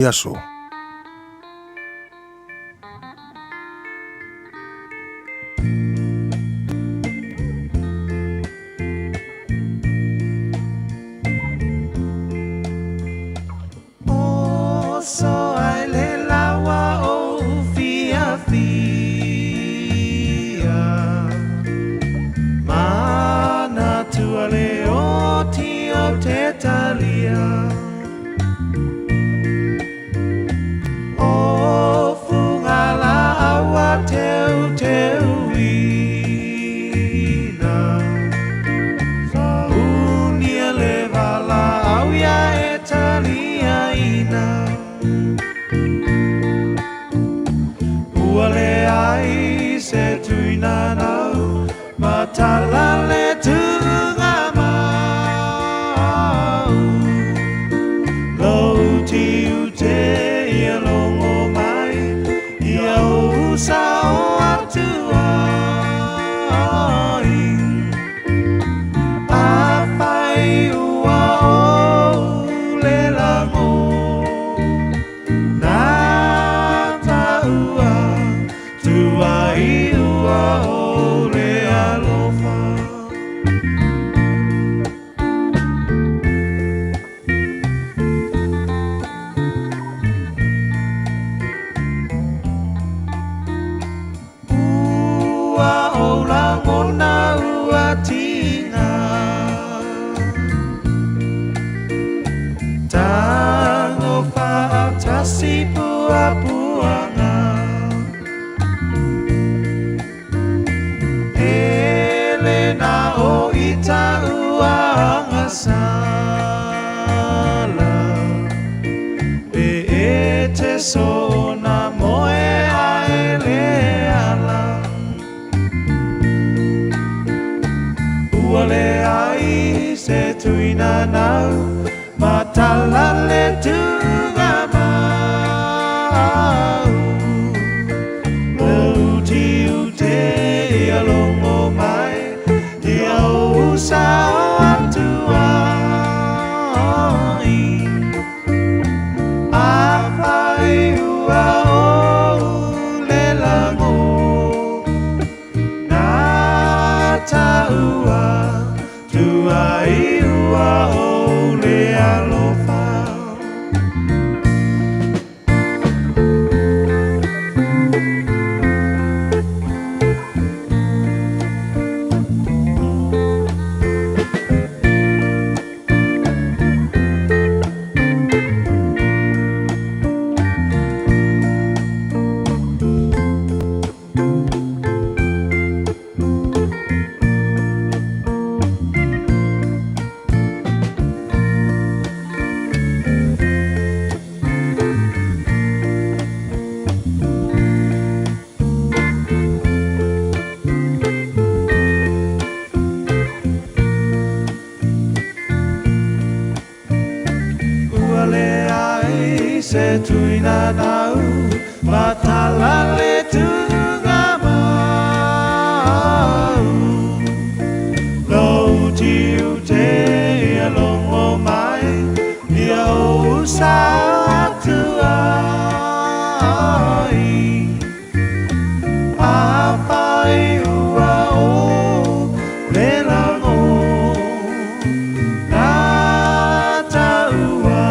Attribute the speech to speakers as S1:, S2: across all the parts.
S1: Aso.
S2: Oso ai le lawa o fiafia, Manatua le oti o te talia. O funga la aua teuteuina, Saunia le valaau ia e taliaina. Ua leai se tuina nau, matala le tuuga mau. Lou tiute ia logo mai, ia ou sao atu ai. Afai ua ou le lago, na taua tuai ua ou le alofa. Ua ou lagona ua tiga, Tago faatasi puapuaga, Ele na o ita ua agasala, E e te sona moe ae le ala. Ua leai se tuina nau, matala le tuuga mau. Lou tiute ia logo mai, ia ou sao atu ai. Afai ua ou le lago, na taua tuai ua ou le alofa. Ua leai se tuina nau, matala le tuuga mau. Lou tiute ia logo mai, ia ou sao atu ai. Afai ua ou le lago, na taua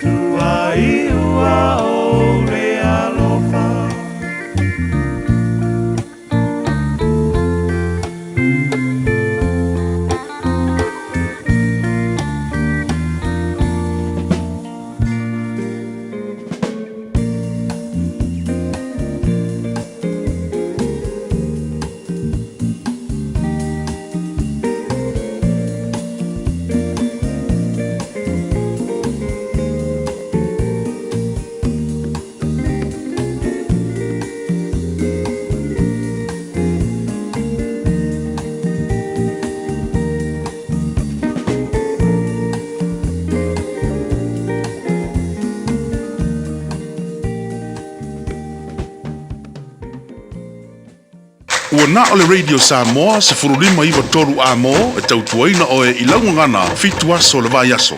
S2: tuai ua ou le alofa.
S1: Ua na o le Radio Samoa 15 9 3 A-mo e tautuaina oe i lau gagana fitu aso o le vaiaso.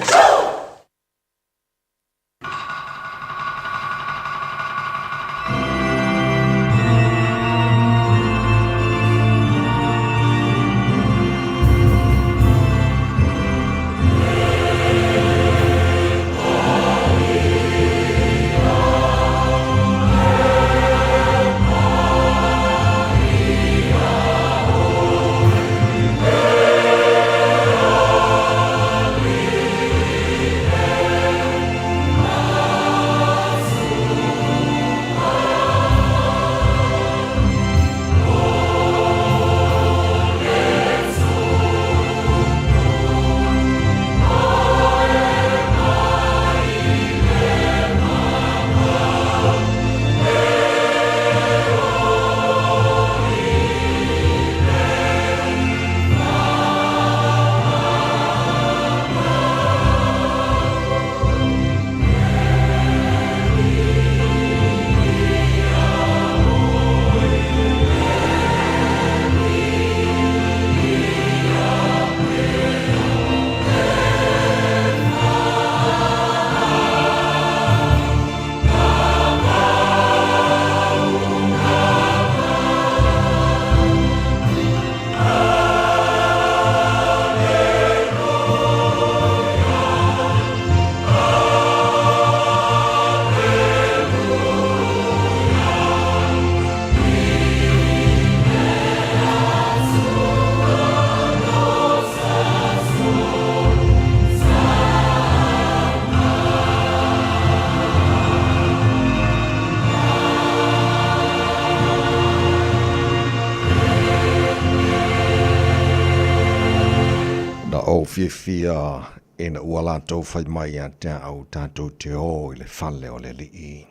S3: fiafia ina ua latou fai mai ia te au tatou te o i le fale o le Alii.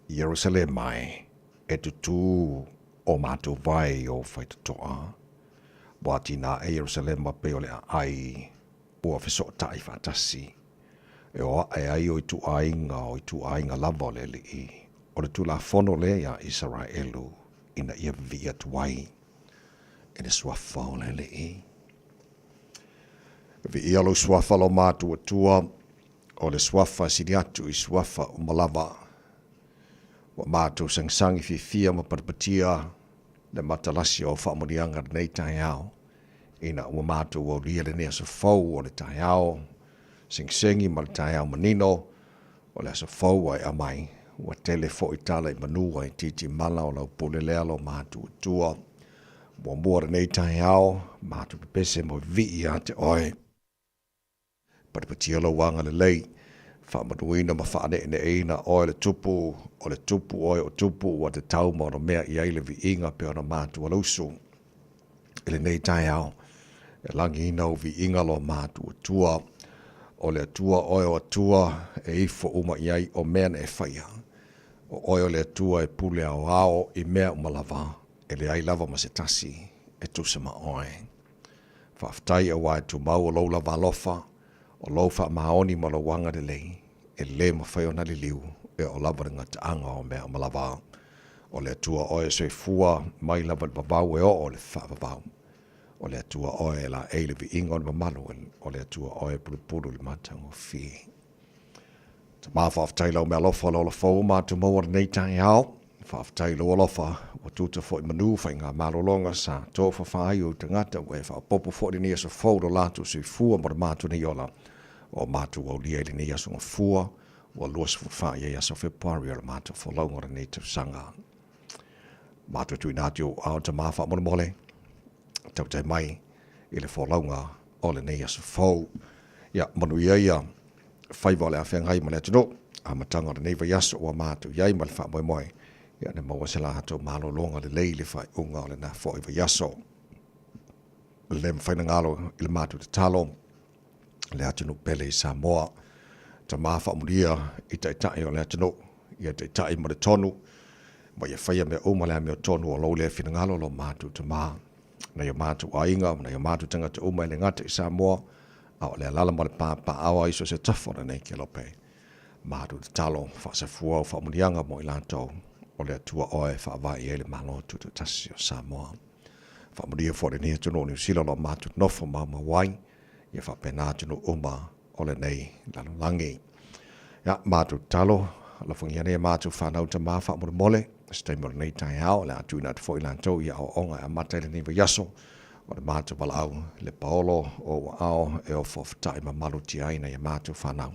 S3: Ierusalema e, e tutū o matou vae i ou faitotoa. Ua atinae Ierusalema pei o le aai ua fesootai faatasi, e o ae ai o ituaiga o ituaiga lava o le Alii, o le Tulafono lea iā Isaraelu ina ia vivii atu ai i le suafa o le Alii. Viia lou suafa lo matuatua, o le suafa e sili atu i suafa uma lava. Ua matou sagisagi fiafia ma patapatia le matalasi o faamanuiaga lenei taeao, ina ua matou aulia lenei aso fou o le taeao segisegi ma le taeao manino o le aso fou ua e aumai. Ua tele foi tala i manu ai titimala o lau pule lea lo matuatua. Muamua lenei taeao, matou pepese mo vivii ia te oe. Patipatia lou agalelei, faamanuina ma faaneeneeina oe le Tupu, o le Tupu oe o Tupu ua tatau ma ona mea i ai le viiga pei ona matualausu. I lenei taeao, e lagiina ou viiga lo matuatua, o le Atua oe o Atua e ifo uma i ai o mea na e faia. O oe o le Atua e pule aoao i mea uma lava, e leai lava ma se tasi e tusa ma oe. Faafetai aua e tumau o lou lava alofa, o lou faamaoni ma lou agalelei, e lē mafai ona liliu, e oo lava i le gataaga o mea uma lava. O le Atua oe e soifua mai lava i le vavau e oo i le faavavau. O le Atua oe e laei le viiga o le mamalu, o le Atua oe e pulupulu i le matagofie. Tama, faafetai i lau meaalofa o le ola fou ua matou maua lenei taeao. Faafetai i lou alofa ua tuta foi manu faigamalologa sa tofafa ai ou tagata ua e faaopoopo foi lenei aso fou lo latou soifua ma lo matou nei ola. O matou aulia i lenei aso gafua ua 24 i ai aso Fepuari o le matou folauga o lenei tausaga. Matou tuuina atu i ou ao Tama faamolemole, tautai mai i le folauga o lenei aso fou. Ia, manuia ia faiva o le a feagai ma le atunuu, amataga o lenei vaiaso ua matou i ai ma le faamoemoe, ia na maua se latou malologa lelei i le faaiuga o lena foi vaiaso. Le mafai ona galo i le matou tatalo le atunuu pele i Samoa. Tama faamulia i taitai o le atunuu, ia taitai ma le tonu, ma ia faia mea uma le amiotonu o lou lea finagalo lo matou tama. Nai o matou aiga, nai o matou tagata uma e le gata i Samoa, a o le alala ma le papaaao ai so o se tafa o lenei kelope. Matou tatalo, faasafua au faamuniaga mo i latou, o le Atua oe e faavae i ai le Malo Tutoatasi o Samoa. Faamanuia foi lenei atunuu o Niu Sila o lo o matou nofo maumau ai, ia faapena atunuu uma o lenei lalolagi. Ia, matou tatalo, alofagia nei a matou fanau tama faamolemole, se taimi o lenei taeao, o le a tuuina atu foi latou i aoaoga e amata ai lenei vaiaso, o le matou valaau, le paolo o ou aao e ofaofatai ma malutia ai nai a matou fanau.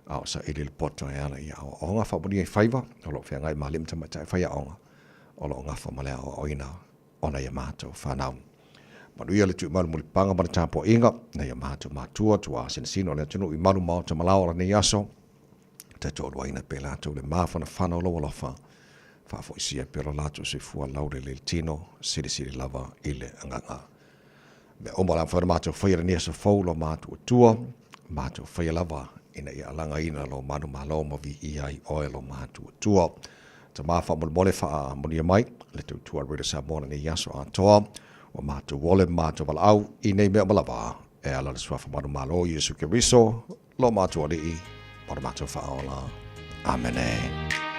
S3: A o saili le poto e ala i aoaoga faamanuia i faiva, o lo o feagai ma alii ma tamaitai faiaoga, o lo o gafa ma le aoaoina o nai a matou fanau. Manuia le tuumalu mulipaga ma le tapuaiga, nai a matou matua, tuā sinosino o le atunuu i malu maota malao o lenei aso, taitoaluaina pea latou le mafanafana o lou alofa, faafoisia pea lo latou soifua laulelei le tino, silisili lava i le agaga. Mea uma o le a mafai ona matou faia lenei aso fou lo matou Atua, matou faia lava ina ia alagaina lo manumalo ma viia ai oe lo matou Atua. Tama faamolemole faamanuia mai le tautua Radio Samoa lenei aso atoa, ua matou ole ma matou valaau i nei mea uma lava e ala le suafa manumalo Iesu Keriso lo matou Alii ma lo matou Faaola. Amene.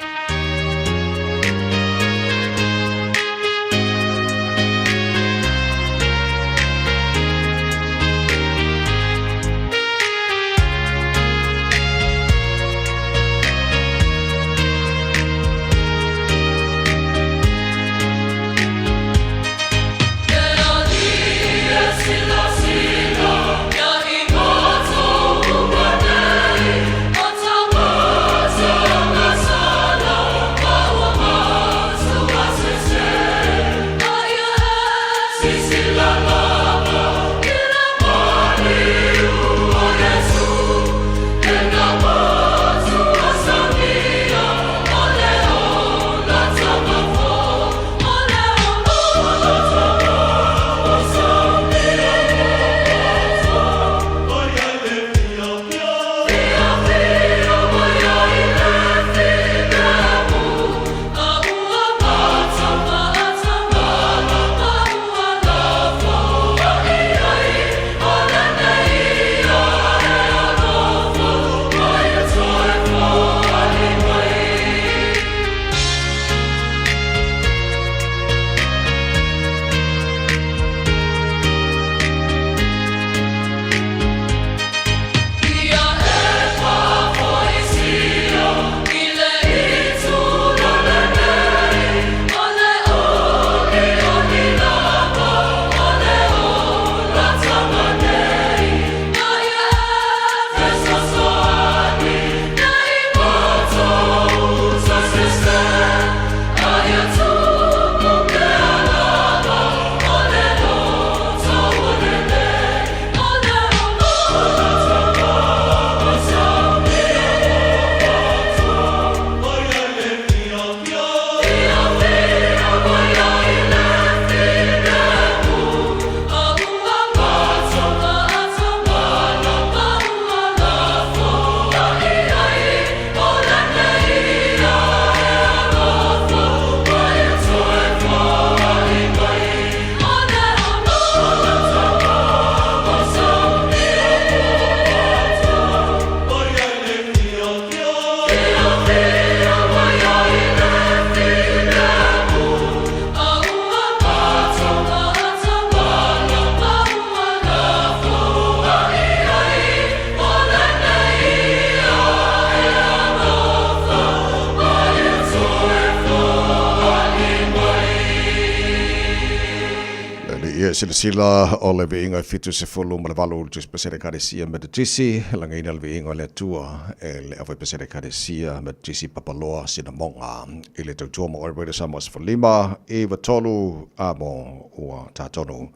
S3: Ia silasila o le viiga e 78 le Tusipesene Ekalesia Metotisi, lagaina le viiga o le Atua e le Aufaipesene Ekalesia Metotisi Papaloa Sinamoga i le tautua mo oe Radio Samoa 15 93 a mo ua tatonu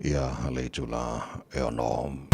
S3: ia le itula e ono.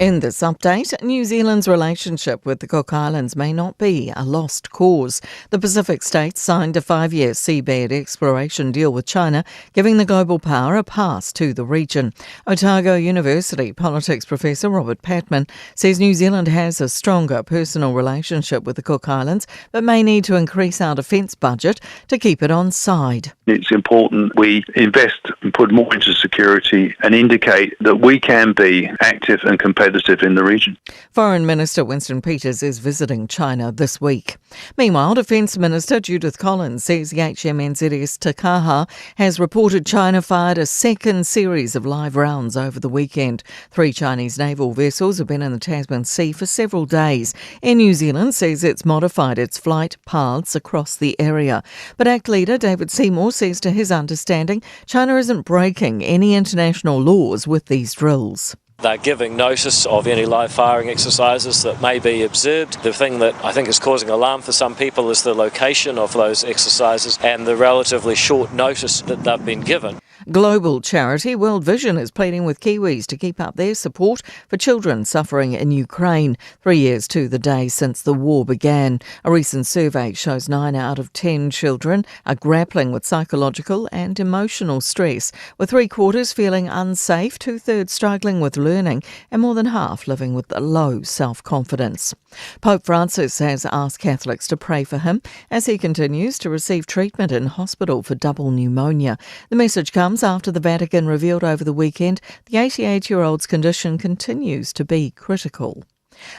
S4: In this update, New Zealand's relationship with the Cook Islands may not be a lost cause. The Pacific states signed a five year seabed exploration deal with China, giving the global power a pass to the region. Otago University politics professor Robert Patman says New Zealand has a stronger personal relationship with the Cook Islands, but may need to increase our defence budget to keep it on side.
S5: It's important we invest and put more into security and indicate that we can be active and competitive in the region.
S4: Foreign Minister Winston Peters is visiting China this week. Meanwhile, Defence Minister Judith Collins says the HMNZS Te Kaha has reported China fired a second series of live rounds over the weekend. Three Chinese naval vessels have been in the Tasman Sea for several days. Air New Zealand says it's modified its flight paths across the area. But ACT leader David Seymour says to his understanding, China isn't breaking any international laws with these drills.
S6: They're giving notice of any live firing exercises that may be observed. The thing that I think is causing alarm for some people is the location of those exercises and the relatively short notice that they've been given.
S4: Global charity World Vision is pleading with Kiwis to keep up their support for children suffering in Ukraine, three years to the day since the war began. A recent survey shows 9 out of 10 children are grappling with psychological and emotional stress, with three quarters feeling unsafe, two thirds struggling with learning, and more than half living with low self confidence. Pope Francis has asked Catholics to pray for him as he continues to receive treatment in hospital for double pneumonia. The message comes after the Vatican revealed over the weekend the 88 year old's condition continues to be critical.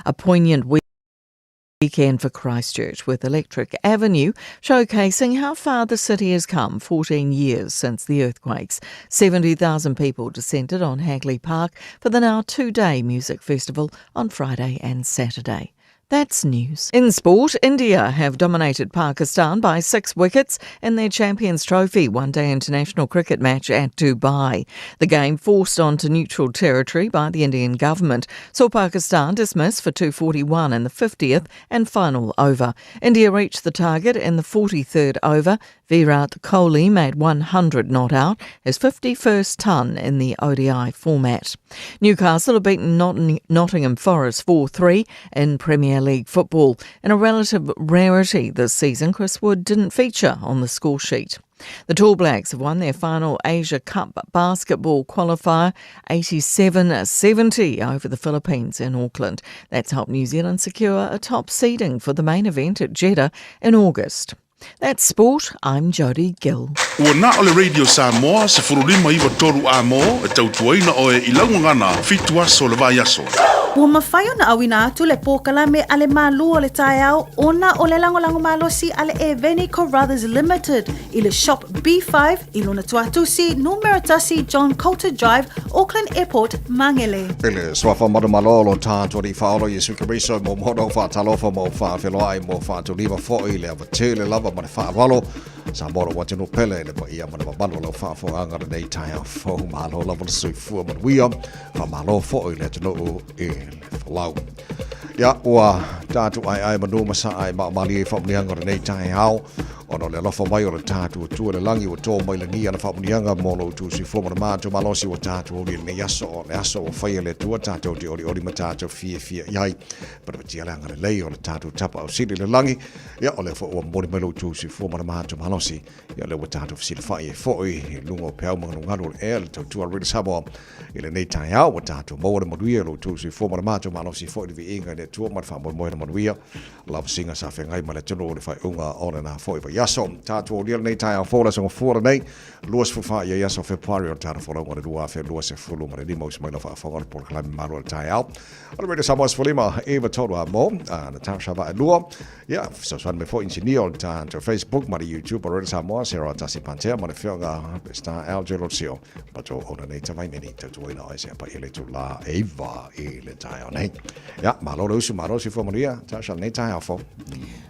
S4: A poignant weekend for Christchurch with Electric Avenue showcasing how far the city has come 14 years since the earthquakes. 70,000 people descended on Hagley Park for the now two-day music festival on Friday and Saturday. That's news. In sport, India have dominated Pakistan by six wickets in their Champions Trophy one day international cricket match at Dubai. The game, forced onto neutral territory by the Indian government, saw Pakistan dismissed for 241 in the 50th and final over. India reached the target in the 43rd over. Virat Kohli made 100 not out, his 51st ton in the ODI format. Newcastle have beaten Nottingham Forest 4 3 in Premier League football. In a relative rarity this season, Chris Wood didn't feature on the score sheet. The Tall Blacks have won their final Asia Cup basketball qualifier 87 70 over the Philippines in Auckland. That's helped New Zealand secure a top seeding for the main event at Jeddah in August. That's sport. I'm Jodie Gill.
S1: Ua na o le Radio Samoa 1593 A-mo e tautuaina oe i Laugagana fitu aso le vaiaso.
S7: Ua mafai ona auina atu le pōkalame a le malū o le taeao ona o le lagolago malosi a le Eveni Carruthers Limited i le Shop B5 i lona tuatusi numera tasi John Coulter Drive, Auckland Airport, Mangere.
S3: I le suafa manumalo o lo tātou Alii Faaola Iesu Keriso mo mono faatalofa mo faafeloai mo faatuliva foʻi le avatele lava ma le faaaloalo Samoa lou atunuu pele le paia ma le mamalu o lau faafofogaaga lenei taeao fou malo lava le soifua manuia faamalo foʻi le atunuu i le folau Ia, ua tatou aeae manu ma saa e maamalie i faamanuiaga o lenei taeao ona o le alofa mai o le tatou Atua i le lagi ua tō mai lagi ana faamanuiaga mo lo outou soifua ma le matou malosi ua tatou aulia i lenei aso o le aso ua faia e le Atua tatou te olioli ma tatou fiafia i ai Panapatia le agalelei o le tatou Tapaau Sili i le lagi ia o lea foi ua momoli mai lo outou soifua ma le matou malosi ia lea ua tatou fesilafai ai foi i luga o peau magalugalu o le ea le tautua a Radio Samoa I lenei taeao ua tatou maua le manuia i lo outou soifua ma le matou malosi foi i le viiga i le Atua ma le faamoemoe na manuia lavasiga sa feagai ma le atunuu i le faaiuga o lena foi vaiaso. vaiaso. Tatou aulia lenei taeao fou le aso Gafua lenei, 24 ia aso Fepuari o le tatou folauga o le 2025. Uso mai lau faafofoga o le polokalame Malu o le Taeao. O le Radio Samoa 15 9 3 a mo, Natasha Vaelua. Ia, fesoasoani mai foi inisinia o le tatou Facebook ma le YouTube o Radio Samoa, Sarah Tasi Pantea ma le afioga Pesita Alger Losio. Matou ona nei tavaimeni tautuaina o se pa i le tula e iva i le taeao nei. Ia, malo le usu, malo soifua manuia, Tasha, lenei taeao fou.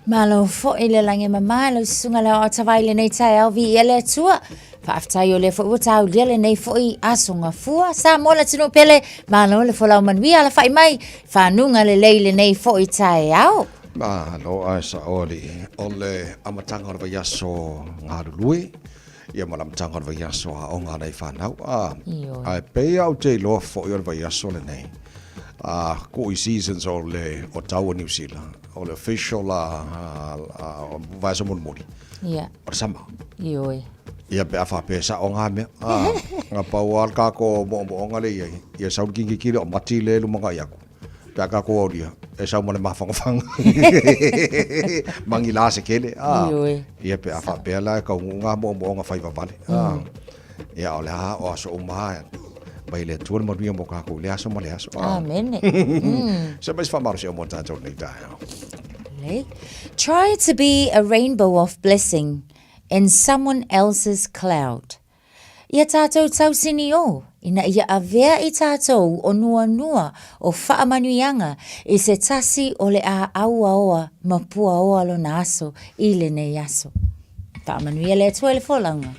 S8: Malo foi le lagi e mamā i lau susuga le aoao tavai i lenei taeao viia le Atua. Faafetai o lea foi ua taulia lenei foi aso gafua. Samoa le atunuu pele, malo le folau manuia, alafai mai, fanuga lelei i lenei foi taeao.
S3: Malo ae sao alii. O le amataga o le vaiaso galulue, ia ma le amataga o le vaiaso aoga a nai fanau. A,
S8: Ioe.
S3: ae pei lava ou te iloa foi o le vaiaso lenei, a kuu i seasons o le o tau o Niu Sila, o le official a, a, a, vaiaso mulimuli,
S8: Ia,
S3: o le sama.
S8: ioe.
S3: Ia pe a faapea e sao ngā mea. A, na pau lava le kākou moomooga lea i ai, ia sau le kikiki lea o Mati lea e lumanai atu. Pe a kākou aulia, e sau ma le mafangafaga. Magilā se kele. A,
S8: Ioe.
S3: ia pe a faapea la e taunuu ngā moomooga fai vavale. A, ia o le a o aso uma lava, mai le Atua le manuia mo kākou i le aso ma le aso. A.
S8: Amene.
S3: Se mai se faamalosi mo tātou i lenei taeao.
S8: Lelei. Try to be a rainbow of blessing in someone else's cloud. Ia tātou tausini ō, ina ia avea i tātou o nuanua o faamanuiaga i se tasi o le a auaoa ma puaoa lona aso i lenei aso. Faamanuia le Atua i le folauga.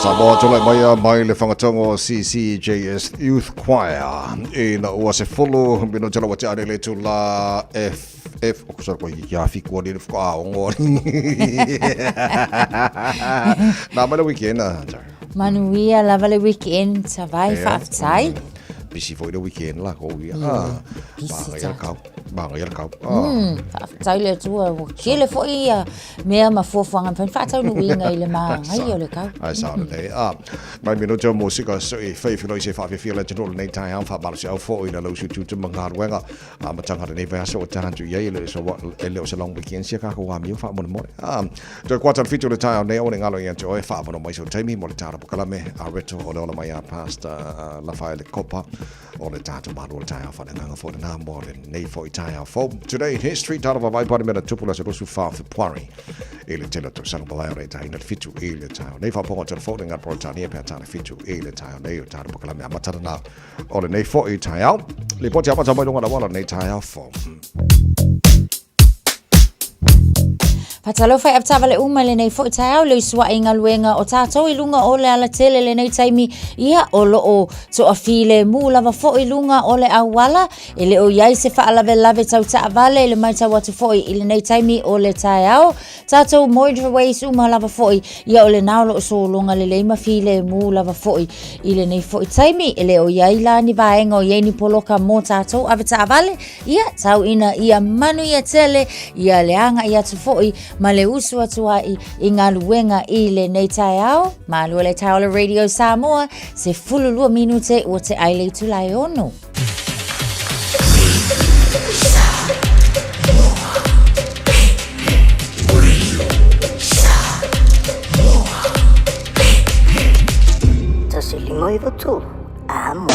S3: Samoa tulai mai mai le fagatogo CCJS Youth Choir ina ua 10 minute la ua tea nei le itula F F o sorry koe ki a fiku ali le whakaongo Nā mai le weekend ah, sorry.
S8: Manuia lava le weekend, savai faafetai.
S3: Busy foi le weekend la ko ia.
S8: Ah, busy
S3: Maga ia kau. Maga ia kau. Ah.
S8: Faafetai le Atua, ua tele foi ia mea ma fuafuaga mafai ona faataunuuina i le māgaia o le kau.
S3: Ai sao lelei. Ah, nai minute o musika sui whai whiloi se whaawhiawhia le atunuu lenei taeao whaamalosi au fo i le lausu tutu ma galuega amataga o lenei vaiaso ua tala atu i ai e le e le o se long weekend sia kākou amio faamolemole. Ah, toe kuata le 7 o le taeao nei aua ne i galo ia te oe faaavanoa mai sau taimi mo le tala pokalame a reto o le ola mai a Pastor Lafaele Kopa o le tatou Malo o le taeao faaleagaga foi lena mo lenei foi taeao fou. Today in history, tala vavai Parimera tupu le aso 24 Fepuari i le tele o tausaga malae o le etaina le 7 i le taeao nei. Faafofoga o telefoni ngā Peretania pe a tala 7 i le taeao nei o tala pokalame amata lena o lenei foi taeao. Lipoti amata mai luga o le auala lenei taeao fou.
S8: Faatalofa i avetaavale uma i lenei foi taeao le usuaʻi i galuega o tatou i luga o le alatele lenei taimi ia o loo toafilemu lava foi i luga o le auala e le o i ai se faalavelave tau taavale i le matau atu foi i lenei taimi o le taeao tatou motorways uma lava foi ia o lena o loo sologa lelei ma filemu lava foi i lenei foi taimi e le o i ai la ni vaega o i ai ni poloka mo tatou avetaavale Ia, tau ina ia manuia tele, ia le agaʻi atu foi ma le usu atu ai i galuega i lenei taeao. Malua le taeao o le Radio Samoa, 12 minute ua te ai le itula e 6.
S9: 1 5 9 3 Amo.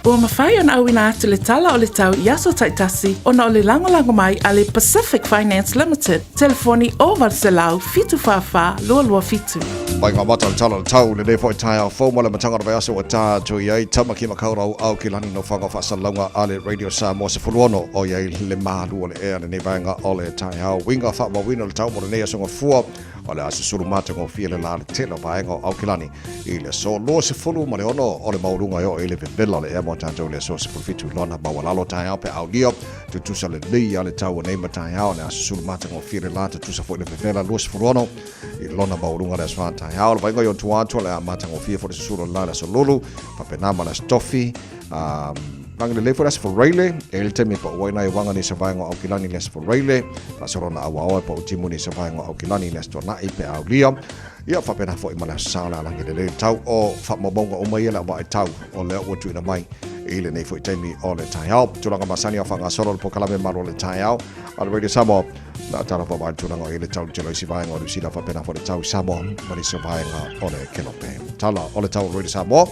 S7: Ua mafai ona auina atu le tala o le tau i aso taitasi ona o le lagolago mai a le Pacific Finance Limited, telefoni 0800 744 227.
S3: Mai ngā mata o le tala o le tau, lenei foi taeao fou ma le amataga o le vaiaso ua ta atu i ai Tamaki Makaurau au ki lani nofoaga o faasalalauga a le Radio Samoa 16 o i ai le malu o le ea lenei vaega o le taeao. Uiga faamauina o le tau mo lenei aso gafua o le a susulu matagofie le la le tele o vaega o Aukilani I le aso 26 o le maualuga e oo i le vevela o le ea mo tatou i le aso 17 lona maualalo taeao pe aulia tutusa lelei a le tau o nei ma taeao le aso sulu matagofie le la tutusa foi le vevela 26 i lona maualuga le aso a taeao le vaaiga i ona tua atu o le a matagofie foi le susulu o le la le aso lulu faapena ma le aso tofi Rangi lelei foi le aso Faraile, e le taimi e pau ai nai uaga nei sa vaega o Aukilani i le aso Faraile, faasolo na auaoa e pau timu nei sa vaega o Aukilani i le aso Tuanai pe aulia. Ia faapena foi ma le aso Sa o le a lagi lelei le tau o faamaumauga uma ia le au vaai tau o lea ua tuuina mai i lenei foi taimi o le taeao. Tulaga masani o faagasolo le polokalame Malo o le Taeao a le Radio Samoa. Na tala fa mai tulaga o i le tau telo isi vaega o Niu Sila faapena foi le tau i Samoa ma nisi o vaega o le Kelope. Tala o le tau o Radio Samoa.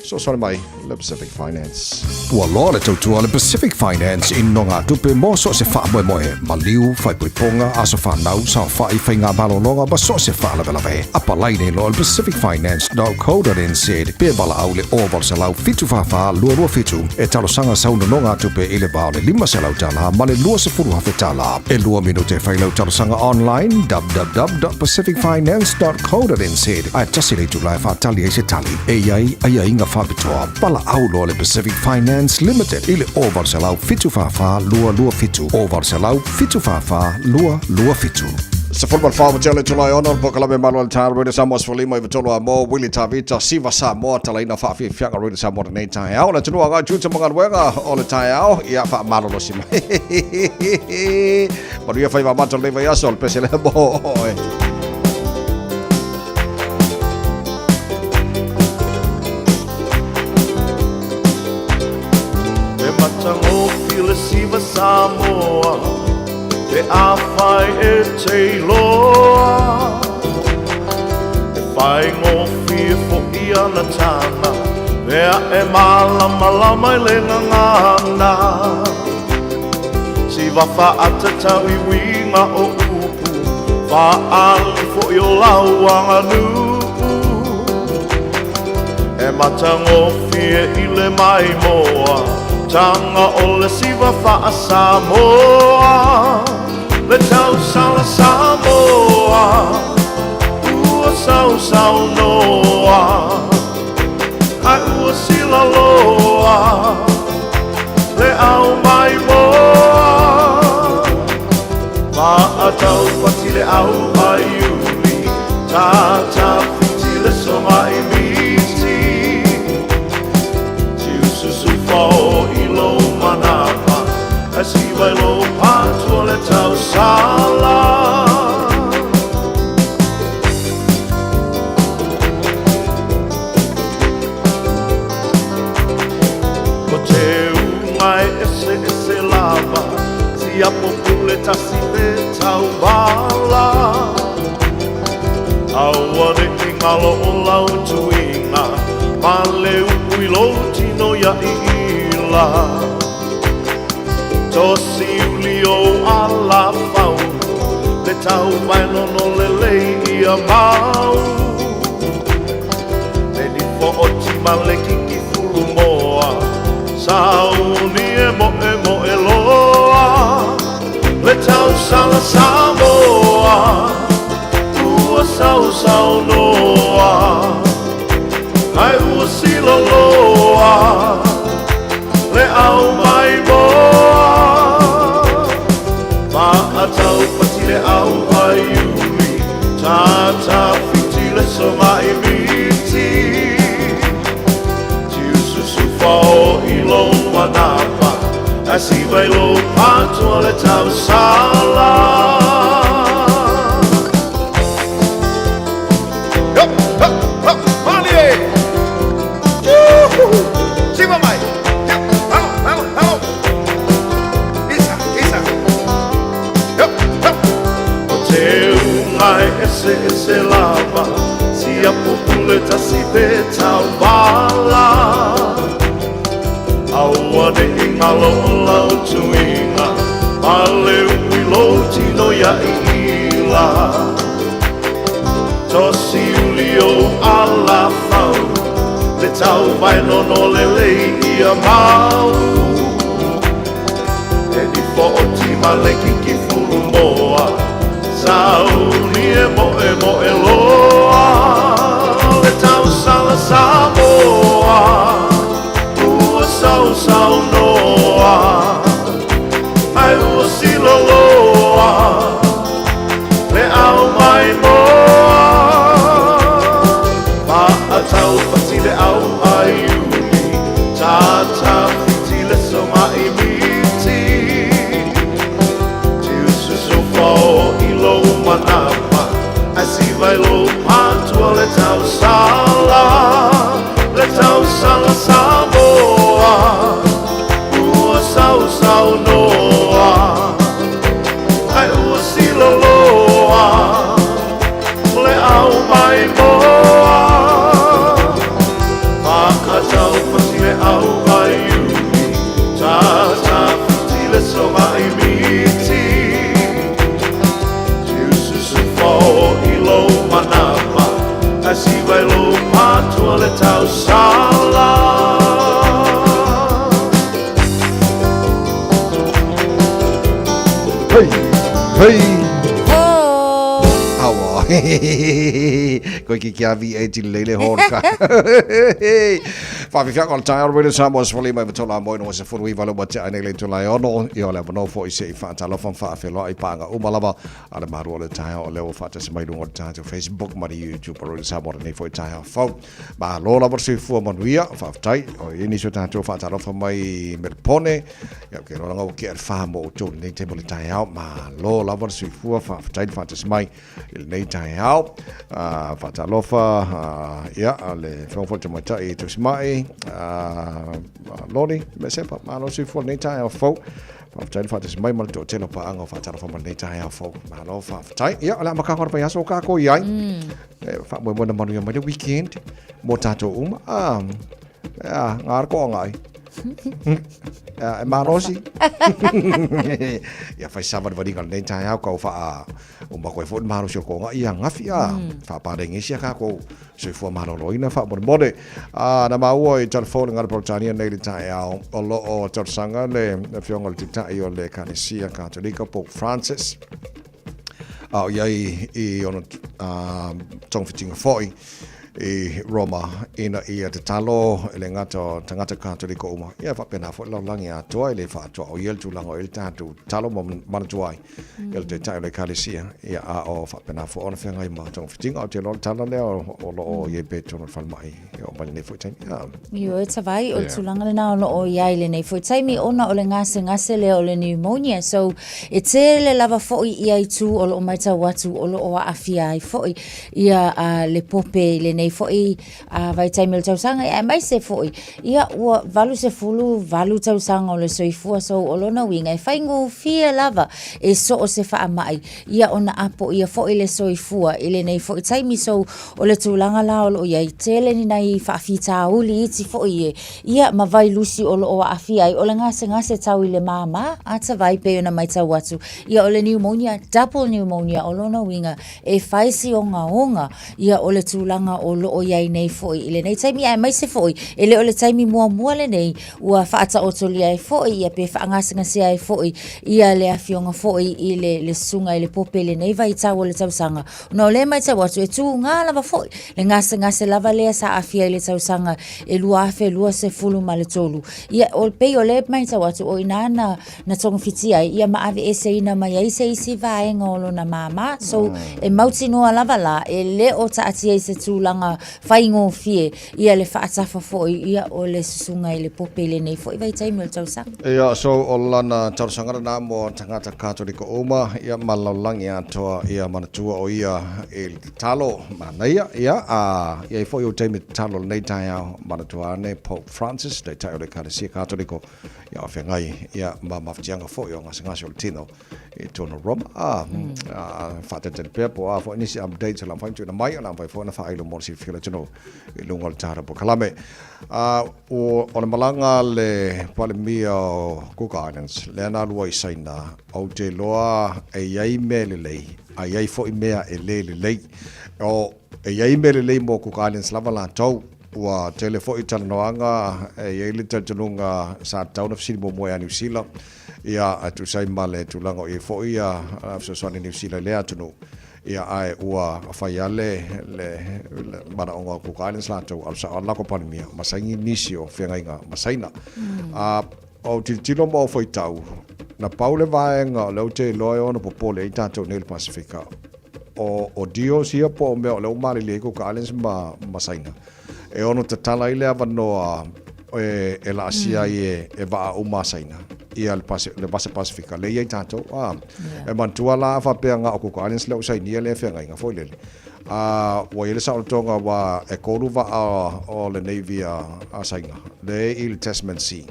S3: Fesoasoani mai le Pacific Finance.
S10: Ua loa le tautua a le Pacific Finance i nogatupe mo so o se faamoemoe, maliu, faaipoipoga, aso fanau, saofai, faiga malologa ma so o se faalavelave. Apalai nei loa i le pacificfinance.co.nz pe valaau i le 0800 744 227 e talosaga sau nonogatupe i le va o le $500 ma le $20,000. E lua minute e fai lau talosaga online www.pacificfinance.co.nz ae tasi le itula e faatali ai se tali. E i ai aiaiga faapitoa, valaau loa le Pacific Finance Limited i le 0800 744 227, 0800 744 227.
S3: 14 ma tele tulai ono le polokalame Malo o le Taeao Radio Samoa 15 i tolu a mo Willie Tavita Siva Samoa talaina faafiafiaga Radio Samoa lenei taeao le atunuu agai tiute ma galuega o le taeao ia faamalolosi mai manuia faiva mata o lenei vaiaso o le pese lea mo oe.
S2: E matagofie le siva Samoa Pe afai e te iloa E faigofie foi ana taga Mea e malamalama i le gagana Siva faatatau i uiga o upu Faaali foi o lau aganuu E matagofie i le maimoa Taga o le siva faa-Samoa Le tausala Samoa Ua sau sausaunoa Ae ua silaloa le au mai moa Maatau pati le au ai uli Tata fiti le songa i miti Tiususu fao i lo manapa Ae siva i lo patua le tausala. Ko te unga e eseese lava, Siapo pule tasi te tauvala. Aua ne i ngalo o lau tuiga, Ma le upu i lou tino ia iila. Tosi uli o ala fau, Le tau mai nono lelei ia mau. Le nifo o tima le kiki fulu moa, Sauni e moe moe loa, Le tau sala Samoa, Ua sau sau noa, Ai ua siloloa, Le au mai moa. Maatau pati le au ai uli, Tata fiti le songa i miti. Tiususu fao i lo manapa, Ae siva i lo patua le tausala. Hop, hop, hop, malie! Juhu! Siva mai! Halo, halo, halo! Isa, isa! Hop, hop! O te unga e eseese lava, Siapo pule tasi te tauvala. Aua ne i ngalo o lau tuiga, Ma le upu i lou tino ia iila. Tosi uli o ala fau, Le tau vai nono lelei ia mau. E nifo o tima le kiki fulu moa, Sauni e moe moe loa, Le tau sala Samoa, Ua sau sau noa, Ai ua siloloa, Le au mai moa. Maatau pati le au ai uli, Tata fiti le songa i miti. Tiususu fao i lou manapa, Ae siva i lou patua le tausala, Le tausala Samoa, Ua sausau noa, Ae ua siloloa, Le au mai moa. Maatau pati le au ai uli, Tata fiti le songa i miti. Tiususu fao i lou manapa, Ae siva i lou patua le tausala.
S3: Hei! Hei! Aua. Koe ki kia vi e tini leile hōna ka. Whawhiwhianga o le taeao Radio Samoa se whalima i matola a moe no se furu iwa le ua tea nei le tula e ono. I o le awanoa fo i se i whaatalofa whaawheloa i paanga uma lava a le maru o le taeao o lea ua faatasi mai luga o le tatou Facebook ma le YouTube o Radio Samoa lenei foi taeao fou. Malo lava le soifua manuia, faafetai. O i ai nisi o tatou faatalofa mai Melpone, ia ou te iloa leaga ua tea le fa mo outou i lenei taimi o le taeao. Malo lava le soifua, faafetai le faatasi mai i lenei taeao. Faatalofa, ia, le Afioga foi i le Tamaitai Tausimai, Loni Mesepa, malo le soifua i lenei taeao fou. Faafetai le faatasi mai ma le toatele o paaga o faatalofa mai lenei taeao fou. Malo faafetai. Ia, o le amataga o le vaiaso o kākou i ai. E faamoemoe na manuia mai le weekend mo tātou uma. Ah, ea, ngā ara koa ngai. Ea, e malosi. Ia, whai sawa le waringa lenei taeao kau whaa o makoe fo le malosi o koa ngai ia ngafi a. Whaapārengisia kākou soifua maloloina faamolemole. A na maua i telefone ngā Peretania nei le taeao o loo talosaga le afioga i le Taitai o le Ekalesia Katolika Pope Francis. A o i ai i ona togafitiga foi i Roma ina ia tatalo e le gata o tagata Katoliko uma, ia faapena foi le lalolagi atoa e le faatuaoia le tulaga o i ai le tatou tatalo ma manatua ai ia le Taitai o le Ekalesia, ia a o faapena foi ona feagai ma togafitiga. Ou te iloa o le tala lea o lo o i ai pea i totonu o le falemai e oo mai lenei foi taimi.
S8: Ioe Tavai, o le tulaga lena o lo o i ai lenei foi taimi ona o le gasegase lea o le pneumonia. So, e tele lava foi ia itu o lo o matau atu o lo o aafia ai foi ia uh, le pope i lenei foi uh, vaitaimi o le tausaga, ia, aemaise foi ia ua 88 tausaga o le soifua. So, o lona uiga e faigofie lava e so o se faamai ia ona apo ia foi le soifua i lenei foi taimi. So, O le tulaga la o lo o i ai, tele ni nai faafitauli iti foi e, ia, ma vailusi o lo o aafia ai, o le gasegase tau i le māmā, atawai pei ona matau atu, ia o le pneumonia, double pneumonia, o lona uiga, e fai si ogaoga, ia o le tulaga o lo o i ai nei foi i lenei taimi, aemaise foi, e le o le taimi muamua lenei ua faataotolia ai foi, ia pe faagasegasea ai foi, ia le afioga foi i le, le susuga i le Pope i lenei vaitau o le tausaga, Ona o lea e matau atu, e tūgā lava foi le gasegase lava lea sa aafia i le tausaga e 2023. Ia, o, pei o lea e matau atu, o i inā na, na togafitia ai, ia ma aveeseina mai ai se isi vaega o lona māmā. So, e mautinoa lava la, e le o taatia i se tulaga faigofie, ia le faatafa foi, ia, o le susuga i le Pope i lenei foi vaitaimi o le tausaga.
S3: Ia, so o lana talosaga lena mo tagata Katoliko uma, ia ma le lalolagi atoa, ia manatua o ia i le tatalo manaia, ia, a i ai foi ou taimi tatalo i lenei taeao, manatua ane Pope Francis, Taitai o le Ekalesia Katoliko, ia o feagai, ia, ma mafatiaga foi o gasegase o le tino i totonu o Roma. A, a faatalitali pea po o a foi nisi updates o le a mafai ona tuuina mai, o le a mafai foi ona faailo mo le silafia o le atunuu i luga o le tatou polokalame. A, o, o le malaga a le Palemia o Cook Islands, lea na alu ai i Saina, ou te iloa e i ai mea lelei, a i ai foi mea e le lelei. O, e i ai mea lelei mo Cook Islands lava latou, ua tele foi talanoaga, e i ai le talitonuga sa tatau ona fesili muamua ia Niu Sila, ia, e tusa ai ma le tulaga o i ai foi ia fesoasoani a Niu Sila i lea atunuu. Ia, ae ua fai lava le, le, le manaoga o Cook Islands latou, alu sao lava le latou Palemia ma saini nisi o feagaiga ma Saina. A, o tilotilo ma ou faitau, na pau le vaega o lea ou te iloa e ono popole ai tatou nei i le Pasefika, o, o deals ia po o mea o lea ua malilie ai Cook Islands ma, ma Saina, e ono tatala ai le avanoa e, e laasia ai e, e vaa uma a Saina ia le, Pasi, le Vasa Pasifika lea i ai tatou. A, yeah. E manatua la a faapea na o Cook Islands lea ua sainia lea feagaiga foi lele. A, ua i ai le saolotoga ua e kolu vaa o le Navy a, a Saina lea i le Tasman Sea.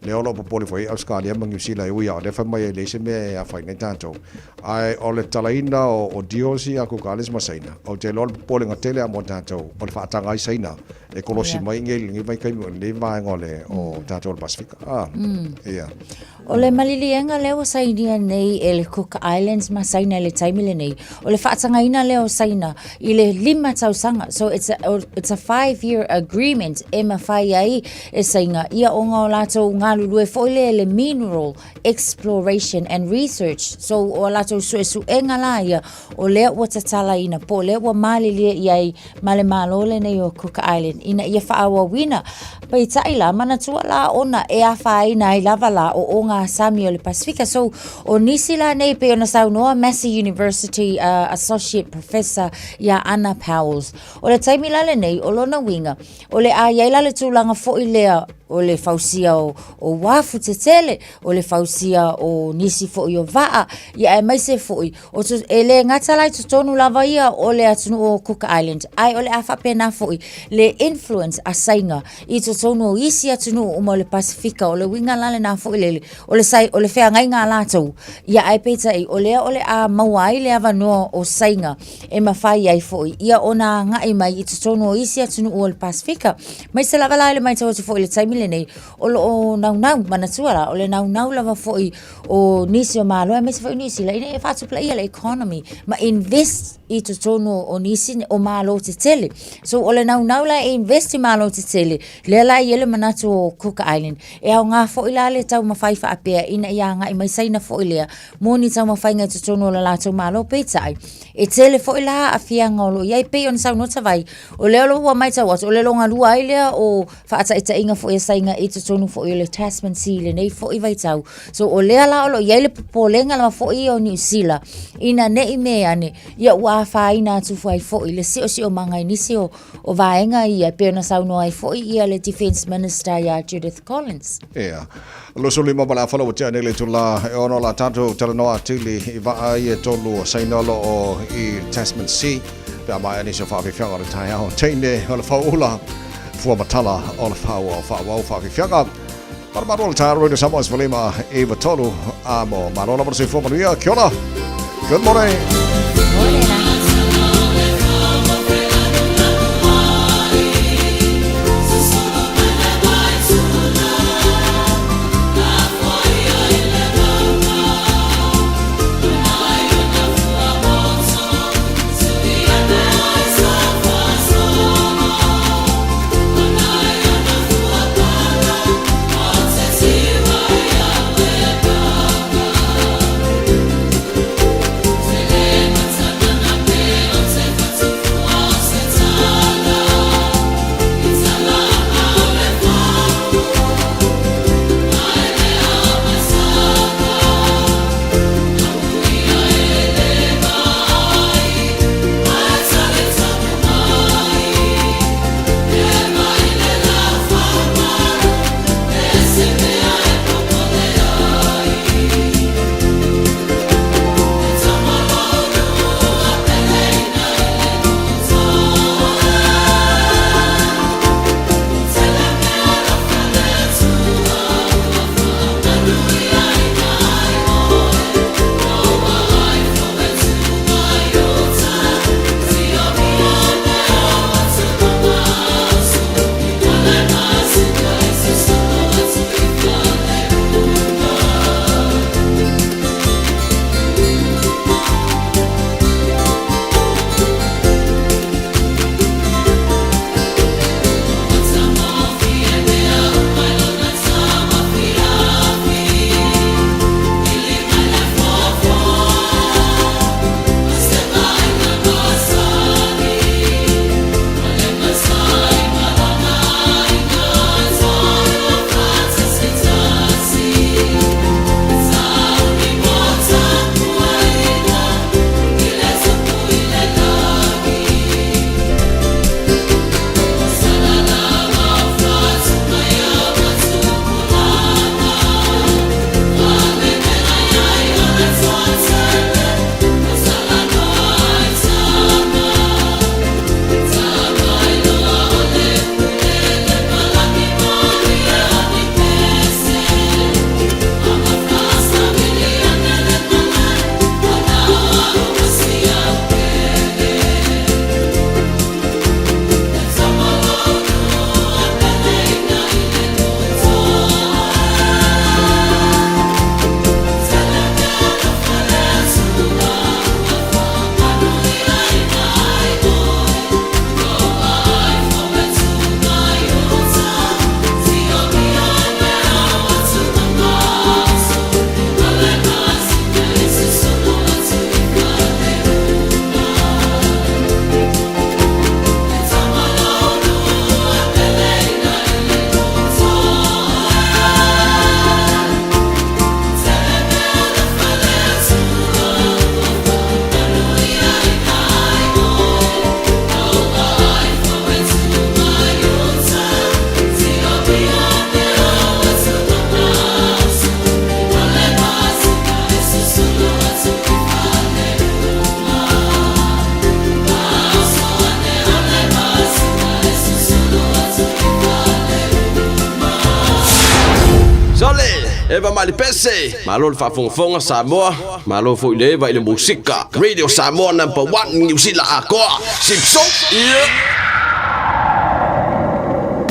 S3: Lea o lo o popole foi ai Ausetalia ma Niu Sila e ui lava o lea fai mai e leai se mea e afaina ai tatou. Ae o le talaina o deals ia a Cook Islands ma Saina, ou te iloa o le popolega tele lava mo tatou o le faataga ai Saina e kolosi mai i lenei vaitaimi o lenei vaega o le o tatou o le Pasefika. Ah, ia.
S8: O le maliliega lea ua sainia nei e le Cook Islands ma Saina i le taimi lenei, o le faatagaina lea o Saina i le lima tausaga. So it's a, it's a 5-year agreement e mafai ai e Saina ia ona o latou galulue foi lea i le mineral exploration and research. So o a latou suesuega la ia, o lea ua tatalaina po o lea ua malilie i ai ma le Malo lenei o Cook Island ina ia faaauauina. Peitai la, manatua la ona e afaina ai lava la o ogasami o le Pasefika. So, o nisi la nei pei ona saunoa Massey University Associate Professor ia Anna Powles. O le taimi la lenei, o lona uiga, o le a i ai la le tulaga foi lea o le fausia o, o uafu tetele, o le fausia o nisi foi o vaa, ia aemaise foi, o tu, e le gata la i totonu lava ia o le atunuu o Cook Island, ae o le a faapena foi le influence a Saina i totonu o isi atunuu uma o le Pasefika. O le uiga la lena foi lele, o le, sai, o le feagaiga a latou, ia ae peitai o lea o le a maua ai le avanoa o Saina e mafai ai foi ia ona agai mai i totonu o isi atunuu o le Pasefika. Aemaise lava la i le matau atu foi i le taimi lenei, o lo o naunau, manatua la, o le naunau lava foi o nisi o Malo, aemaise foi o Niu Sila, ina ia faatupulaia le economy ma invest i totonu o nisi o Malo tetele. So o le naunau la e invest i Malo tetele, lea la e i ai le manatu o Cook Island, e aoga foi la le taumafai faapea ina ia agai mai Saina foi lea mo ni taumafaiga i totonu o le latou Malo. Peitai, e tele foi la aafiaga o lo o i ai, pei ona saunoa Tavai, o lea o lo o ua matau atu, o le logalua ai lea o faataitaiga foi a Saina i totonu foi o le Tasman Sea i lenei foi vaitau. So o lea la o lo o i ai le popolega lava foi ia o Niu Sila, ina ne i mea ane, ia ua afaina atu ai foi le siosiomaga i nisi o, o vaega ia, e pei ona saunoa ai foi ia le Defence Minister ia Judith Collins.
S3: Ia. 25 ma le afa ua tea nei le itula e ono la tatou talanoa atili i vaa ia e tolu o Saina o lo o i Tasman Sea pe a maea nisi o faafiafiaga o le taeao teine o le fauula fua matala o le fau o faaauau faafiafiaga Marumaru o le taeao Radio Samoa 15 9 3 a mo malo lava le soifua manuia. Kia ora. Good morning.
S8: Morena.
S11: Sole, Eva Malipese, malo le faafogafoga Samoa, malo foi le Eva i le musika. Radio Samoa number 1 Niu Sila atoa. Sipso. Yeah.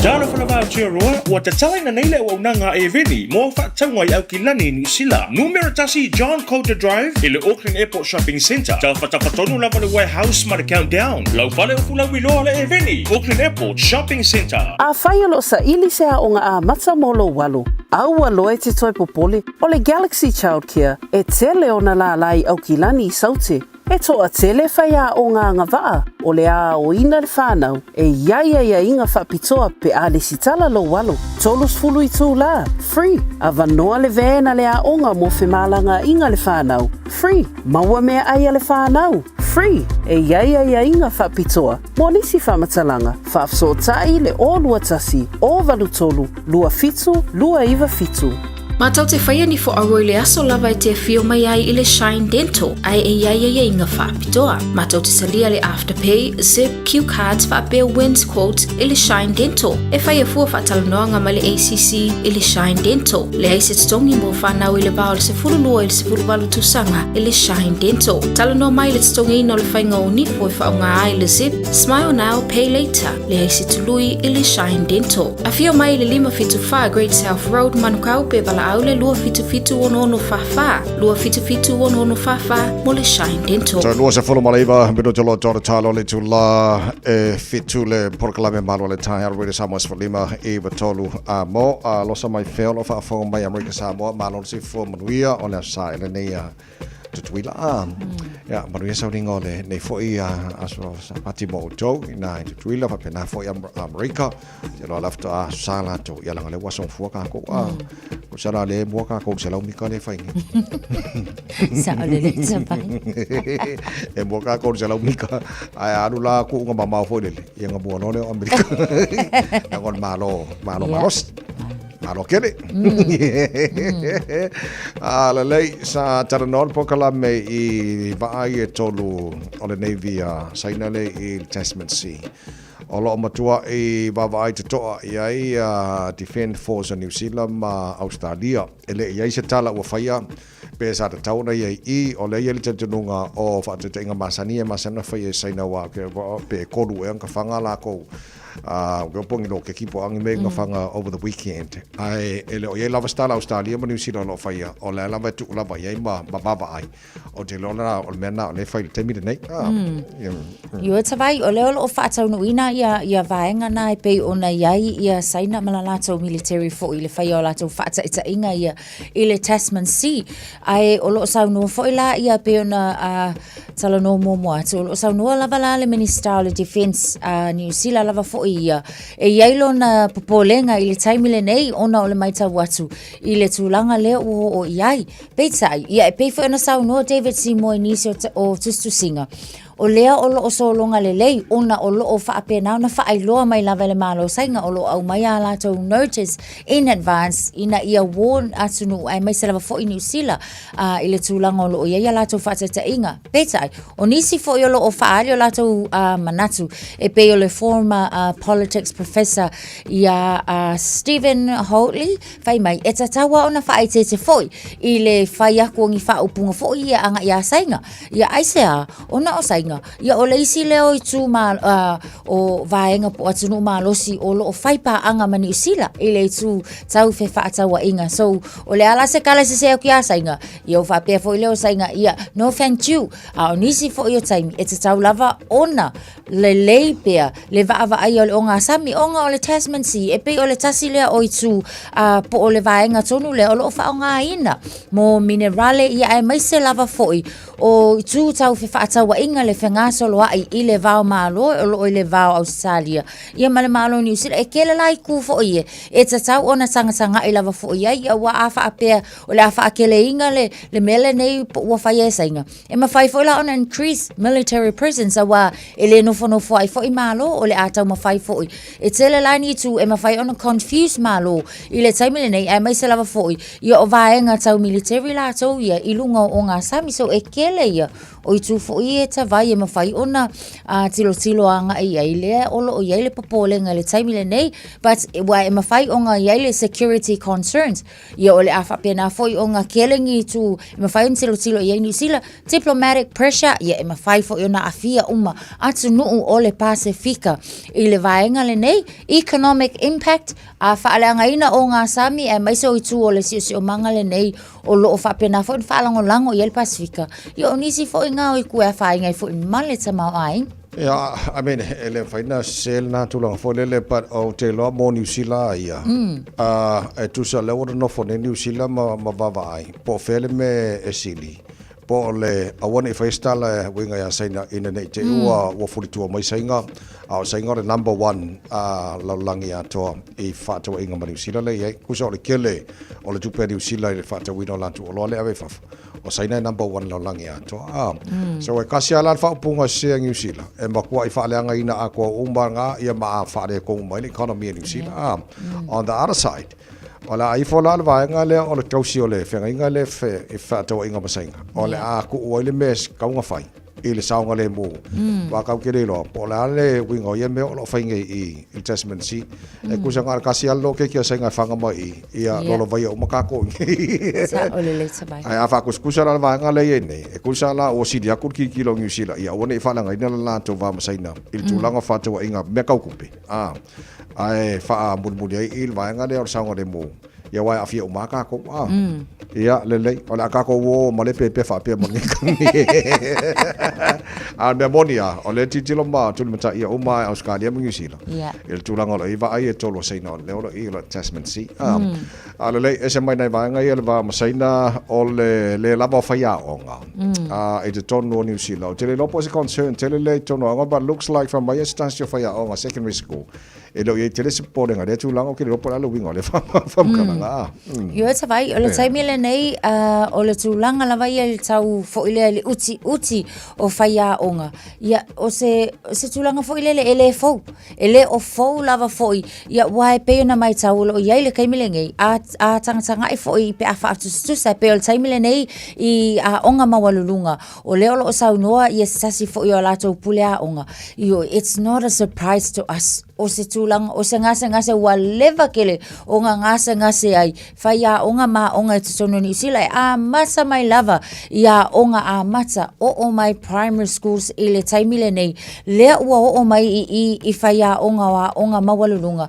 S12: Talofa lava Aotearoa, ua tatalaina nei le auaunaga a Eveni mo au faatauga i Aukilani, Niu Sila. Numera 1 John Coulter Drive i le Auckland Airport Shopping Centre. Tafatafa tonu lava le warehouse ma le Countdown. Lau fale o Fulauiloa le Eveni, Auckland Airport Shopping Centre.
S7: Afai o lo o saili se aoga amata mo lou alo, aua loa e te toe popole, o le Galaxy Childcare e tele ona lālā i Aukilani i Saute. E toatele faiaoga agavaa o le aoina le whanau e i ai aiaiga faapitoa pe a lesitala lou alo. 30 itulā, free, avanoa le van a le aoga mo femalagaaiga le whanau, free, maua meaai a le whanau, free, e i ai aiaiga faapitoa mo nisi faamatalaga, faafesootai le 021 083 27 297.
S13: Mātou te whaia ni fo aua i le aso lava e te awhio mai ai i le Shine Dental ae e iai aiaiga faapitoa. Mātou te talia le Afterpay, Zip, Q Cards faapea Wins Quotes i le Shine Dental. E whai a fua whaatalanoanga mai le ACC i le Shine Dental. Leai se totogi mo whanau i le va o le 12 i le 18 tausaga i le Shine Dental. Talanoa mai le totogiina o le whainga o nifo e whaonga ai le Zip, Smile Now, Pay Later. Leai se tului i le Shine Dental. Afio mai i le 574 Great South Road, Manukau, pe valaau le 2776644, 2776644 mo le Shine Dental.
S3: Toe 29 minuti o lo tōna talo le tula e fitu le polokalame malo le taeao Radio Samoa 15 i tolu a mo a losa mai fea o lo faafofoga mai Amerika Samoa malo le soifua manuia o le aso sa i lenei a Tutuila a ia manuia sauniga o lenei foi aso Sapati mo outou ina i Tutuila faapena foi Amerika te loa la faatoa sa latou ia leaga o lea ua aso gafua tatou a ko sa la le mua tatou i le 100 mita lea e fai nei.
S8: Sao lelei Tavai.
S3: E mua tatou i le 100 mita ae alu la kuuga mamao foi lele ia ona mua loa lea o Amerika. Leaga o le Malo, Malo malosi. Malo kele. A lelei sa talanoa le polokalame i vaa ia e tolu o le Navy a Saina lea i le Tasman Sea. O lo o matuaʻi vaavaai totoa i ai a Defend Force a Niu Sila ma Ausetalia. E le i i ai se tala ua faia pe sa tatau ona i ai i, o lea i ai le talitonuga o faataitaiga masani e masani ona faia e Saina aua pe 3 ea gafaga lakou a ua pogi lo ke kipo angi me gafaga over the weekend. Ae e le o i ai lava se tala a Ausetalia ma Niu Sila o lo o faia, o lea lava e tuu lava i ai ma vaavaai. O te iloa lena, o le mea lena o lea e fai i le taimi lenei.
S8: Ioe Tavai, o lea o lo o faataunuuina ia, ia vaega na e pei ona i ai ia Saina ma la latou military foi i le faia o latou faataitaiga ia i le Tasman Sea. Ae o lo o saunoa foi la ia pei ona uh, talanoa muamua atu, o lo o saunoa lava la le Minista o le Defence a uh, Niu Sila lava foi ia, e i ai lona popolega i le taimi lenei ona o le maitau atu i le tulaga lea ua oo i ai. Peitai, ia e pei foi ona saunoa David Seymour i nisi o, o tusitusiga, o lea o lo o sologa lelei ona o lo o faapena ona faailoa mai lava e le Malo o Saina o lo o aumai a latou notice in advance ina ia warn atunuu aemaise lava foi Niu Sila uh, i le tulaga o lo o i ai a latou faataitaiga. Peitai, o nisi foi o lo o faaali o latou uh, manatu e pei o le former uh, politics professor ia uh, Stephen Hoadley Fai mai, e tatau lava ona faaeteete foi i le fai aku o ni faaupuga foi ia agai iā Saina. Ia aisea? Ona o Saina, ia o le isi lea o itu ma, uh, o vaega po o atunuu malosi o lo o fai paaga ma Niu Sila i le itu tau fefaatauaiga. So, o le a la se kala sese atu iā Saina? Ia ua faapea foi lea o Saina, ia, no thank you. A o nisi foi o taimi, e tatau lava ona lelei pea le vaavaaia o le ogasami ona o le Tasman Sea e pei o le tasi lea o itu a po o le vaega tonu lea o lo o faaaogaina mo minerale ia aemaise lava foi o itu tau fefaatauaiga le fegasoloai i le va o Malo o lo o i le va o Ausetalia ia ma le Malo o Niu Sila. E tele la itu foi e e tatau ona tagatagai lava foi i ai aua a faapea o le a faakeleina le le mea lenei po ua faia e Saina E mafai foi la ona increase military presence aua e le nofonofo ai foi Malo o le a taumafai foi. E tele la ni itu e mafai ona confuse Malo i le taimi lenei aemaise lava foi ia o vaega tau military latou ia i luga o ogasami. So e kele ia O itu foi ia e tavai e mafai ona tilotilo agai i ai lea o lo o i ai le popolega i le taimi lenei, but ua e mafai ona i ai le security concerns. Ia o le a faapena foi ona tele ni itu e mafai ona tilotilo i ai Niu Sila, diplomatic pressure, ia e mafai foi ona aafia uma atunuu o le Pasefika i le vaega lenei, economic impact, a faaleagaina o ngā sami aemaise o itu o le siosiomaga lenei o lo o faapena foi ona faalagolago i ai le Pasefika, ia o nisi foi ngā o itu e afaina ai foi ma le tamaoaiga.
S3: Yeah, I mean, e le mafai na sese lena tulaga foi lele, but ou te iloa mo Niu Sila ia. E tusa lea ua nonofo nei Niu Sila ma, ma vaavaai, po o fea le mea e sili, po o le aua ne i faia se tala e uiga ia Saina ina ne i te i ua, ua fulitua mai Saina, a o Saina o le number one lalolagi atoa i fefaatauaiga ma Niu Sila lea e i ai. Tusa o le tele o le tupe a Niu Sila i le faatauina o latou oloa lea e ave i fafo. O Saina e number one lalolagi atoa. A. So e kasi lava la le faaupuga sese a Niu Sila, e matuai faaleagaina atoa uma na ia ma a faaletonu mai le economy a Niu Sila. A. On the other side, o le a ifo la le vaega lea o le tausi o le feagaiga lea i fefaatauaiga ma Saina, o le a tuu ai le mea e tatau ona fai i le saogalemu. Aua tatou te le iloa po o le a le uiga o ia mea o lo o fai nei i le Tasman Sea. E tusa na o le tasi lava le loketi a Saina e fana mai i i, ia lolovaia uma tatou i inei.
S8: Sao lelei Tavai.
S3: Ae a faatusatusa la le vaega lea e i ai nei, e tusa la ua sili atu le tilotilo a Niu Sila ia aua ne i faaleagaina le latou va ma Saina i le tulaga o fefaatauaiga mea tau tupe, a, ae faamulimuli ai i le vaega lea o le saogalemu. Ia aua e aafia uma lava tatou. A. Ia, lelei. O le a tatou o ma le pēpē faapea mo lenei taimi. A o le mea moni lava, o lea e tilotilo ma tulimataia uma lava e Ausetalia ma Niu Sila i le tulaga o lo o i ai vaai e tolu a Saina o lea o lo o i i Tasman Sea. A. A lelei, ese mai nai vaega ia le va ma Saina o le lē lava o faiaoga i totonu o Niu Sila. Ou te le iloa po o se concern tele lea i totonu o aoga but looks like fai mai e se tasi o faiaoga secondary school E le o i ai tele se popolega i lea tulaga, ou te le iloa po o le a le uiga o lea faamatalaga.
S8: Ioe Tavai, o le taimi lenei, o le tulaga lava ia i le tau foi lea i le utiuti o faiaoga, ia, o se, se tulaga foi lele e le fou. E le o fou lava foi, ia, aua e pei ona matau o lo o i ai le taimi lenei, a, a tagatagai foi pe a faatusatusa e pei o le taimi lenei i aoga maualuluga, o lea o lo o saunoa ia se tasi foi o a latou pule aoga, ioe, it's not a surprise to us. O se tulaga, o se gasegase ua leva tele ona gasegase ai faiaoga ma aoga i totonu o Niu Sila e amata mai lava i aoga amata, oo mai primary schools i le taimi lenei, lea ua oo mai i i i faiaoga o aoga maualuluga,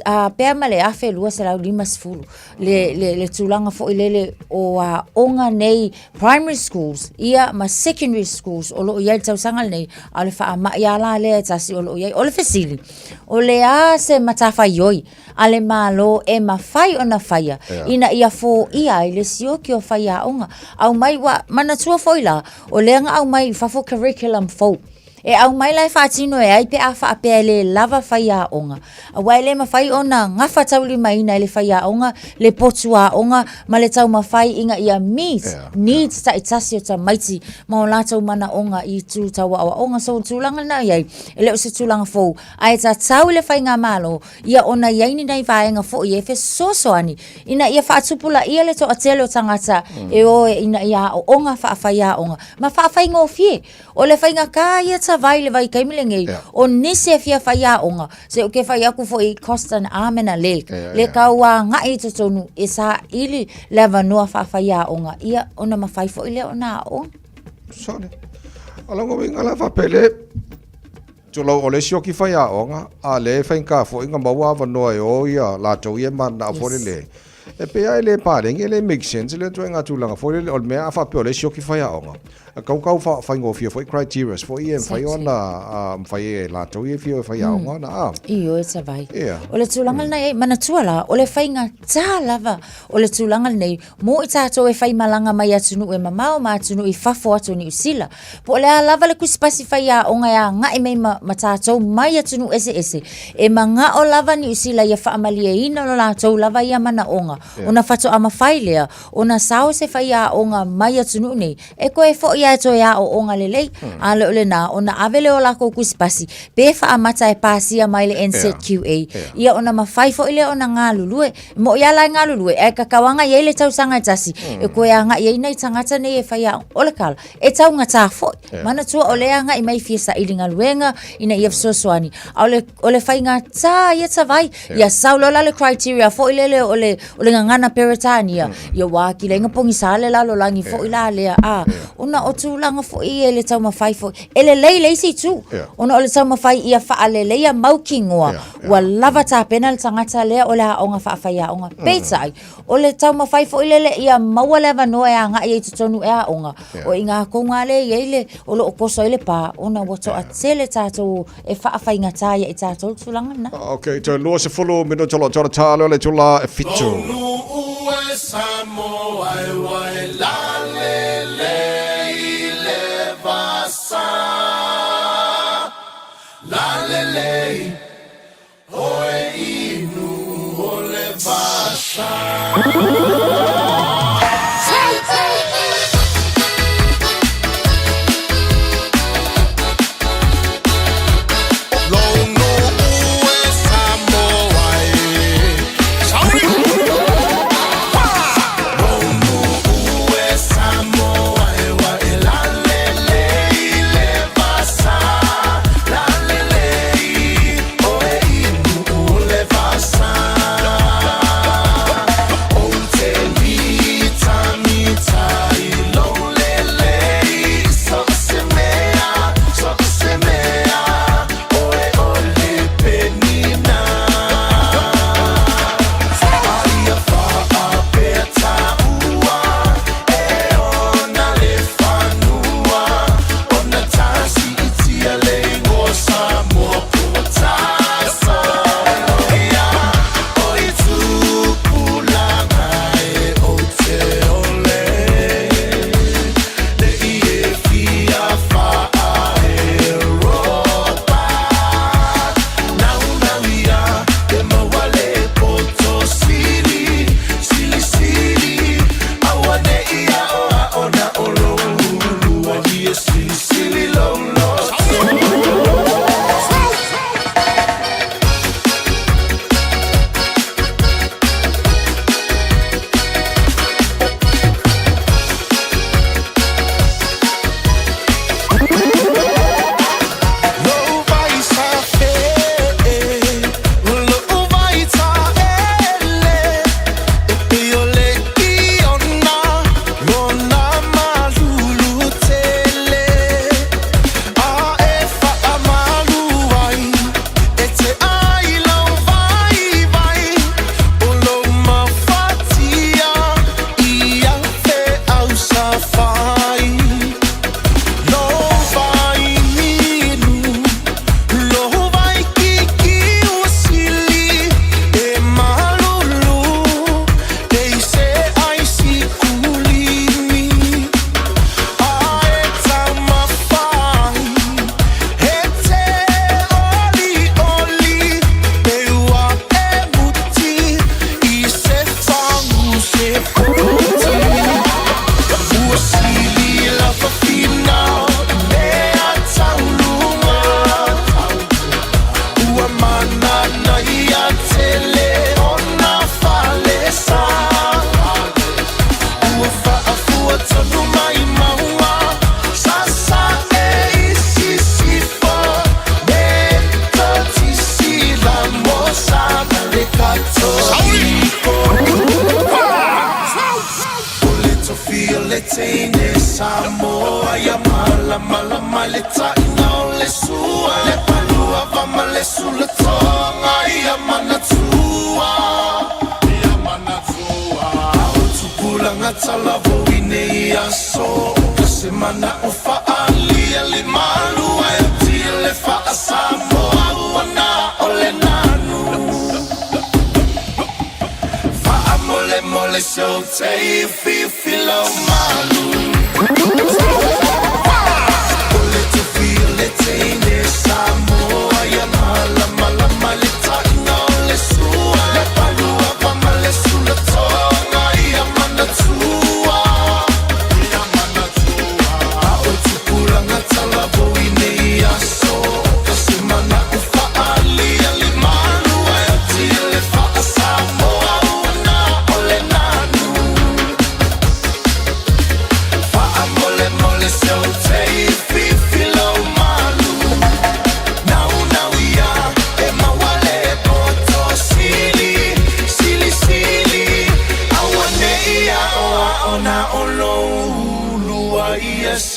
S8: a pea ma le 1250 le, le, le tulaga foi lele o aoga nei primary schools ia ma secondary schools o lo o i ai le tausaga lenei, a o le faamai lava la lea e tasi o lo o i ai. O le fesili, o le a se matafaioi a le Malo e mafai ona faia ina ia foia ai le sioki o faiaoga? Aumai, ua manatua foi la, o lea na aumai i fafo curriculum fou. E aumai la e faatino e ai pe a faapea e le lava faiaoga, aua e le mafai ona gafataulimaina e le faiaoga le potu aoga ma le taumafai ina ia meet needs taitasi o tamaiti ma o latou manaoga i itu tau aoaoga. So o le tulaga lena e i ai, e le o se tulaga fou, ae tatau i le faigamalo ia ona i ai ni nai vaega foi e fesoasoani ina ia faatupulaia le toatele o tagata e o ina ia aooga faafaiaoga ma faafaigofie. O le faigata ia tavai le vaitaimi lenei, o nisi e fia faiaoga, se ou te fai atu foi it cost an arm and a leg, le tau agai i totonu e saili le avanoa faafaiaoga, ia ona mafai foi lea ona aooga.
S3: Sole. O lona uiga la faapea le tulou o le sioki faiaoga, a lea e faigata foi ona maua avanoa e o ia latou ia e mananao foi lele. E pei lava e le paleni, e le make sense lea ituaiga tulaga foi lele, o le mea a faapea o lea e sioki faiaoga, e tatau tau faafaigofie foi criterias foi ia e mafai ona mafai e latou ia e fia o e faiaoga ona a.
S8: Ioe Tavai. O le tulaga lena e i ai, manatua la, o le faigata lava o le tulaga lenei mo i tatou e faimalaga mai atunuu e mamao ma atunuu i fafo atu o Niu Sila. Po o le a lava le tusipasi faiaoga e agai mai ma, ma tatou mai atunuu eseese, e manao lava Niu Sila ia faamalieina lo latou lava ia manaoga, ona faatoa mafai lea ona sao se faiaoga mai atunuu nei e toe foi lava e toe aooga lelei, a le o lena, ona ave lea o lakou tusipasi, pe faamata e pasia mai le NZQA, ia ona mafai foi lea ona galulue. E moʻi lava la e galulue, ae tatau lava ona i ai le tausaga e tasi, e toe agai ai nai tagata nei e fai aoga. O le tala, e taugata foi. Manatua o lea e agai mai e fia saili galuega ina ia fesoasoani, a o le, o le faigata ia tavai, ia sau loa la le criteria foi lele o le, o le gagana Peretania, ia ua atili ai ona pogisa le lalolagi foi la lea, a, ona o tulaga foi ia i le taumafai foi, e lelei le isi itu, ona o le taumafai ia faaleleia mautinoa, ua lava tapena le tagata lea o le aoga faafaiaoga. Peitai, o le taumafai foi lele ia maua le avanoa e agai ai i totonu e aoga, o i ina tonu lava lea e i ai le, o lo o toso ai le pa, ona ua toatele tatou e faafaigata ia i tatou le tulaga lena.
S3: Ok, toe 20 minute o lo o toe ta lea o le itula e 7.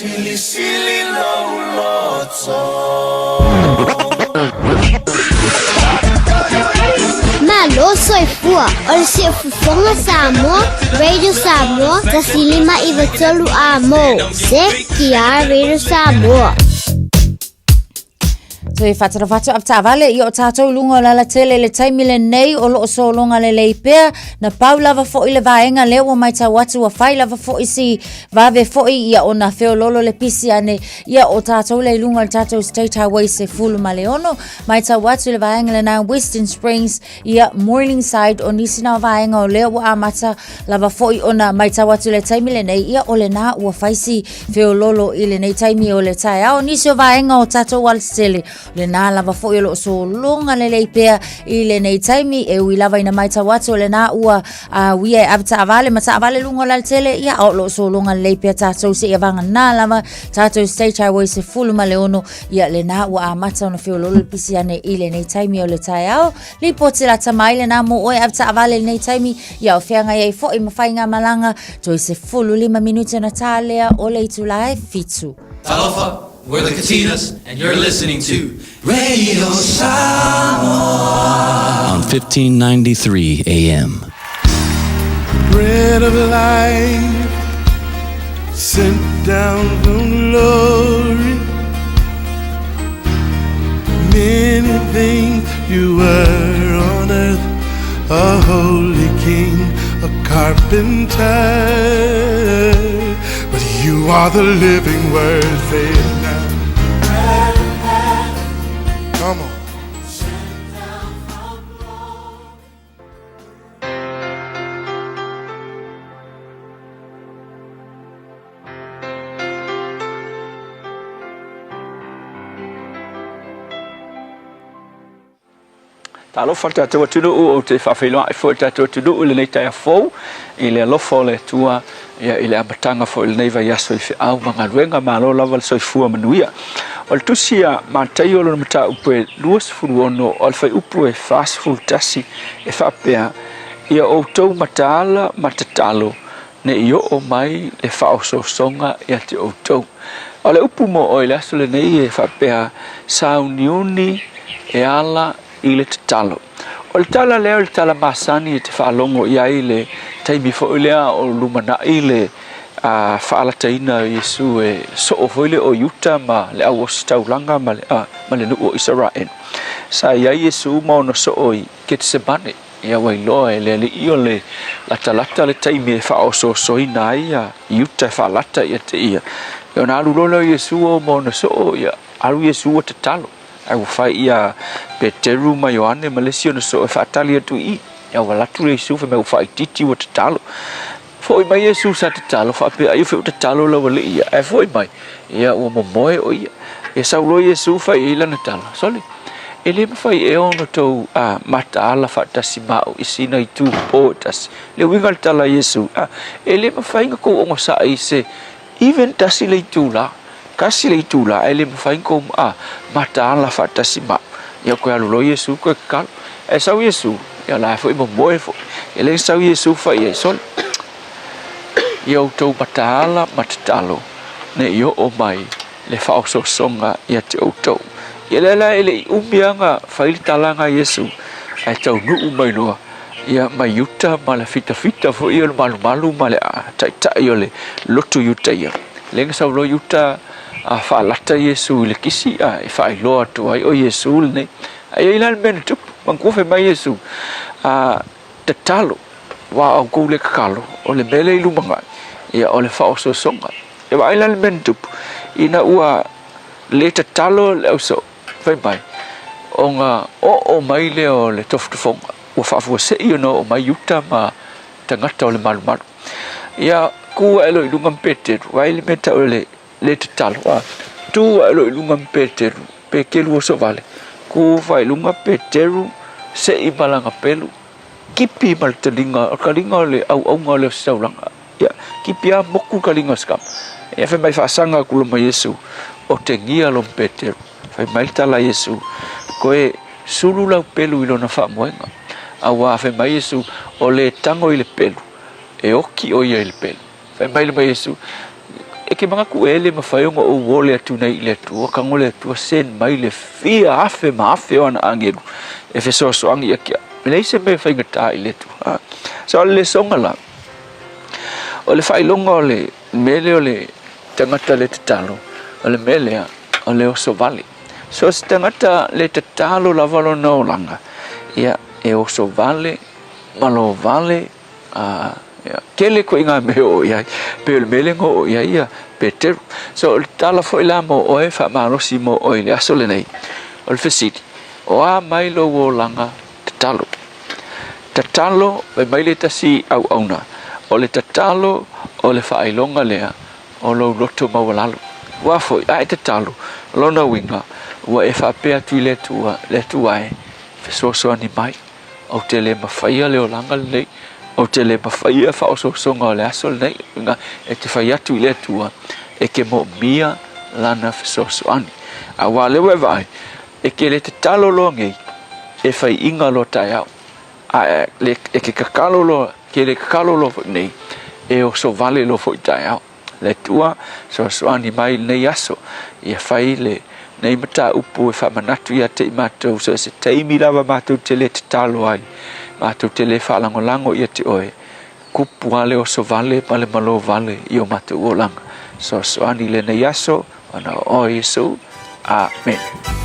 S2: Silisili lou loto.
S9: Malo soifua o le siufofoga Samoa, Radio Samoa, 105 93 Amo. CKR Radio Samoa.
S8: Toe faatalofa atu avetaavale i o tatou luga o le alatele i le taimi lenei o loo sologa lelei pea. Na pau lava foi le vaega lea ua matau atu ua fai lava foi si vave foi ia ona feololo le pisi ane ia o tatou lea i luga o le tatou State Highway 16. Matau atu le vaega lena Western Springs ia Morningside o nisi na o vaega o lea ua amata lava foi ona matau atu le taimi lenei ia o lena ua fai si feololo i lenei taimi o le taeao. Nisi o vaega o tatou alatetele lena lava foi o loo sologa lelei pea i lenei taimi e ui lava ina matau atu o lena ua uia e ave taavale ma taavale luga o le alatele ia a o loo sologa lelei pea tatou seia vagana lava tatou State Highway 16 ia lena ua amata ona feololo le pisi ane i lenei taimi o le taeao. Lipoti lata mai lena mo oe ave taavale i lenei taimi ia o feagai ai foi ma faigamalaga toe 15 minute ona tā lea o le itula e 7.
S14: Talofa, we're the Katinas, and you're listening to Radio Samoa on 1593 AM.
S2: Bread of life sent down from glory. Many things you were on earth, a holy king, a carpenter. But you are the living word, say it now. Come on.
S15: Talofa le tatou atunuu, ou te faafeiloai foi le tatou atunuu i lenei taeao fou i le alofa o le Atua ia i le amataga foi o lenei vaiaso i feau ma galuega. Malo lava le soifua manuia. O le tusi a Mataio lona mataupu e 26 o le fuaiupu e 41 e faapea, Ia outou mataala ma tatalo ne i oo mai le faaosoosoga ia te outou. O le upu mo oe i le aso lenei e faapea, Sauniuni e ala i le tatalo. O le tala lea o le tala masani e te faalogo i ai i le taimi foi lea o lumanai le faalataina o Iesu e soo foi lea o Iuta ma le au ositaulaga ma le, ma le nuu o Isaraelu. Sa i ai Iesu ma ona soo i Ketesemane. Ia ua iloa e le Alii o le latalata le taimi e faaosoosoina ai ia Iuta e faalata ia te ia. Ia ona alu loa lea o Iesu o ma ona soo, ia alu Iesu ua tatalo. Ae ua fai ia Peteru ma Ioane ma le isi ona soo e faatali atu i i. Ia ua alu atu le Iesu fai mai ua faaitiiti ua tatalo. Foi mai Iesu sa tatalo faapea ai o fea ua tatalo lau Alii ia. Ae foi mai, ia ua momoe o ia. Ia sau loa Iesu fai i ai lana tala, Sole, e le mafai ea ona tou mataala faatasi ma au i sina itu po e tasi. Le uiga o le tala a Iesu, a, e le mafai ona kou ogasai i se even tasi le itula, kasi le itula, ae le mafai ona kou mataala faatasi ma au. Ia koe alu loa Iesu koe kakalo. Ae sau Iesu, ia la foi momoe foi. E le sau Iesu fai i ai, Sole, ia outou mataala ma tatalo ne i oo mai le faaosoosoga ia te outou. Ia lea la e le i umi lava ona fai le talaga a Iesu, ae taunuu mai loa ia mai uta ma le fitafita foi o le malumalu ma le taitai o le lotu Iutaia. Lea na sau loa Iuta a faalata Iesu i le kisi a e faailoa atu ai o Iesu lenei. Ae i ai la le mea na tupu, manatua fai mai Iesu, a tatalo, aua o outou le tatalo, o le mea lea i lumanai, ia o le faaosoosoga. E vaai la le mea na tupu, ina ua le tatalo le ausoo, fai mai, ona oo mai lea o le tofotofoga, ua faafuasei ona oo mai Iuta ma tagata o le malumalu. Ia, tu ae loa i luga ma Peteru, vaai le mea tau o le le tatalo, a, tu ae loa i luga ma Peteru, Peteru osovale, tu fai i luga Peteru, sei ma lana pelu, kipi ma le taliga, o le taliga o le auauga o le ositaulaga. Ia, kipi a moku le taliga o se kama. Ia, fai mai faasaga atu loa ma Iesu, otegia loa ma Peteru. Fai mai le tala a Iesu, Koe sulu lau pelu i lona faamoega. Auā fai mai Iesu, o le tago i le pelu, e oki ʻo ia i le pelu. Fai mai le mai Iesu, E ke manatu e le mafai ona ou ole atu nei i le Atua, tago le Atua send mai le fia afe ma afe o ana agelu e fesoasoani ia te au. E leai se mea e faigata i le Atua. Ha. So o le lesoga la, o le faailoga o le mea lea o le tagata le tatalo, o le mea lea o le oso vale. So se tagata le tatalo lava lona olaga, ia e oso vale, malo vale, A, ia, tele koʻi ngā mea e oo i ai, pei o le mea lea na oo i ai ia Peteru. So, o le tala foi la mo oe, faamalosi mo oe i le aso lenei, o le fesili, o a mai lou olaga tatalo? Tatalo, fai mai le tasi auauna, o le tatalo o le faailoga lea o lou loto maualalo. Ua foi, a e tatalo, o lona uiga, ua e faapea atu i le Atua, le Atua e, fesoasoani mai. Ou te le mafaia le olaga lenei, ou te le mafaia faaosoosoga o le aso lenei, uiga e te fai atu i le Atua e te moomia Lana fesoasoani. Aua o lea ua e vaai, e te le tatalo loa nei, e faiiga loa taeao. A e te tatalo loa, te le tatalo loa foi nei, e oso vale loa foi taeao. Le Atua, fesoasoani mai i lenei aso, ia fai lenei mataupu e faamanatu ia te i matou, so o se taimi lava matou te le tatalo ai, matou te le faalagolago ia te Oe, kupu lava le oso vale ma le malo vale i o matou olaga. Fesoasoani i lenei aso, ona o Oe Iesu. Amene.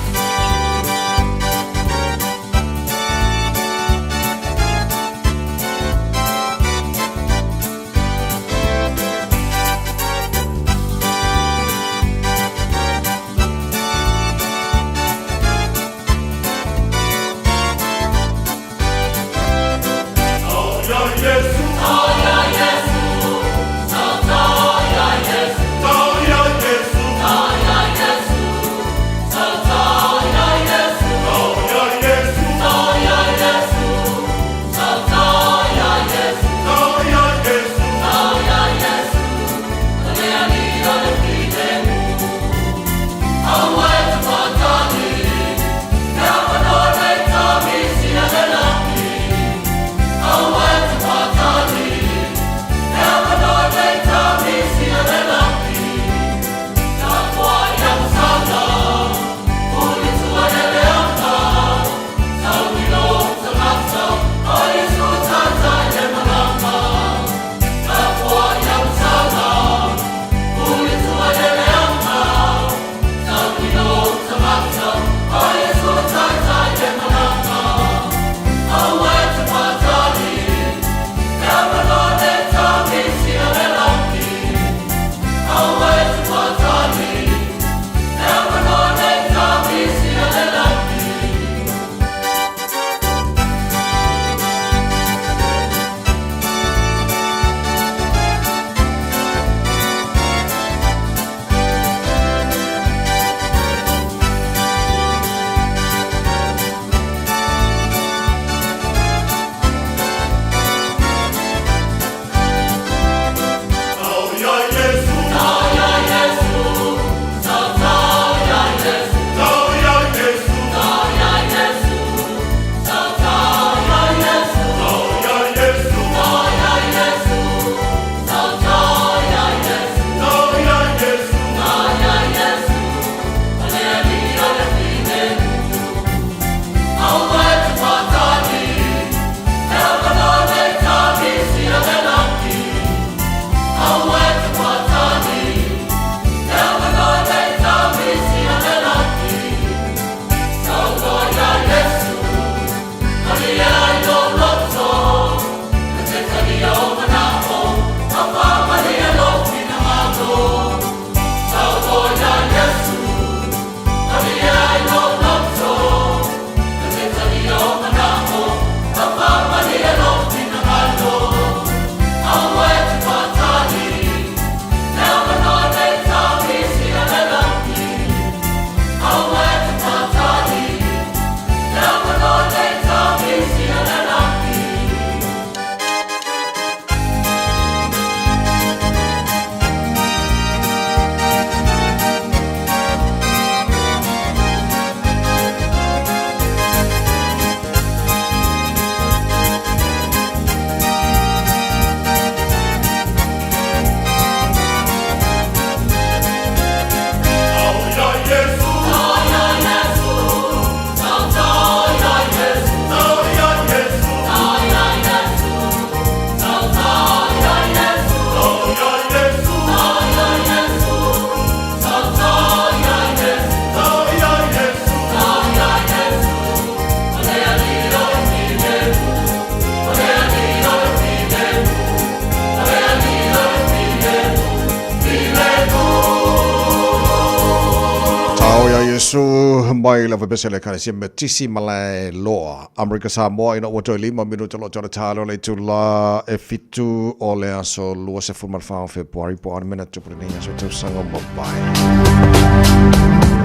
S3: Lausu mai lava pese le Ekalesia Metisi Malaeloa, Amerika Samoa ina ua toe lima minuta lo tole talo le itula e fitu o le aso 24 o Fepuari po a mena tupu lenei aso tausaga mavae.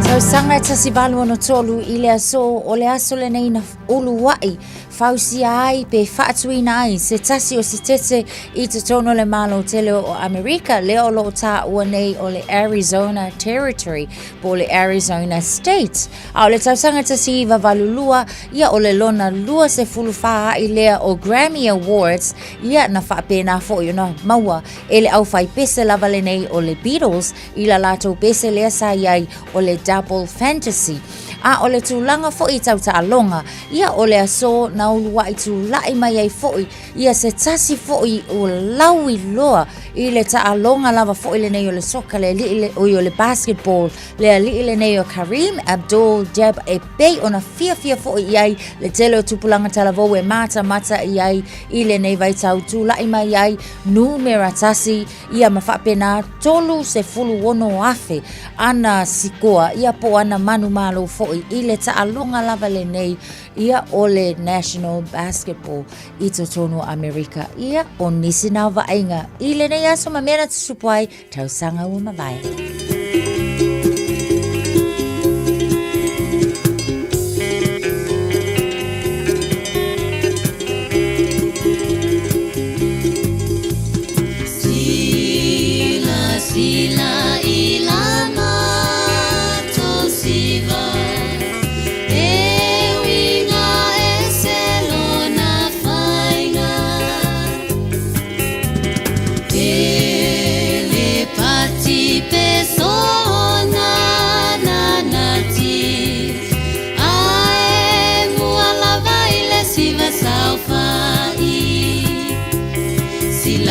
S8: Tausaga e 1863 i le aso o le aso lenei na ulua'i fausia ai pe faatuina ai se tasi o sitete i totonu o le Malo tele o Amerika, lea o lo o taua nei o le Arizona Territory po o le Arizona State. A o le tausaga 1982, ia o le lona 24 a'i lea o Grammy Awards, ia na faapena foi ona maua e le aufaipese lava lenei o le Beatles i la latou pese lea sa i ai o le Double Fantasy. A o le tulaga foi i tau taaloga, ia o le aso na ulua'i tula'i mai ai foi ia se tasi foi o lauiloa i le taaloga lava foi lenei o le soka le ali'i le, oi o le basketball le ali'i lenei o Kareem Abdul-Jabbar e pei ona fiafia foi i ai le tele o tupulaga talavou e matamata i ai i lenei vaitau tula'i mai ai numera tasi ia ma faapena 36,000 ana sikoa ia po o ana manumalo foi i le taaloga lava lenei ia o le National Basketball i totonu o Amerika. Ia o nisi na o vaaiga i lenei aso ma mea na tutupu ai tausaga ua mavae.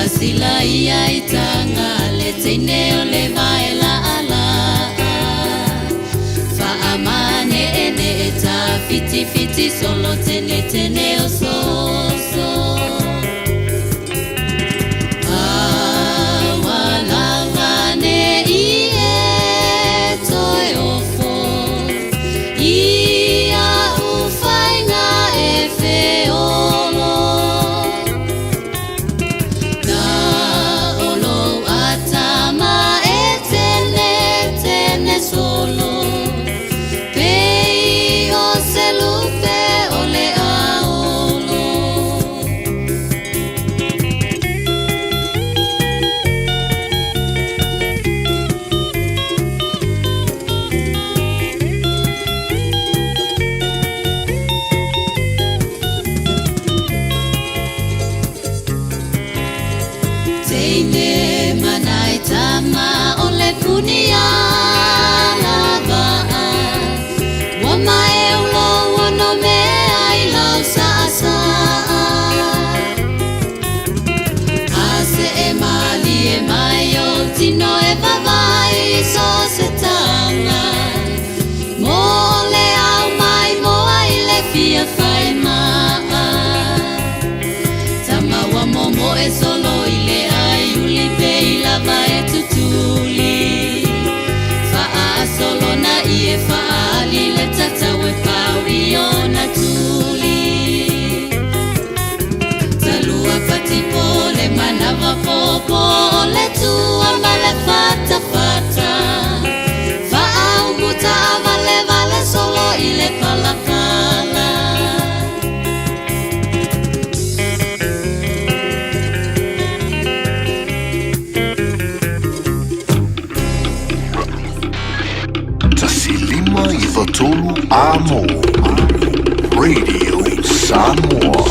S16: Sila ia i tanga le teine o le vaela ala Whaamane e ne e ta whiti whiti solo tene tene o so so Awa lava ne i e toe ofo I a uwhainga e wheolo Na olo atama e tene tene solo Pei o se lupe o le aolo. Teine manai tama o le puni ala va'a. Ua mae ulo ono mea i lau sa'asa'a. A se e malie mai o tino e vavai so se tanga. Mo le au mai moa i le fia fai ma'a. Tama ua momo e solo i le ai uli pe i lava e tutuli. Faa solo na i e faali le tatau e pau i ona tuli. Talua patipo le manawa popo o le tua ma le fata fata. Faaumuta vale vale solo i le palapala.
S1: Tasilima i Vatolu Amo. Radio Samoa.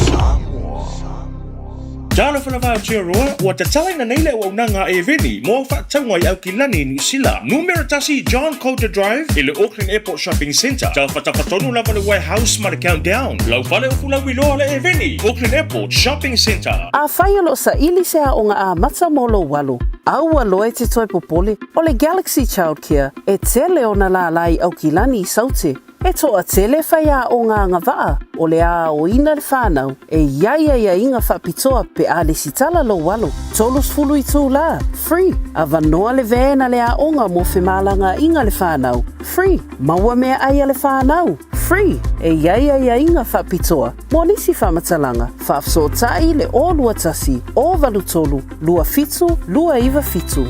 S12: Talofa lava Aotearoa, ua tatalaina nei le auaunaga a Eveni mo au faatauga i Aukilani, Niu Sila. Numera tasi John Coulter Drive i le Auckland Airport Shopping Centre. Tafatafa lava le warehouse ma le Countdown. Lau fale o fulauiloa le Eveni, Auckland Airport Shopping Centre.
S7: Afai o lo o saili se aoga amata mo lou alo, a ua loa e te toe popole, o le Galaxy Childcare e tele ona lālā i Aukilani i Saute. E toatele faiaoga agavaa o le a aoina le fanau e i ai aiaiga faapitoa pe a lesitala lou alo. 30 itulā, free, avanoa le van a le aoga mo femalagaaiga le fanau, free, maua meaai a le fanau, free, e i ai aiaiga faapitoa mo nisi faamatalaga, faafesootai le 021 083 27 297.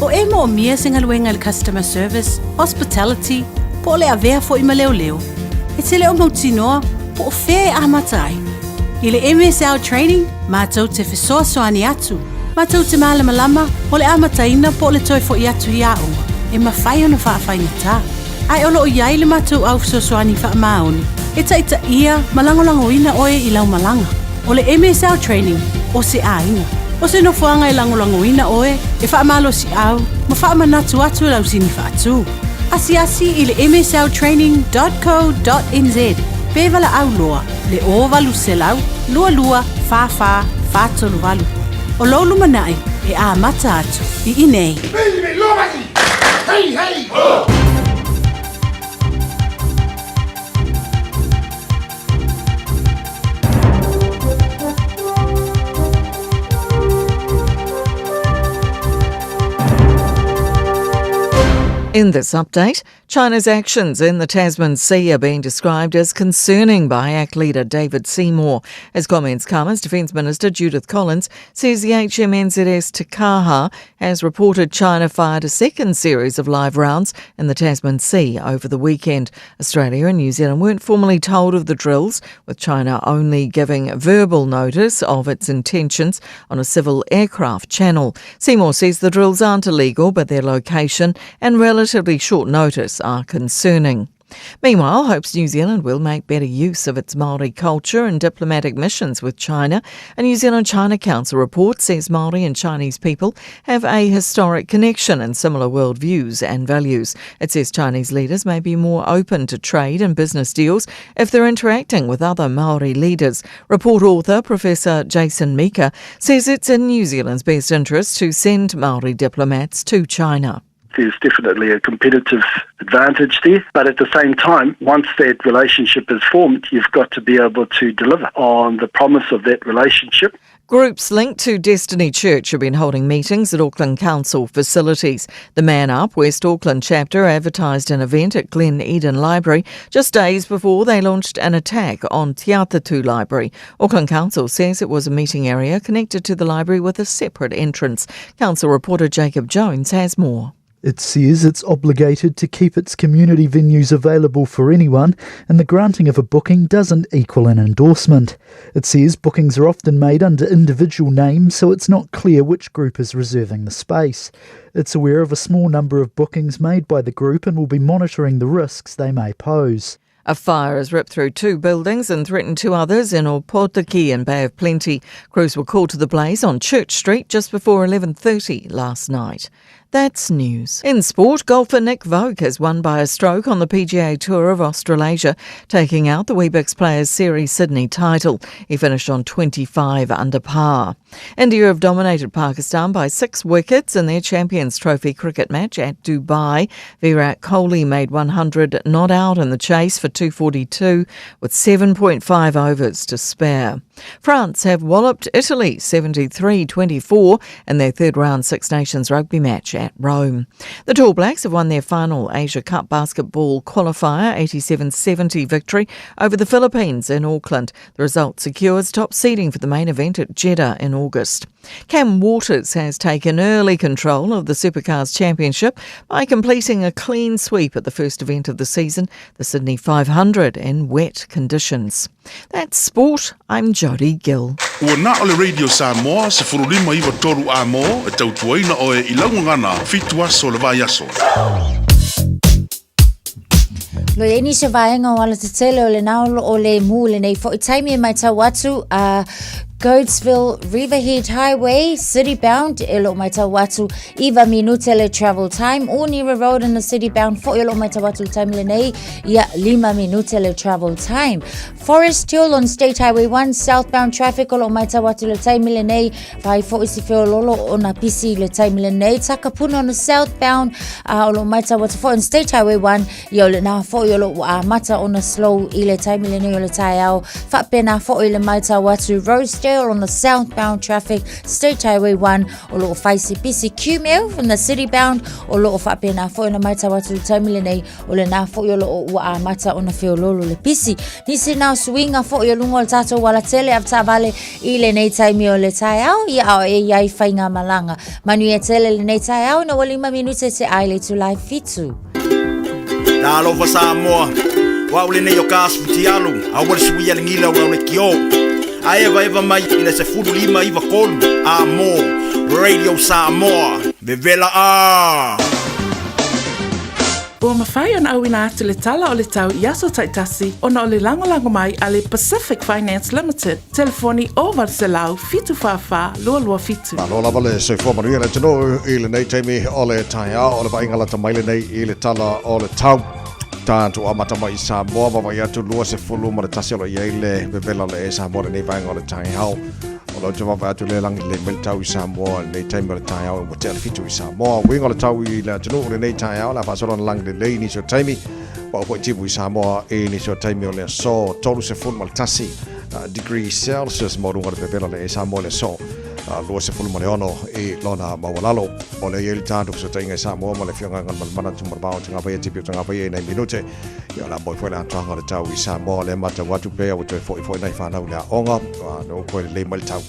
S7: O e moomia se galuega i le customer service, hospitality, po o le avea foi ma leoleo, e te le o mautinoa po o fea e amata ai. I le MSL Training, matou te fesoasoani atu, matou te malamalama o le amataina po o le toe foi atu i aoga, e mafai ona faafaigata. Ae o lo o i ai le matou au fesoasoani faamaoni e taitaia ma lagolagoina oe i lau malaga. O le MSL Training, o se aiga. O se nofoaga e lagolagoina oe, e faamalosiau ma faamanatu atu i lau sini faatu. Asiasi i le msltraining.co.nz pe valaau loa le 0800 22 44 438. O lou lumanai e amata atu i inei.
S17: Hey, hey! Oh!
S4: In this update, China's actions in the Tasman Sea are being described as concerning by ACT leader David Seymour. His comments come as Defence Minister Judith Collins says the HMNZS Te Kaha has reported China fired a second series of live rounds in the Tasman Sea over the weekend. Australia and New Zealand weren't formally told of the drills, with China only giving verbal notice of its intentions on a civil aircraft channel. Seymour says the drills aren't illegal, but their location and relatively short notice are concerning. Meanwhile, hopes New Zealand will make better use of its Māori culture and diplomatic missions with China. A New Zealand China Council report says Māori and Chinese people have a historic connection and similar worldviews and values. It says Chinese leaders may be more open to trade and business deals if they're interacting with other Māori leaders. Report author Professor Jason Meeker says it's in New Zealand's best interest to send Māori diplomats to China
S18: there's definitely a competitive advantage there. But at the same time, once that relationship is formed, you've got to be able to deliver on the promise of that relationship.
S4: Groups linked to Destiny Church have been holding meetings at Auckland Council facilities. The Man Up West Auckland chapter advertised an event at Glen Eden Library just days before they launched an attack on Te Atatu Library. Auckland Council says it was a meeting area connected to the library with a separate entrance. Council reporter Jacob Jones has more.
S19: It says it's obligated to keep its community venues available for anyone, and the granting of a booking doesn't equal an endorsement. It says bookings are often made under individual names, so it's not clear which group is reserving the space. It's aware of a small number of bookings made by the group and will be monitoring the risks they may pose.
S4: A fire has ripped through two buildings and threatened two others in Opotiki and Bay of Plenty. Crews were called to the blaze on Church Street just before 11:30 last night. That's news. In sport, golfer Nick Voke has won by a stroke on the PGA Tour of Australasia, taking out the Webex Players Series Sydney title. He finished on 25 under par. India have dominated Pakistan by six wickets in their Champions Trophy cricket match at Dubai. Virat Kohli made 100 not out in the chase for 242 with 7.5 overs to spare. France have walloped Italy 73-24 in their third round Six Nations rugby match at Rome. The Tall Blacks have won their final Asia Cup basketball qualifier 87-70 victory over the Philippines in Auckland. The result secures top seeding for the main event at Jeddah in August. Cam Waters has taken early control of the Supercars Championship by completing a clean sweep at the first event of the season, the Sydney 500, in wet conditions. That's sport. I'm Jodie Gill.
S1: Ua na o le Radio Samoa, 1593 a mō, e tautuaina oe i laugagana, fitu aso le vai aso.
S8: Lo iai nisi o vaega o alatetele o lena o lo o lemu lenei foi taimi e matau atu a Coatesville Riverhead Highway, city bound, e lo o matau atu iva minute le travel time. Onira Road in the city bound foi o lo o matau atu le taimi lenei, ia lima minute le travel time. Forest Hill on State Highway 1, southbound traffic o lo o matau atu le taimi lenei, fai foi si feololo o na pisi le taimi lenei. Takapuna on the southbound, o lo o matau atu foi on State Highway 1, Ia o lena foi o loo amata ona slow i le taimi lenei o le taeao. Faapena foi le matau atu Rosedale on the southbound traffic, State Highway 1 o loo fai si pisi Kumeu from the city bound o loo faapena foi ona matau atu le taimi lenei o lena foi o loo ua amata ona feololo le pisi. Nisi na o suiga foi o luga o le tatou alatele avetaavale i lenei taimi o le taeao, ia a o e iai faigamalaga. Manuia tele lenei taeao ina ua 5 minute te ai le itula e 7.
S20: Talofa Samoa, o au lenei o ka Futialu, aua le suia le gila o le kio. A eva eva mai i le 1593 a mo Radio Samoa, vevela a!
S7: Ua mafai ona auina atu le tala o le tau i aso taitasi ona o le lagolago mai a le Pacific Finance Limited, telefoni 0800 744 227.
S3: Malo lava le soifua manuia le atunuu i lenei taimi o le taeao o le vaaiga lata mai lenei i le tala o le tau. Tatou amata mai i Samoa, vaavaai atu 21 o lo o i ai le vevela o le e Samoa lenei vaega o le taeao. O lo o te vaavaai atu le lagi lelei mai le tau i Samoa i lenei taimi o le taeao ua tea le 7 i Samoa. Uiga o le tau i le atunuu i lenei taeao, o le a faasolo ona lagi lelei i nisi o taimi. Pau foi timu i Samoa i nisi o taimi o le aso 31 degree Celsius maualuga o le vevela o le e Samoa i le aso 26 i lona maualalo. O lea i ai le tatou fesootaiga i Samoa ma le Afioga Galumalemana Tumalevao Tagavaia Tipi o Tagavaia i nai minute. Ia o le a moe foi le atoaga o le tau i Samoa. O lea matau atu pea ua toe foi foi nai fanau i le aoga. Ua no koe lelei mai le tau.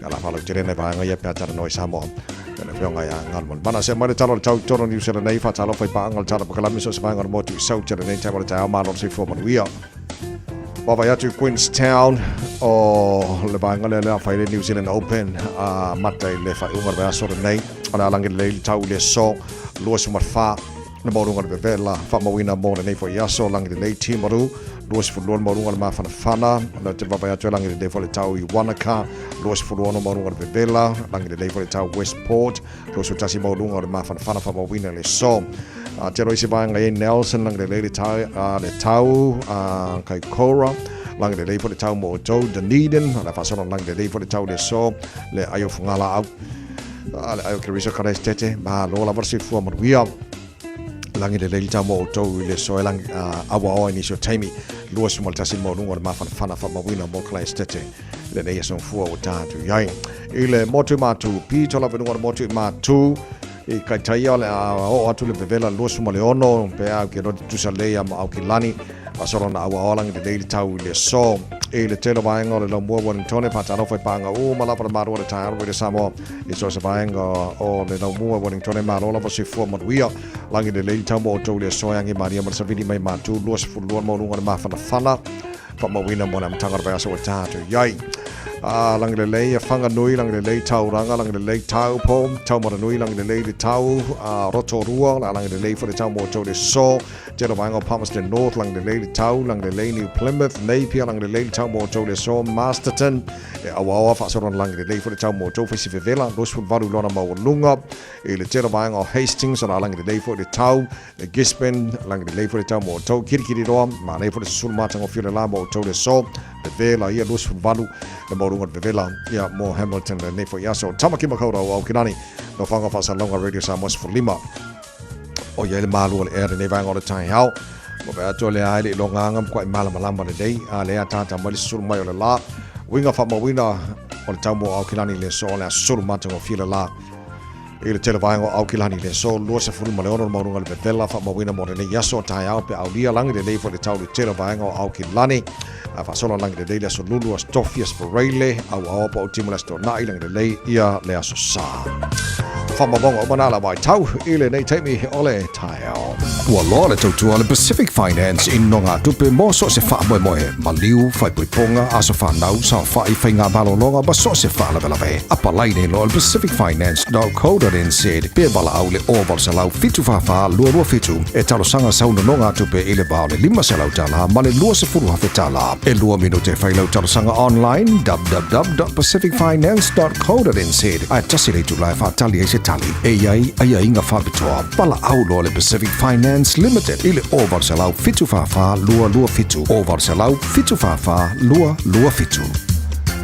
S3: Ia o le a faalautele nai vaega ia pe a talanoa i Samoa. Ia le Afioga ia Galumalemana. Se mai le tala o le tau i totonu o Niu Sela nei, faatalofa i paaga o le tala pakalame so o se vaega o le motu i Saute lenei taimi o le taeao. Malo le soifua manuia. Vaavaai atu i Queenstown o le vaega lea lea fai le New Zealand Open a mata i le faaiuga o le vaiaso lenei. O le a lagi lelei le tau i le aso 24 le maualuga o le vevela faamauina mo lenei foi aso. Lagi lelei Timaru 22 le maualuga o le mafanafana. O lea ou te vaavaai atu e lagi lelei foi le tau i Wanaka 26 maualuga o le vevela. Lagi lelei foi le tau Westport 21 maualuga o le mafanafana faamauina i le aso. A telo isi vaega i ai Nelson lagi lelei le tau, le tau a Kaikoura lagi lelei foi le tau mo outou Dunedin o le a faasolo lagi lelei foi le tau i le aso le ai o Fugalaau le ai o Kerisa Karestete malo lava le soifua manuia lagi lelei le tau mo outou i le aso e lagi auaoa i nisi o taimi 21 maualuga o le mafanafana faamauina mo Karestete lenei aso fua ua tatou i ai i le motu i Matu pito lava i luga o le motu i Matu i Kaitaia o le a oo atu le vevela 26 pe au ke roti tusa leia ma au ki lani faasolo na auaoa lagi lelei le tau i le aso i le tele o vaega o le laumua Wellington e faatalofa i paaga uma lava le malo o le taeao i le Samoa i so o se vaega o le laumua Wellington e malo lava soifua manuia lagi lelei le tau mo outou i le aso e agi malia ma le savili mai Matu 22 maualuga o le mafanafana faamauina mo le amataga o le vaiaso ua tatou i ai. A, lagi lelei a Whanganui, lagi lelei Tauranga, lagi lelei Taupo, Taumaranui, lagi lelei le tau, a, Rotorua, la lagi lelei foi le tau mo outou le aso, tele o vaega o Palmerston North, lagi lelei le tau, lagi lelei New Plymouth, Napier, lagi lelei le tau mo outou le aso, Masterton, e auaoa faasolo na lagi lelei foi le tau mo outou, faisi vevela, 28 lona maualuga, i le tele o vaega o Hastings, o la lagi lelei foi le tau, E Gisborne, lagi lelei foi le tau mo outou, Kirikiriroa, manaia foi le susulu matagofie o le la mo outou le aso, vevela ia 28 le maualuga o le vevela ia mo Hamilton lenei foi aso. Tamaki Makaurau Aokinani, Nofoaga Faasalalauga Radio Samoa 15. O i ai le malu o le ea lenei vaega o le taeao. Ua vaai atu o lea ai le ilogaga matuai malamalama lelei, a lea tata mai le susulu mai o le la. Uiga faamauina o le tau mo Aokinani i le aso o le a susulu matagofie le la. I le tele vaega o Aukilani i le aso 26 le maualuga o le vevela faamauina mo lenei aso taeao pe aulia lagi lelei foi le tau i le tele vaega o Aukilani. A faasolo lagi lelei le aso Lulu, aso Tofi, aso Faraile, auaoa po o timu le aso Toonai lagi lelei ia le aso Sa. Faamaumauga uma na la vaitau i lenei taimi o le taeao.
S10: Ua loa le tautua a le Pacific Finance i nogatupe mo so o se faamoemoe, maliu, faaipoipoga, aso fanau, saofai, faiga malologa ma so o se faalavelave. Apalai nei loa i le pacificfinance.co.nz pe valaau i le 0800 744 227 e talosaga sau nonogatupe i le va o le $500 ma le $20,000. E lua minute e fai lau talosaga online www.pacificfinance.co.nz ae tasi le itula e faatali ai se tali. E i ai aiaiga faapitoa. Valaau loa le Pacific Finance Limited i le 0800 744 227, 0800 744 227.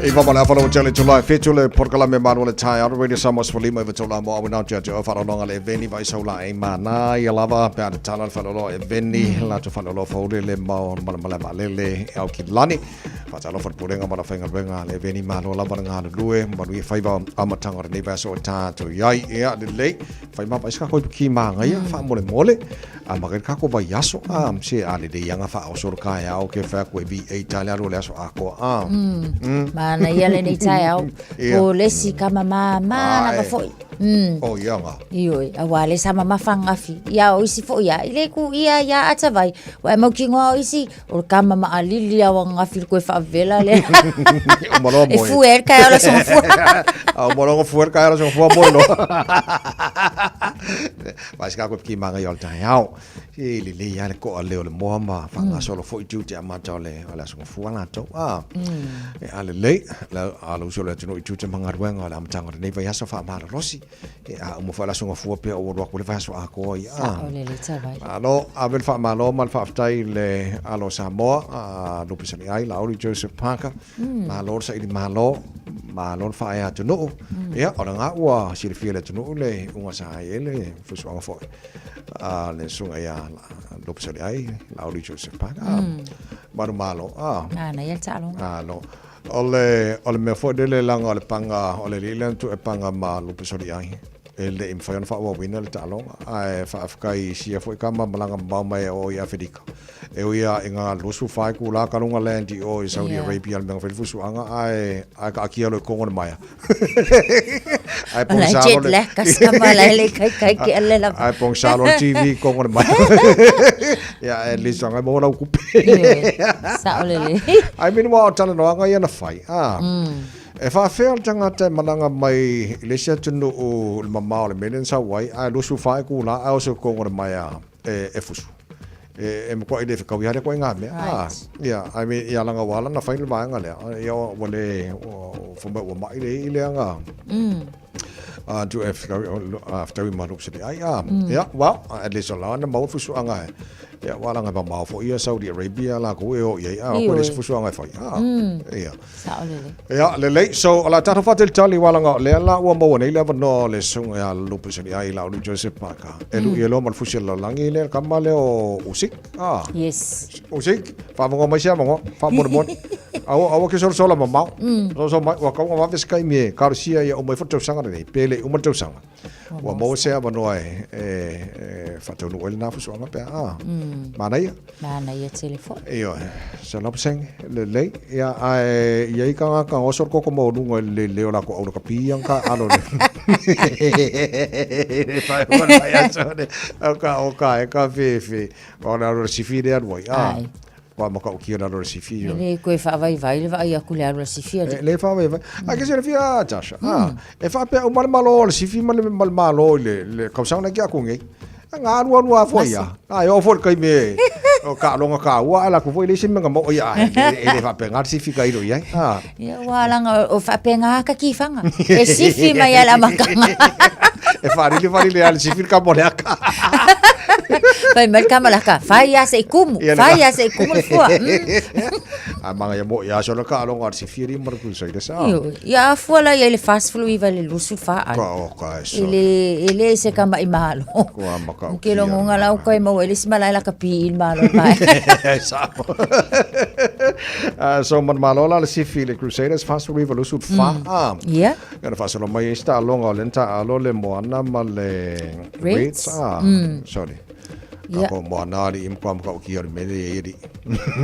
S3: I vava le afa tele tulai fitu le porokalame malu o le taeao Radio Samoa 15 i vatola mo awinau tia tia o whaalonga le eveni vai saula e mana ia lava pe a te tala le whaalolo eveni la to whaalolo faule le mau mala mala malele e au ki lani Faatalofa le Pulega ma le Faigaluega a le Eveni Malo lava le galulue manuia faiva amataga o lenei vaiaso o tatou i ai. Ea lelei, fai ma vaai se kako i ki māngaia, faamolemole, a ma kai kako vaiaso, a se a lelei anga faaoso le kaeao ke whai aku e V8 tale alu o le aso atoa, a.
S8: Manaia lenei taeao.
S3: Ia.
S8: Po le isi kama māmā lava
S3: Ae.
S8: foi.
S3: O ia nga.
S8: Ioe, auā le sa mamafa ananafi. Ia o isi foi ia, i le ku ia ia atavai. Ua e mautinoa o isi, O le kama maalili au ananafi le koe faavela lea.
S3: O maloa
S8: E
S3: moe.
S8: fue ai le taeao le aso gafua.
S3: A o maloa fue le taeao le aso gafua moe loa. Vai se ka koe piki maga i o le taeao. Se lelei lava le koa leo o le moa ma faagasolo foi tiute amata o le o le aso gafua latou. A. E a lelei, la a lo uso le atunuu i tiute ma galuega o le amataga o lenei vaiaso faamalolosi. E a uma foi le aso gafua pea ua alu atu le vaiaso atoa ia.
S8: Sao lelei tavai.
S3: Malo, ave le faamalo ma le faafetai i le alo o Samoa, a Lupe Saliai, Laauli Joseph Parker. Malo le saili malo, malo le faaea atunuu. Ia, o lena ua silafia e le atunuu le iuga sa ai ai le fusuaga foi a le susuga ia Lupe Saliai, Laauli Joseph Parker. Manumalo, a.
S8: Manaia le taaloga.
S3: Malo. O le, o le mea foi lele leaga o le paga, o le alii lea na tuu e paga ma Lupesoliai, e le i mafai ona faaauauina le taaloga. Ae faafetai i sia foi tama malaga mamao mai e oo i Afelika. E ui lava ina 24 itula ka luga land i o i Saudi Arabia i le mea na fai le fusuaga, ae, ae taatia loa i Kongo le maea. Ae pogisa
S8: Jet lag ka sama la hele kai kai ke ale lava.
S3: Ae pogisa loa le TV i Kongo le maea. Ia, at least anga e maua lau kupe.
S8: Sao lelei.
S3: I mean, ua o talanoaga ia na fai. Ah. E faafefea le tagata e malaga mai i le isi atunuu i le mamao o le mea lea na sau ai, ae 24 itula ae oso i Kongo le maea e fusu. E matuai le fetaui lava lea ituaiga mea. Ah, yeah, I mean, ia leaga ua ala ona fai le vaega lea, ia ua le, fai mai ua mai le ii lea na, tu e fetaui ma Lupesoliai. Ah, yeah, well, at least o la na maua le fusuaga e, ia ua laga e mamao foi ia Saudi Arabia latou e o i ai, a koe le isi fusuaga e fai. Ah, ia.
S8: Sao lelei.
S3: Ia, lelei. So, o le a tatou faatalitali aua leaga o lea la ua maua nei le avanoa o le susuga ia Lupesoliai Laauli Joseph Parker. E lui ai loa ma le fusi o le lalolagi lea, le tama lea o Usyk. Ah.
S8: Yes.
S3: Usyk, faafofoga mai se avanoa, faamolemole. Aua, aua ke solasola mamao. Solasola mai, ua tau ona vave se taimi e talosia ia uma ifo le tausaga lenei, pe le i uma le tausaga. Ua maua se avanoa e, e, e faataunuu ai lena fusuaga pe a. Manaia.
S8: Manaia tele foi.
S3: Ioe, 100% lelei. Ia, ae i ai tagata oso le koko maualuga i le lelei o latou aulakapi ia na taaalo i le le faaiuga o le vaiaso le o ka o ka e ka fefe. O le alu o le sifi lea alu ai. Ah.
S8: Ai.
S3: Ua matautia le alu o le sifi.
S8: E le koe faavaivai le vaai atu i le alu o le sifi alii.
S3: E le faavaivai. Ae ke silafia Tasha. Ah, e faapea uma le malo o le sifi ma le ma le malo i le le tausaga nei ki aku nei. Na alu alu lava foi ia. A e oo foi i le taimi e o taaloga taua ae alu atu foi le isi mea na maua ia e le faapena le sifi tailo i ai. A.
S8: Ia ua leaga o faapena ka tifaga. E sifi mai lava i le amataga.
S3: E faalili faalili lava e le sifi le kama o le aka.
S8: Fai mai le kama o le aka, fai lava se i kumu, fai lava se i kumu le fua.
S3: A manaia moi lava sona taaloga a le sifi alii ma le Crusaders. A.
S8: Ioe, ia a fua la ia i le 49 i le 24 ai.
S3: Ka o ka e
S8: E le, e le se kama i malo.
S3: Kua makau
S8: Ke longonga la ukai maua i le isi malae la ka pi i le malo i mae.
S3: Sao. So manumalo la le sifi le Crusaders 49 24. Ah.
S8: Ia.
S3: Ia na faasolo mai ai se taaloga o lea na taaalo le Moana ma le
S8: Reds.
S3: Ah, sorry. Ka ko moana ali i mkwa mka uki o le mele e iri.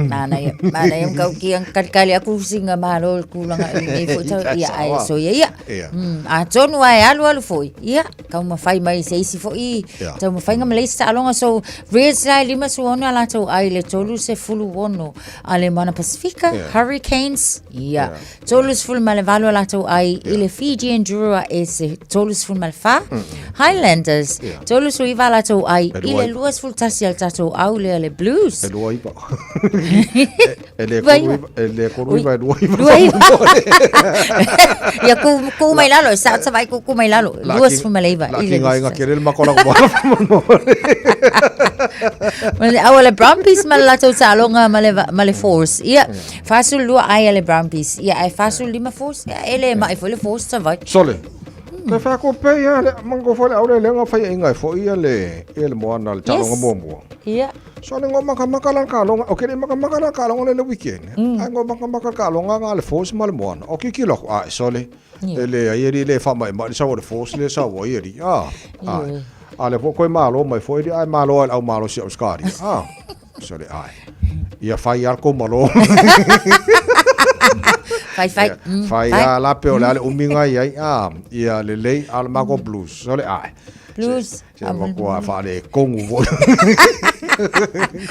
S8: Manaia, manaia mka uki ang kalikali aku singa malo le kūlanga i nei foi tau, ia, ai so ia ia.
S3: Ia.
S8: Atonu ai alu alu foi, ia, taumafai mai se isi foi taumafaiga ma le isi taaloga. So, Reds la e 56 a latou ai le 36 a le Moana Pasifika, Hurricanes, ia, 38 a latou ai i le Fijian Drua e se 34, Highlanders, 39 a latou ai i le 21 a le tatou au lea le Blues.
S3: E lua iva. E le kolu iva, e le kolu iva, e lua iva.
S8: Lua iva. Ia ku, ku mai lalo, e sao tavai ku, ku mai lalo. 29.
S3: La ki ngai nga kere le makola ko mo.
S8: Ma le aua le Brumbies ma le latou taaloga ma le, ma le Force. Ia, 42 ai a le Brumbies. Ia, ai 45 Force. Ia, e le mai foi le Force tavai.
S3: Sole. Te wha ko pe ia le mango fo le aure le nga whai inga fo ia le ia le moana le talonga mua mua.
S8: Ia.
S3: So le ngo maka maka la ka longa o ke le maka maka la ka longa le le weekend. Ai ngo maka maka ka longa nga le force ma le moana. O ki ki lo a sole. E le ai ri le fa mai ma le sa o le force le sa o ia ri. Ah. Ah. A le po koe malo mai fo ri ai malo ai au malo si au skari. Ah. Sole ai. Ia fai al ko malo.
S8: Fai fai.
S3: Fai a la pe o le ale uminga i ai. Ah. Ia le lei al mako blues. Sole ai.
S8: Blues.
S3: Se ma kua whaale kongu voi.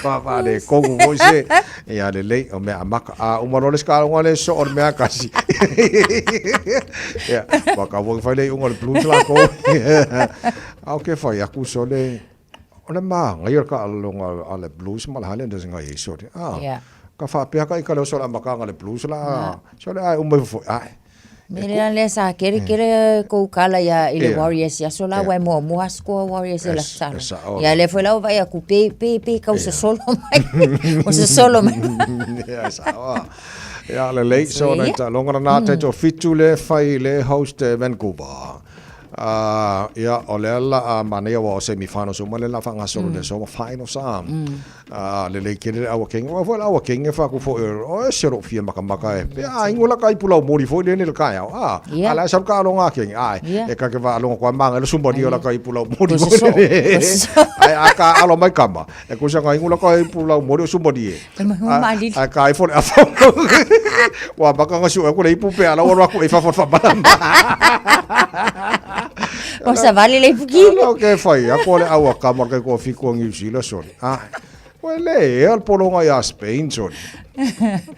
S3: Kua whaale kongu voi se. Ia le lei o mea maka. A umaro le skala unga le so o le mea kasi. Ia, waka wong whai lei unga le blues la ko. A o ke whai aku so le o le maa ngai o ka alonga a le blues ma le Highlanders ngai e so le. Ah.
S8: Yeah.
S3: Ka whaapea ka i ka leo so la makanga le blues la. So le ai umai fo ai.
S8: Me le lea sa kere kere kou kala ia i le Warriors ia so la wai mua mua score Warriors e la sala. Ia le foi lau vai aku pe pe pe kau se solo mai. O se solo mai.
S3: Ia sa wa. Ia le lei so na ta longa na te to fitu le fai le host Vancouver. Ia o le ala a manaia wa o semi-finals uma le la whangasolo le so finals a. Le lei kere le awa kenga. Wa fo le awa kenga fa ku fo o e se ro fia maka maka e. Pe a ingo la kai pula o mori fo le ne le kai au. A ala sa ka alonga kenga. Ai e ka ke va alonga kwa manga le sumba dio la kai pula o mori fo le. Ai a ka alo mai kama. E ku sa ka ingo la kai pula o mori o sumba die. Ai ka ai fo le afa. Wa maka nga su e ku le ipu pe ala o ro ku e fa fo fa ba.
S8: O sa vale le ipuki.
S3: Lo ke fai a ko le awa kama ke ko fiku New Zealand sori. Ah. Ua le ea le pologa iā Spain soli.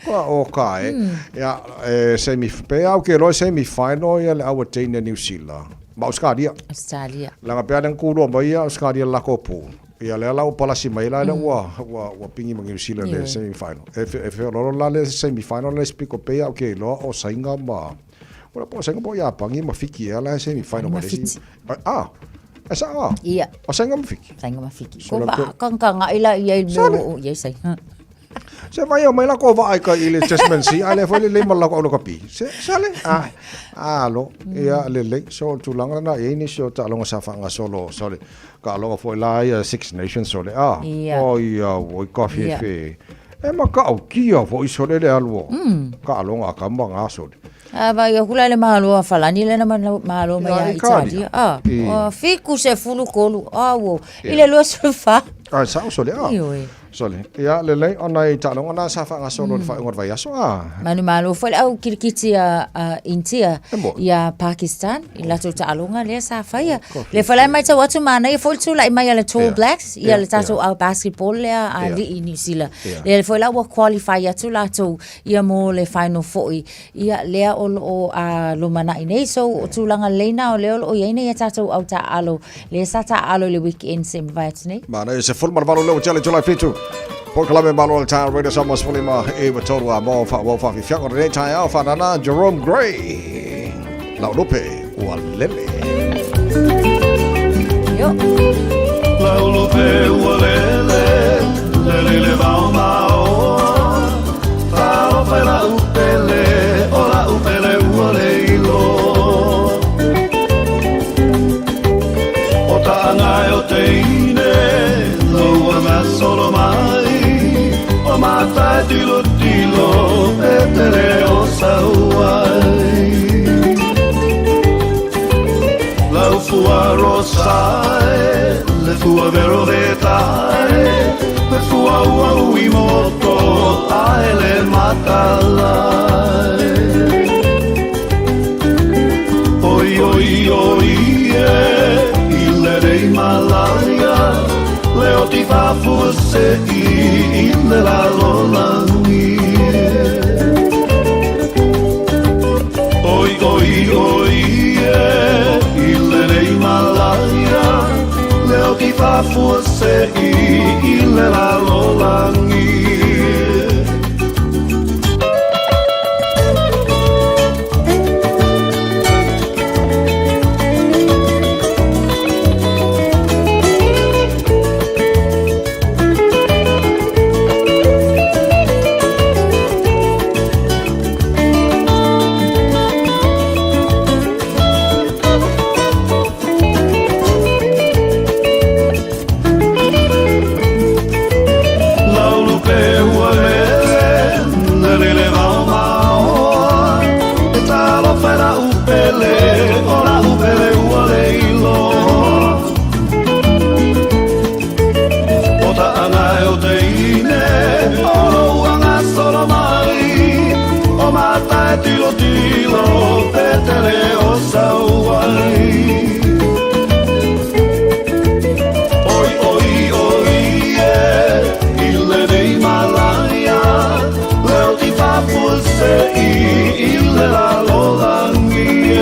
S3: Kua o ka e. Ia, e semi, pe au ke loa semi final ia le aua teine New Zealand. Ma Australia.
S8: Australia.
S3: Langa pea le ngkulua mai ia Australia lako pu. Ia lea la ua palasi mai la lea ua, ua, ua pingi ma New Zealand le semi final. E, e feololo la le semi final le spiko pe au ke loa o sainga ma, ua po sainga po Iapani ma Fiki ea la semi final
S8: ma Fiti.
S3: Ah, E sa a?
S8: Ia.
S3: O sainga ma Fiki.
S8: Sainga ma Fiki. Ko va kangkanga ila ia i mea o ia sainga.
S3: Se vai o mai la ko va ai ka i le Tasman Sea, ai le foi le le ma la ko ka pi. Se sale a a lo ia le le so tulaga na ia ni so ta longa sa fa solo sole ka longa foi la ia Six Nations sole a. O ia o ka fe fe. E ma ka au kia foi sole le alu. Ka longa ka ma nga sole.
S8: A vai o kula le malo a falani le na malo mai a Italia. A o fiku se fulu kolu a wo i le lua fa.
S3: A sa o sole a. Sole. Ia le lei ona i taaloga na sa faagasolo le faaiuga o le vaiaso a.
S8: Manu malo foi le au kirikiti a Intia ia Pakistan i latou taaloga lea sa faia. Le foi la matau atu manaia foi le tulai mai a le Tall Blacks ia le tatou au basketball lea a alii New Zealand. Lea foi la ua qualify atu latou ia mo le final foi Ia, lea o lo o lumanai nei, so o tulaga lelei na o lea o lo o i ai nei a tatou au taaalo, lea sa taaalo i le weekend se mavae atu nei.
S3: Manaia se 18 lea ua tele July 7. Polokalame malo le taeao Radio Samoa 59 a mo wha wha whiwhianga o lenei taeao whanana Jerome Gray. Lau lupe ua lele.
S8: Yo.
S2: Lau lupe ua lele, lele le vao mao. Talofa i la'u pele, o la'u pele ua le ilo. O ta'angae o teine, loua gasolo mai, o mata e tilotilo, e te reo sauai. Lau fua rosa e, le fua vero vetai, faafuasei i le lalolagi. Oi oi oi e i lenei malaia, leo ki faafuasei i le lalolagi. Laulu pe ua lele, lele le vao maoa, e talofa i la'u pele, o la'u pele ua le iloa. O ta'aga e o teine, o lou agasolo mai, o mata e tilotilo, pe tele o sau ai. Oi, oi, oi, e, i lenei malaia, leo ti faafuasei i le lalolagi e.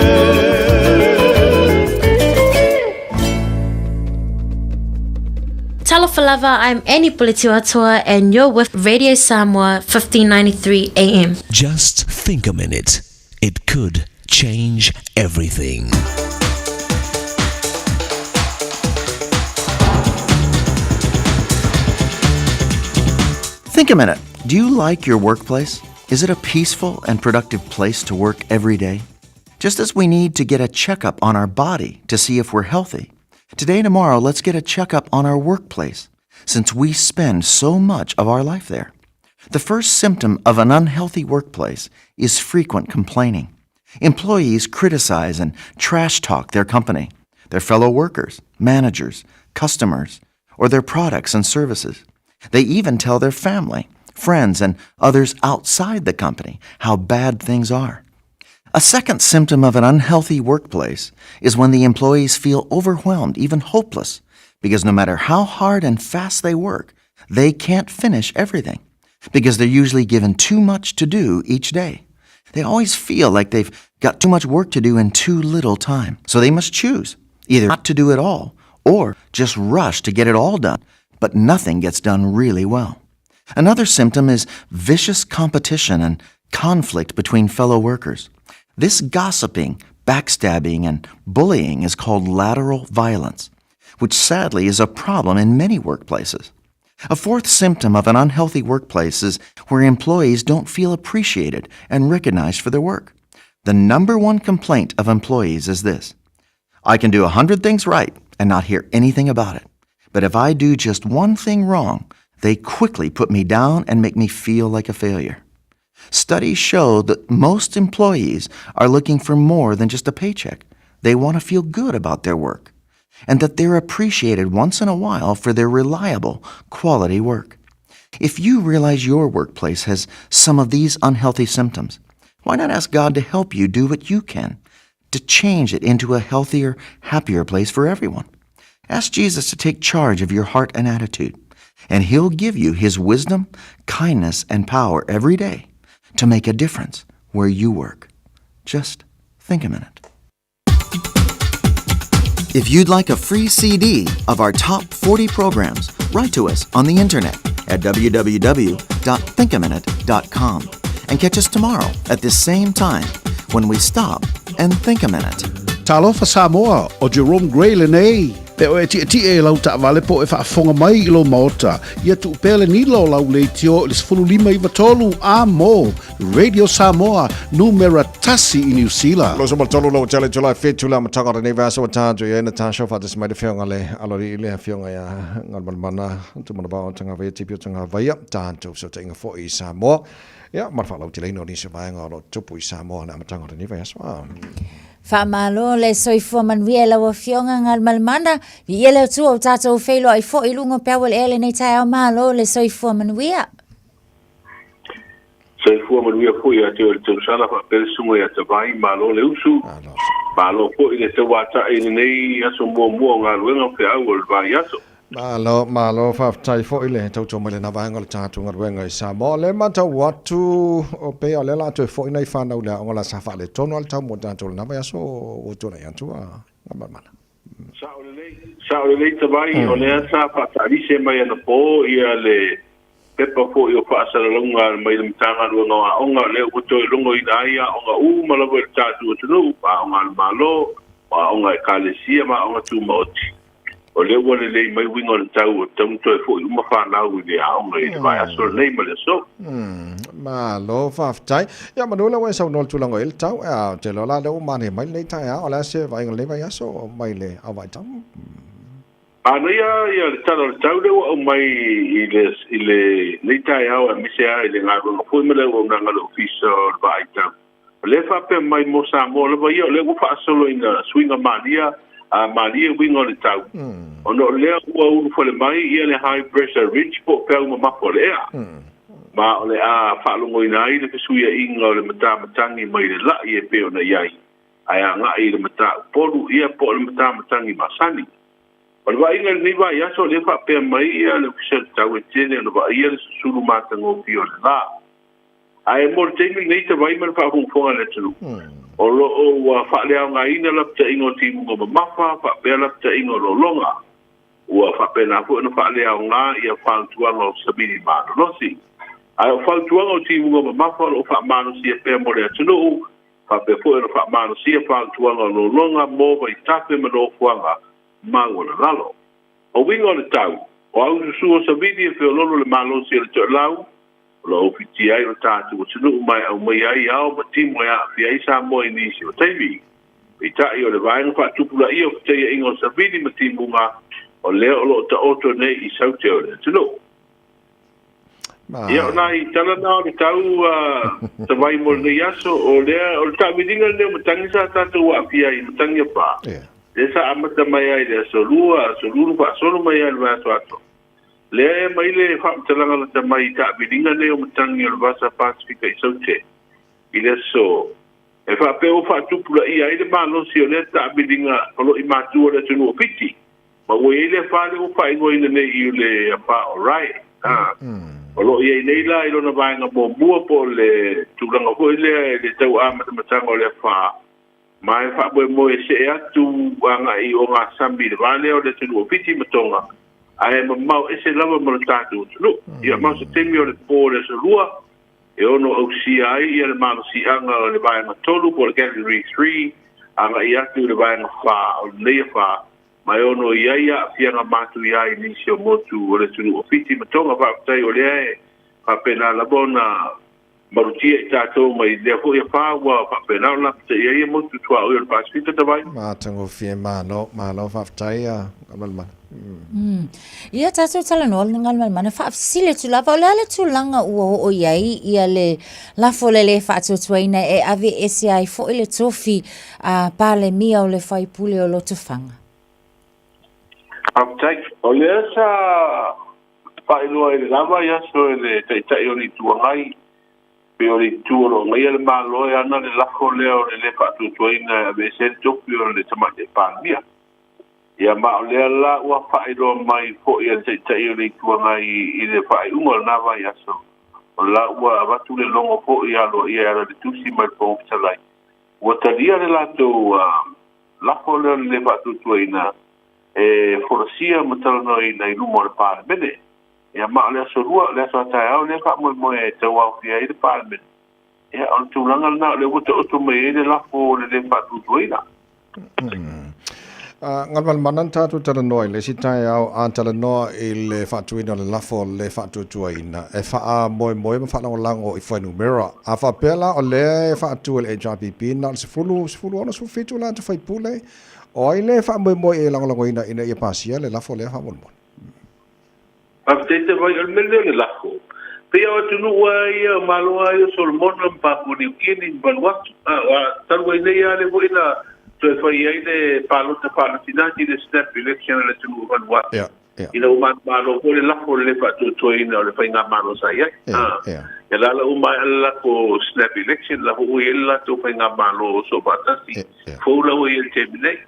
S13: Talofa lava, I'm Annie Puletiwatoa and you're with Radio Samoa 1593 AM.
S14: Just think a minute. It could change everything.
S21: Think a minute. Do you like your workplace? Is it a peaceful and productive place to work every day? Just as we need to get a checkup on our body to see if we're healthy, today and tomorrow, let's get a checkup on our workplace, since we spend so much of our life there. The first symptom of an unhealthy workplace is frequent complaining. Employees criticize and trash talk their company, their fellow workers, managers, customers, or their products and services. They even tell their family, friends, and others outside the company how bad things are. A second symptom of an unhealthy workplace is when the employees feel overwhelmed, even hopeless, because no matter how hard and fast they work, they can't finish everything, because they're usually given too much to do each day. They always feel like they've got too much work to do in too little time. So they must choose either not to do it all or just rush to get it all done, but nothing gets done really well. Another symptom is vicious competition and conflict between fellow workers. This gossiping, backstabbing, and bullying is called lateral violence, which sadly is a problem in many workplaces. A fourth symptom of an unhealthy workplace is where employees don't feel appreciated and recognized for their work. The number one complaint of employees is this: I can do 100 things right and not hear anything about it. But if I do just one thing wrong, they quickly put me down and make me feel like a failure. Studies show that most employees are looking for more than just a paycheck. They want to feel good about their work and that they're appreciated once in a while for their reliable, quality work. If you realize your workplace has some of these unhealthy symptoms, why not ask God to help you do what you can to change it into a healthier, happier place for everyone? Ask Jesus to take charge of your heart and attitude, and He'll give you His wisdom, kindness, and power every day to make a difference where you work. Just think a minute. If you'd like a free CD of our top 40 programs, write to us on the internet at www.thinkaminute.com and catch us tomorrow at this same time when we stop and think a minute.
S1: Talofa Samoa, o Jerome Gray lenei. Pe o e tietie e lau taavale po e faafofoga mai i lou maota, ia tuu pea le nila o lau leitio i le 15 93 A mo Radio Samoa, numera tasi i Niu Sila.
S3: Lo so tolu lo tele tula 7 la matanga o lenei vaiaso ua tatou i ai Natasha faatasi mai le afioga le aloalii le afioga ia Galumalemana Tumanavao Tagavaia Tipi o Tagavaia tatou fesootaiga foi i Samoa ia ma le faalauteleina o nisi o vaega o lo o tupu i Samoa i le amataga o lenei vaiaso.
S8: Faamalo le soifua manuia i lau Afioga Galumalemana. Viia le Atua ua tatou feiloai foi i luga o peau o le ea i lenei taeao. Malo le soifua manuia.
S22: Soifua manuia foi ia te oe le tausala faapea le susuga ia Tavai, malo le usu, malo foi le tauata'i i lenei aso muamua o galuega ma feau o le vaiaso.
S3: Malo, malo, faafetai foi le tautua mai lena vaega o le tatou galuega i Samoa. O lea e matau atu, o pei o lea o le a toe foi nai fanau i le aoga la sa faaletonu lava le tau mo tatou i lena vaiaso ua tuanai atu a Galumalemana.
S22: Sao lelei, sao lelei Tavai, o lea sa faataalise mai anapo ia le pepa foi o faasalalauga mai le Matagaluega o Aoga, lea ua toe logoina ai aoga uma lava i le tatou atunuu, aoga a le Malo, o aoga a Ekalesia ma aoga tumaoti. O lea ua lelei mai uiga o le tau, ua tatau ona toe foi uma fanau i le aoga i le vaiaso lenei ma le aso.
S3: Malo faafetai. Ia manu lea ua e saunoa i le tulaga o i ai le tau, ea, ou te iloa la lea ua manaia mai lenei taeao, o le a se vaaiga i lenei vaiaso mai le au vaitau?
S22: Manaia ia le tala o le tau lea ua aumai i le i lenei taeao aemaise lava i le galuega foi ma le auaunaga a le Ofisa o le Vaai Tau. O lea e faapea mai mo Samoa lava ia, o lea ua faasolo ina suiga malia, a malie uiga o le tau, ona o lea ua ulufale mai ia le high pressure ridge po o peau mamafa o le ea. Ma o le a faalogoina ai le fesuiaiga o le matamatagi mai le la'i e pei ona i ai, ae agai i le mataupolu ia po o le matamatagi masani. O le vaaiga i lenei vaiaso, o lea e faapea mai ia le Ofisa o le Tau e tele ona vaaia le susulu matagofie o le la. Ae mo le taimi lenei tavai ma le faafogafoga a le atunuu, o lo o ua faaleaogaina lapataiga o timuga mamafa faapea lapataiga o lologa. Ua faapena foi ona faaleaoga ia fautuaga o savili malolosi. Ae o fautuaga o timuga mamafa o lo o faamalosia pea mo le atunuu, faapea foi ona faamalosia fautuaga o lologa mo vaitafe ma nofoaga maualalalo. O uiga o le tau, o aususu o savili e feololo le malosi o le toelau, O lo o fitia ai lo tatou atunuu ma e aumaia ai ao ma timo e aafia ai Samoa i nisi o taimi. Peitai, o le vaega faatupulaia o fetaiaiga o savili ma timuga, o lea o lo o taoto nei i saute o le atunuu. Ia, o nai tala na o le tau tavai mo lenei aso, o lea, o le taaviliga lenei o matagi sa tatou aafia ai i matagi a pā, lea sa amata mai ai i le aso Lua, aso Lulu faasolo mai ai i le vaiaso atoa. Lea e aumai le faamatalaga lata mai i taaviliga nei o matagi o le Vasa Pasefika i Saute i le aso e faapea ua faatupulaia ai le malosi o lea taaviliga o lo i matua o le atunuu o Fiti ma ua i ai le afa lea ua faaigoaina nei i le afa o Rae. O lo o i ai nei la i lona vaega muamua po o le tulaga foi lea i le tau amatamataga o le afa ma e faamoemoe e see atu agai i ogasami i le va lea o le atunuu o Fiti ma Tonga, ae mamao ese lava ma lo tatou atunuu. Ia, ma o se taimi o le po o le aso Lua, e ono ausia ai ia le malosiaga o le vaega tolu po o le Category 3 agai atu i le vaega fa o lenei afa, ma e ono i ai aafiaga matuia i nisi o motu o le atunuu o Fiti ma Tonga. Faafetai o lea e faapena lava ona Malutia i tatou mai lea foi afa ua faapena ona lapataia ai ia motu tuaoi o le Pasefika Tavai.
S3: Matagofie malo, malo faafetai a Galumalemana.
S8: Ia tatou talanoa Galumalemana faafesili atu lava o le a le tulaga ua oo i ai ia le lafo le le faatuatuaina e ave ese ai foi le tofi a Palemia o le faipule o Lotofaga.
S22: Faafetai. O lea sa Faailoa i le lava i aso e le Taitai o le Itu Agai, pei o le itu o lo o agaia le Malo e ana le lafo lea o le lē faatuatuaina e aveese ai le tofi o le Tamaitai Palemia. Ia ma o lea la ua faailoa mai foi e le Taitai o le Itu Agai i le faaiuga o lena vaiaso, o la ua avatu le logo foi aloaia e ala i le tusi mai le Fofoga Fetalai, ua talia le latou lafo lea o le lē faatuatuaina e folasia ma talanoaina i luma o le Palemene. Ia, ma o le aso Lua, o le aso a taeao lea e faamoemoe e tauaofia ai le Palemene. Ia, o le tulaga lena o lea ua taoto mai ai le lafo o le lē faatuatuaina.
S3: Galumalemana na tatou talanoa i le isi taeao a talanoa i le faatuina o le lafo o le lē faatuatuaina e faamoemoe ma faalagolago i fuainumera. A faapea la o lea e faatu e le HRPP na o le 10, 16, 17 latou faipule, O ai lea e faamoemoe e lagolagoina ina ia pasia le lafo lea faamolemole?
S22: Faafetai te vai, o le mea lea o le lafo. Pei o atunuu lava ia, o Malo lava ia o Solomona ma Papua Niu Kini ma Vanuatu, talu ai nei lava lea foi na toe fai ai le palota faanatinati, le snap election a le atunuu o Vanuatu, ina ua manumalo foi le lafo o le le faatuatuaina o le faigamalo sa i ai. Ia la la ua maea le latou snap election la foi ua i ai le latou faigamalo o soofaatasi fou la ua i ai i le taimi nei.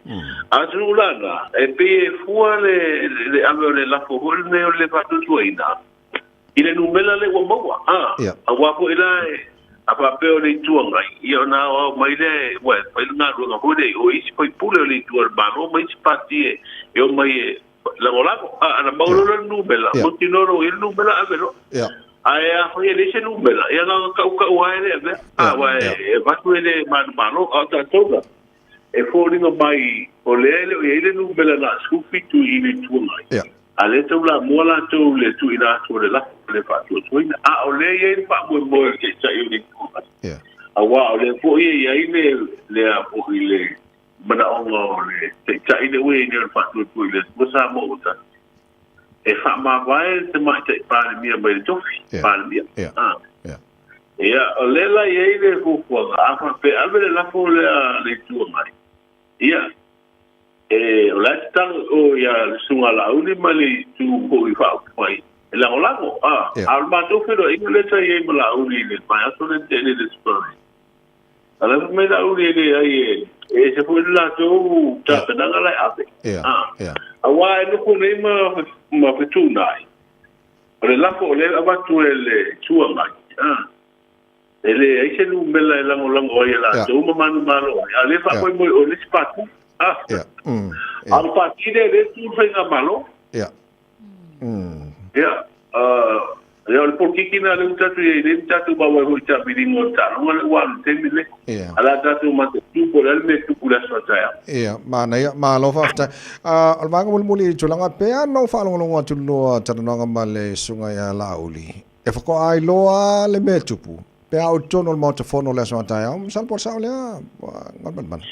S22: A o se tulaga, e pei e fua le le ave o le lafo foi lenei o le le faatuatuaina i le numera lea ua maua, a, aua foi la e a faapea o le Itu Agai, ia ona aoao mai lea e, ua e fai le galuega foi lea i o i isi faipule o le Itu a le Malo ma isi pati e, e omai e lagolago. A, ana maua loa le numera, mautinoa loa ua i ai le numera, ave loa. Ae afai e leai se numera, ia na ona tautau lava e le avea, a, aua e avatu e le manumalo. A o tatou la, e foliga mai o lea e le o i ai le numera na o le 17 i le Itu Agai, a o lea e taulamua latou i le tuuina atu o le lafo o le faatuatuaina. A o lea e i ai le faamoemoe o le Taitai o le Itu Agai, aua o lea foi e i ai le, le a foi le manaoga o le Taitai lea ua i ai nei o le faatuatua i le Atua Samoa ua tasi, e faamavae le Tamaitai Palemia mai le tofi Palemia. Ia, o lea la e i ai le fuafuaga, a faapea e ave le lafo lea a le Itu Agai, ia, e, o la e tatalo i o ia le Susuga Laauli ma le Itu foi Faaupufai e lagolago. A, a o le matou feiloaiga lea sa i ai ma Laauli i le vaiaso lea na tea nei i le Aso A la fai mai Laauli e leai e ese foi le latou tapenaga la e ave. Aua e nofo nei ma ma fetuunai, o le lafo o lea e avatu e le Itu Agai, e leai se numera e lagolago ai e latou ma manumalo ai, a o lea e faamoemoe o le isi pati. A o le pati lea lea e tu le faigamalo. Ia, ia o le polokiki lena lea ua tatou i ai nei, ua tatou maua ai foi i taamiliga o le taaloga lea ua alu i le taimi lenei. A o le a tatou mataitu po o le a le mea e tupu i le aso a taeao.
S3: Ia, manaia, malo faafetai. O le vaega mulimuli i tulaga, pe a na ou faalogologo atu i le lua talanoaga ma le Susuga ia Laauli, e faatoa iloa le mea e tupu, pe a oo i totonu o le Maota Fono i le aso a taeao, masalo po o le sao lea, Galumalemana.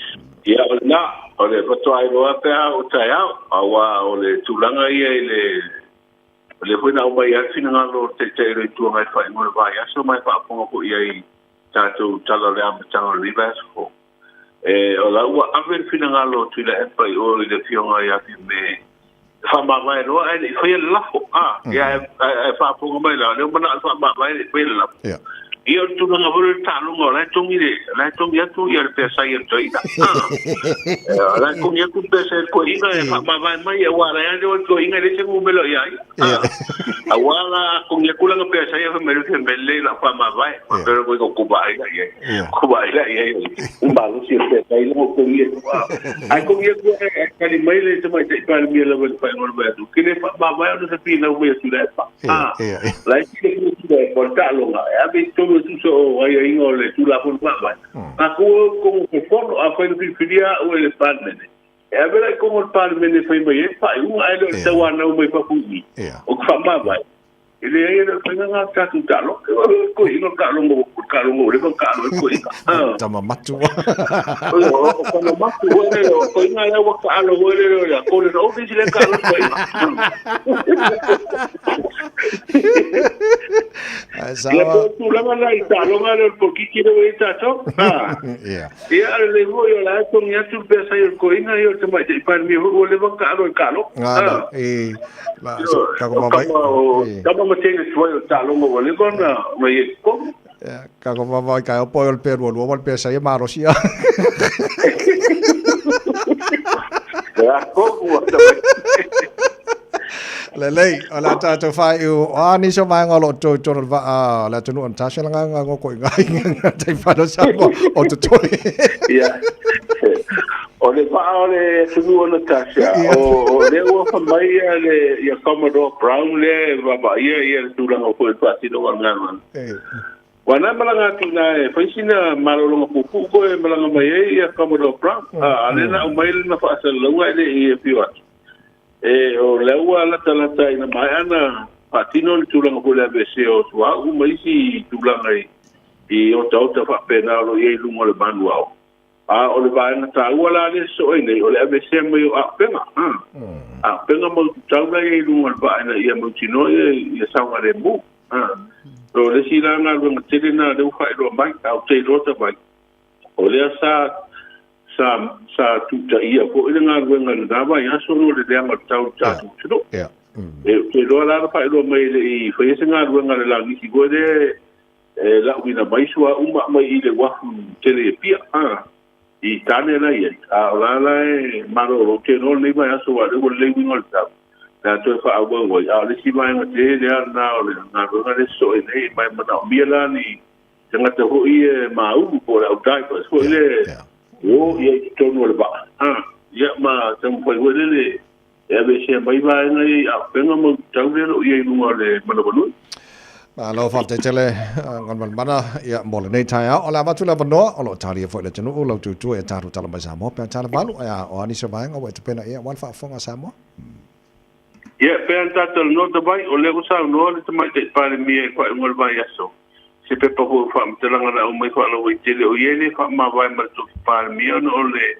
S22: Ia, o lena, o le faatoa iloa pe a oo taeao, aua o le tulaga ia i le, o lea foi na aumai ai le finagalo o le Taitai o le Itu Agai i le faaiuga o le vaiaso ma e faafofoga foi i ai i tatou tala o le amataga o lenei vaiaso fou. E, o la ua ave le finagalo o Tuilaepa i o i le Afioga ia Fiame e faamavae loa ae le i faia le lafo. A, ia ae faafofoga mai la, o lea ua manao e faamavae ae le i faia le lafo. Ia o le tulaga foi lea o le taaloga o la e togi le, o la e togi atu ia le peasai a le toeaina. A, o la e togi atu le peasai a le toeaina e faamavae mai aua o la e alu le toeaina e leai se numera o i a ia. Aua la a togi atu lana peasai fai mai le Fiame lelei o le a ou faamavae. Faapea loa koe tou vaai la i ai. Tou vaai la i ai o le malosi o le peasai lea ua togi atu. Ae togi atu ae tali mai le Tamaitai Palemia lava i le faaiuga o le vaiaso, ou te le faamavae ona se finau mai a Tuilaepa. La e silafia e Tuilaepa o le taaloga e ave i totonu e tusa o aiaiga o le Tulafono Faavae. Tatou o i totonu o le Fono, afai na filifilia au e le Palemene, E ave la i totonu o le Palemene e fai mai ai le faaiuga, ae le o le tauanau mai fafo i i, ou te faamavae. E leai, e le o le faiga lena o le tatou taaloga. O le toeaina o le taaloga, o le taaloga ua leva ona taalo ai le toeaina.
S3: Tama matua.
S22: O tama matua foi lele, o toeaina lea ua taalo foi lele o le Golden Oldies lea e taalo ai le toeaina. Ia po o le tulaga lena i taaloga lea o le polokiki lea ua i ai tatou. Ia, a lelei foi, o la e togi atu le peasai o le toeaina, ia o le tamaitai Palemia foi ua leva ona taalo i le taaloga.
S3: Gana, e, la, so, ka ko mawai.
S22: Tama ma teine tuai o le taaloga ua leva ona i ai i totonu.
S3: Ia, ka ko mawai kai o poi o le pea lua lua ma le peasai e malosi a.
S22: Ia, koku a tamai.
S3: Lelei, o le a tātou whaiu, o a nisi o vaega o lo o toi tonu le vaa o le atunuu o Natasha la ngā ngoko i ngā inga taifano Samoa o totoe.
S22: Ia, o le vaa o le atunuu o Natasha, o lea ua fai mai ia le ia Commodore Brown lea e vaavaaia ia le tulaga foi o le faatinoga o le galuega. Ua na malaga atu i ina e fai sina malologa puupuu koe e malaga mai ai ia Commodore Brown, a lea na aumai lana faasalalauga e le i afio atu. E, o lea ua latalata ina maea ona faatino le tulaga foi o le aveesea o suauu ma isi tulaga i, i otaota faapena o lo o i ai i luga o le manuao. A o le vaega taua la lea e sosoo ai nei, o le aveesea mai o auupega, a, auupega ma ututau la e i ai i luga o le vaa ina ia mautinoa ia, ia saogalemu. A, o le isi la galuega tele lena lea ua faailoa mai, a ou te iloa talu ai, o lea sa sa sa tutaia foi le galuega i lena vaiaso ona o le leaga o le tau i le tatou atunuu. E, ou te iloa la na faailoa mai e le i faia se galuega a le langisi foi lea e lauina mai suauu ma aumai i le uafu tele i Apia, a, i tane la e i ai. A o la la e malolo, ou te iloa o lenei vaiaso aua o lea ua lelei uiga o le tau, o le a toe faaauau ai. A o le isi vaega tele lava lena o le galuega lea e sosoo nei, ma e manaomia la ni tagata foi ia e maulu po o le au divers foi lea e o i ai i totonu o le vaa, a, ia ma taumafai foi lele e aveesea mai vaega ia i auupega ma ututau lea o lo o i ai i luga o le manawanui.
S3: Malo faafetai tele Galumalemana ia mo lenei taeao. O le a avatu le avanoa o lo o talia foi le atunuu lau tutua i a tatou tala mai Samoa pe a talavalu ae a o a nisi o vaega ua e tapena i ai aua le faafofoga a Samoa.
S22: Ia, pei ona ta talanoa Tavai, o lea ua saunoa le Tamaitai Palemia i le faaiuga o le vaiaso, se pepa foi o faamatalaga na aumai faalauaitele o i ai le faamavae ma le tofi Palemia ona o le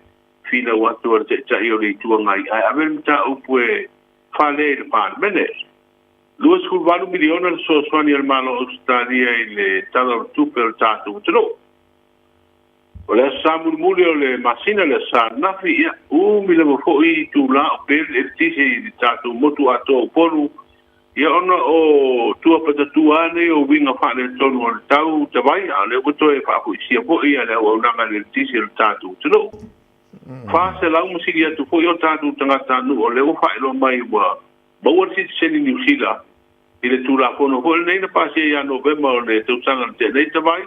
S22: finau atu a le Taitai o le Itu Agai ae ave le mataupu e fale i le Palemene. $28 miliona le fesoasoani a le Malo o Ausetalia i le Tala o le Tupe o le tatou atunuu. O le Aso Sa mulimuli o le masina, le Aso Sa ananafi, ia, umi lava foi itula o peli le eletise i le tatou motu atoa o Upolu, ia ona o tua patatua nei o uiga faaletonu o le tau tavai, a o lea ua toe faafoisia foi le auaunaga i le eletise o le tatou atunuu. 400 ma sili atu foi o tatou tagatanuu o lea ua faailoa mai ua maua le sitiseni Niu Sila i le Tulafono foi lenei na pasia ia Novema o le tausaga na tea nei tavai.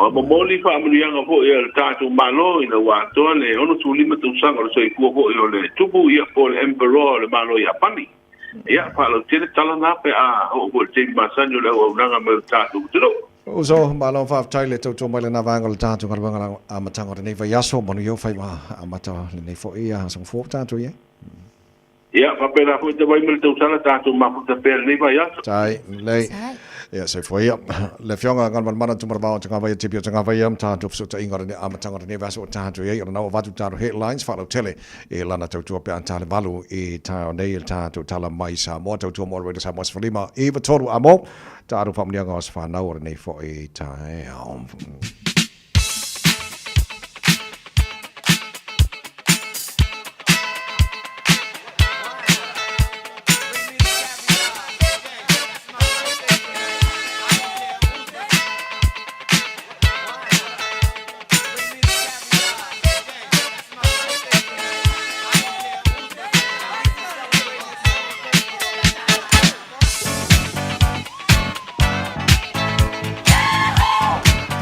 S22: Ua momoli faamanuiaga foi a le tatou Malo ina ua atoa le 65 tausaga o le soifua foi o le Tupu ia po o le Emperor o le Malo o Iapani. Ia, faalautele tala na pe a oo foi i le taimi masani o le auaunaga mai o le tatou atunuu.
S3: Uso, malo faafetai le tautua mai lena vaega o le tatou galuega i le amataga o lenei vaiaso. Manuia ou faiva amata lenei foi aso fou tatou i ai.
S22: Ia, faapena foi te vai ma le tausaga tatou mafuta pea i lenei vaiaso.
S3: Tai, lelei. Ia, soifua ia. Le Afioga Galumalemana Tumaravao Tagavaia Tipi o Tagavaia, tatou fesootaiga o lenei amataga o lenei vaiaso ua tatou i ai, o lena ua avatu tatou headlines faalautele e lana tautua pe a talevalu i taeao nei i le tatou tala mai Samoa, tautua mo le Radio Samoa 15 93 a mo tatou faamanuiaga o aso fanau o lenei foi taeao.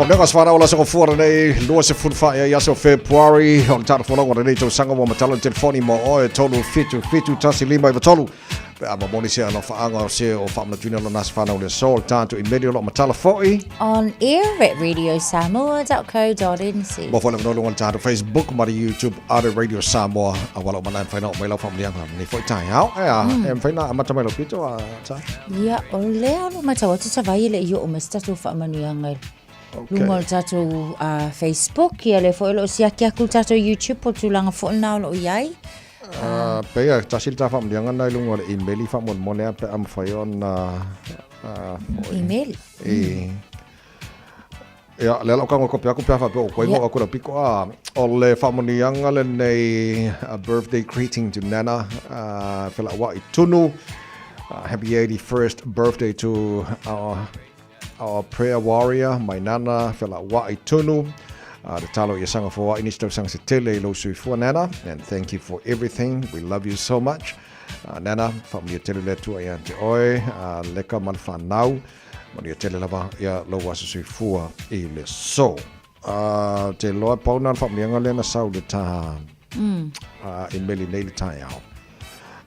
S3: Mea ka swara ola soko fua nei 24 ia aso February o le tata folau o lenei tausaga ua matala le telefoni mo oe 3 7 7 1 5 9 3 pe a momoli se alofaaga o se o faamanatuina lona aso fanau le aso o le tatou imeli o lo o matala foi
S8: On air at radiosamoa.co.nz.
S3: Mo foi le avanoa i luga o le tatou Facebook ma le YouTube a le Radio Samoa aua lau mana e mafai ona oo mai lau faamanuiaga lenei foi taeao. E a, e mafai ona amata mai lau pito a ta?
S8: Ia, o lea o lo o matau atu Tavaai e le i oo mai se tatou faamanuiaga i luga o le tatou Facebook, ia lea foi o lo o siaki atu le tatou YouTube po o le tulaga foi lena o lo o i ai.
S3: Uh, pei tasi le ta faamanuiaga na i luga o le email i faamolemole a pe a mafai ona uh,
S8: email.
S3: E, Ia, lea la o kago kope aku pe a faapea o koe ngo aku la piko a o le faamanuiaga lenei a birthday greeting to Nana uh, Felauai Tunu. Happy 81st birthday to our our prayer warrior, my Nana Felauai Tunu. Uh, te talo ia sanga foai nisi tausaga se tele i lou soifua Nana and thank you for everything. We love you so much. Uh, Nana, faamanuia tele le Atua ia te oe, uh, leka ma le whanau. Manuia tele lava ia lou aso soifua i le so. Uh, te loa pau na le faamanuiaga lea na sau le tā uh, i meli nei le taeao.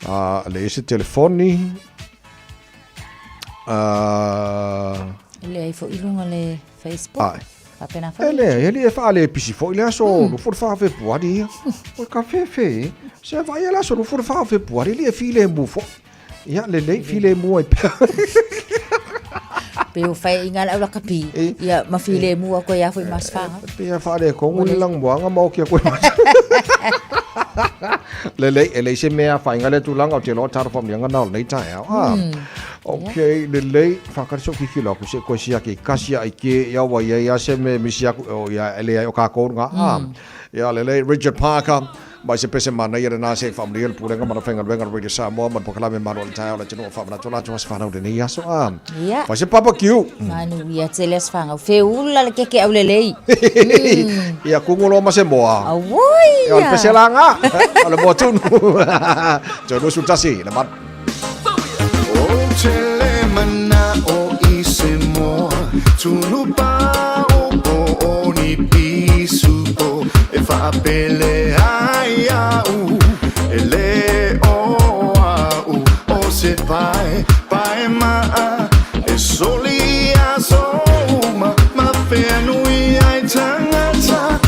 S3: Uh, le isi telefoni uh,
S8: Leai foi i luga le Facebook.
S3: Ai.
S8: Faapena foi.
S3: E le, e le e whaale pisi foi le aso mm. 24 Fepuari ia. O ka whewhe, se vai e le aso 24 Fepuari li e file mu fo. Ia, lelei, filemu ai pea.
S8: Pe o whai i ngā lau lakapi. Ia, ma filemu a koe a foi mas whanga.
S3: Pe ia whaare kongu le lang moanga ma okia koe mas. Lelei, e lei se mea whainga le tūlanga o te loa taro whamnianga nao nei tae au. Ah. Ok, lelei, whakari so kiki loa ku se koe si ake kasi ai ke ia wa ia ia se me misi aku o ia ele ai o kākou ngā. Ah. Ia, lelei, Richard Parker. Ma i se pese manaia lenā se i faamanuia le Pulega ma le Aufaigaluega a le Radio Samoa ma le Polokalame Malo o le Taeao o le Atunuu o Faamanatu latou aso fanau i lenei aso. A,
S8: Ia.
S3: fai se barbecue.
S8: Manuia tele aso fanau. Feula le keke au lelei.
S3: Ia kugu loa ma se moa.
S8: Auoi!
S3: Ia, o le pese laga. O le moa tunu. Toe 21, le mat.
S2: Ou te le mana'o i se moa Tunu pao po o ni pisupo E faapele ai a'u E le o a'u O se pae, pae ma'a E soli i aso uma Ma fea nui ai tagata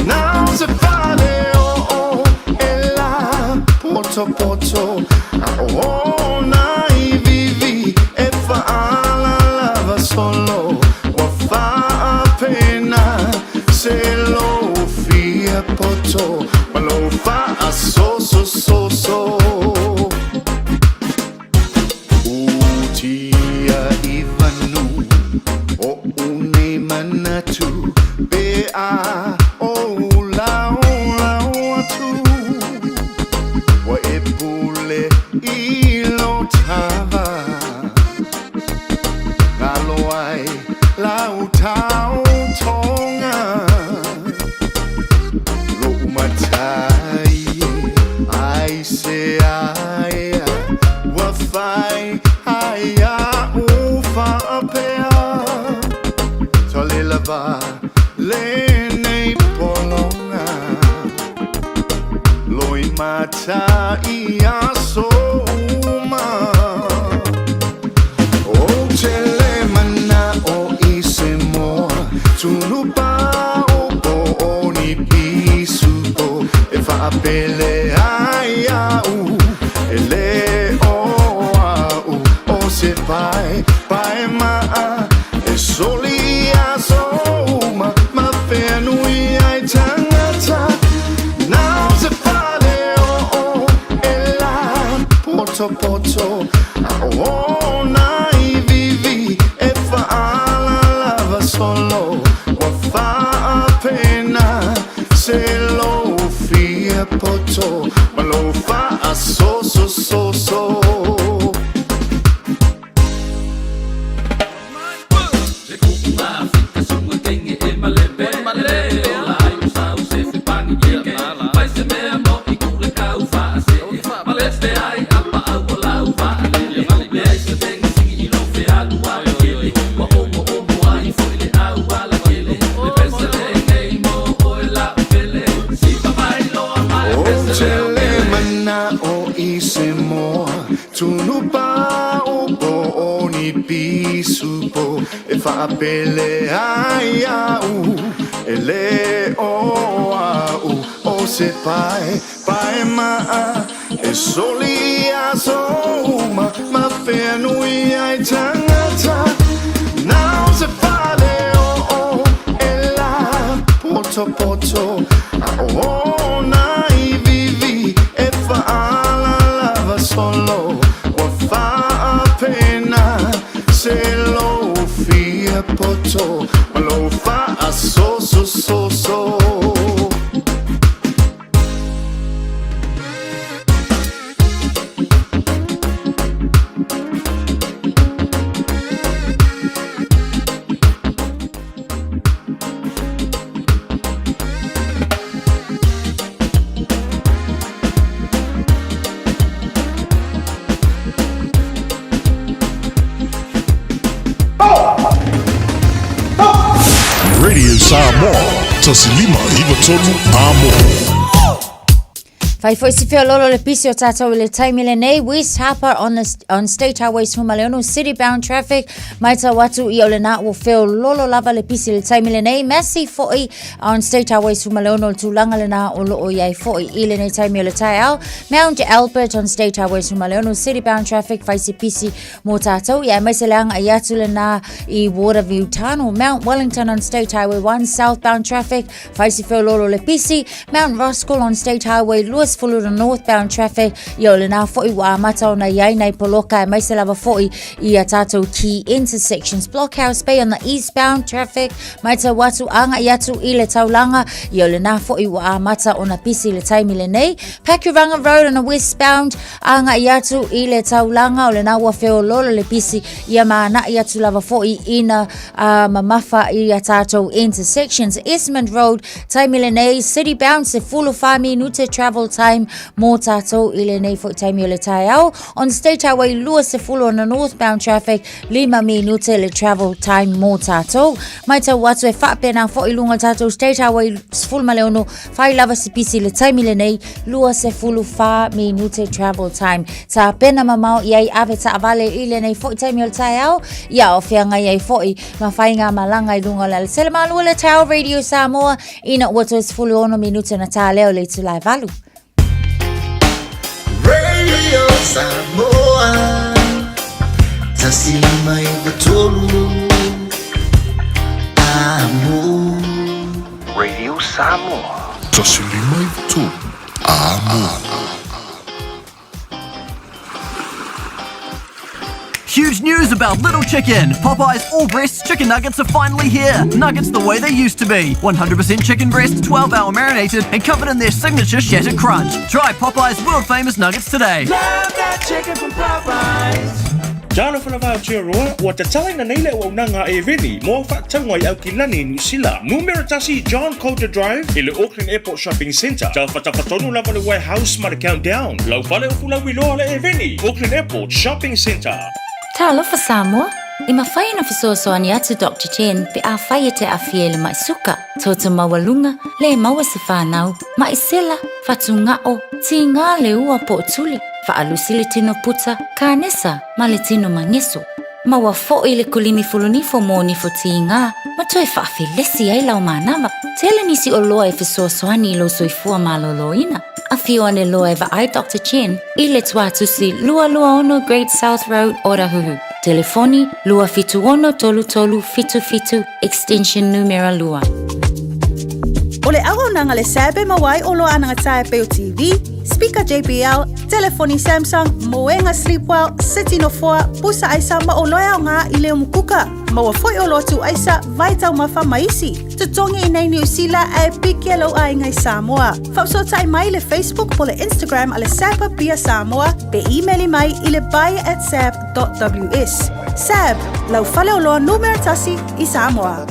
S2: Na o se fale o'o e la Potopoto a o ona iviivi E faalalava solo Ua faapena se lou fia poto Ma lou faasosososo Utia i vanu Oʻu nei manatu Pe a ou laolao atu Ua e pule i lo tava Ngalo ai lau taotoga Loʻu matai e ai se aea Ua fai ai aʻu faapea Tale lava lenei pologa Loimata i aso uma Ou te le mana'o i se moa Tunu pao po o ni pisupo E faapele ai a'u E le o a'u O se pae, pae ma'a E soli i aso uma Ma fea nui ai tagata Na o se fale o'o E la potopoto A o ona iviivi E faalalava solo Ua faapena Se lou fia poto Ma lou faasosososo. Ou te le mana'o i se moa Tunu pao po o ni pisupo E faapele ai a'u E le o a'u O se pae, pae ma'a E soli i aso uma Ma fea nui ai tagata Na o se fale o'o E la potopoto A o ona iviivi E faalalava solo Ua faapena Se lou fia poto Ma lou faasosososo.
S5: Radio Samoa, 1593 Amo.
S8: Fai foi si feololo le pisi o tātou i le taimi lenei. West Harbour on, the, on State Highway 16 city bound traffic. Mai tau atu i o le nā ua feololo lava le pisi le taimi lenei. Massey foi on State Highway 16 le tulaga lenā o loo i ai foi i lenei taimi o le taeao. Mount Albert on State Highway 16 city bound traffic fai si pisi mō tātou i aemaise le anga i atu lenā i Waterview Tunnel. Mount Wellington on State Highway 1 southbound traffic Whaisifeololo le pisi, Mount Roskill on State Highway 20. 20 le northbound traffic, ia o lena foi ua amata ona i ai nai poloka aemaise lava foi i a tātou key intersections. Blockhouse Bay on the eastbound traffic, matau atu agai atu i le taulaga, ia o lena foi ua amata ona pisi i le taimi lenei. Pakuranga Road on the westbound, agai atu i le taulaga, o lena ua feoloolo le pisi, ia ma agai atu lava foi ina mamafa i a tātou intersections. Esmond Road, taimi lenei, city bound, 14 minute travel time mō tātou i lenei foi taimi o le taeao. On State Highway 20 on the northbound traffic, 5 minute le travel time mō tātou. Matau atu e faapena foi luga o tātou State Highway 16, whai lava se pisi le taimi lenei, 24 minute travel time. Tapena mamao i ai ave taavale i lenei foi taimi o le taeao, ia o feagai ai foi ma faigamalaga i luga o le alatele malua le taeao Radio Samoa ina ua toe 16 minute na tā lea o le itula e valu.
S6: Radio Samoa 153 Amo.
S14: Radio Samoa.
S5: 153 Amo.
S11: Huge news about Little Chicken! Popeye's all breast chicken nuggets are finally here! Nuggets the way they used to be! 100% chicken breast, 12 hour marinated, and covered in their signature shattered crunch. Try Popeye's world famous nuggets today.
S12: Love that chicken from Popeyes. Talofa lava Aotearoa, ua tatalaina nei le auaunaga a Eveni mo au faatauga i Aukilani, Niu Sila. Numera tasi John Coulter Drive i le Auckland Airport Shopping Centre. Tafatafa tonu lava le Warehouse ma le Countdown. Lau fale o Fulauiloa le Eveni, Auckland Airport Shopping Centre.
S8: Talofa Samoa! E mafai ona fesoasoani atu Doctor Chen pe afai e te aafia i le ma'i suka, toto maualuga, le maua se fanau, ma'i sela, fatuga'o, tigā le ua po o tuli, faalusi le tino puta, kanesa, ma le tino mageso. Maua fo'i le kulimi fulunifo mo nifo tigā ma toe faafelesi ai lau manava. Tele nisi oloa e fesoasoani i lou soifua malōlōina. Afio ane loa e vaai Doctor Chen i le Tuatusi 226 Great South Road, Otahuhu. Telefoni, 276 3377, extension numera 2.
S7: O le auaunaga le SAB e maua ai oloa anagatāe pei o TV, speaker JBL, telefoni Samsung, moega Sleepwell, seti nofoa, pusa aisa ma oloa e aoga i le umukuka. Maua foi oloa tuu aisa, vai taumafa ma isi. Totogi i nei Niu Sila ae piki e lou aiga i Samoa. Faafesootai mai i le Facebook po le Instagram a le SAB Apia Samoa pe imeli mai i le buy@sab.ws. SAB, lau faleoloa numera tasi i Samoa.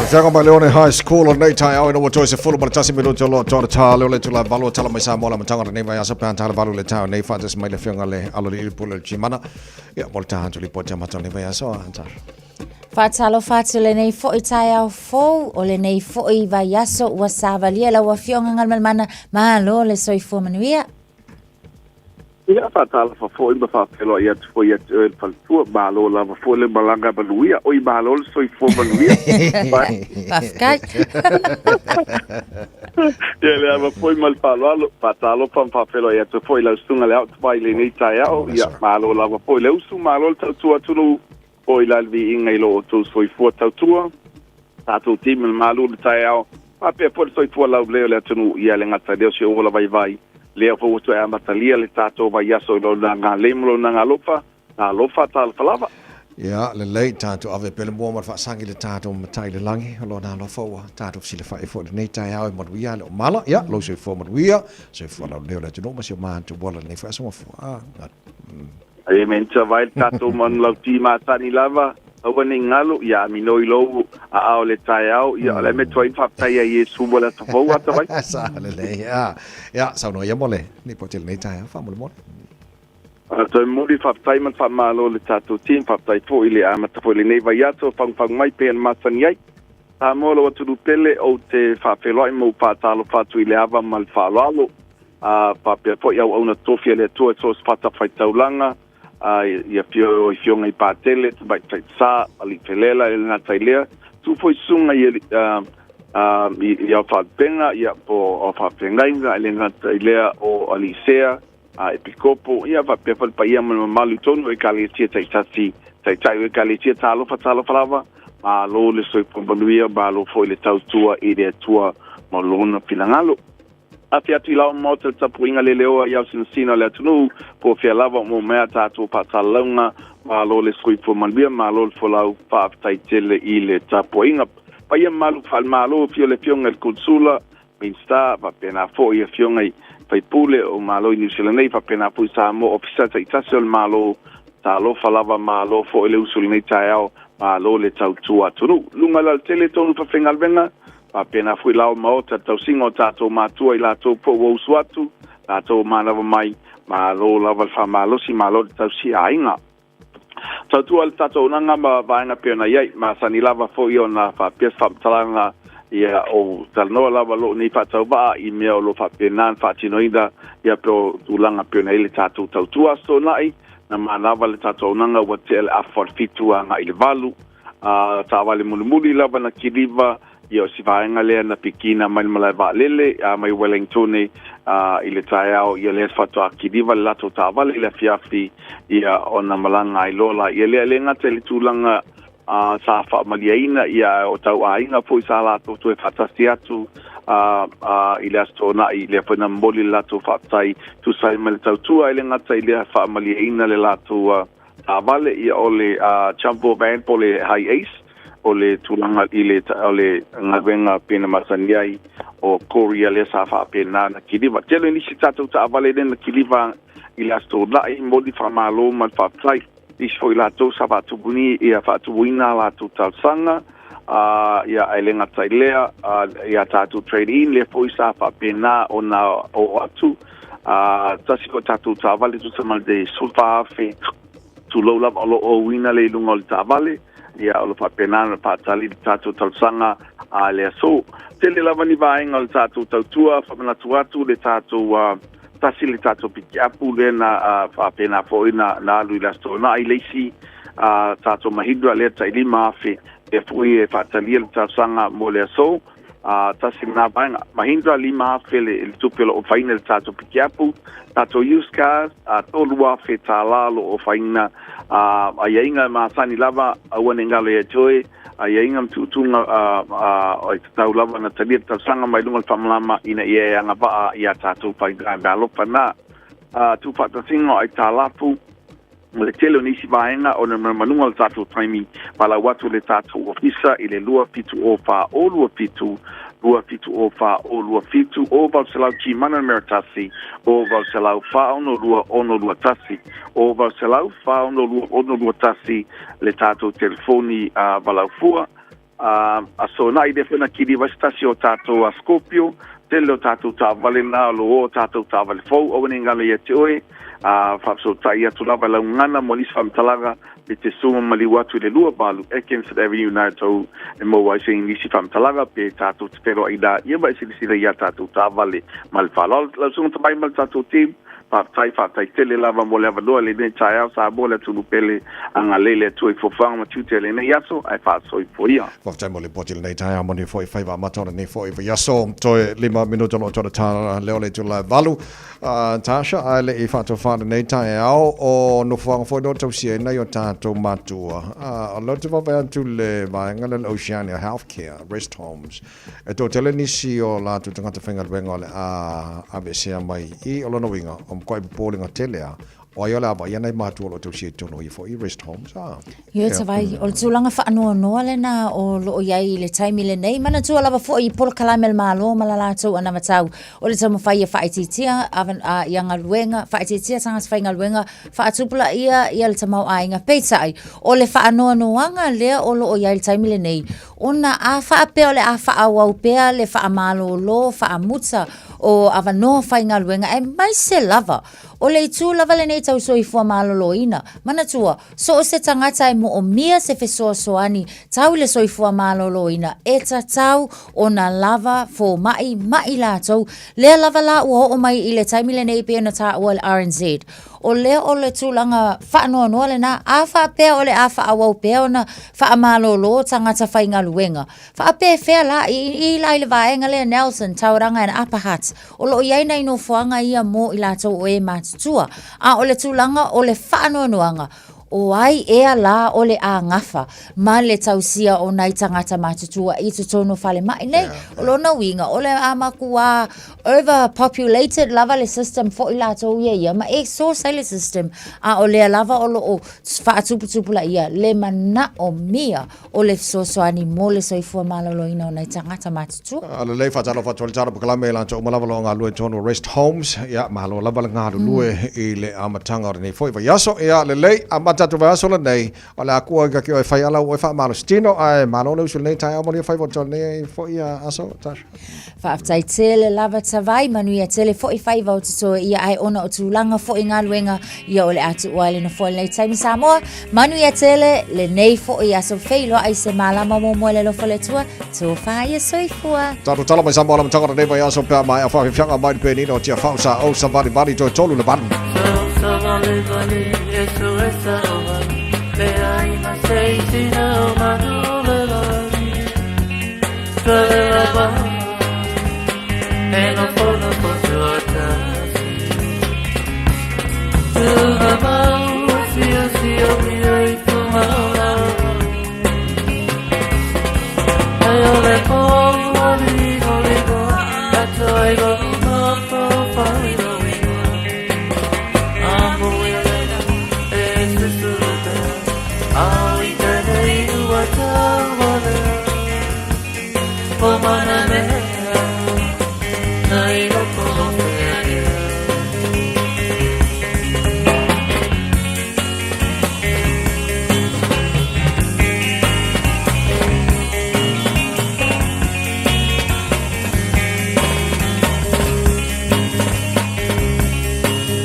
S3: Feaga mai Leone High School o nei taeao ina ua toe 11 minute o loa toa tā leo le tula valu tala mai Samoa la matanga nei vai aso pean tala valu le tau nei whaatas mai le fionga le alo le ilipu le chimana. Ia, mo le taha tuli po te mata nei vai aso a tā.
S8: Faatalofa atu lenei fo'i taeao fou, o lenei fo'i vaiaso ua savalia lau Afioga Galumalemana, malo le soifua manuia.
S22: Ia, faatalofa foi ma faafeiloai atu foi ia te oe le faletua, malo lava foi le malaga manuia, oi malo le soifua manuia.
S8: Faafetai.
S22: Ia le ava foi ma le faaaloalo, faatalofa ma faafeiloai atu foi i lau susuga le Aotawai i lenei taeao, ia malo lava foi le usu, malo le tautua atunuu, foi la le viiga i lo outou soifua tautua, tatou timi le malu le taeao, faapea foi le soifua laulelei o le atunuu, ia le gata i lea o si ou ola vaivai, lea foi ua toe amatalia le tatou vaiaso i lona agalelei ma lona agalofa, talofa, talofa lava.
S3: Ia, lelei, tatou ave pea le mua ma le faasagi i le tatou Matai i le Lagi, o lona alofa ua tatou fesilafai foi i lenei taeao e manuia le omala. Ia, lou soifua manuia, soifua laulelei o le atunuu ma si o matou ola i lenei foi aso mafua.
S22: Amen. Tia vai le tatou manu lauti matani lava, aua ne i galo, ia aminoi lou aao i le taeao, ia o le a mea tuai faafetai ai Iesu mo le aso fou ata vai.
S3: Sa lelei. Ia, ia saunoa ia mo le lipoti o lenei taeao faamolemole.
S22: Toe momoli faafetai ma le faamalo i le tatou team, faafetai foi i le amata foi i lenei vaiaso, fagufagu mai pea na masani ai. Samoa lou atunuu pele, ou te faafeiloai ma ou faatalofa atu i le ava ma le faaaloalo. Ā, faapea foi auauna tofi a le Atua i so o se fatafaitaulaga, ā, i afio i Afioga i Patele, Tamaitai Sa, Alii Felela, e le gata i lea, tu foi susuga i alii, ā, ā, i, i ao faalupega, ia, po o ao faafeagaiga, e le gata i lea o Alii Sea, ā, Epikopo, ia, faapea foi le paia ma le mamalu i totonu o Ekalesia taitasi, Taitai o Ekalesia, talofa, talofa lava, malo le soifua manuia, malo foi le tautua i le Atua ma Lona finagalo. Afe atu i lao maota le tapuaiga leleoa i aosinasina o le atunuu, po o fea lava o mea tatou faasalalauga, malo le soifua manuia, malo le folau, faafetai tele i le tapuaiga. Paia mamalu faale-Malo, afio le Afioga i le Konesula, Minista, faapena foi Afioga i Faipule o Malo i Niu Sila nei, faapena foi Samoa, Ofisa taitasi o le Malo, talofa lava, malo foi le usu i lenei taeao, malo le tautua atunuu. Luga lautele tonu faafaigaluega, Faapena foi la o maota tausiga o tatou matua i latou po ua usu atu, latou manava mai, malo lava le faamalosi, malo le tausi aiga. Tautua le tatou auaunaga ma vaega pei ona i ai, masani lava foi ona faapea se faamatalaga ia o talanoa lava lou nei faatauvaa i mea o lo o faapena ona faatinoina ia pei o tulaga pei ona i ai le tatou tautua. Aso Toonai, na manava le tatou auaunaga ua tea le afa o le 7 agai i le 8. A taavale mulimuli lava na kiliva, ia o si vaega lea na pikina mai le malae vaalele a mai Wellingtone a i le taeao, ia lea faatoa kiliva le latou taavale i le afiafi, ia ona malaga ai loa la. Ia lea le gata i le tulaga a sa faamaliaina, ia o tau aiga foi sa latou toe faatasi atu a i le Aso Toonai, lea foi na momoli le latou faafetai tusa ai ma le tautua, e le gata i lea faamaliaina le latou taavale, ia o le Jumbo Van po o le High Ace, o le tulaga i le, o le galuega pei ona masani ai o Korea lea sa faapena na kiliva. Tele nisi tatou taavale lea na kiliva i le Aso Toonai, momoli faamalo ma le faafetai. Nisi foi latou sa faatupuni, ia faatupuina a latou talosaga, ia ae le gata i lea, ia tatou trade in lea foi sa faapena ona oo atu. Tasi foi tatou taavale tusa ma le 14,000 tulou lava o lo o auina le i luga o le taavale, ia o lo faapena ona faatali le tatou talosaga a le aso. Tele lava ni vaega o le tatou tautua, faamanatu atu le tatou tasi le tatou pikiapu lea na faapena foi na alu i le Aso Toonai le isi tatou Mahindra lea tai 5,000 lea foi e faatalia le talosaga mo le aso. Tasi lena vaega. Mahindra 5,000 le tupe o lo o ofaina i le tatou pikiapu. Tatou used cars, $3,000 o lo o ofaina. Aiaiga e masani lava, aua ne i galo ia te oe, aiaiga ma tuutuuga e tatau lava ona talia le talosaga mai luga o le faamalama ina ia e agavaa i a tatou faiga meaalofa na. Tuufaatasiga o aitalafu. Ma le tele o nisi vaega ona manumanuga o le tatou taimi, valaau atu le tatou ofisa i le 270 4027, 270 4027, o 800 Gmana numera 1, o 800 462 621, o 800 462 621 le tatou telefoni valaau fua. Aso Na'i lea foi na kiliva ai se tasi o tatou a Scorpio, tele o tatou taavale na o lo o o tatou taavale fou, aua ne i galo ia te oe, a faafesootai atu lava i lau gagana mo nisi faamatalaga me te suma maliu atu i le 28 Atkinson Avenue na e tou e maua ai se nisi faamatalaga pe tatou te feiloai la ia ma e silasila i a tatou taavale ma le faaaloalo. Lau Susuga Tamai ma le tatou team, Faafetai, faafetai tele lava mo le avanoa i lenei taeao, Samoa le atunuu pele, agalelei le Atua i foafoaga ma tiute o lenei aso, ae faasoifua ia.
S3: Faafetai mo lipoti i lenei taeao manuia foi faiva amata o lenei foi vaiaso. Toe 5 minuta o lo o toe ta leo le itula e 8. Tasha, ae le i faatofa lenei taeao o nofoaga foi leo tausia ai nai o tatou matua. O lea ou te vaavaai atu i le vaega lea o le Oceania Healthcare Rest Homes. E toatele nisi o latou tagata faigaluega o le a aveesea mai i, o lona uiga, o matuai popolega tele a, o ai o le a vaaia nai matua o lo o tausia i totonu o ia foi rest homes, a.
S8: Ioe Tavai, o le tulaga faanoanoa lena o lo o i ai i le taimi lenei. Manatua lava foi i polokalame a le Malo ma la latou anavatau o le taumafai ia faaitiitia ia galuega, faaitiitia tagata faigaluega, faatupulaia ia le tamaoaiga. Peitai, o le faanoanoaga lea o lo o i ai i le taimi lenei, Ona a faapea o le a faaauau pea le faamalolo faamuta o avanoa faigaluega, aemaise lava o le itu lava lenei tau soifua maloloina. Manatua, so o se tagata e moomia se fesoasoani tau i le soifua maloloina, e tatau ona lava fomai ma i latou. Lea lava la ua oo mai i le taimi lenei pei ona taua e le RNZ. O lea o le tulaga faanoanoa lena, a faapea o le a faaauau pea ona faamalolo tagata faigaluega, faapefea la, i la i le vaega lea Nelson, Tauranga and Upper Hutt, o lo o i ai nai nofoaga ia mo i latou o e matutua. A o le tulaga o le faanoanoaga, o ai ea la o le a gafa ma le tausia o nai tagata matutua i totonu o falemai nei? O lona uiga, o le a matua overpopulated lava le system foi latou ia ia ma e source ai le system, a o lea lava o lo o faatuputupulaia le manaomia o le fesoasoani mo le soifua maloloina o nai tagata matutua.
S3: A lelei faatalofa atu ai le tala polokalame i latou uma lava o lo o galulue i totonu o Rest Homes. Ia, malo lava le galulue i le amataga o lenei foi vaiaso. Ia, lelei, amata atu vaiaso lenei, o le a kua ka ki oe fai ala ua e faamalositino, ae malo le usu i lenei taeao manuia faiva o lenei foi aso, Tasha.
S8: Faafetai tele lava Tavai, manuia tele foi faiva o totoe ia ae ona o tulaga foi galuega ia o le a tuua ai le nofoa i lenei taimi Samoa. Manuia tele lenei foi aso feiloai se malama momoe le alofa o le Atua, tofa ia soifua.
S3: Tatou tala mai Samoa le amataga o lenei vaiaso pe a maea faafiafiaga mai le penina o Tiafau sa ou savalivali toe tolu le valu.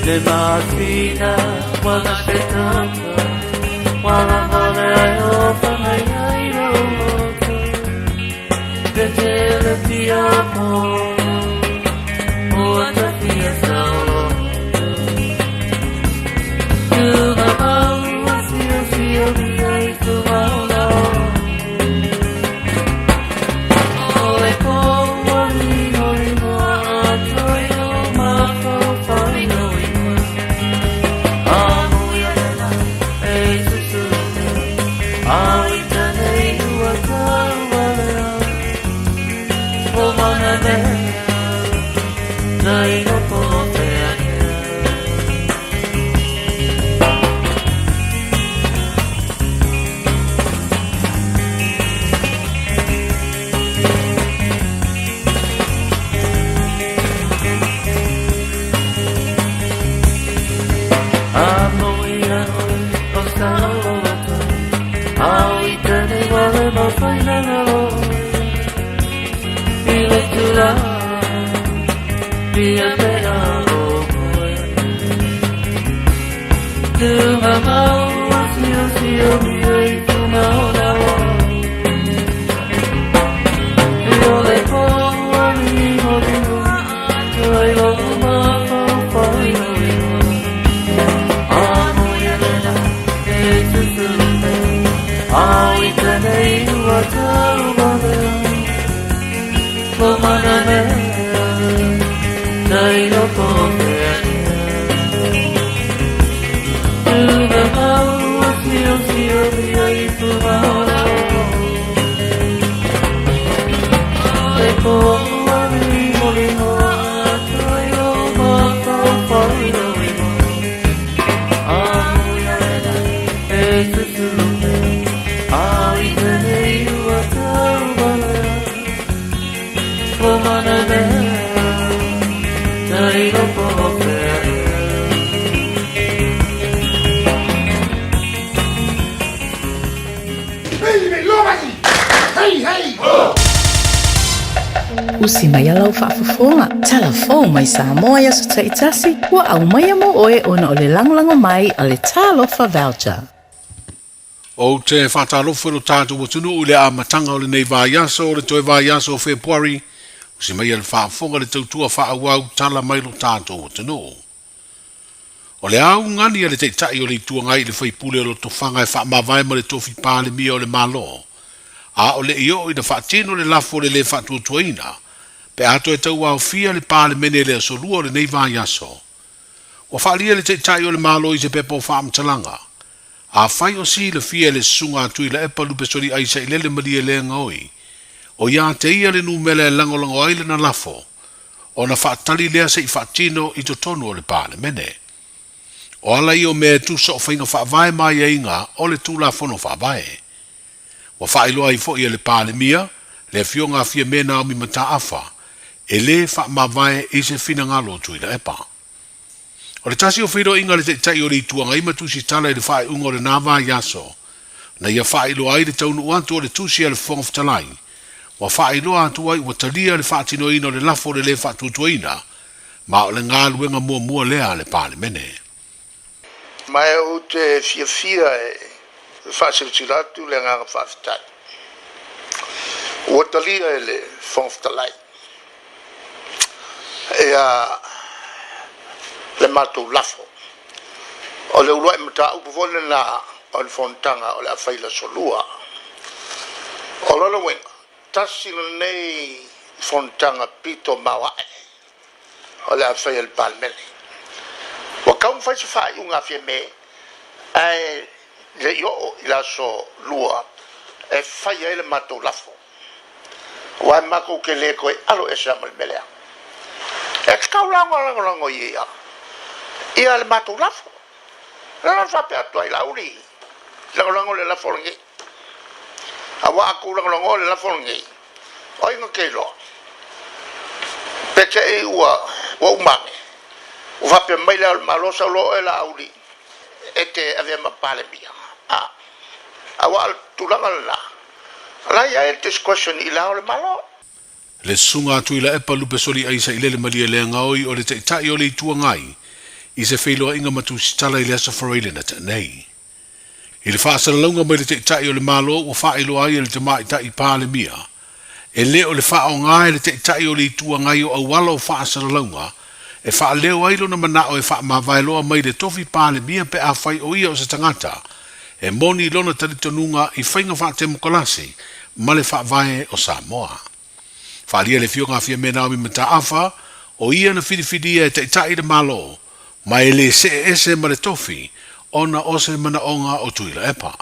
S9: Le masina wala se tata wala male ai o whangai ai roto Te tele tia po o ata tia saolo Tuna mau sio sio mi ai tu maola O le ko wali hori moa a toi o mātou whaino ingoa A mui arena e susuru A i tēnei ua taualea O mana mea Nei roto o te ake. A moe a oe o sa o atu, a i tēnei wale mawhai nanga.
S15: Usi mai a lau faafofoga, Tala Fou mai Samoa i aso taitasi, ua aumaia mo oe ona o le lagolago mai a le Talofa Voucher.
S1: Ou te faatalofa i lo tatou atunuu i le amataga o lenei vaiaso, o le toe vaiaso o Fepuari, usi mai a le faafofoga le tautua faaauau tala mai lo tatou atunuu. O le augani a le Taitai o le Itu Agai i le faipule o Lotofaga e faamavae ma le tofi Palemia o le Malo, a o le i oo ina faatino le lafo o le le faatuatuaina, pe a toe tauaofia le Palemene i le aso Lua o lenei vaiaso. Ua faaalia le Taitai o le Malo i se pepa o faamatalaga, Afai o silafia e le Susuga a Tuilaepa Lupesoliai Sailele Malielegaoi, o ia te ia le numera e lagolago ai lana lafo, ona faatali lea se i faatino i totonu o le Palemene. O ala ia o mea e tusa o faiga faavae ma aiaiga o le Tulafono Faavae. Ua faailoa ai foi e le Palemia, le Afioga a Fiame Naomi Mataafa, e lē faamavae i se finagalo o Tuilaepa. O le tasi o feiloaiga a le Taitai o le Itu Agai ma Tusitala i le faaiuga o lena vaiaso, na ia faailoa ai le taunuu atu o le tusi a le Fofoga Fetalai, ua faailoa atu ai ua talia le faatinoina o le lafo o le lē faatuatuaina, ma o le galuega muamua lea a le Palemene.
S16: Ma ou te fiafia e faasilasila atu le agaga faafetai ua talia e le Fofoga Fetalai ia le matou lafo. O le uluai mataupu foi lena o le fonotaga o le a fai i le aso Lua. O lona uiga, tasi lenei fonotaga pito maoae o le a fai e le Palemene. Ua tatau ona fai se faaiuga a Fiame ae le i oo i le aso Lua e fai ai le matou lafo. Aua e matou te le toe alo ese lava ma le mea lea. E tatau la ona lagolago i ia ia le matou lafo. O le ala faapea atu ai Laauli, lagolago le lafo lenei. Aua a tou lagolagoa le lafo lenei, o ai na te iloa? Pe te i ua ua uma ane, ua faapea mai le Ao o le Malo, sau loa oe Laauli e te avea ma Palemia. A, aua o le tulaga lena, o la e i ai le discretion i le Ao o le Malo.
S1: Le Susuga a Tuilaepa Lupesoliai Sailele Malielegaoi o le Taitai o le Itu Agai i se feiloaiga ma Tusitala i le Aso Faraile na tea nei. I le faasalalauga mai le Taitai o le Malo ua faailoa ai e le Tamaitai Palemia, e le o le faaaoga e le Taitai o le Itu Agai o auala o faasalalauga e faaleo ai lona manao e faamavae loa mai le tofi Palemia pe afai o ia o se tagata e moni lona talitonuga i faiga faatemokalasi ma le faavae o Samoa. Faaalia le Afioga a Fiame Naomi Mataafa, o ia na filifilia e taitai le Malo, ma e le see ese ma le tofi ona o se manaoga o Tuilaepa.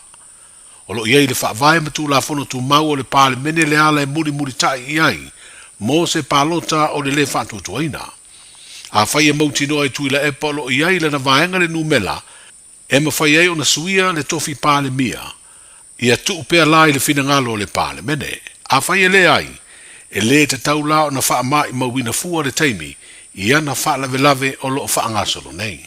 S1: O lo o i ai le Faavae ma Tulafono Tumau o le Palemene le ala e mulimulitai i ai mo se palota o le lē faatuatuaina. Afai e mautinoa e Tuilaepa o lo o i ai lana vaega le numela e mafai ai ona suia le tofi Palemia, ia tuu pea la i le finagalo o le Palemene. Afai e leai, e lē tatau la ona faamaimauina fua le taimi i ana faalavelave o lo o faagasolo nei.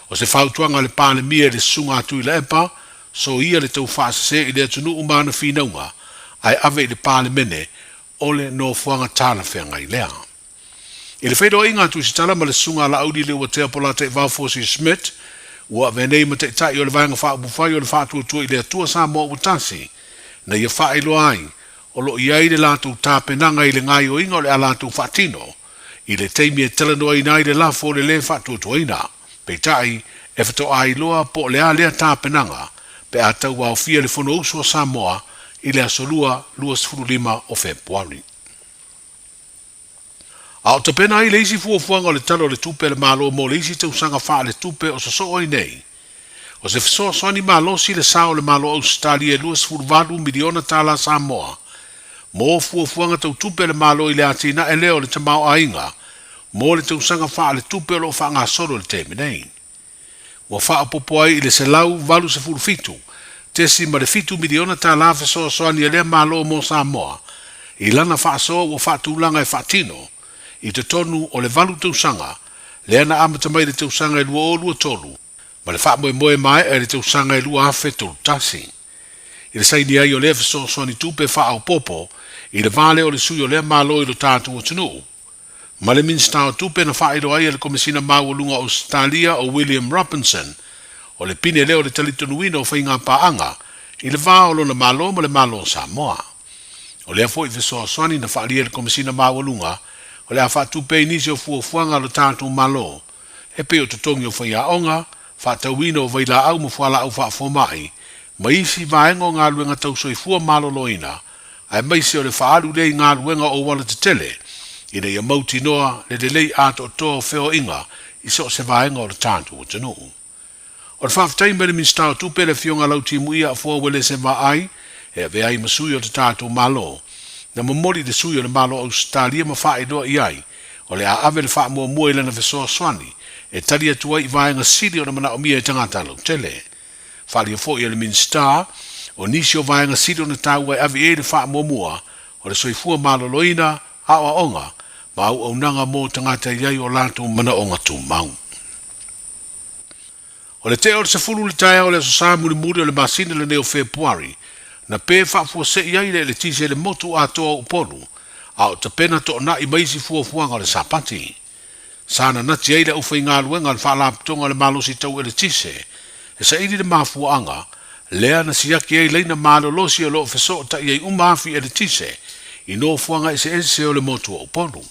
S1: O se fautuaga a le Palemia i le Susuga a Tuilaepa, soia le tau faasese i le atunuu ma ana finauga, ae ave i le Palemene
S17: o le nofoaga talafeagai lea. I le feiloaiga a Tusitala ma le Susuga a Laauli Leuatea Polataivao Fosi Schmidt, ua avea nei ma Taitai o le Vaega Faaupufai o le Faatuatua i le Atua Samoa ua Tasi, na ia faailoa ai o lo o i ai le latou tapenaga i le gaoioiga o le a latou faatino i le taimi e talanoaina ai le lafo o le lē faatuatuaina. Peitai, e faatoa iloa po o le a lea tapenaga pe a tauaofia le Fonousu a Samoa i le Aso Lua 25 o Fepuari. A o tapena ai le isi fuafuaga o le Tala o le Tupe a le Malo mo le isi tausaga faaletupe o sosoo ai nei, o se fesoasoani malosi le sao o le Malo Ausetalia e $28 miliona tala Samoa mo fuafuaga tau tupe a le Malo i le atinae lea o le tamaoaiga mo le tausaga faaletupe o lo o faagasolo i le taimi nei. Ua faaopoopo ai i le $187.7 miliona tala fesoasoani a lea Malo mo Samoa i lana faasoa ua faatulaga e faatino i totonu o le valu tausaga lea na amata mai i le tausaga e 2023 ma le faamoemoe maea i le tausaga e 2031. I le saini ai o lea fesoasoani tupe faaopoopo i le va lea o le sui o lea Malo i lo tatou atunuu ma le Minisita o Tupe na faailoa ai e le Komesina Maualuga o Ausetalia o William Robinson, o le pine lea o le talitonuina o faigapaaga i le va o lona Malo ma le Malo o Samoa. O lea foi fesoasoani na faaalia e le Komesina Maualuga o le a faatupe ai nisi o fuafuaga a lo tatou Malo e pei o totogi o faiaoga, faatauina o vailaau ma fualaau faafomai, ma isi vaega o galuega tau soifua maloloina, aemaise o le faaalu lea i galuega o auala tetele, ina ia mautinoa le lelei atoatoa o feoaiga i so o se vaega o le tatou atunuu. O le faafetai mai le Minisita o Tupe le Afioga Lautimuia Afoa Uelese Vaai e avea ai ma sui o le tatou Malo, na momoli i le sui o le Malo o Ausetalia ma faailoa i ai o le a ave le faamuamua i lana fesoasoani e tali atu ai i vaega sili ona manaomia e tagata lautele. Faaalia foi e le Minisita, o nisi o vaega sili ona taua e ave i ai le faamuamua o le soifua maloloina, aoaoga ma auaunaga mo tagata e i ai o latou manaoga tumau. O le tea o le 10 i le taeao o le Aso Sa mulimuli o le masina lenei o Fepuari, na pe faafuasei ai le eletise i le motu atoa o Upolu, a o tapena toonai ma isi fuafuaga o le Sapati. Sa nanati ai le aufaigaluega a le Faalapotopotoga o le Malosi Tau Eletise e saili le mafuaaga lea na siaki ai laina malolosi o lo o fesootai ai uma afi eletise i nofoaga eseese o le motu o Upolu.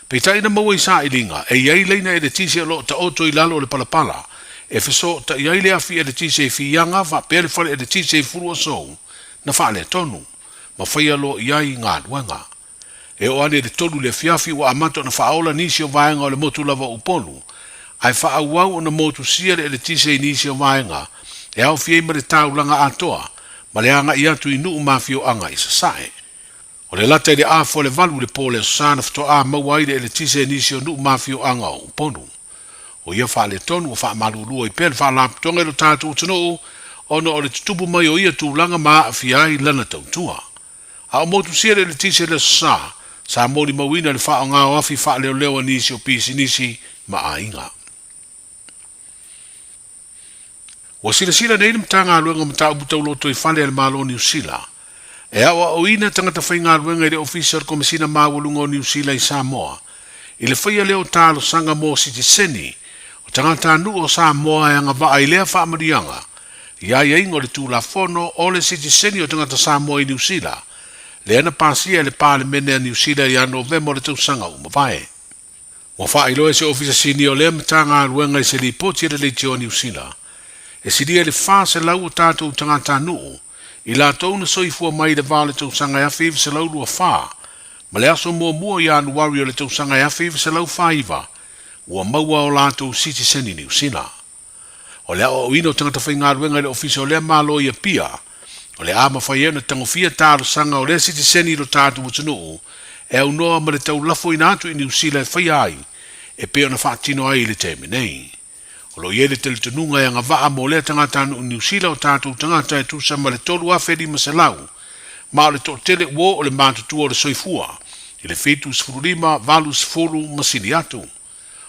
S17: Peitai na maua i sailiga, e i ai laina eletise o lo o taoto i lalo o le palapala e fesootai ai le afi eletise i Fiaga faapea le fale eletise i Fuluasou na faaletonu ma faia loa i ai galuega. E oo ane i le 3 i le afiafi ua amata ona faaola nisi o vaega o le motu lava o Upolu, ae faaauau ona motusia le eletise i nisi o vaega e aofia ai ma le taulaga atoa ma le agai atu i nuu ma afioaga i Sasae. O le lata i le afa o le 8 i le po o le Aso Sa na faatoa maua ai le eletise e nisi o nuu ma afioaga o Upolu. O ia faaletonu ua faamalulu ai pea le Faalapotopotoga i lo tatou atunuu ona o le tutupu mai o ia tulaga ma aafia ai lana tautua. A o motusia le eletise i le Aso Sa, sa molimauina le faaaoga o afi faaleoleo a nisi o pisinisi ma aiga. Ua silasila nei le Matagaluega o Mataupu Tau Lotoifale a le Malo o Niu Sila e aoaoina tagata faigaluega i le Ofisa o le Komesina Maualuga o Niu Sila i Samoa i le faia lea o talosaga mo sitiseni o tagatanuu o Samoa e agavaa i lea faamanuiaga i aiaiga o le Tulafono o le Sitiseni o Tagata Samoa i Niu Sila lea na pasia e le Palemene a Niu Sila ia Novema o le tausaga ua mavae. Ua faailoa e se Ofisa Sini o lea Matagaluega i se lipoti a le Leitio a Niu Sila, e silia i le 400 o tatou tagatanuu i latou na soifua mai i le va o le tausaga e 1924 ma le aso muamua o Ianuari o le tausaga e 1949 ua maua o latou sitiseni Niu Sila. O le aoaoina o tagata faigaluega i le Ofisa o lea Malo i Apia, o le a mafai ai ona tagofia talosaga o lea sitiseni i lo tatou atunuu e aunoa ma le taulafoina atu i Niu Sila e faia ai e pei ona faatino ai i le taimi nei. O lo o i ai le talitonuga e agavaa mo lea tagatanuu Niu Sila o tatou tagata e tusa ma le 3,500 ma o le toatele ua oo le matutua o le soifua i le 75, 80 ma sili atu.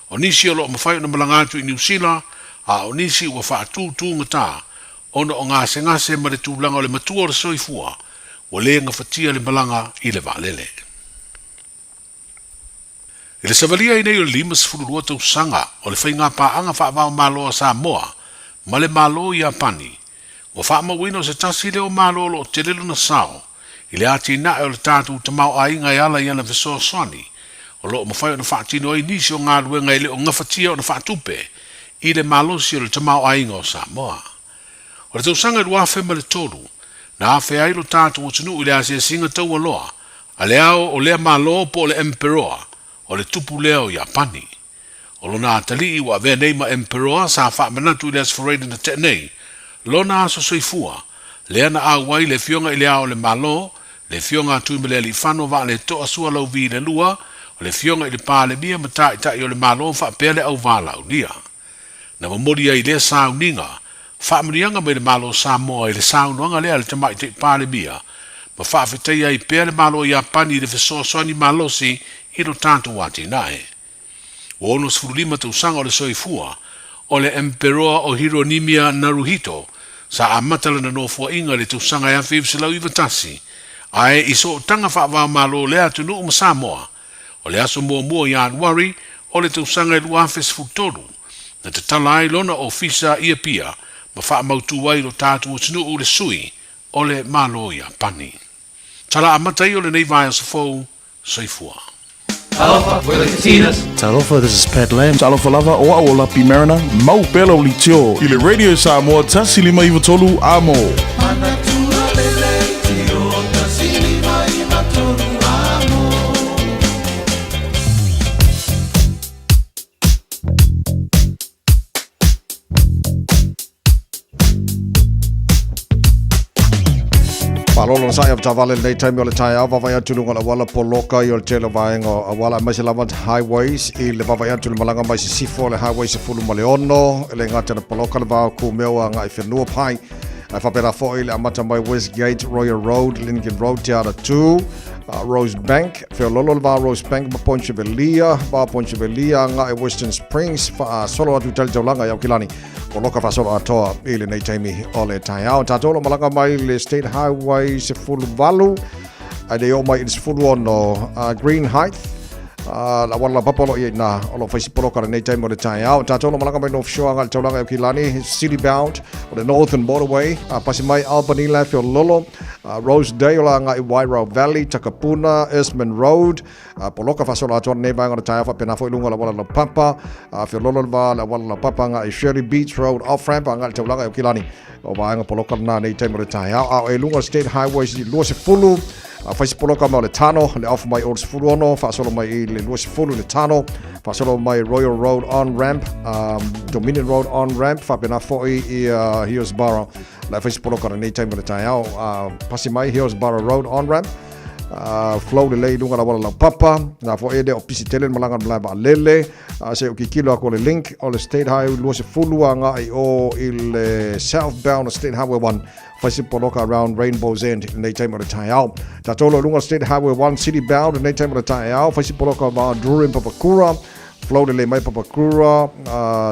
S17: O nisi o lo o mafai ona malaga atu i Niu Sila, a o nisi ua faatūtūgatā ona o gasegase ma le tulaga o le matua o le soifua, ua le gafatia le malaga i le vaalele. I le savalia ai nei o le 52 tausaga o le faigapaaga faava-o-Malo a Samoa ma le Malo o Iapani, ua faamauina o se tasi lea o Malo o lo o tele lona sao i le atinae o le tatou tamaoaiga e ala i ana fesoasoani o lo o mafai ona faatino ai nisi o galuega e le o gafatia ona faatupe i le malosi o le tamaoaiga o Samoa. O le tausaga e 2003, na afea ai lo tatou atunuu i le asiasiga taualoa a le ao o lea Malo po o le Emperoa o le tupu lea o Iapani. O lona atalii ua avea nei ma Emperoa sa faamanatu i le Aso Faraile na tea nei, lona aso soifua, lea na auai le Afioga i le Ao o le Malo, le Afioga a Tuimalealiifano Vaaletoa Sualauvi le Lua, o le Afioga i le Palemia ma Taitai o le Malo faapea le Auvalaulia. Na momoli ai lea sauniga faamanuiaga mai le Malo o Samoa i le saunoaga lea a le Tamaitai Palemia ma faafetaia ai pea le Malo o Iapani i le fesoasoani malosi i lo tatou atinae. Ua 65 tausaga o le soifua o le Emperoa o Hironimia Naruhito sa amata lana nofoaiga i le tausaga e 1991, ae i sootaga faava-o-Malo lea atunuu ma Samoa, O le aso muamua o Ianuari o le tausaga e 2013, na tatala ai lona ofisa i Apia ma faamautu ai lo tatou atunuu le sui o le Malo o Iapani. Tala amata ia o lenei vaiaso fou, soifua.
S18: Talofa, we're the Katinas.
S19: Talofa, this is Pat Lam.
S23: Talofa lava, o au o Lapi Mariner, mau pea lau leitio i le Radio Samoa 153 Amo.
S6: Manatua le leitio 153 Amo.
S3: Malolo na sa'i taavale lenei taimi o le taeao vaavaai atu i luga o le auala poloka i o le tele o vaega o auala aemaise lava highways i le vaavaai atu i le malaga mai sisifo o le highway 16 e le gata i le poloka le va o Kumeu agai Whenuapai ae faapena foi le amata mai Westgate Royal Road Lincoln Road Te Ara 2 Rosebank Feololo le va Rosebank ma Ponchevelia va Ponchevelia agai Western Springs faasolo atu i Talitaulaga i Aukilani Poloka faasolo atoa i lenei taimi o le taeao. Tatou o lo malaga mai le State Highway 18 ae le oo mai i le 16 Green Height la auala laupapa o lo o i ai i ina o lo o fai si poloka lenei taimi o le taeao. Tatou o lo malaga mai North Shore agai i le taulaga i Aukilani, City Bound o le Northern Motorway, pasi mai Albany la Feololo, Rosedale agai i Wairau Valley, Takapuna, Eastman Road, A poloka faasolo atoa lenei vaega o le taeao faapena foi i luga o le auala laupapa, a feololo le va le auala laupapa agai i Shirley Beach Road off ramp agai i le taulaga i Aukilani. O vaega poloka lena nei taimi o le taeao. A o e luga o le State Highway 20, a fai si poloka ma o le Tano, le off mai o le 16, faasolo mai i le 20 le Tano, faasolo mai Royal Road on ramp, Dominion Road on ramp, faapena foi i Hillsborough. La fai si poloka lenei taimi o le taeao, pasi mai Hillsborough Road on ramp, flow lelei i luga o le auala laupapa, na foi e le o pisi tele le malaga i le malae vaalele, se i kikilo atu o le link o le State Highway 20 agai i o i le southbound o State Highway 1, fai se poloka around Rainbow's End i lenei taimi o le taeao. Tatou o lo o i luga o le State Highway 1 city bound i lenei taimi o le taeao, fai se poloka va Drury ma Papakura, flow lelei mai Papakura,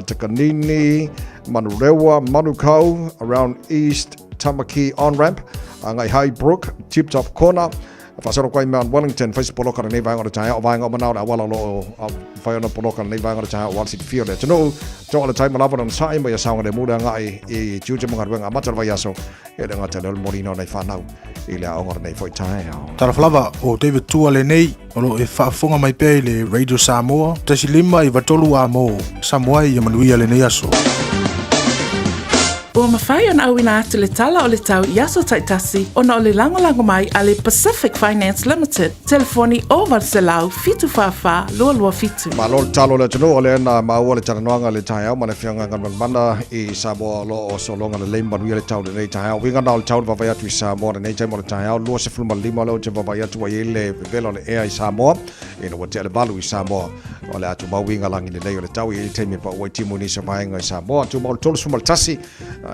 S3: Takanini, Manurewa, Manukau, around East Tamaki on-ramp, agai Highbrook, Tip Top Corner, faasolo atu ai Mount Wellington, fai se poloka lenei vaega o le taeao, o vaega uma na o le auala o lo o fai ona poloka lenei vaega o le taeao aua le silafia o le atunuu. Toa le taima lava lona sa'i ma ia saogalemu le agai i tiute ma galuega amata o le vaiaso e le gata i lea o le moliina o nai fanau i le aoga o lenei foi taeao.
S23: Talofa lava, o David Tua lenei o lo o e faafofoga mai pea i le Radio Samoa 153 A mo Samoa ia manuia lenei aso.
S15: Ua mafai ona auina atu le tala o le tau i aso taitasi ona o le lagolago mai a le Pacific Finance Limited, telefoni 0800 744 227.
S3: Malo le talo o le atunuu, o lea na maua le talanoaga i le taeao ma le Afioga Galumalemana i Samoa o lo o sologa lelei ma manuia le tau i lenei taeao. Uiga na o le tau i le vaavaai atu i Samoa i lenei taimi o le taeao, 25 lea ou te vaavaai atu ua i ai le vevela o le ea i Samoa, ina ua tea le 8 i Samoa. O le a tumau uiga lagi lelei o le tau i ai le taimi e pau ai timu i nisi o vaega i Samoa. Tumau le 31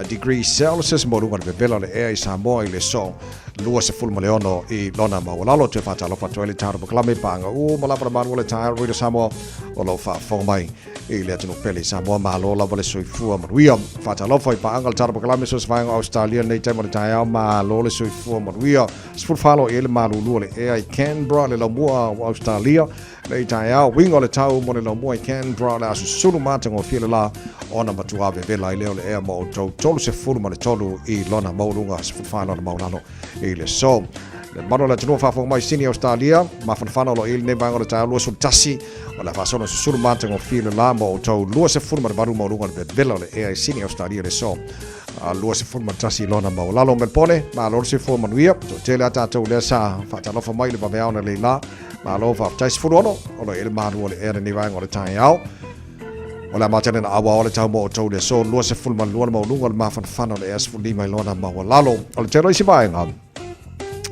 S3: degree Celsius mo luga o le vevela o le ea i Samoa i le so. 26 i lona maualalo. Toe faatalofa atu ai le tatou polokalame paaga uma lava le malu o le taeao Radio Samoa o lo o faafofoga mai i le atunuu pele i Samoa. Malo lava le soifua manuia. Faatalofa i paaga le tatou polokalame so se vaega o Australia lenei taimi o le taeao. Malo le soifua manuia. 14 i ai le malulu o le ea i Canberra, le laumua o Australia lenei taeao. Uiga o le tau mo le laumua i Canberra o le a susulu matagofie le la ona matua vevela ai lea o le ea mo outou 33 i lona maualuga 14 i lona maualalo i le aso. Le mamalu o le atunuu o faafofoga mai i Sini Ausetalia, mafanafana o lo o i ai lenei vaega o le taeao 21 o le a faasolo susulu matagofie le la mo outou 28 maualuga o le vevela o le ea i Sini Ausetalia i le aso 21 i lona maualalo. Melbone, malo le soifua manuia. Toatele a tatou lea sa faatalofa mai i le vaveao na leila. Malo faafetai 16 o lo o i ai le malu o le ea lenei vaega o le taeao. O le a matele na aua o le tau mo outou le aso 22 le maualuga o le mafanafana o le ea 15 i lona maualalo. O le tele o isi vaega,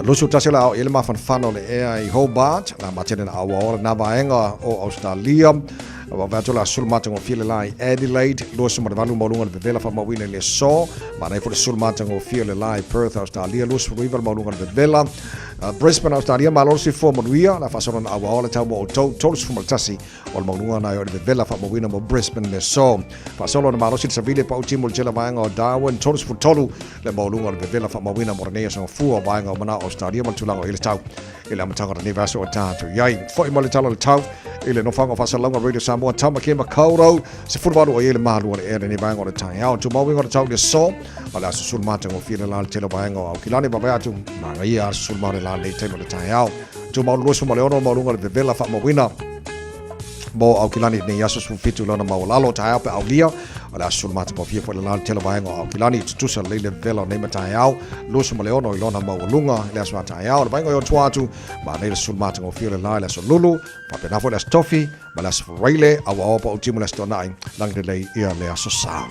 S3: 21 o le a oo i ai le mafanafana o le ea i Hobart, o le a matele na aua o lena vaega o Australia. Vaavaai atu o le a sulu matagofie le la i Adelaide, 28 maualuga o le vevela faamauina i le aso. Manaia foi le sulu matagofie o le la i Perth, Australia, 29 le maualuga o le vevela. Brisbane, Australia, malo le soifua manuia, o le a faasolo na aua o le tau mo outou, 31 O le maualuga na o le vevela faamauina mo Brisbane le aso. Faasolo na malosi le savili e pau timu le tele vaega o Darwin 33 le maualuga o le vevela faamauina mo lenei aso gafua o vaega o manao Australia ma le tulaga o i le tau i le amataga o lenei vaiaso o tatou i ai. Foi mai le tala o le tau i le nofoaga o faasalalauga Radio Samoa Tamaki Makaurau 18 o i ai le malu o le ea lenei vaega o le taeao. Tumau uiga o le tau i le aso o le a susulu matagofie le la le tele o vaega o Aukilani vaavaai atu manaia a susulu ma le la lenei taimi o le taeao. Tumau 26 maualuga o le vevela faamauina mo Aukilani nei aso 17 lona maualalo taeao pe aulia o le aso matagofie foi le la le tele vaega o Aukilani tutusa lelei le vevela o nei mataeao 26 i lona maualuga i le aso a taeao le vaega i ona tua atu ma nei le susulu matagofie o le la i le aso Lulu faapena foi le aso Tofi ma le aso Faraile auaoa pa utimu le aso Toanai lagi lelei ia le aso Sa.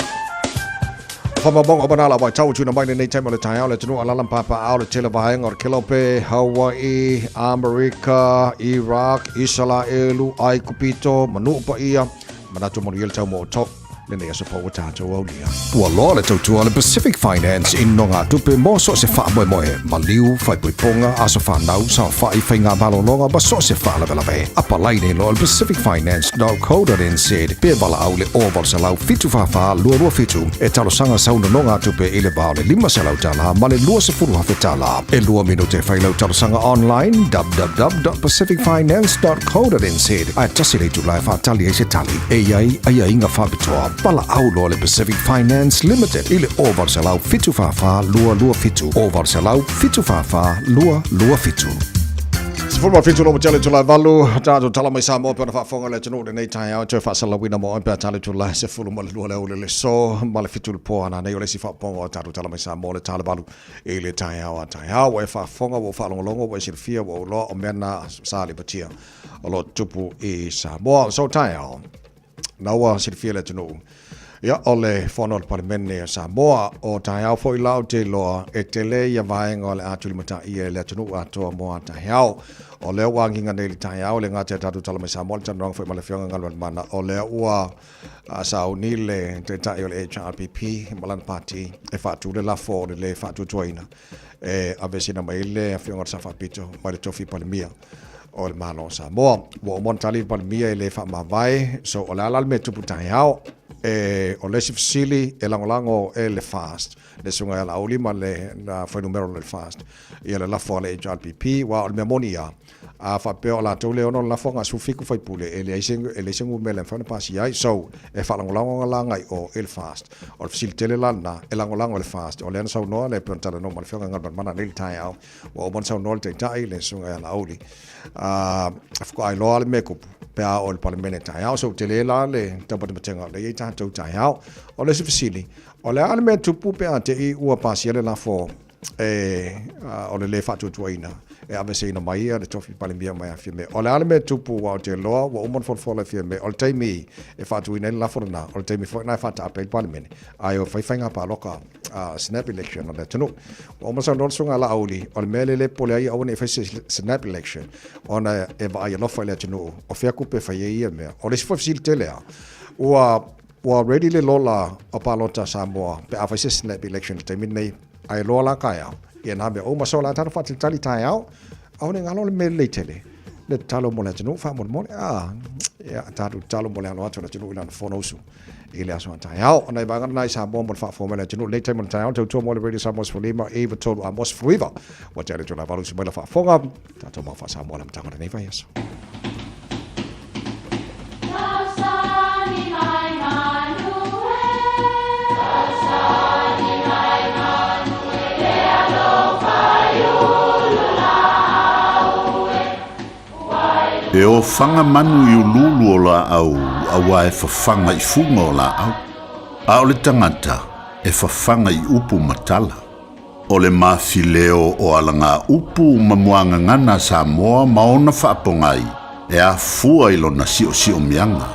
S3: O whamamong o manala wai tau tuna mai lenei taimi o le taeao le atunuu alaala ma papaao le tele vaega o le Kelope, Hawaii, Amerika, Iraq, Isalaelu, Aikupito, ma nuu paia, manatu manuia le tau mo outou lenei aso fou ua tatou aulia.
S10: Ua loa le tautua a le Pacific Finance i nogatupe mo so o se faamoemoe, maliu, faaipoipoga, aso fanau, saofai, faiga malologa ma so o se faalavelave. Apalai nei loa i le pacificfinance.co.nz pe valaau i le 0800 744 227 e talosaga sau nonogatupe i le va o le $500 ma le $20,000. E lua minute e fai lau talosaga online www.pacificfinance.co.nz ae tasi le itula e faatali ai se tali. E i ai aiaiga faapitoa. Valaau loa le Pacific Finance Limited i le 0800 744 227, 0800 744 227.
S3: 17 lo tele tula valu tatou tala mai Samoa pe ona faafofoga le atunuu lenei taeao toe faasalalauina mo oe pe a tale tula 12 le aoauli o le aso ma le 7 le po a nanei o le isi faaopoopoga o tatou tala mai Samoa le tala valu i le taeao a taeao ua e faafofoga ua ou faalogologo ua e silafia ua ou iloa o mea na sa lipatia o lo o tupu i Samoa so taeao na ua silafia le atunuu Ia, o le fono a le Palemene o Samoa, o taeao foi la ou te iloa e tele ia vaega o le a tulimataia e le atunuu atoa mo a taeao. O lea ua agiga nei i le taeao, e le gata i a tatou tala mai Samoa, le talanoaga foi ma le Afioga Galumalemana, o lea ua sauni le Taitai o le HRPP ma lana pati e faatu le lafo o le le faatuatuaina e aveeseina mai ai le Afioga i le Sao Faapito mai le tofi Palemia o le Malo o Samoa. Ua uma ona tali le Palemia e le faamavae, so o le a la le mea e tupu taeao? E, o le isi fesili e lagolago e le FAST, le susuga ia Laauli ma le fuainumera o le FAST, ia le lafo a le HRPP, aua o le mea moni ia, a faapea o latou le ono le lafo a 17 sui usufono, e leai se, e leai se numera e mafai ona pasia ai. So, e faalagolago la agai i o i le FAST. O le fesili tele la lena, e lagolago e le FAST. O lea na saunoa le pei ona talanoa ma le Afioga ia Galumalemana nei i le taeao, Ua uma ona saunoa le Taitai, le Susuga ia Laauli, a faatoa iloa le mea e tupu pe a oo i le Palemene taeao. So, tele la le taumatematega o lea e i ai tatou taeao. O le isi fesili, o le a le mea e tupu pe a te i ua pasia le lafo e, o le lē faatuatuaina e aveeseina mai le tofi Palemia mai a Fiame? O le a le mea e tupu aua ou te iloa ua uma ona folafola e Fiame, o le taimi e faatuina ai le lafo lena, o le taimi foi lena e faataape ai le Palemene, ae o fai faiga palota snap election o le atunuu. Ua uma saunoa le Susuga Laauli, o le mea lea e popole ai aua ne i fai se snap election ona e vaai alofa i le atunuu o fea tupe e fai ai ia mea. O le isi foi fesili tele lava, ua ua ready le lola o palota a Samoa pe a fai se snap election i le taimi lenei, ae loa la taeao. Ia nā mea uma so la talo faatalitali taeao. Aole galo le mea lelei tele. Le tatalo mo le atunuu faamolemole. Ah, ia tatou tatalo mo le alo atu o le atunuu i lana Fonousu i le aso a taeao. O nai vaega na i Samoa mo le faafofoga mai le atunuu. Lenei taimi o le taeao, tautua mo le Radio Samoa 15 93 a mo 19. Ua tea le itula e 8 usu mai la faafofoga. Tatou mau faa-Samoa le amataga o lenei vaiaso.
S5: E ofaga manu i uluulu o laau auā e fafaga i fuga o laau, a o le tagata e fafaga i upu ma tala. O le mafileo o alagaupu ma muagagana a Samoa ma ona faapogai e afua i lona siosiomiaga.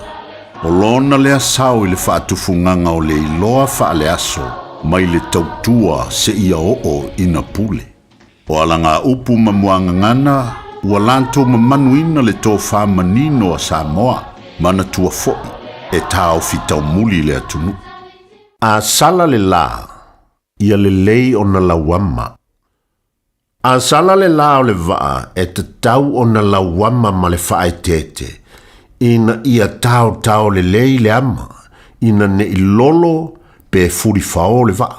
S5: O lona lea sao i le faatufugaga o le iloa faaleaso mai le tautua seia oo ina pule. O alagaupu ma muagagana ua latou mamanuina le tofa manino a Samoa, manatua foi e taofi taumuli le atunuu. A sala le la, ia lelei ona lauama. A sala le la o le vaa e tatau ona lauama ma le faaeteete, ina ia taotao lelei le ama, ina ne i lolo pe fulifao le vaa.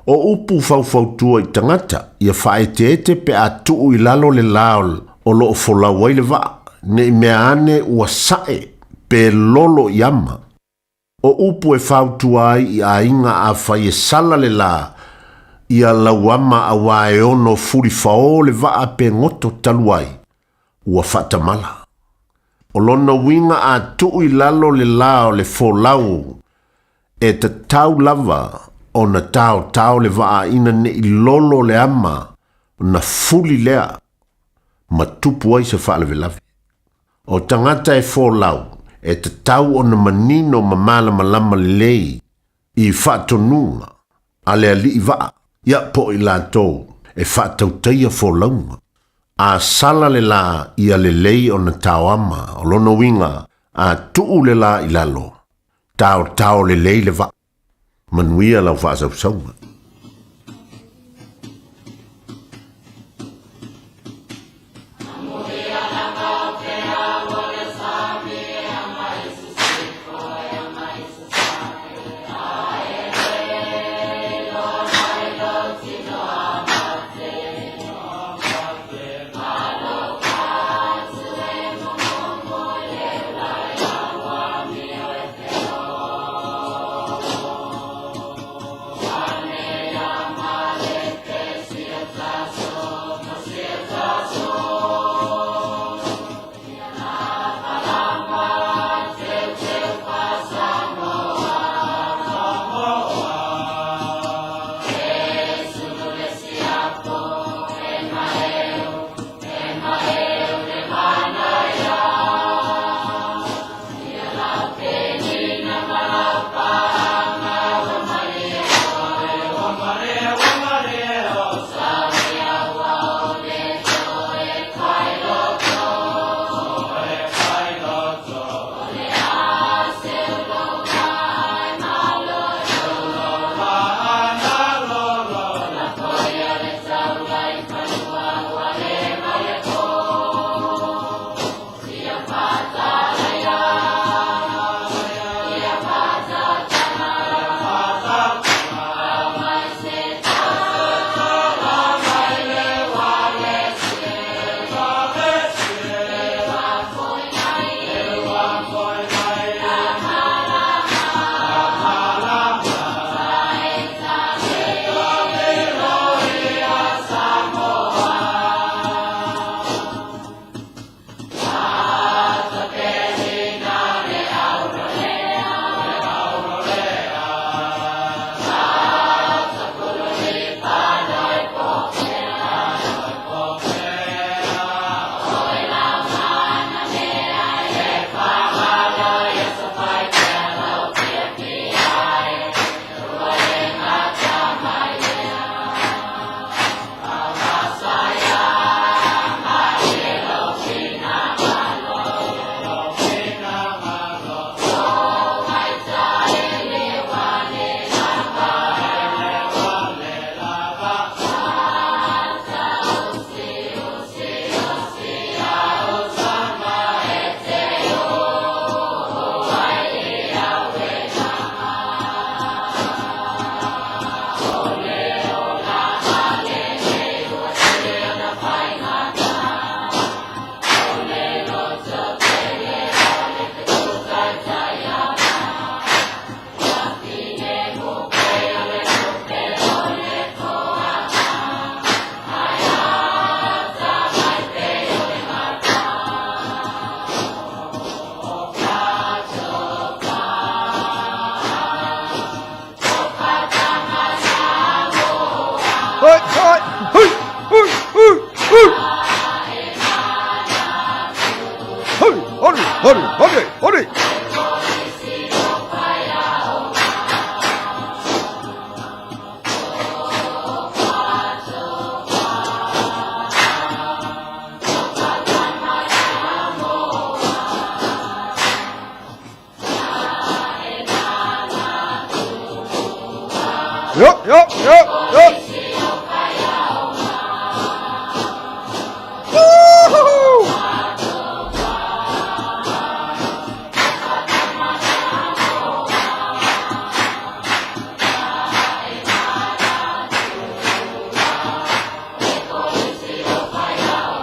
S5: O upu faufautua i tagata, ia faaeteete pe a tuu i lalo le la o lo o folau ai le vaa, ne i mea ane ua sae pe lolo i ama. O upu e fautua ai i aiga afai e sala le la, ia lauama auā e ono fulifaō le vaa pe goto talu ai, ua faatamala. O lona uiga a tuu i lalo le la o le folau, e tatau lava ona taotao le vaa ina ne i lolo le ama ona fuli lea ma tupu ai se faalavelave. O tagata e folau, e tatau ona manino ma malamalama lelei i faatonuga a le alii vaa, ia po o i latou e faatautaia folauga. A sala le la ia lelei ona taoama, o lona uiga, a tuu le la i lalo, taotao lelei le vaa. Manuia lau faasausauga.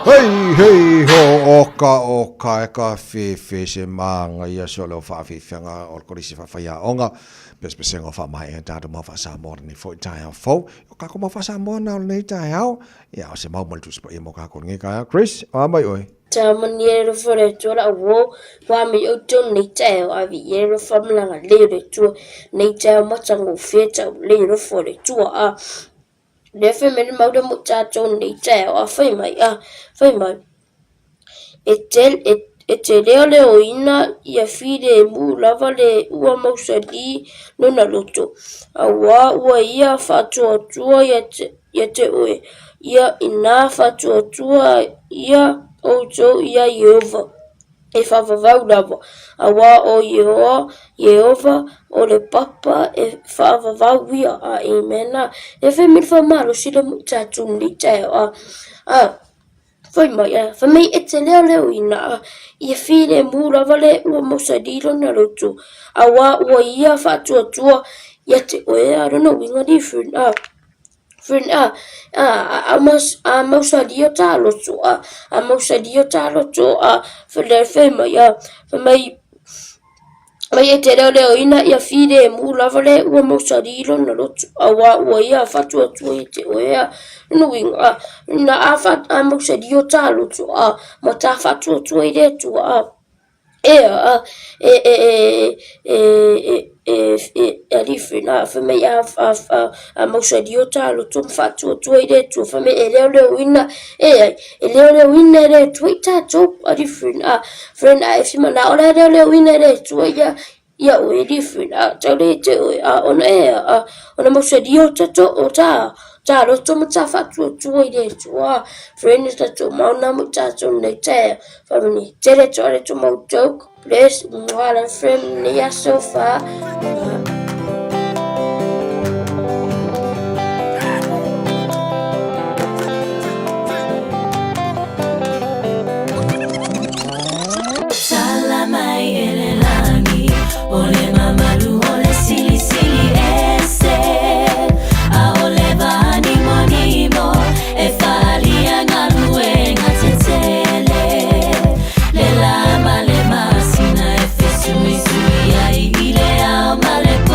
S3: Hei, hei, ho, oka, oka, e ka whewhe se mānga ia se o leo whaawhiwhianga o le kolisi whawhaiaonga, pesepesega o whaamae e tātou mau whaasamoa lenei foi taeao fou. O kako mau whaasamoa nā o lenei taeao, ia o se mau mali tusipa ia mo kako lenei taeao. Chris, o a mai oe.
S4: Tamani e alofa le Atua la uo, wa me outou nei taeao ave i ai alofa ma le agalelei o le Atua nei taeao matagofie taulelei alofa o le Atua a lea fai mai le mau lea mo tatou nei taeao a fai mai a fai mai e te e e te leoleoina ia filemu lava le ua mausali lona loto, auā ua ia faatuatua ia te, ia te oe, ia inā faatuatua ia outou iā Ieova, e faavavau lava, auā ʻo Iehoa, Ieova, o le papa e faavavau ia, a amen. A e fai mai le faamalosi le mo tatou nei taeao, a, a fai mai, a fai mai e te leoleoina, a ia filemu lava le ua mausali lona loto, auā ua ia faatuatua ia te oe, a lona uiga different, a. Friend a a a mas a mausali o tā loto a a mausali o tā loto a whai whai mai a whai mai mai e te reo reo ina ia whire mū lava le ua mausali lona loto a wā ua ia whatua tua i te oe a nui a na a wha a mausali o tā loto a ma tā whatua tua i le tua a Ea, e, e, e, e, e, e, e, e alifi na fai mai a, a, a, a mausali o tā loto ma faatuatua i le Atua fai mai e leoleoina e ai e leoleoina e le Atua i tātou alifi na friend a e fima na o le leoleoina e le Atua ia ia oe alifi na tau le te oe a ona e a ona mausali o tato o tā tā loto ma tā faatuatua i le Atua friend tatou mauna mo tātou nei taea Family, tere tore to mau joke, bless, mwah, friend, ya so far.
S9: Tala mai e le lagi, o le mamalu o le silisili ese. A o le vānimonimo e whaalia galuega tetele. Le la ma le masina e fesuisui ai i le ao ma le pō.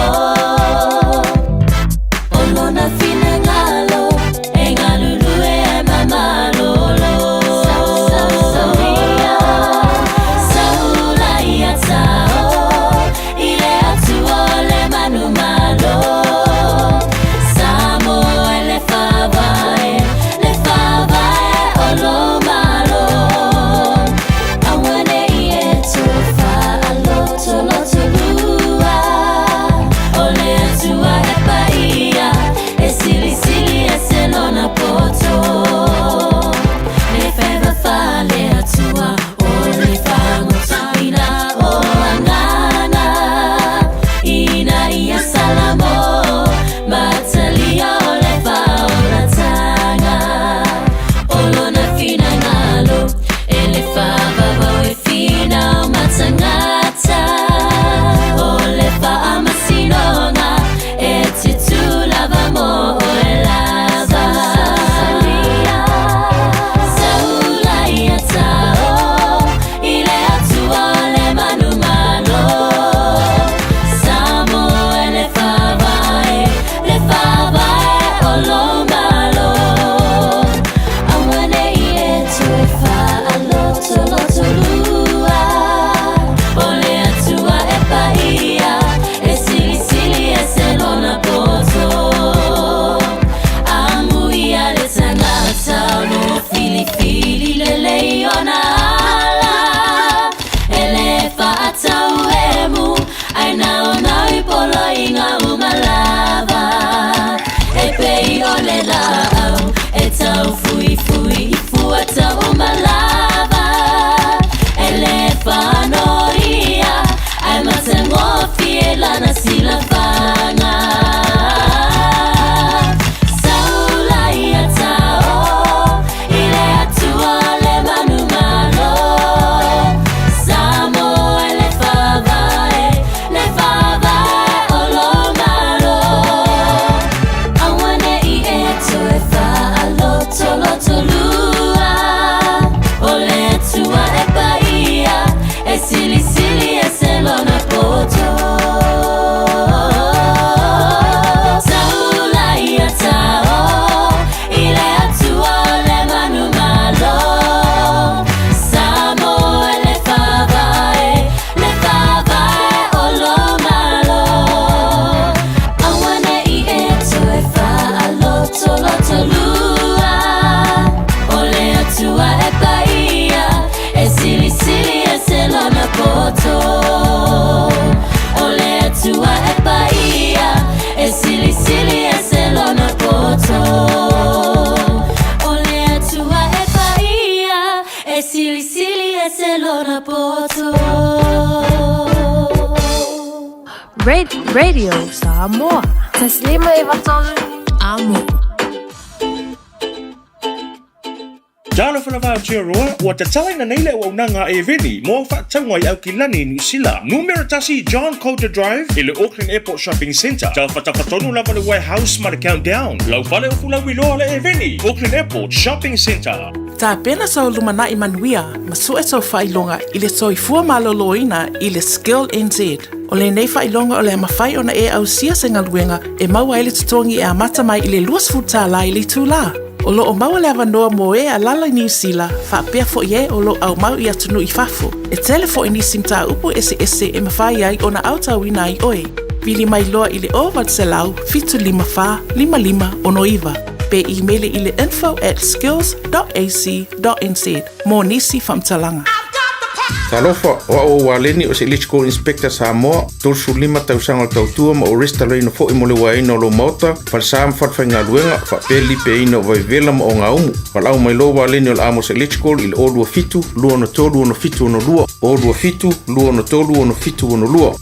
S9: lona poto.
S13: Radio Samoa. 153 Amo.
S12: Talofa lava Aotearoa, ua tatalaina nei le auaunaga a Eveni mo au faatauga i Aukilani, Niu Sila. Numera tasi John Coulter Drive i le Auckland Airport Shopping Centre. Tafatafa tonu lava le Warehouse ma le Countdown. Lau fale o Fulauiloa le Eveni, Auckland Airport Shopping Centre.
S15: Tapena sou lumanai manuia ma sue sou faailoga i le soifua maloloina i le Skill NZ. O lenei faailoga o le a mafai ona e ausia se galuega e maua ai le totogi e amata mai i le 20 tala i le itulā. O lo o maua le avanoa mo e alala i Niu Sila, faapea foi e o lo o aumau i atunuu i fafo. E tele foi nisi mataupu eseese e mafai ai ona aotauina ai oe. Vili mai loa i le 0800 754 5569 pe imeli i le info at skills.ac.nz mo nisi faamatalaga.
S19: Talofa, o au o Waleni o se Electrical Inspector Samoa, 35 tausaga o le tautua ma o restalaina foi mo le uaeina o lou maota, falesa ma falefaigaluega, faapea le lipeaina o vaivela ma ogaumu. Valaau mai loa Waleni o le Amos Electrical i le 027 263 6762, 027 263 6762.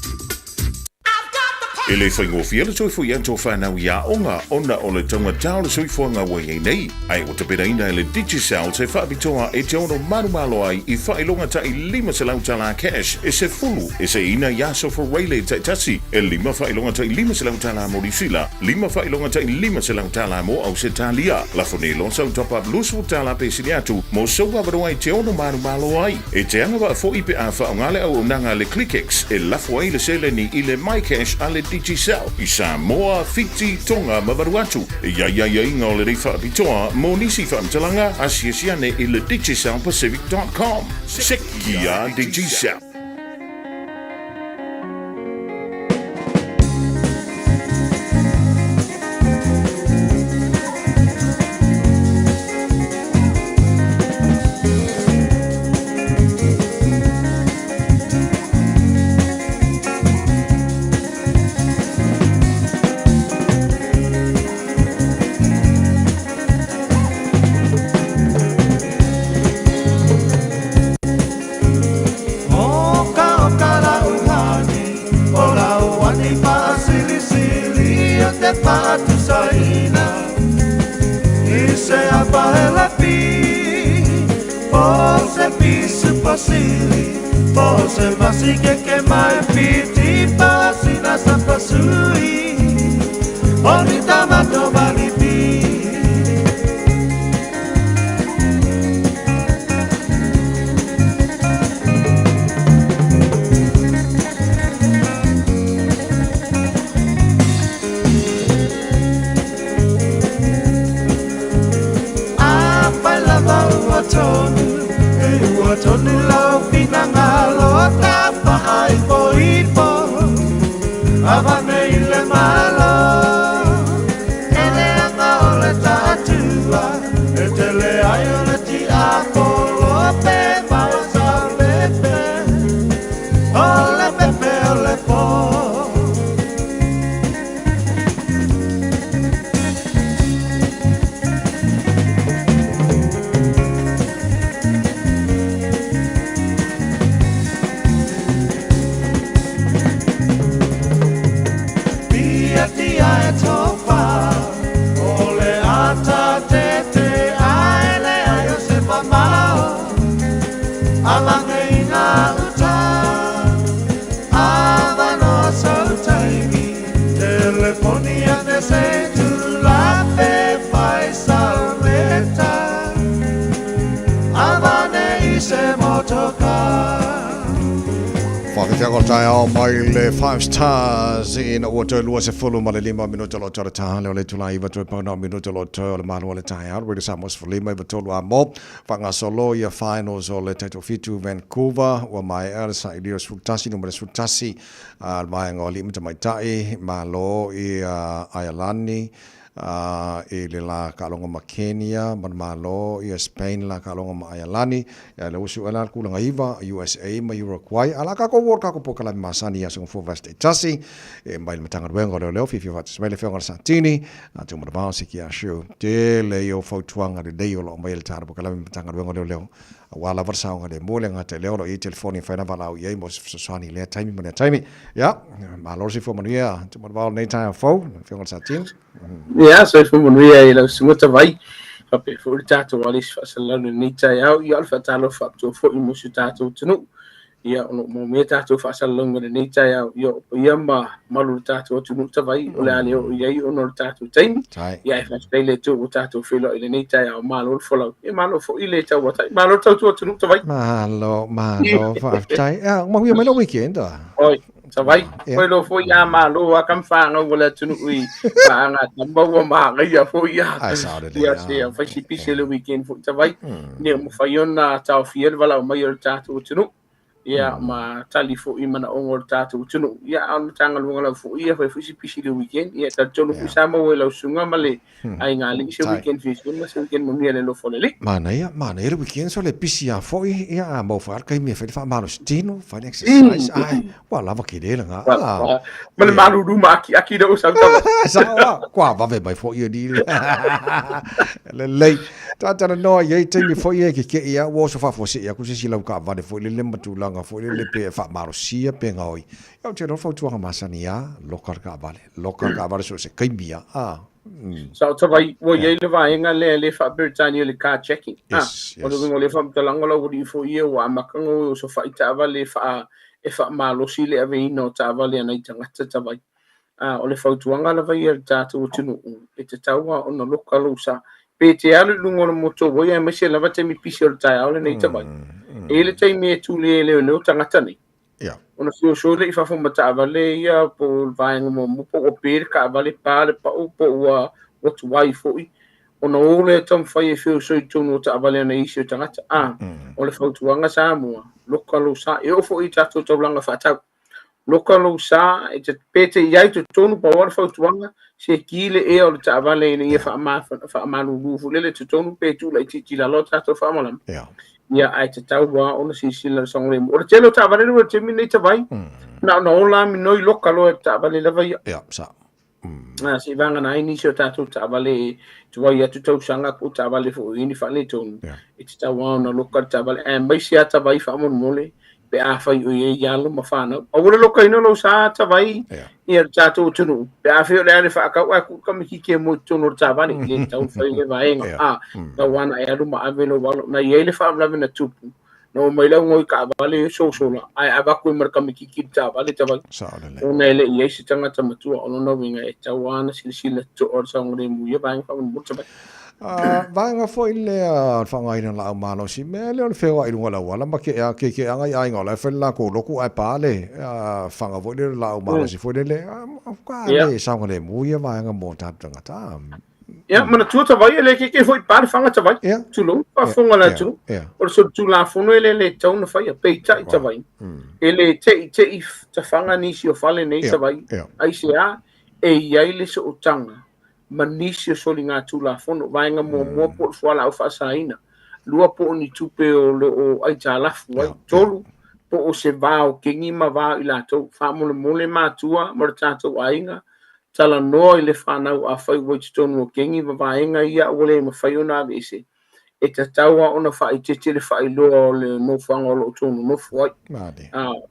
S5: E le faigofie le toe foi atu o whanau i aoga ona o le taugata o le soifuaga ua i ai nei, ae ua tapenaina e le Digicel se faapitoa e te ono malomalo ai i faailoga ta'i 500 tala cash e sefulu e seiina i aso Fureile taitasi, e lima faailoga ta'i 500 tala mo Niu Sila, lima faailoga ta'i 500 tala mo Ausetalia. Lafo nei loa sau top up 20 tala pe sili atu mo sou avanoa e te ono malomalo ai. E te agavaa foi pe a faaaoga le auaunaga a le ClickX e lafo ai le seleni i le MyCash a le Digicel i Samoa, Fiti, Tonga ma Vanuatu. E i ai aiaiga o lenei faapitoa mo nisi faamatalaga, asiasi ane i le digicelpacific.com. Sekia Digicel.
S3: Whakawhianga o taeao mai le Five Stars ina ua toe 25 ma le lima minuta lo toe taha le o le tula iwa toe pauna o minuta lo toe o le malo o le taeao Radio Samoa 15 iwa tolu a mo whangasolo ia finals o le taito fitu Vancouver ua maea le sailia o 11 numera 11 a le vaega o alii ma tamaitai malo i Aialani. I le la kaaloga ma Kenya ma le Malo, ia Spain la kaaloga ma Aialani, ia le usu ela le kulaga iva, USA ma Uruguay, a la kakou o le kakou pokalame masani ia Singapore Vest taitasi, e mai le Matagaluega o Leoleo, fiafia faatasi mai le Afioga i le Satini, a tu manavao se ki asiu, tele ia o fautuaga lelei o lo o aumaia e le tala pokalame Matagaluega o Leoleo. Aua lava le saogalemu, e le gata i lea o lo o i ai telefoni e mafai ona valaau i ai mo se fesoasoani i lea taimi ma lea taimi. Ia, malo le soifua manuia, Tumanavao i lenei taeao fou, lau Afioga i le Satini.
S2: Ia, soifua manuia i lau susuga Tavai, faapea foi le tatou alisi faasalalau i lenei taeao. Ia, o le faatalofa faapitoa foi mo si o tatou atunuu. Ia, o lo o maumea tatou faasalalauga i lenei taeao. Ia, o paia ma mamalu o le tatou atunuu Tavai, o le a le oo i ai ona o le tatou taimi. Ia, ae faafetai i le Atua ua tatou feiloai i lenei taeao. Malo le folau. Ia, malo foi le tauatai. Malo le tautua atunuu Tavai.
S3: Malo, malo, faafetai. Ia, manuia mai lou weekend.
S2: Oi, Tavai. Koe loa foi a malo a ka mawhangau o le atunuu i pāanga tama ua māngaia foi a.
S3: Ai, sao lelei,
S2: Ia,
S3: a.
S2: se a fai si pisi le weekend foi Tavai. Ina ia mafai ona taofia le valaau mai o le tatou atunuu. Ia, ma tali foi i manaoga o le tatou atunuu. Ia, a o le Matagaluega lava foi ia fai foi si pisi le weekend. Ia, e talitonu foi sa maua e lau susuga ma le aiga alii se weekend fiafia ma se weekend manuia i le alofa o le Alii.
S3: Manaia, manaia le weekend so le pisi lava foi, ia a maua foi lava le taimi e fai le faamalosi tino, fai le exercise, ai, ua lava tele lena.
S2: Ah, ma le malulu ma akiaki lou sau tama.
S3: Sao lava, kua vave mai foi alii. Lelei. Talatalanoa i ai taimi foi ia e keke'i lava, ua oso faafuasei atu se isi lau taavale foi lele ma tulaga foi lele pe faamalosia pe gaoi. Ia ou te iloa le fautuaga masani lava, loka le taavale, loka le taavale so o se taimi lava. Ah.
S2: Sao Tavai, ua i ai le vaega lea le faa-Peretania le carjacking.
S3: Yes,
S2: ah, o le uiga o lea faamatalaga o lau alii foi ia ua amata ona o e osofai taavale e faa, e faamalosi le aveina o taavale a nai tagata Tavai. Ah, o le fautuaga lava ia i le tatou atunuu, e tatau lava ona loka lou sa. Pe te alu i luga o le motorway aemaise lava taimi pisi o le taeao lenei Tavai. E i ai le taimi e tuli ai e leoleo tagata nei.
S3: Yeah.
S2: Ona feoso lea i fafo ma taavale ia po o le vaega muamua po ua pe le taavale, pa le pau po ua ua tuai foi. Ona o lea taumafai e feoso i totonu o taavale a nai isi o tagata. A, o le fautuaga Samoa, loka lou sa. E oo foi i tatou taulaga faatau. Loka lou sa, e te, pe te i ai totonu, pau lava le fautuaga, se ki le ea o le taavale ina ia faamalulu foi lele totonu pe tuu laitiiti i lalo a tatou faamalama.
S3: Yeah.
S2: Ia, ae tatau lava ona silasila le saogalemu. O le tele o taavale lea ua i le taimi lenei Tavai, na ona ola lava minoi loka loa e le taavale lava ia.
S3: Ia, sa.
S2: Ah, seivagana ai nisi o tatou taavale e tuai atu tausaga po o taavale foi i ni faaletonu. E tatau lava ona loka le taavale, aemaise lava Tavai faamolemole pe afai o i ai alo ma fanau. Aua le lokaina lou sa Tavai ia le tatou atunuu, pe afai o le a le faatau ae tuu le tamaititi e moe i totonu o le taavale, e le tatau ona fai lea vaega. A, tau lava ona e alu ma ave lou alo. Na i ai le faalavelave na tupu, na omai le au gaoi taavale e sosola, ae avatu ai ma le tamaititi i le taavale Tavai. Ona e le i ai se tagata matua, o lona uiga e tatau lava ona silasila totoa le saogalemu i ia vaega faamolemole Tavai.
S3: Vaega foi lea o le faaaogaina o laau malosi, mea lea o le feoai i luga o le auala ma ke kekeaga i aiga o la e fai le latou lotu ae pa le faga foi lea o le laau malosi foi lele, ka le saogalemu ia vaega mo tatou tagata.
S2: Ia, manatua Tavai, e le keke foi pa le faga Tavai. Tulou, faafofoga a le atunuu. O le solitulafono e le le tatau ona faia, peitai Tavai. E le teitei tafaga nisi o fale nei Tavai, aisea e i ai le sootaga ma nisi o soligatulafono, vaega muamua po o le fualaau faasaina, lua po o ni tupe o lo o aitalafu ai, tolu po o se va o kegi ma va o i latou. Faamolemole matua ma lo tatou aiga, talanoa i le fanau afai ua i totonu o kegi ma vaega ia ua le mafai ona aveese, e tatau lava ona faaeteete le faailoa o le nofoaga o lo o outou nonofo ai.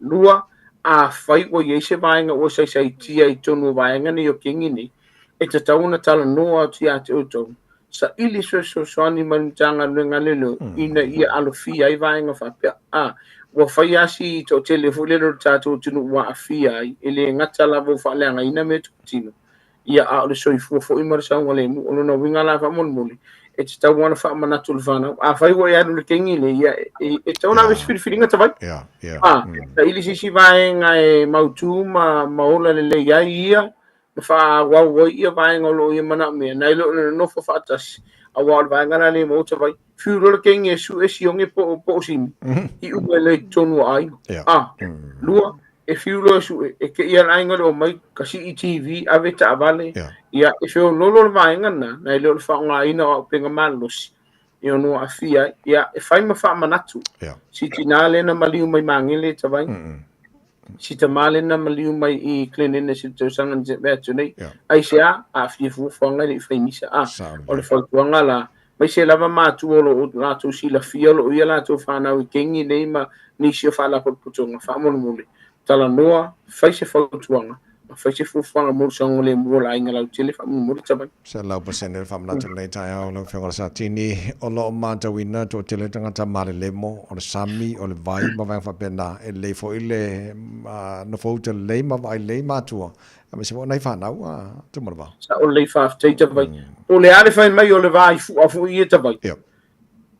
S2: Lua, afai ua i ai se vaega ua saisaitia i totonu o vaega nei o kegi nei, e tatau ona talanoa atu ia te outou, saili se fesoasoani mai le Matagaluega a Leoleo ina ia alofia ai vaega faapea. A, ua fai lava si toatele foi lele o le tatou atunuu ua aafia ai, e le gata lava ua faaleagaina mea totino, ia, a o le soifua foi ma le saogalemu. O lona uiga la faamolemole, e tatau lava ona faamanatu i le fanau. Afai ua e alu i le kegi lea, ia, e tatau ona ave se filifiliga Tavai. A, saili se isi vaega e mautu ma ola lelei ai ia, ma faaauau ai ia vaega o lo o ia manaomia, nai lo le nonofo faatasi, aua o le vaega la lea e maua Tavai. Fiu loa le kegi e sue sioge po o simi, iu mai loa i totonu o aiga. A, lua, E fiu loa e suʻe, e te i a le aiga le omai, ka sii TV, ave taavale, ia, e feoloolo le vaega lena, nai lo le faaaogaina o auupega malolosi, e ono aafia ai. Ia, e fai ma faamanatu. Si tinā lea na maliu mai Magele e Tavai, si tamā lea na maliu mai i Glen Innes i le tausaga na tea atu nei, aisea, aafia fuafuaga e le i fai misa. A, o le fautuaga la, aemaise lava matua o lo o latou silafia o lo o i a latou fanau i kengi nei ma nisi o faalapotopotoga, faamolemole, talanoa, fai se fautuaga, ma fai se fuafuaga mo le saogalemu o le aiga lautele, faamolemole Tavai.
S3: 100% le faamanatu i lenei taeao lau Afioga i le Satini, o lo o matauina toatele tagata malelemo, o le sami, o le vai ma vaega faapena, e lelei foi le nofouta lelei ma vaai lelei matua Aemaise foi o nai fanau a Tumalava.
S2: Sao lelei faafetai Tavai. Po o le a le fai mai o le va i fua foi ia Tavai.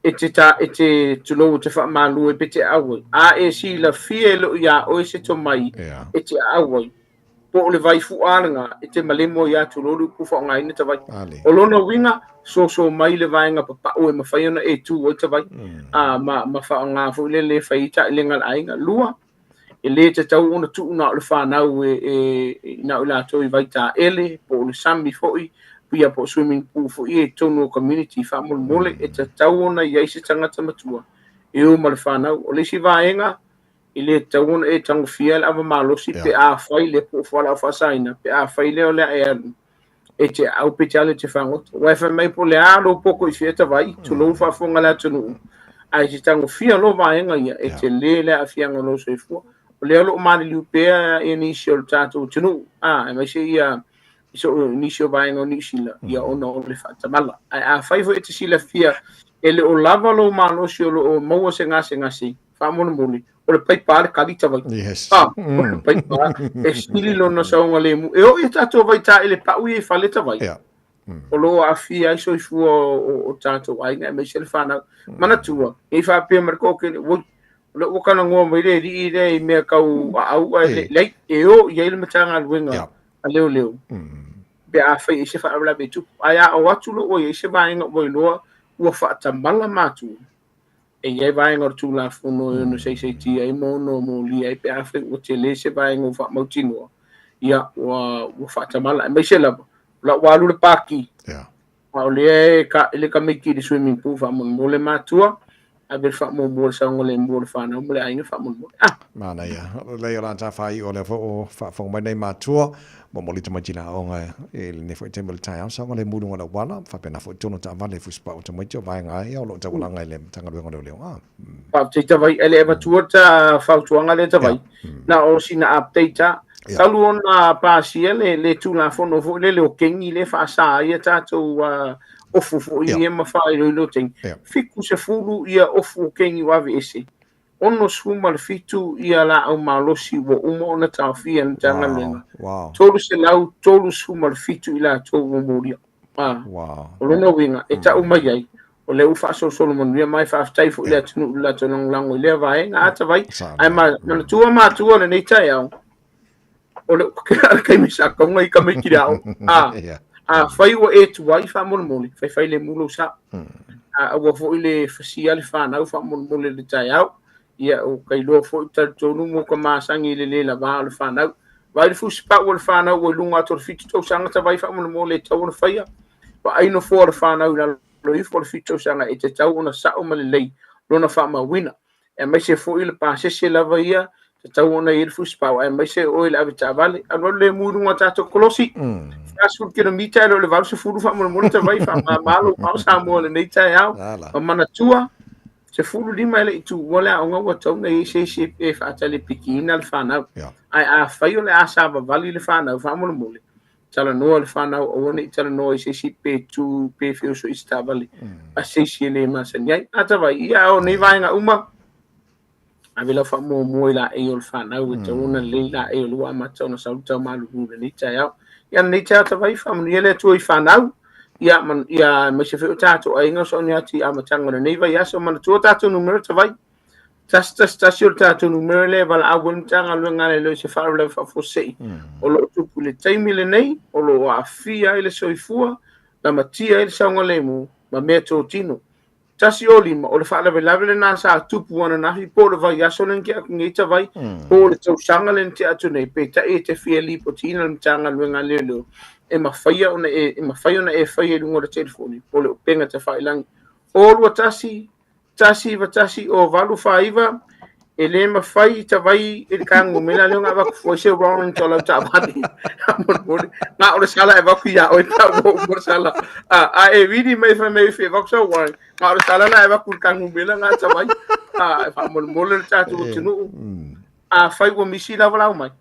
S2: E te ta, e te tulou e te faamalu ai pe te aau ai. A e silafia e loo iā oe se tomai e te aau ai. Po o le vai fua lena e te malemo ai a tulou le upu faaaogaina Tavai. O lona uiga, soso mai le vaega papau e mafai ona e tu ai Tavai. A ma, ma faaaoga foi lele e fai ai taʻilega a le aiga. Lua, e lē tatau ona tuu na o le fanau e, e, na o i latou i vaitaele po o le sami foi ia po o swimming pool foi ia i totonu o community faamolemole e tatau ona i ai se tagata matua e o ma le fanau. O le isi vaega e lē tatau ona e tagofia le ava malosi pe afai lea po o fualaau faasaina pe afai lea o le a e alu e te aau pe te alu e te fagota. Aua e fai mai po o le a lou poto i fea tavai, tulou le faafofoga a le atunuu, ae e te tagofia loa vaega ia, e tele le aafiaga o lou soifua. O lea o lo o maliliu pea ia nisi o le tatou atunuu, a, aemaise ia so, nisi o vaega o Niu Sila, ia ona o le faatamala. Ae afai foi e te silafia e le o lava lou malosi o lo o maua se gasegase, faamolemole, o le paipa le kali tavai.
S3: Yes.
S2: Ah, o le paipa e sili lona saogalemu. E oo i a tatou vaitaele pau ia i fale tavai.
S3: Yeah.
S2: O lo o aafia ai soifua o tatou aiga aemaise le fanau. Manatua, nei faapea ma le toatele, oi, o lea ua talanoa mai le alii lea i mea tau aau ae le, leai, e o i ai le Matagaluega a Leoleo. Pe afai e se faalavelave e tupu. Ae a o atu loa ua i ai se vaega ua iloa ua faatamala matua, E i ai vaega o le Tulafono e ono saisaitia ai ma ono molia ai pe afai ua tele se vaega ua faamautinoa, ia, ua, ua faatamala. Aemaise lava, o la ua alu le paki, a o lea e taele tamaiti i le swimming pool faamolemole matua, ave le faamuamua i le saogalemu o le fanau ma le aiga faamolemole. Ah!
S3: Manaia. Lelei o la ta faaiu o lea foi ua faafofoga mai nei matua, Momoli tamaiti i le aoga i lenei foi taimi o le taeao, saogalemu i luga o le auala, faapena foi totonu o taavale e fusipau tamaiti o vaega ia o lo o taualaga i le Matagaluega o Leoleo. Ah.
S2: Faafetai Tavai, e le avatua ta fautuaga lea Tavai, na o sina update a. Talu ona pasia le, le Tulafono foi lele o kengi lea e faasa ai a tatou uh, ofu foi ia ma faailoilo tengi. 70 ia ofu o kengi ua aveese. 67 ia laau malosi ua uma ona taofia e le Matagaluega, 337 i latou ua molia. A, o lona uiga, e tau mai ai, o lea ua faasolosolo manuia mai, faafetai foi i le atunuu i le latou lagolago i lea vaega, ata vai, ae manatua matua lenei taeao, o le le taimi sa taunga i tamaiti i le aoga. A, afai ua e tuai faamolemole, faifai lemu lou sa. A aua foi le fasia le fanau faamolemole i le taeao. Ia, ua ta iloa foi talitonu mo ka masani i le le lava o le fanau. Vaai le fusipau o le fanau ua i luga atu o le 7 tausaga ta vai faamolemole e tatau ona faia. Vaai nofoa o le fanau i lalo ifo o le 7 tausaga e tatau ona sao ma lelei lona faamauina. aemaise foi le pasese lava ia, tatau ona i ai le fusipau, aemaise oe le avetaavale. Alualu lemu i luga o tatou kolosi. 40 kilomita e le o le 80 faamolemole tavai faamama lou ao Samoa i lenei taeao. Ma manatua, 15 e le i tuua le aoga ua tatau ona i ai se isi e faatalepikiina le fanau. Ae afai o le a savavali le fanau faamolemole, talanoa le fanau aua ne i talanoa i se isi pe tu pe feoso i se taavale a se isi e le masani ai. Ata vai, ia o nei vaega uma, ave lau faamuamua i laei o le fanau e tatau ona lelei laei o lea ua amata ona sau le taumalulu i lenei taeao. Ia lenei taeao tavai, faamanuia le Atua i fanau, ia, man, ia aemaise foi o tatou aiga o sauni atu i amataga o lenei vaiaso. Manatua tatou numera tavai. 111 o le tatou numera lea e valaau ai le Matagaluega a Leoleo i se faalavelave faafuasei o lo o tupu i le taimi lenei, o lo o aafia ai le soifua, lamatia ai le saogalemu ma meatotino. 105, o le faalavelave lena sa tupu ananafi po o le vaiaso lea na tea atu nei Tavai, po o le tausaga lea na tea atu nei, peitai e te fia lipotiina le Matagaluega a Leoleo e mafaia ona e, e mafai ona e faia i luga o le telefoni po o le upega tafailagi. 021 191 0 849 e le mafai i Tavai i le kagumela lea ona avatu fua se warrant o lau taavale. Faamolemole, na o le sala e avatu ia oe pe a ua uma le sala. A, a e vili mai fai mai e avatu sau warrant, na o le sala la e avatu i le kagumela na Tavai. A, e faamolemole le tatou atunuu. Afai ua misi lava lau mai,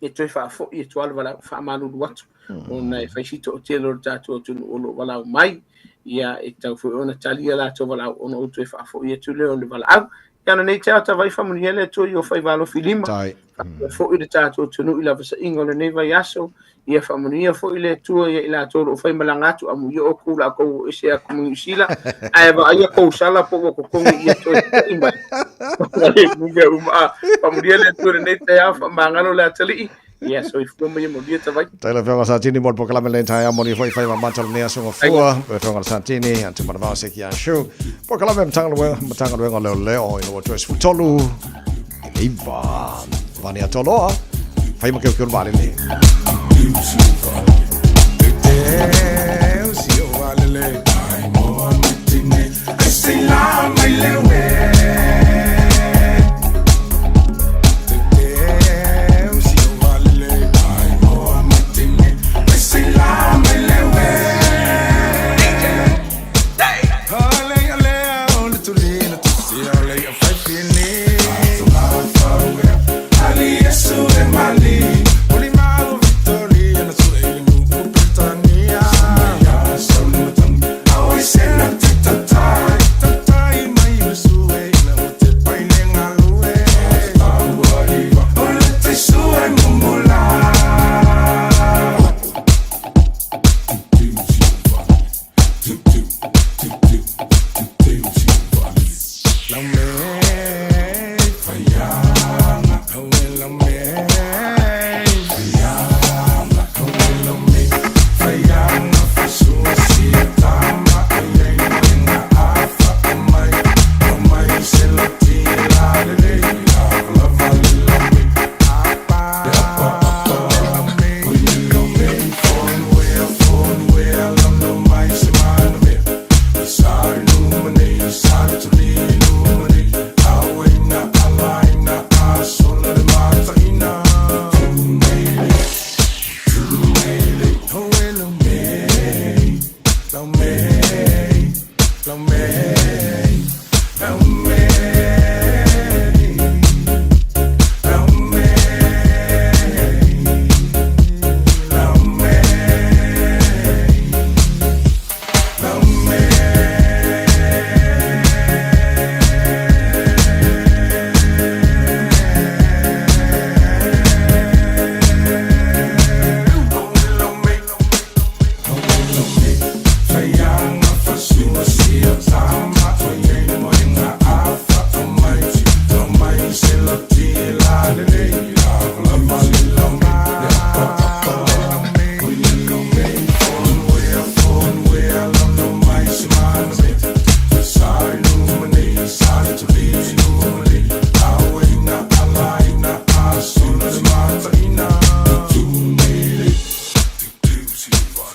S2: e toe faafoi atu lava le valaau, faamalulu atu, ona e fai si toatele o le tatou atunuu o lo o valaau mai, ia e tatau foi ona tali a latou valaau ona ou toe faafoi atu lea o le valaau. Ia ona nei taeao Tavai faamanuia le Atua i o faiva alofi lima, faapea foi le tatou atunuu i lavasaiga o lenei vaiaso, ia faamanuia foi le Atua ia i latou o lo o faimalaga atu, amuia outou o le a outou o ese atu ma Niu Sila, ae vaaia tou sala po ua totogi ia toe foi mai. Mea uma, a, faamanuia le Atua i lenei taeao, faamagalo le atalii, ia soifua ma ia manuia Tavai.
S3: Tai le Afioga Satini mo le polokalame lenei taeao mo ni foi faiva mata o lenei aso gafua. Le Afioga Satini, a te manavao se ki a shu. Polokalame Matagaluega, Matagaluega o Leoleo i le 23 i le 9. Vane Atoloa, fai ma keukeu le vaalele.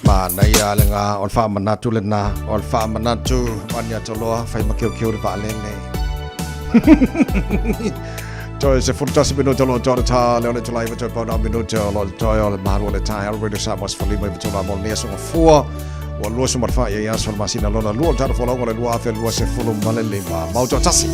S3: Manaia le ga o le faamanatu lena o le faamanatu o ni atoloa fai ma keukeu le vaalele. Toe se 11 minuta o lo o tā le o le tulai toe pauna minuta o lo toe o le malu o le taeao Radio Samoa 15 i tolu mo lenei aso gafua ua 24 ia aso o le masina lona lua o le tatou folauga o le 2025. Mau toatasi.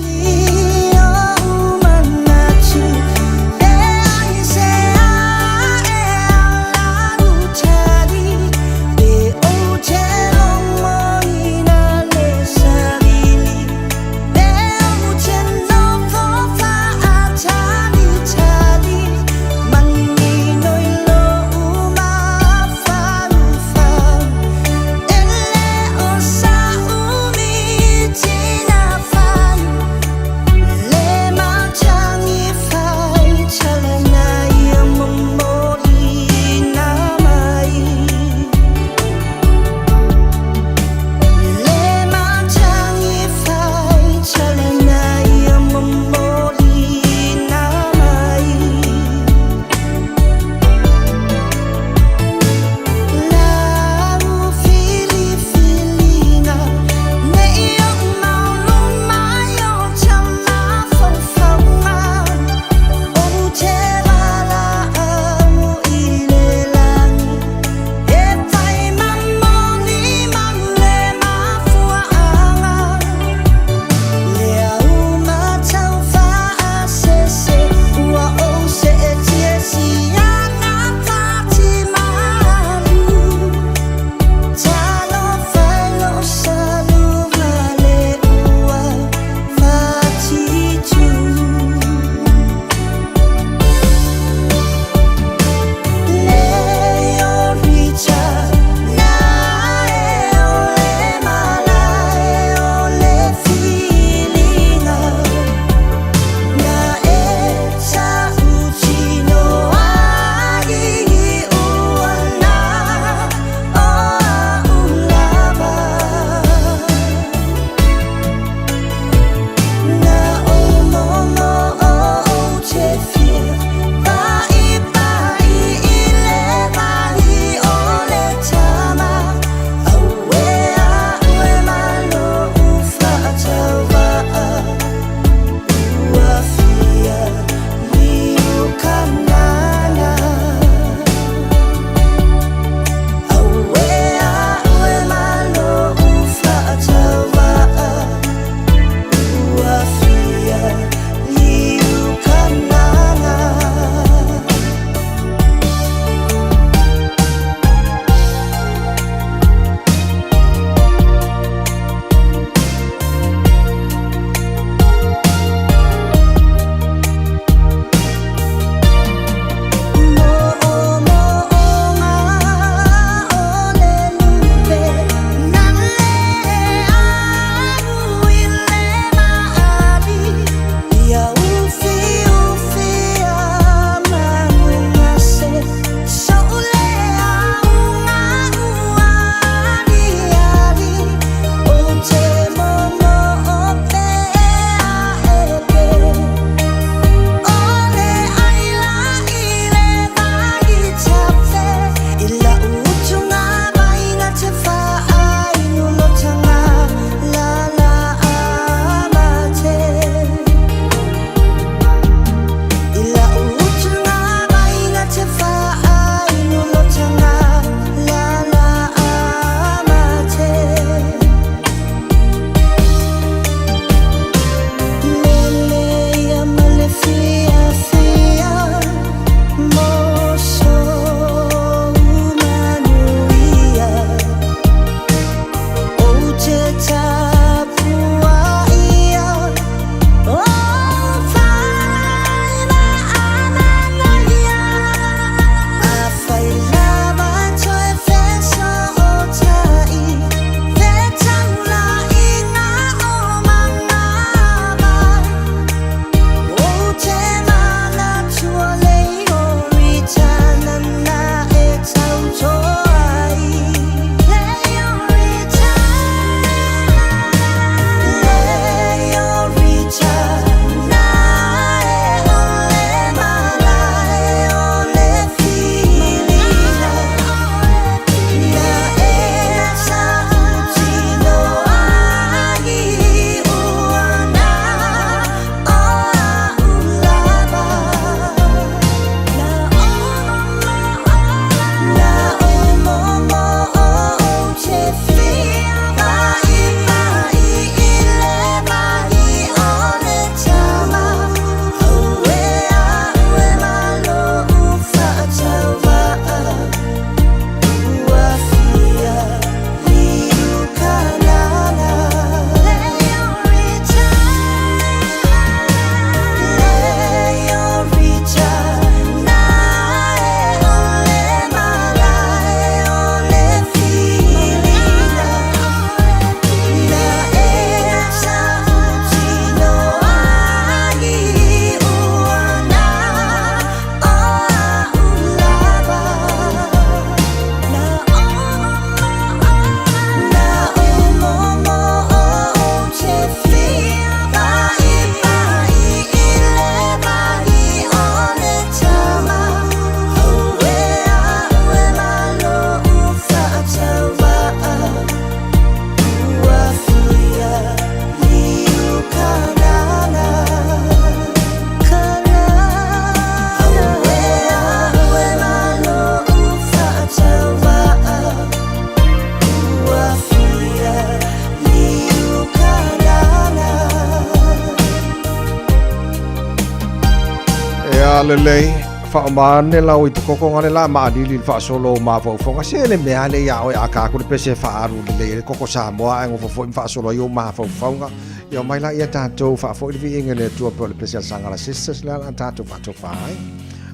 S3: A lelei, faaaoga ane lau ipukoko gale la maalili i le faasolo o mafaufauga. Se le mea lea ia oe a ka le pese faaalu lelei ai le koko Samoa ae gofo foi ma faasolo ai ou mafaufauga. Ia omai laia tatou faafoi le viiga i le Atua pei o le pese a le Sagala Sisters lea o le a tatou faatofa ai.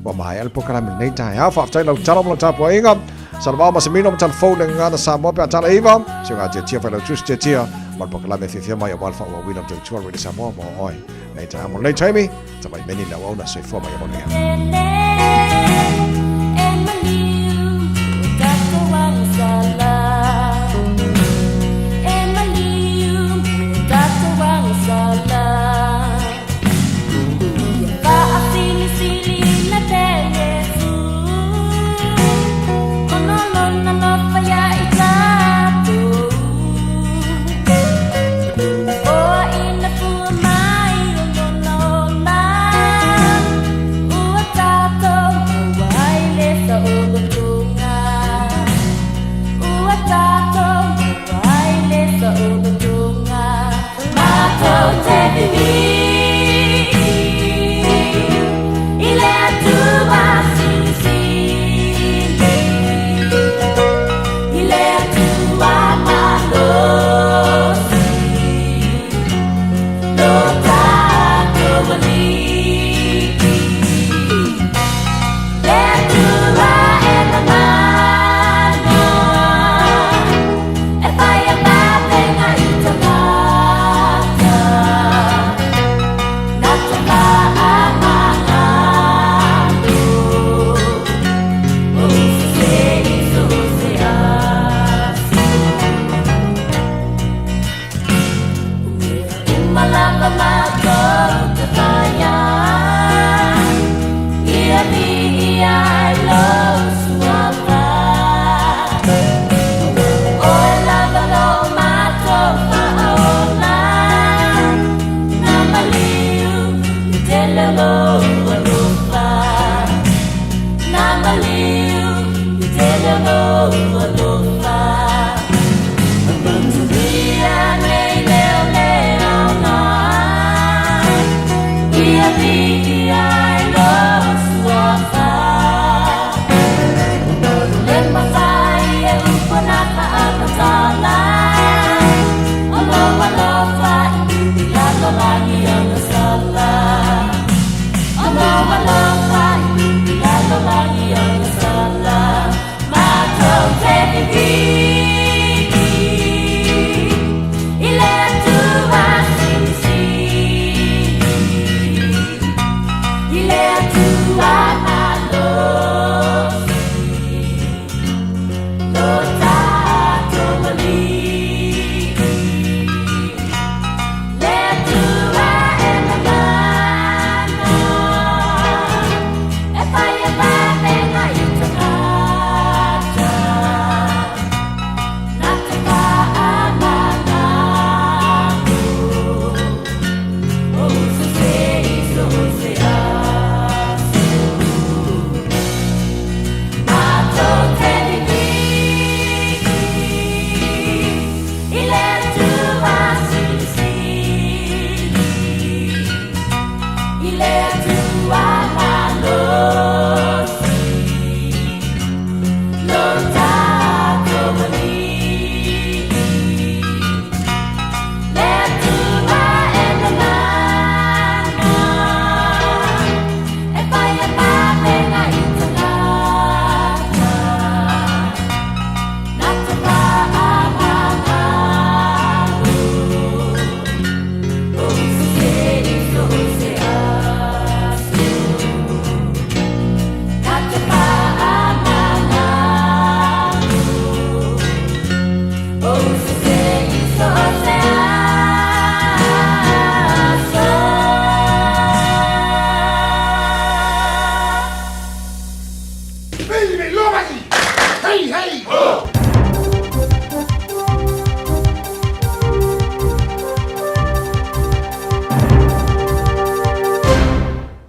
S3: Ua maea le polokalame i lenei taeao. Faafetai lau tala ma lau tapuaiga. Salavao Masemino ma Talafou le Gagana Samoa pe a tala iva. Si o ngā tiatia Failautusi Tiatia ma le polokalame fiafia mai aua le faaauauina o le tautua Radio Samoa mo oe. Nei taeao mo lenei taimi, tavai meni le auauna soifua ma ia manuia.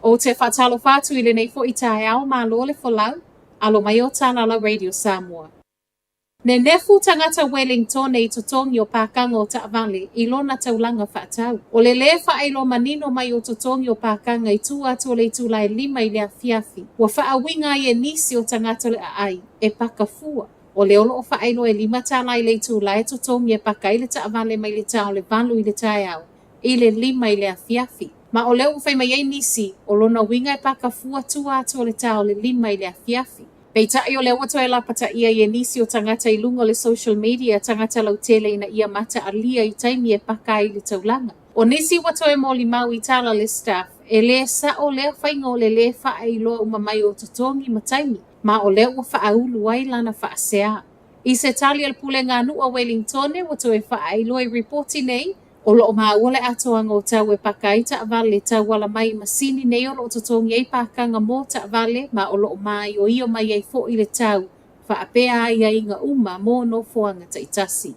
S14: Ou te faatalofa atu i lenei foi taeao, malo le folau, alo mai o Talala Radio Samoa. Nenefu tagata Wellingtone i totogi o pākaga o taavale i lona taulaga faatau. O le lē faailoa manino mai o totogi o pākaga i tua atu o le itula e 5 i le afiafi, ua faauiga ai e nisi o tagata o le aai e paka fua. O lea o lo o faailoa e $5 i le itula e totogi e paka ai le taavale mai le ta o le 8 i le taeao i le 5 i le afiafi. Ma o lea ua fai mai ai nisi, o lona uiga e paka fua tua atu o le ta o le 5 i le afiafi. Peitai o lea ua toe lapataia ai e nisi o tagata i luga o le social media tagata lautele ina ia mataalia i taimi e paka ai le taulaga. O nisi ua toe molimau i tala le staff, e lē sa'o lea faiga o le lē faailoa uma mai o totogi ma taimi, ma o lea ua faaulu ai lana faaseā. I se tali a le Pulega a Nuu a Welingtone ua toe faailoa i ripoti nei, O lo o maua le atoaga o tau e paka ai taavale tauala mai i masini nei o lo o totogi ai pakaga mo taavale ma o lo o māioio mai ai foi le tau faapea aiaiga uma mo nofoaga taitasi.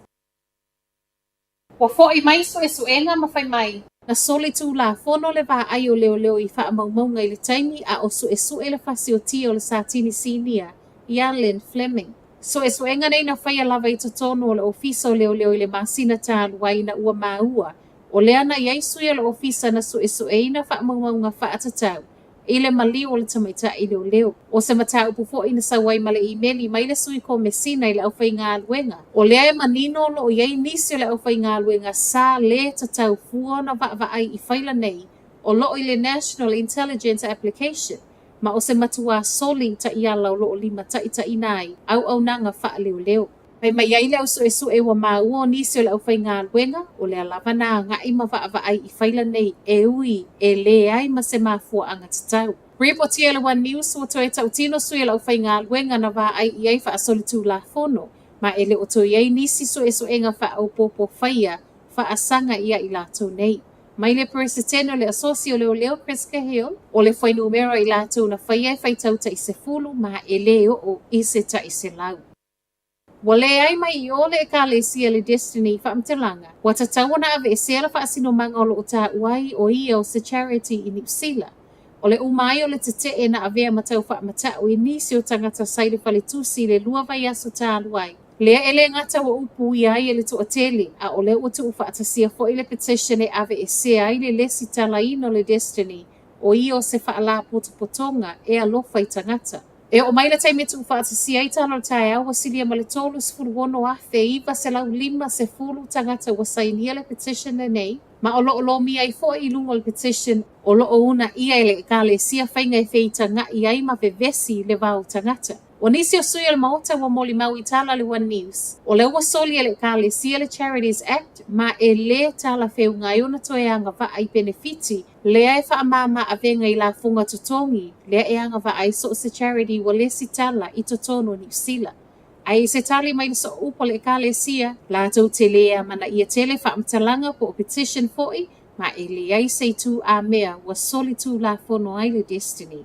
S14: Ua foi mai suesuega ma fai mai, na soli tulafono le vaai o leoleo i faamaumauga i le taimi a o suesue le fasiotia o le Satini Sinia ia Lynn Fleming. Suesuega nei na faia lava i totonu o le Ofisa o Leoleo i le masina talu ai ina ua maua o lea na i ai sui o le Ofisa na suesueina faamaumauga faatatau i le maliu o le tamaitai leoleo. O se mataupu foi na sau ai ma le imeli mai le sui komesina i le aufaigaluega, o lea e manino o lo o i ai nisi o le aufaigaluega sa lē tatau fua ona vaavaai i faila nei o lo o i le National Intelligence Application ma o se matuā soli i taiala o lo o limataitaiina ai auaunaga faaleoleo. Fai mai ai le au suesue ua maua o nisi o le aufaigaluega, o lea lava na agai ma vaavaai i faila nei e ui e leai ma se mafuaaga tatau. Ripotia e le One News ua toe tautino sui o le aufaigaluega na vaai i ai faasolitulafono, ma e le o toe i ai nisi suesuega faaopoopo faia faasaga ia i latou nei. Mai le Peresetene o le Asosi o Leoleo Chris Cahill, o le fuainumera i latou na faia e faitau tai 10 ma e lē oo i se tai 100. Ua leai mai i o le Ekalesia le Destiny i faamatalaga, ua tatau ona aveesea le faasinomaga o lo o taua ai o ia o se charity i Niu Sila. O le uma ai o le tetee na avea ma tau faamatau i nisi o tagata sa i le faletusi i le lua vaiaso talu ai. Lea e le gata ua upuia ai e le toatele, a o lea ua tuufaatasia foi le petition e aveesea ai le lesitalaina o le Destiny, o ia o se faalapotopotoga e alofa i tagata. E oo mai le taimi e tuufaatasia ai tala o le taeao ua silia ma le 36,950 tagata ua sainia le petition lenei, ma o lo o lomia ai foi i luga o le petition o lo o uunaia e le Ekalesia faiga e feitaga'i ai ma vevesi le va o tagata. O nisi o sui o le Maota ua molimau i tala a le One News, o lea ua soli e le Ekalesia le Charities Act ma e lē talafeuga ai ona toe agavaa i penefiti lea e faamāmā avega i lafoga totogi lea e agavaa ai so o se charity ua lesitala i totonu o Niu Sila. Ae i se tali mai le sooupu a le Ekalesia, latou te lē amanaia tele faamatalaga po o petition foi ma e leai se itu amea ua soli tulafono ai le Destiny.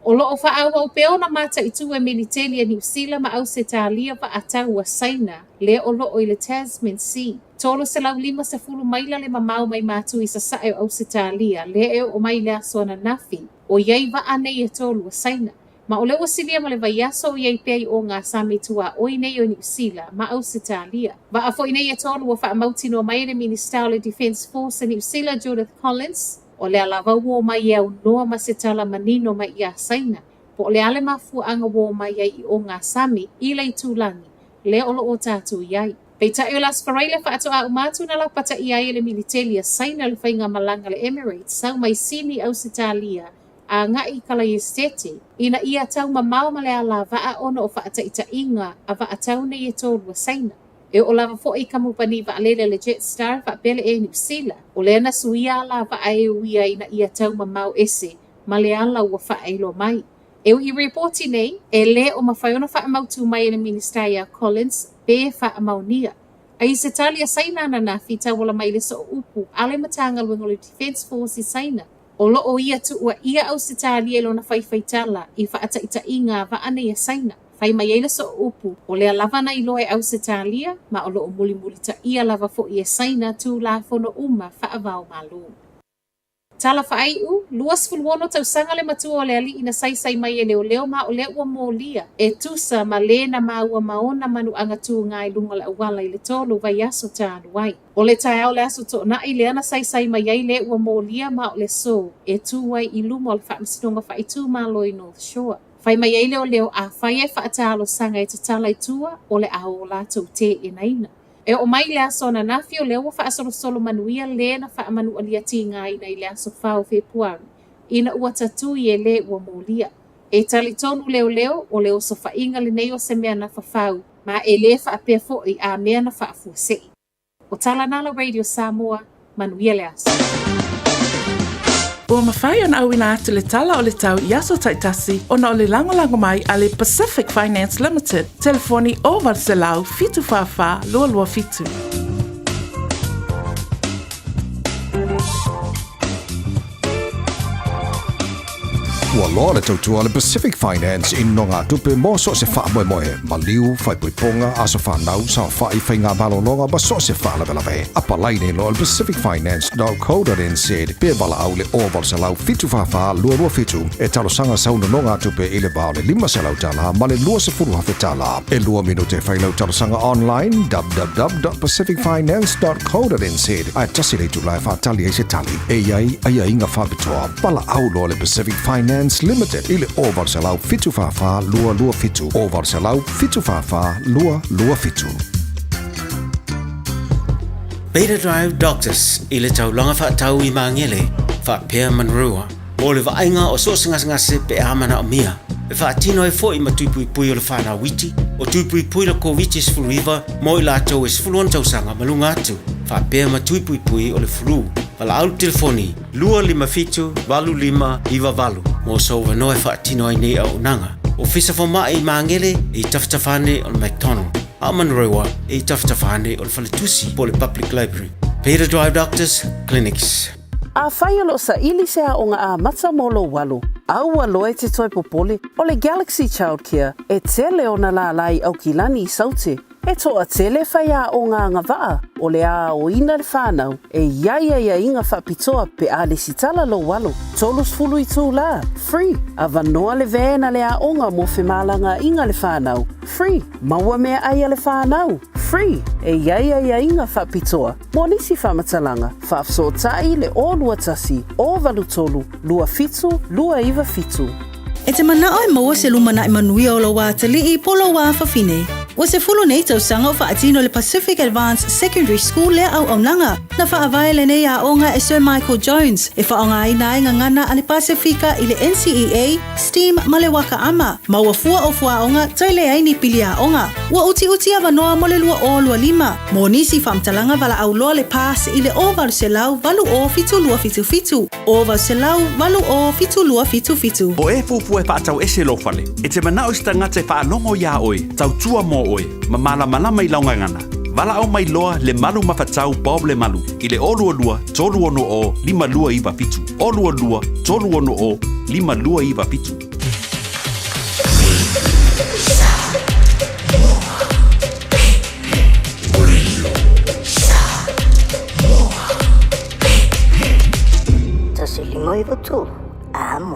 S14: O lo o faaauau pea ona mataitu e militeli a Niu Sila ma Ausetalia vaatau a Saina lea o lo o i le Tasman Sea. 350 maila le mamao mai Matu i sasae o Ausetalia lea e oo mai i le aso ananafi o i ai vaa nei e tolu a Saina. Ma o lea ua silia ma le vaiaso o i ai pea i o ngā sami tuaoi nei o Niu Sila ma Ausetalia. Vaa foi nei e tolu ua faamautinoa mai e le Minista o le Defence Force a Niu Sila Judith Collins, O lea lava ua omai e aunoa ma se tala manino mai iā Saina, po o le a le mafuaaga ua omai ai i o ngā sami i le itulagi lea o lo o tatou i ai. Peitai o le Aso Faraile faatoa uma atu na lapataia ai e le militeli a Saina le faigamalaga a le Emirates sau mai Sini Ausetalia agai i Kalaiestete ina ia taumamao ma le alavaa ona o faataitaiga a vaatau nei e tolu a Saina. E oo lava foi i kamupani vaalele le Jetstar faapea le Air Niu Sila, o lea na suia alavaa e uia ina ia taumamao ese ma le ala ua faailoa mai. E ui i ripoti nei, e lē o mafai ona faamautū mai e le Minista iā Collins pe faamaonia. A i se tali a Saina ananafi tauala mai le sooupu a le Matagaluega o le Defence Force i Saina, O lo o ia tuuaia Ausetalia i lona faifaitala i faataitaiga a vaa nei a Saina. Fai mai ai le sooupu, o lea lava na iloa e Ausetalia, ma o lo o mulimulitaia lava foi e Saina tulafono uma faava o Malo. Tala faaiu, 26 tausaga le matua o le alii na saisai mai e leoleo ma o lea ua molia e tusa ma le na maua ma ona manuaga tuga i luga o le auala i le tolu vaiaso talu ai. O le taeao o le Aso Toonai lea na saisai mai ai le ua molia ma o le aso e tu ai i luma o le Faamasinoga Faaitumalo i North Shore. Fai mai ai leoleo afai e faatalosaga e tatala i tua o le a o latou teenaina. E oo mai i le aso ananafi o lea ua faasolosolo manuia le na faamanualia tigaina i le aso 4 o Fepuari ina ua tatui e le ua molia. E talitonu leoleo o le osofaiga lenei o se mea na fafau ma e le faapea foi a mea na faafuasei. O tala na la Radio Samoa, manuia le aso.
S15: Ua mafai ona auina atu le tala o le tau i aso taitasi ona o le lagolago mai a le Pacific Finance Limited, telefoni 0800 744 227.
S10: Ua loa le tautua a le Pacific Finance i nonogatupe mo so o se faamoemoe, maliu, faaipoipoga, aso fanau, saofai, faiga malologa ma so o se faalavelave. Apalai nei loa i le pacificfinance.co.nz pe valaau i le 0800 744 227 e talosaga sau nonogatupe i le va o le $500 ma le $20,000. E lua minute e fai lau talosaga online www.pacificfinance.co.nz ae tasi le itula e faatali ai se tali. E i ai aiaiga faapitoa. Valaau loa le Pacific Finance Limited i le 0800 744 227, 0800 744 227.
S11: Beta Drive Doctors i le taulaga faatau i Magele, faapea Manurewa, mo le vaaiga o so o se gasegase pe a manaomia. E faatino ai foi ma tui puipui o le whanau iti, o tui puipui le Koviti-19 mo i latou e 16 tausaga ma luga atu, faapea ma tui puipui o le flu. Valaau le telefoni 257 8598 mo sou avanoa e faatino ai nei auaunaga. Ofisa Fomai i Magele e i tafatafa ane o le McDonald, a o Manurewa e i tafatafa ane o le Faletusi po o le Public Library. Beta Drive Doctors Clinics.
S20: Afai o lo o saili se aoga amata mo lou alo, aua loa e te toe popole, o le Galaxy Childcare e tele ona lālā i Aukilani i Saute. E toatele faiaoga agavaa o le a aoina le whanau e i ai aiaiga faapitoa pe a lesitala lou alo. 30 itulā, free, avanoa le van a le aoga mo femalagaaiga le whanau, free, maua meaai a le whanau, free, e i ai aiaiga faapitoa mo nisi faamatalaga, faafesootai le 021 083 27 297.
S7: E te manao e maua se lumanai manuia o lou atalii po o lou afafine. Ua sefulu nei tausaga o faatino le Pacific Advanced Secondary School lea auaunaga. Na faavae lenei aoga e Sir Michael Jones e faaaogaina ai gagana a le Pasefika i le NCEA, STEAM ma le Waka Ama. Maua fua o fuaoga toe leai ni pili aoga. Ua utiuti avanoa mo le 2025. Mo nisi faamatalaga valaau loa le PASS i le 0800 80 7277. 0800 80 7277.
S21: O e fuafua e faatau ese lou fale, e te manao i se tagata e faalogo iā oe, tautua mo oe, ma malamalama i lau gagana. Valaau mai loa Lemalu Mafatau Bob Lemalu i le 022 360 5297, 022 360 5297.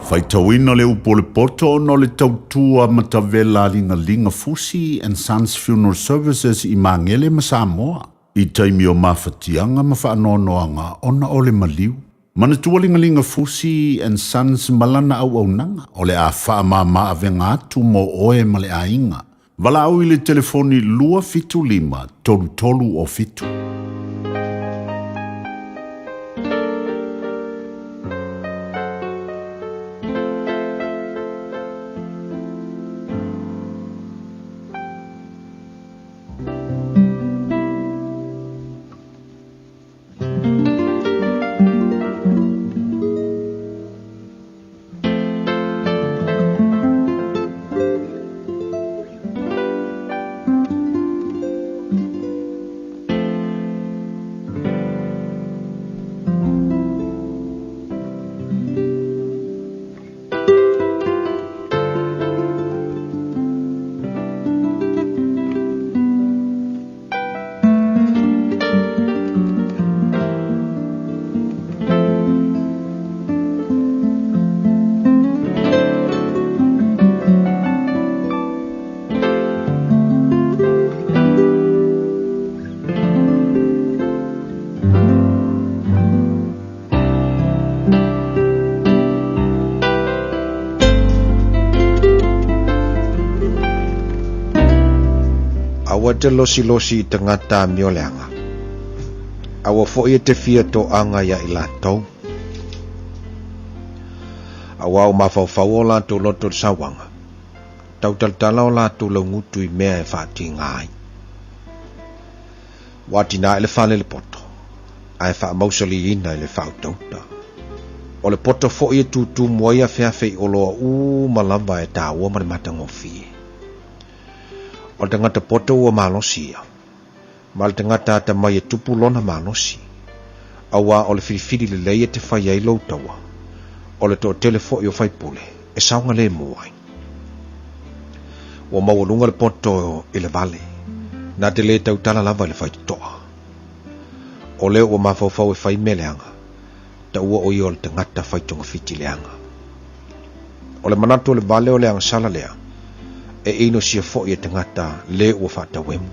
S5: Faitauina le upu o le poto ona o le tautua matavela a Ligaliga Fusi and Sons Funeral Services i Magele ma Samoa i taimi o mafatiaga ma faanoanoaga ona o le maliu. Manatua Ligaliga Fusi and Sons ma lana auaunaga o le a faamama avega atu mo oe ma le aiga. Valaau i le telefoni 275 3307.
S3: Aua e te losilosi i tagata amioleaga. Aua foi e te fia toaga ia i latou. Auā ua mafaufau o latou loto i le sauaga, tautalatala o latou laugutu i mea e faatiga ai. Ua atinae le fale i le poto, ae faamausaliina i le faautauta. O le poto foi e tutumu ai afeafe i oloa uma lava e taua ma le matagofie. O le tagata poto ua malosi ia, ma le tagata atamai e tupu lona malosi, auā o le filifili lelei e te fai ai lou taua, o le toatele foi o faipule e saogalemu ai. Ua maualuga le poto i le vale, na te lē tautala lava i le faitotoa. O lea ua mafaufau e fai mea leaga, taua o ia o le tagata fai togafiti leaga. O le manatu o le vale o le agasala lea, e inosia foi e tagata lē ua faatauemu.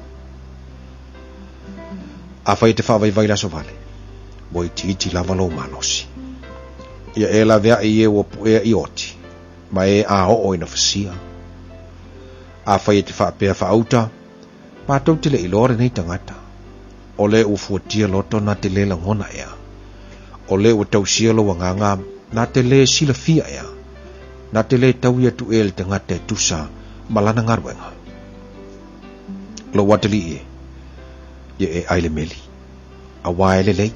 S3: Afai e te faavaivai le aso vale, ua itiiti lava lou malosi. Ia e laveai i e ua puea i oti, ma e a oo ina fasia. Afai e te faapea faauta, matou te le iloa lenei tagata. O le ua fuatia loto na te le lagona ea. O le ua tausia lou agaga na te le silafia ea. Na te le taui atu ea le tagata e tusa ma lana galuega. Lou atalii e, ia e ai le meli. Auā e lelei.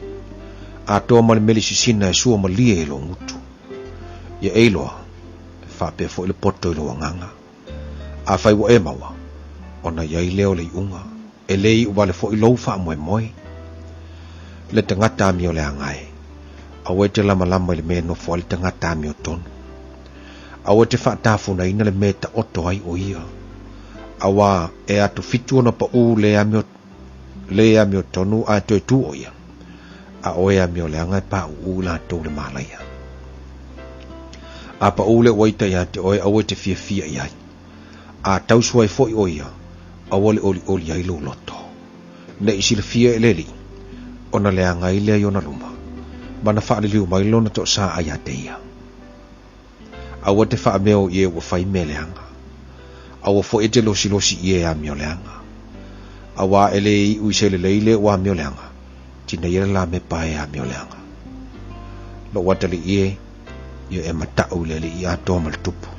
S3: Atoa ma le meli sisina e sua malie i lou gutu. Ia e iloa, e faapea foi le poto i lou agaga. Afai ua e maua, ona i ai lea o le iuga, e le iu wale foi lou faamoemoe. Le tagata amioleaga e, aua e te lamalama i le mea e nofo ai le tagata amiotonu. Aua e te faatafunaina le mea e taoto ai o ia. Auā e atofitu ona paʻū le amio, le amiotonu ae toe tu o ia, a o e amioleaga e paʻuʻū i latou le mālaia. A paʻū le uaita iā te oe, aua e te fiafia i ai. A tausu ai foi o ia, aua le ʻoliʻoli ai lou loto. Ne i silafia e le Alii, ona leaga ai lea i ona luma, ma na faaliliu mai lona toasaʻa iā te ia. Aua te faameo i e ua fai mea leaga. Aua foi e te losilosi i e amio leaga. Auā e le iʻu i se lelei le ua amio leaga, tineia le lamepa e amio leaga. Lou atalii e, ia e mataʻu i le Alii atoa ma le Tupu.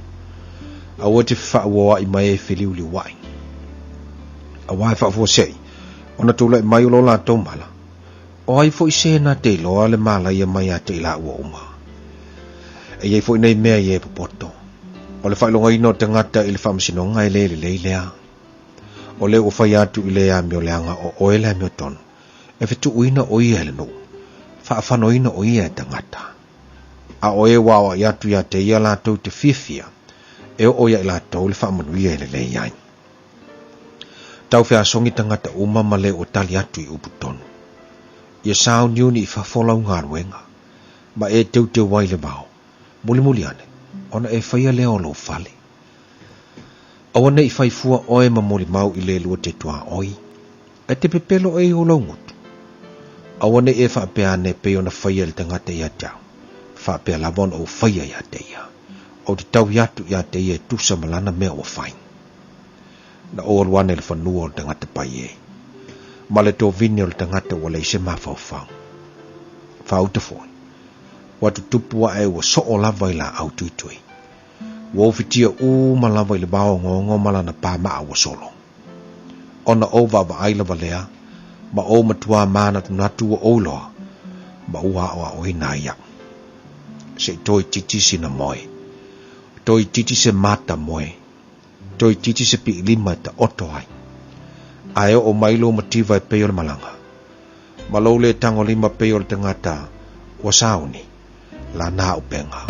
S3: Aua e te fefaauoaʻi ma e feliuliuaʻi. Auā e faafuaseʻi, ona tulai mai o lo latou mala, O ai foi se na te iloa le mālaia mai ia te i lāua uma? E i ai foi nei mea i e popoto. O le faailogaina o tagata i le faamasinoga e le lelei lea. O lea ua fai atu i le amioleaga o oe le amiotonu, e fetuuina o ia e le nuu, faafanoina o ia e tagata. A o e ua aoai atu ia te ia latou te fiafia, e oo ia i latou le faamanuia e lelei ai. Taufeasogi tagata uma ma le ua tali atu i upu tonu. Ia sauniuni i fafo lau galuega, ma e teuteu ai le vao, mulimuli ane, ona e faia lea o lou fale. Aua ne i fai fua oe ma molimau i le lua te tuaoi, e te pepelo e i o lou gutu. Aua ne i e faapea ane pei ona faia e le tagata ia te au, faapea lava ona ou faia ia te ia. Ou te taui atu ia te ia e tusa ma lana mea ua fai. Na ou alu ane i le fanua o le tagata pai e, ma le tovine o le tagata ua leai se mafaufau. Faauta foi, ua tutupu aʻe ua soo lava i laau tuitui. Ua ufitia uma lava i le vao ongaonga ma lana pāmaa ua solo. Ona ou vaavaai lava lea, ma ou matuā mānatunatu ua ou iloa, ma ua aʻoaʻoina ai iaʻu. Se i toeitiiti sina moe. Toeitiiti se mata moe. Toeitiiti se piʻilima e taoto ai. A e oo mai lou mativa e pei o le malaga, ma lou lē tagolima pei o le tagata ua sauni, lana aupega.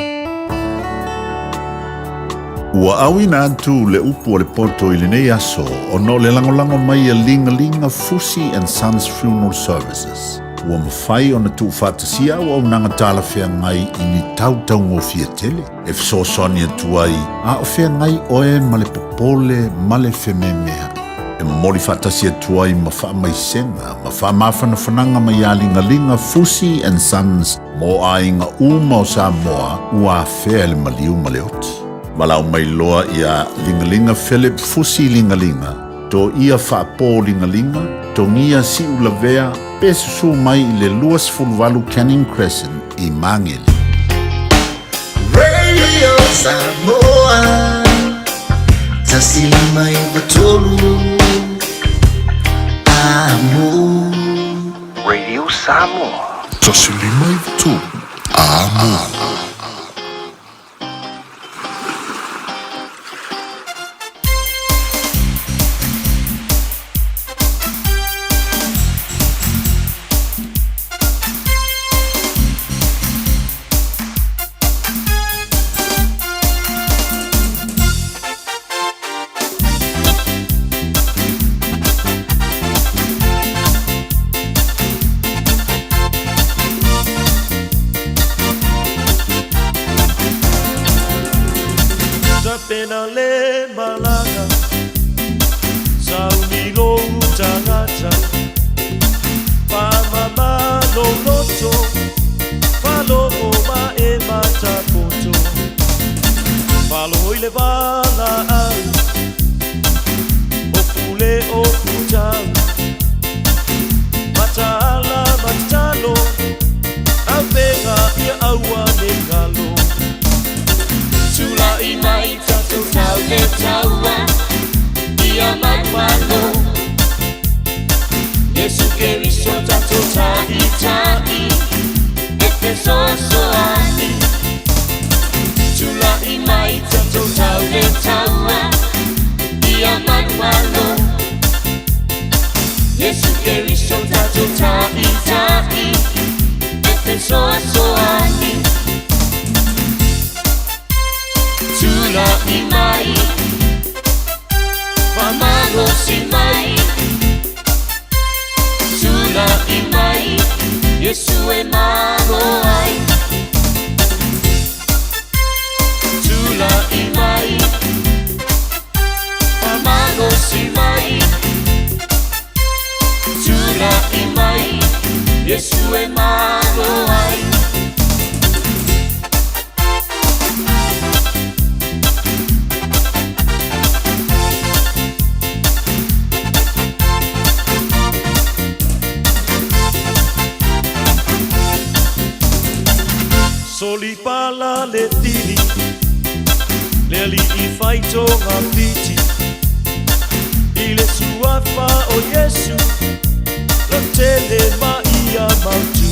S5: Ua auina atu le upu o le poto i lenei aso ona o le lagolago mai a Ligalinga Fusi and Sons Funeral Services. Ua mafai ona tuufaatasia auaunaga talafeagai i ni tau taugofie tele e fesoasoani atu ai a o feagai oe ma le popole ma le fememeaʻi. E momoli faatasi atu ai ma faamaisega ma faamafanafanaga mai iā Ligaliga Fusi and Sons mo aiga uma o Samoa ua afea e le maliu ma le oti. Valaau mai loa iā Ligaliga Philip Fusi Ligaliga. Toia faapoligalinga, togia siulavea pe susu mai i le 28 Canning Crescent i Magele.
S6: Radio Samoa 153 Amo.
S8: Radio Samoa.
S17: 153 Amo.
S6: Tapena le malaga Sauni lou tagata Pamama lou loto Falogo ma e matapoto Falo i le valaau O pule o putau Mataala matalo Avega ia aua ne galo
S9: Tula'i mai tatou tau le taua Ia manumalo Iesu Keriso tatou ta'ita'i E fesoasoani Tula'i mai tatou tau le taua Ia manumalo Iesu Keriso tatou ta'ita'i E fesoasoani Tula'i mai Faamalosi mai Tula'i mai Iesu e malo ai Tula'i mai Faamalosi mai Tula'i mai Iesu e malo ai.
S6: Solipala le tili Le alii faitoga fiti I le suafa o Iesu Lotele ma ia mautu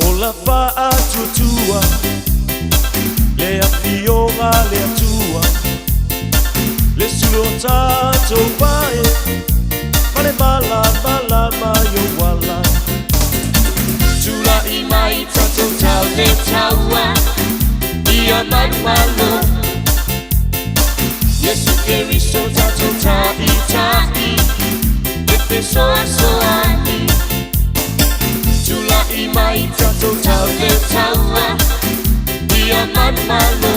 S6: O la faatuatua Le afioga le Atua Le sulu o tatou vae Ma le malamalama i ou ala.
S9: Tula'i mai tatou tau le taua Ia manumalo Iesu Keriso tatou ta'ita'i E fesoasoani Tula'i mai tatou tau le taua Ia manumalo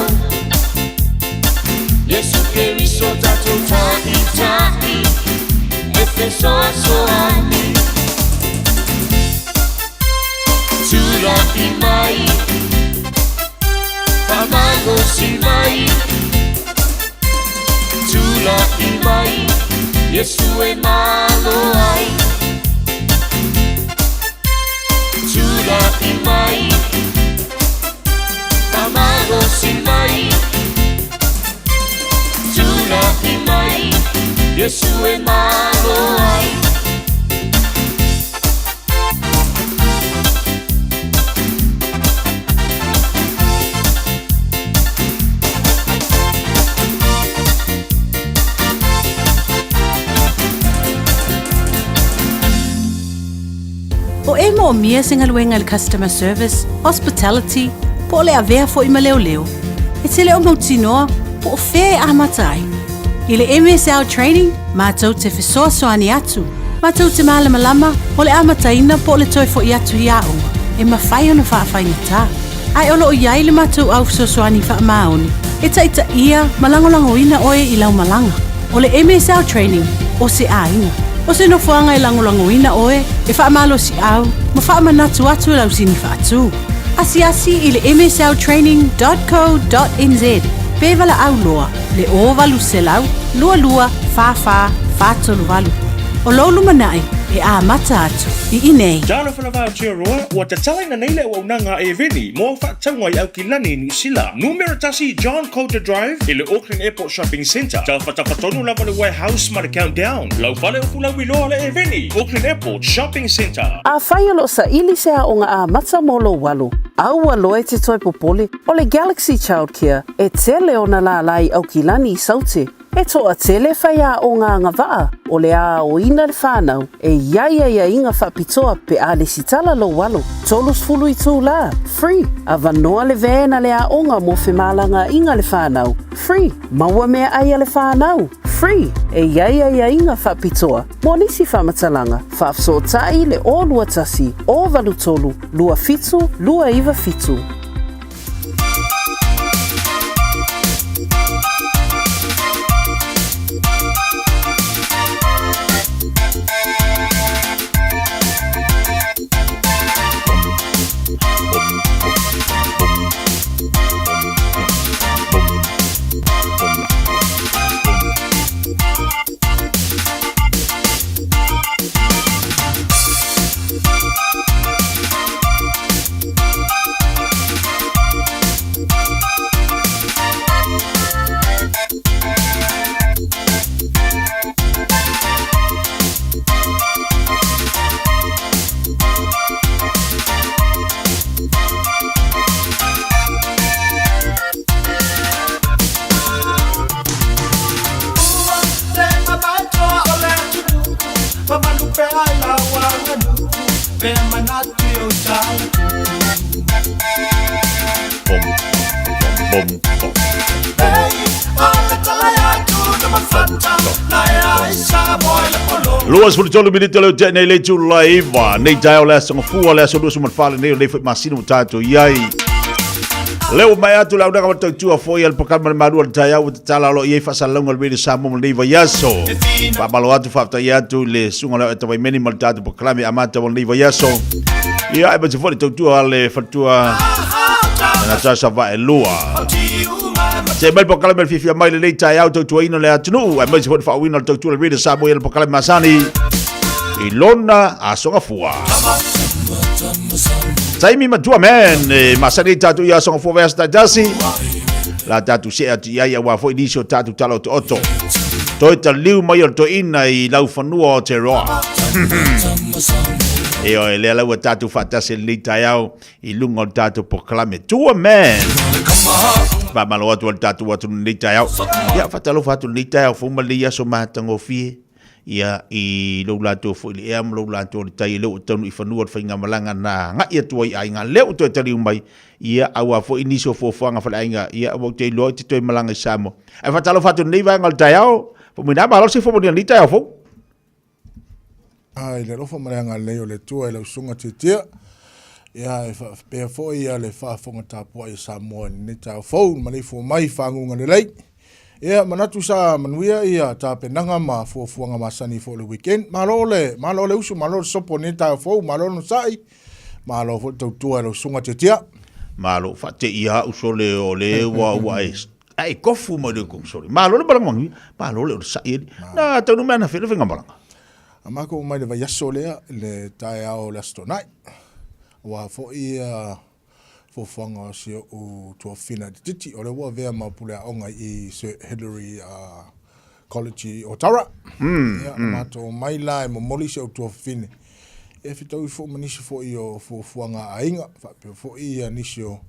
S9: Iesu Keriso tatou ta'ita'i E fesoasoani Tula'i mai Faamalosi mai Tula'i mai Iesu e malo ai Tula'i mai Faamalosi mai Tula'i mai Iesu e malo ai.
S7: O e moomia se galuega i le customer service, hospitality, po o le avea foi ma leoleo. E te le o mautinoa po o fea e amata ai. I le MSL Training, matou te fesoasoani atu, matou te malamalama o le amataina po o le toe foi atu i aoga e mafai ona faafaigata. Ae o lo o i ai le matou au fesoasoani faamaoni e taitaia ma lagolagoina oe i lau malaga. O le MSL Training, o se aiga. O se nofoaga e lagolagoina oe, e faamalosiau ma faamanatu atu i lau sini faatu. Asiasi i le msltraining.co.nz. Pe valaau loa le 0800 22 44 438. O lou lumanai e amata atu i inei.
S12: Talofa lava Aotearoa, ua tatalaina nei le auaunaga a Eveni mo au faatauga i Aukilani, Niu Sila. Numera tasi John Coulter Drive i le Auckland Airport Shopping Centre. Tafatafa tonu lava le Warehouse ma le Countdown. Lau fale o Fulauiloa le Eveni, Auckland Airport Shopping Centre.
S20: Afai o lo o saili se aoga amata mo lou alo, aua loa e te toe popole, o le Galaxy Childcare e tele ona lālā i Aukilani i Saute. E toatele faiaoga agavaa o le aoina le whanau e i ai aiaiga faapitoa pe a lesitala lou alo. 30 itulā, free, avanoa le van a le aoga mo femalagaaiga le whanau, free, maua meaai a le whanau, free, e i ai aiaiga faapitoa mo nisi faamatalaga, faafesootai le 021 083 27 297.
S5: 23 minute leo tea nei le itula e iva nei taeao le aso gafua le aso 24 lenei o lenei foi masina ua tatou i ai. Leo mai atu le aunaga ma tautua foi al pakama le malu al taeao ua tatala o lo o i ai faasalalauga o le Radio Samoa mo lenei vaiaso. Faamalo atu faafetai atu i le susuga o le Tawaimeni ma le tatou polokalame amata mo lenei vaiaso. Ia, aemaise foi le tautua a le faletua Natasha Vaelua. Se mai le polokalame le fiafia mai lenei taeao tautuaina le atunuu, aemaise foi le faauuina o le tautua le Radio Samoa i le polokalame masani i lona aso gafua. Taimi matua man, e masani ai tatou i aso gafua vaiaso taitasi. La tatou see atu i ai aua foi nisi o tatou tala otooto. Toe taliu mai o le toeaina i laufanua o Aotearoa. E oe, lea la ua tatou faatasi i lenei taeao i luga o le tatou polokalame Tua Man. Faamalo atu a le tatou atunuu i lenei taeao. Ia, faatalofa atu i lenei taeao fou ma lenei aso matagofie. Ia, i lou latou foi le ea ma lou latou le tai, lea ua taunuu i fanua le faigamalaga na agai atu ai i aiga, lea ua toe taliu mai, ia, aua foi nisi o fuafuaga faleaiga, ia, ua ou te iloa e te toe malaga i Samoa. Ae faatalofa atu i lenei vaega o le taeao, Faumuina, malo le soifua manuia i lenei taeao fou.
S23: I le alofa ma le agalelei o le Atua i lau susuga Tiatia, ia e faapea foi ia le faafofoga tapuai a Samoa i lenei taeao fou, le maleifua mai i faguga lelei. Ia manatu sa manuia ia tapenaga ma fuafuaga masani foi o le weekend. Malo le, malo le usu, malo le sopo i lenei taeao fou, malo le onosai, malo foi le tautua i lau susuga Tiatia.
S5: Malo, faateia au sole o le ua ua e ae kofu mai le kong sole. Malo le malaga manuia, malo le onosai e. Na taunuu mai anafea le faigamalaga.
S23: A matou mai le vaiaso lea, le taeao o le Aso Toonai. Aua foi ia fuafuaga o si ou tuafafine itiiti, o lea ua avea ma pule aoga i Sir Hillary College i Otara. Ia, matou omai la e momoli si ou tuafafine e fetaui foi ma nisi foi o fuafuaga a aiga, faapea foi ia nisi o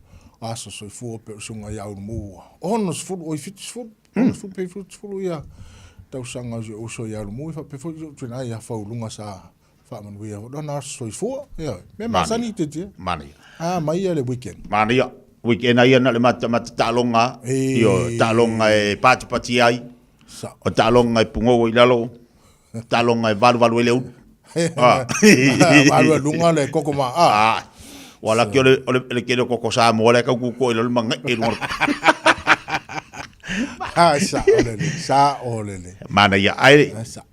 S23: aso soifua pei o le susuga ia Ulumu 60, oi 70, 60 pe 70 ia tausaga o si ou uso ia Ulumu, faapea foi si ou tina ia Fauluga sa Faamanuia foi lona aso soifua. Ioe. Mea masani te tia.
S5: Manaia.
S23: Ah, mai ia le weekend.
S5: Manaia. Weekend ai na le mata mata taaloga. Ioe, taaloga e patipati ai.
S23: Sa.
S5: O taaloga e pugou ai i lalo. Taaloga e valuvalu ai le ulu.
S23: Ah. Valu ai luga le koko ma.
S5: Ah. Ah. Ua laki o le o le le kele o koko Samoa le kau kuko i lalo mangai e luga.
S23: Ah, sa o le le. Sa o le le.
S5: Manaia. Ai.
S23: Sa.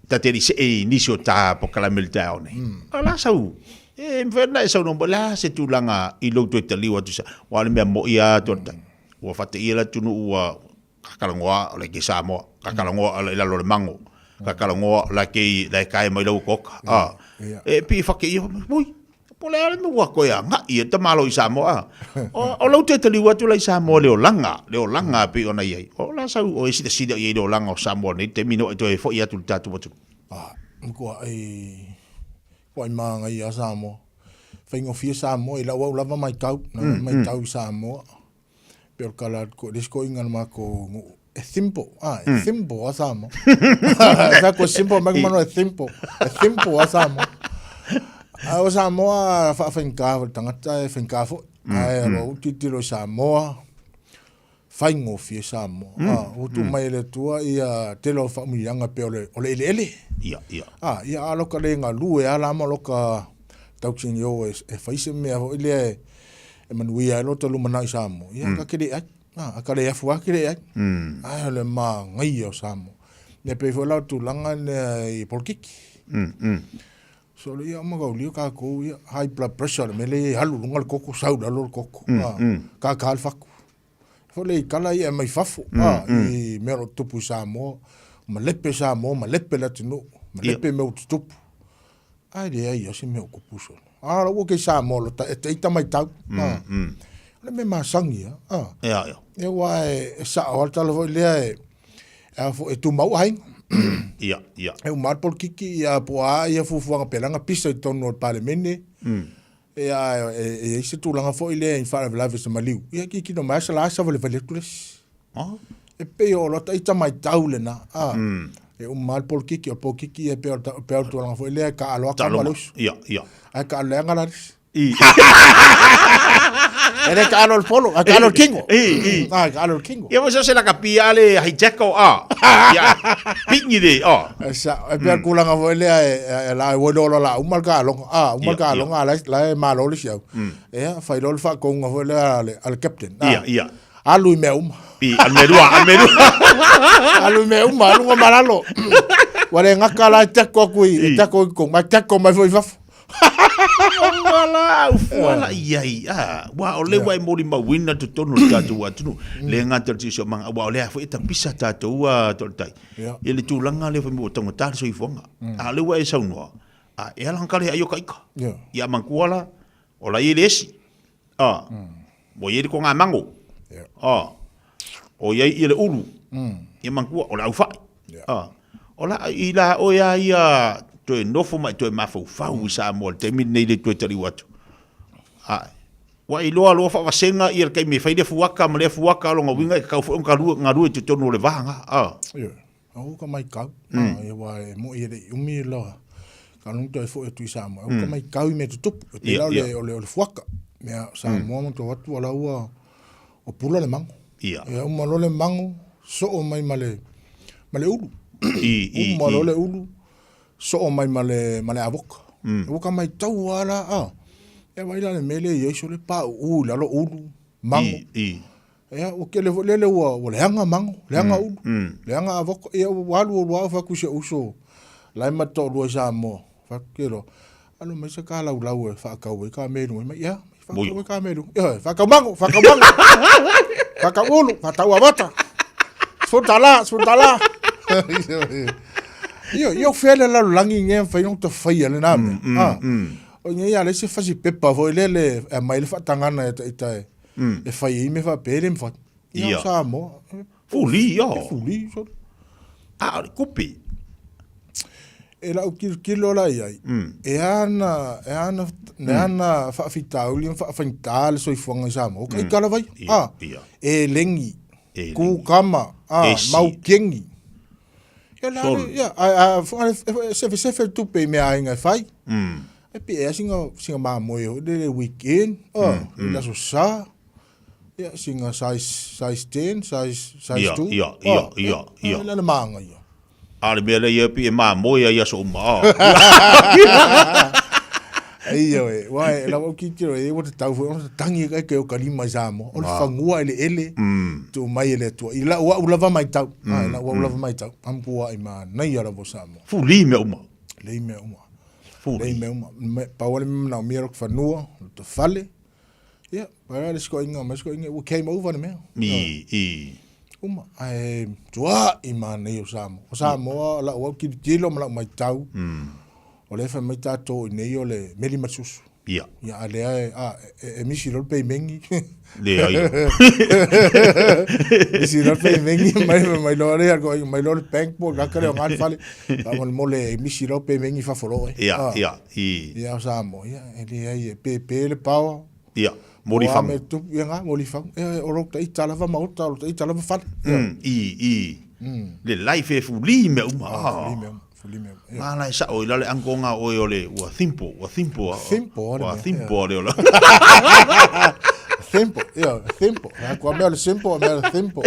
S5: Ta te see i nisi o ta polokalame i le taeao nei. A o le a sau? E mafai ona e saunoa mai, o le a se tulaga i lou toe taliu atu i sa, aua o le mea moni lava atu o le tai. Ua faateia le atunuu ua kakalagoa o le ke Samoa, kakalagoa i lalo o le mago, kakalagoa la ke la e kae mai lau okaoka. A, e pei e faateia, ui, po o le a le mea ua toe agai ai le tamaloa i Samoa. A, o lau toe taliu atu la i Samoa i le olaga, le olaga e pei ona i ai. O le a sau oe silasila i ai i le olaga o Samoa i lenei taimi ina ua e toe foi atu i le tatou atunuu?
S23: A, matuai, matuai manaia lava Samoa. Faigofie Samoa i lau au lava matau, na matau i Samoa. Pei o le tala atu i le isi toeaina o le matou nuu, e simple, a, e simple lava Samoa. Sa ko simple mai manu e simple, e simple lava Samoa. A o Samoa faafaigata foi i le tagata e faigata foi. Ae o lou tilotilo i Samoa, faigofie Samoa. A, ua tuu mai e le Atua ia tele o faamanuiaga pei o le, o le eleele.
S5: Ia, ia.
S23: A, ia a loka le galue lava la ma loka tautinio e, e fai se mea foi lea e, e manuia ai lota lumanai i Samoa, ia ka te le ai. A, a ka le afu lava ke le ai. Ae o le manaia o Samoa. Ia pei foi la o tulaga lea i polokiki. So le ia mataulia tatou ia high blood pressure le mea lea e alu i luga le toto sau i lalo le toto. Tata le fatu. Foi le i tala ia mai fafo i mea o lo o tutupu i Samoa. Malepe Samoa, malepe le atunuu, malepe mea ua tutupu. Ae leai lava se mea o tupu solo. A la ua ke Samoa lo ta e te ita maitau. O le mea masani lava. A.
S5: Ia, ia.
S23: Ia aua e sao lava le tala foi lea e a foi e tumau aiga.
S5: Ia, ia.
S23: E uma lava le polokiki ia po o a ia fuafuaga pe leaga pisa i totonu o le Palemene. Ia e i ai se tulaga foi lea i faalavelave i se maliu. Ia tilotilo mai lava sa savalivali atu le isi. E pei o lota ita matau lena. A. E uma lava le polokiki, o le polokiki e pei o le tulaga foi lea e taalo lava tama ma le uso.
S5: Ia, ia.
S23: Ae taalo leaga la le isi. E le taalo le polo, ae taalo le kingo.
S5: I, i.
S23: A, taalo le kingo.
S5: Ia mo se lakapi a le hijack o a. Ia, pingi le a.
S23: E sa, e pei o le tulaga foi lea e la e ua iloa la uma le taaloga. A, uma le taaloga, a la e malo le isi au. Ia, fai loa le faatonuga foi lea a le captain.
S5: Ia, ia.
S23: Alu i mea uma.
S5: I, alu mea lua, alu mea lua.
S23: Alu i mea uma, alu ma lalo. Ua le gata la e tako atu i, e tako i totonu, ae tako mai foi i fafo.
S5: Wala, fuala i ai. Ah, wa o le wa e molimauina totonu o le tatou atunuu. Le gata o le siosiomaga, aua o lea foi e tapisa tatou a toaletai. I le tulaga lea foi ua taugata le soifuaga. A o lea ua e saunoa, a e ala ka le ai o ka ika. Ia manatua la, o la i le esi. A, ua i ai le toga mago. A, o i ai ia le ulu. Ia manatua, o le aufai. A, o la i la oe a ia toe nofo ma e toe mafaufau i Samoa i le taimi lenei le toe taliu atu. A, ua e iloa loa faavasega ia le taimi e fai lea fuaka ma lea fuaka, o lona uiga e tatau foi ona galue i totonu o le va lena. A.
S23: Ioe. Ua ka maitau, aua e moni e le i umi loa ka lanu toe foi atu i Samoa. Ua ka maitau i mea tutupu, e pei la o le, o le, o le fuaka. Mea Samoa ma tou atu ala ua o pula le mago.
S5: Ia.
S23: Ia uma loa le mago, soo mai ma le, ma le ulu.
S5: I, i,
S23: Uma loa le ulu, soo mai ma le, ma le avoka. Ua ka maitau lava la, a. Ia vaai la le mea lea i ai sole pauu i lalo ulu, mago.
S5: I, i.
S23: Ia, ua tele foi lele ua, ua leaga mago, leaga ulu, leaga avoka. Ia, ua alu alu lava ou fai atu i si ou uso, la e ma te toalua i Samoa. Fai atu ke loa, alu mai se kalaulau e faatau ai ka mea i luga. Mai, ia, faatau ai ka mea i luga. Ioe, faatau mago, faatau mago. Faatau ulu, faatau avota. $10, $10. Ioe, ia o fea le lalolagi nei e mafai ona tafaia lena mea. Ah. O nei a leai se fasi pepa foi lele e aumai le faatagana e ita e e fai ai mea faapea e le mafai. Ia
S5: Ia.
S23: Samoa.
S5: Fuli, ia.
S23: E fuli, sole.
S5: A o le kupi.
S23: E lau tilotilo la i ai, e ana, e ana, e ana faafitauli ma faafaigata le soifuaga i Samoa. O ka ika lava ia.
S5: Ia,
S23: Ah,
S5: ia.
S23: e lengi,
S5: E lengi.
S23: kukama, ah,
S5: Esi.
S23: maukeni. Ia la
S5: Sole.
S23: le, ia, a, a, a, sefesefe le tupe i mea aiga e fai. E pei e singa, singa mamoe foi lele weekend, ah, i le aso Sa. Ia, singa size, size 10, size, size
S5: Ia,
S23: 2.
S5: ia,
S23: Ah,
S5: ia, ia, ia.
S23: Ah, le manaia.
S5: A o le mea lea ia pei e mamoe ai i aso uma, ah.
S23: Ioe, aua e lau au tilotilo i ai ua tatau foi ona tatagi ai ke o ka lima i Samoa. O le fanua eleele tuu mai e le Atua. I lau au lava maitau, i lau au lava maitau, matua manaia lava o Samoa.
S5: Fuli mea uma.
S23: Lei mea uma.
S5: Fuli.
S23: Lei mea uma. Pau lava le mea manaomia lota fanua, lota fale. Ia, pai le sikoiga ma sikoiga ua came over le mea.
S5: I, i.
S23: Uma, ae tua'i manaia o Samoa. O Samoa, o lau au tilotilo ma lau matau, o lea e fai mai tatou i inei o le meli ma le susu.
S5: Ia.
S23: Ia, a lea e, a, e, e misi loa le peimengi.
S5: Leai.
S23: Misi loa le peimengi, mai, mai loa le, mai loa le bank po o le o ngā fale. Faamolemole e misi loa peimengi i fafo loa e.
S5: Ia, ia, i.
S23: Ia, o Samoa, ia, e leai e pepe le power.
S5: Ia, moli
S23: fagu. Me tupu, ia ngā, moli fagu. E, o lou taita lava maota, o lou taita lava fale.
S5: I, i. Le life e fuli mea uma.
S23: Ah, fuli mea uma. Fuli mea uma.
S5: Ia. Mala e sao i la le ango ngā oe o le, ua simple, ua simple.
S23: Simple,
S5: ua simple le ola.
S23: Simple, ia, simple. Kua mea o le simple, a mea o le simple.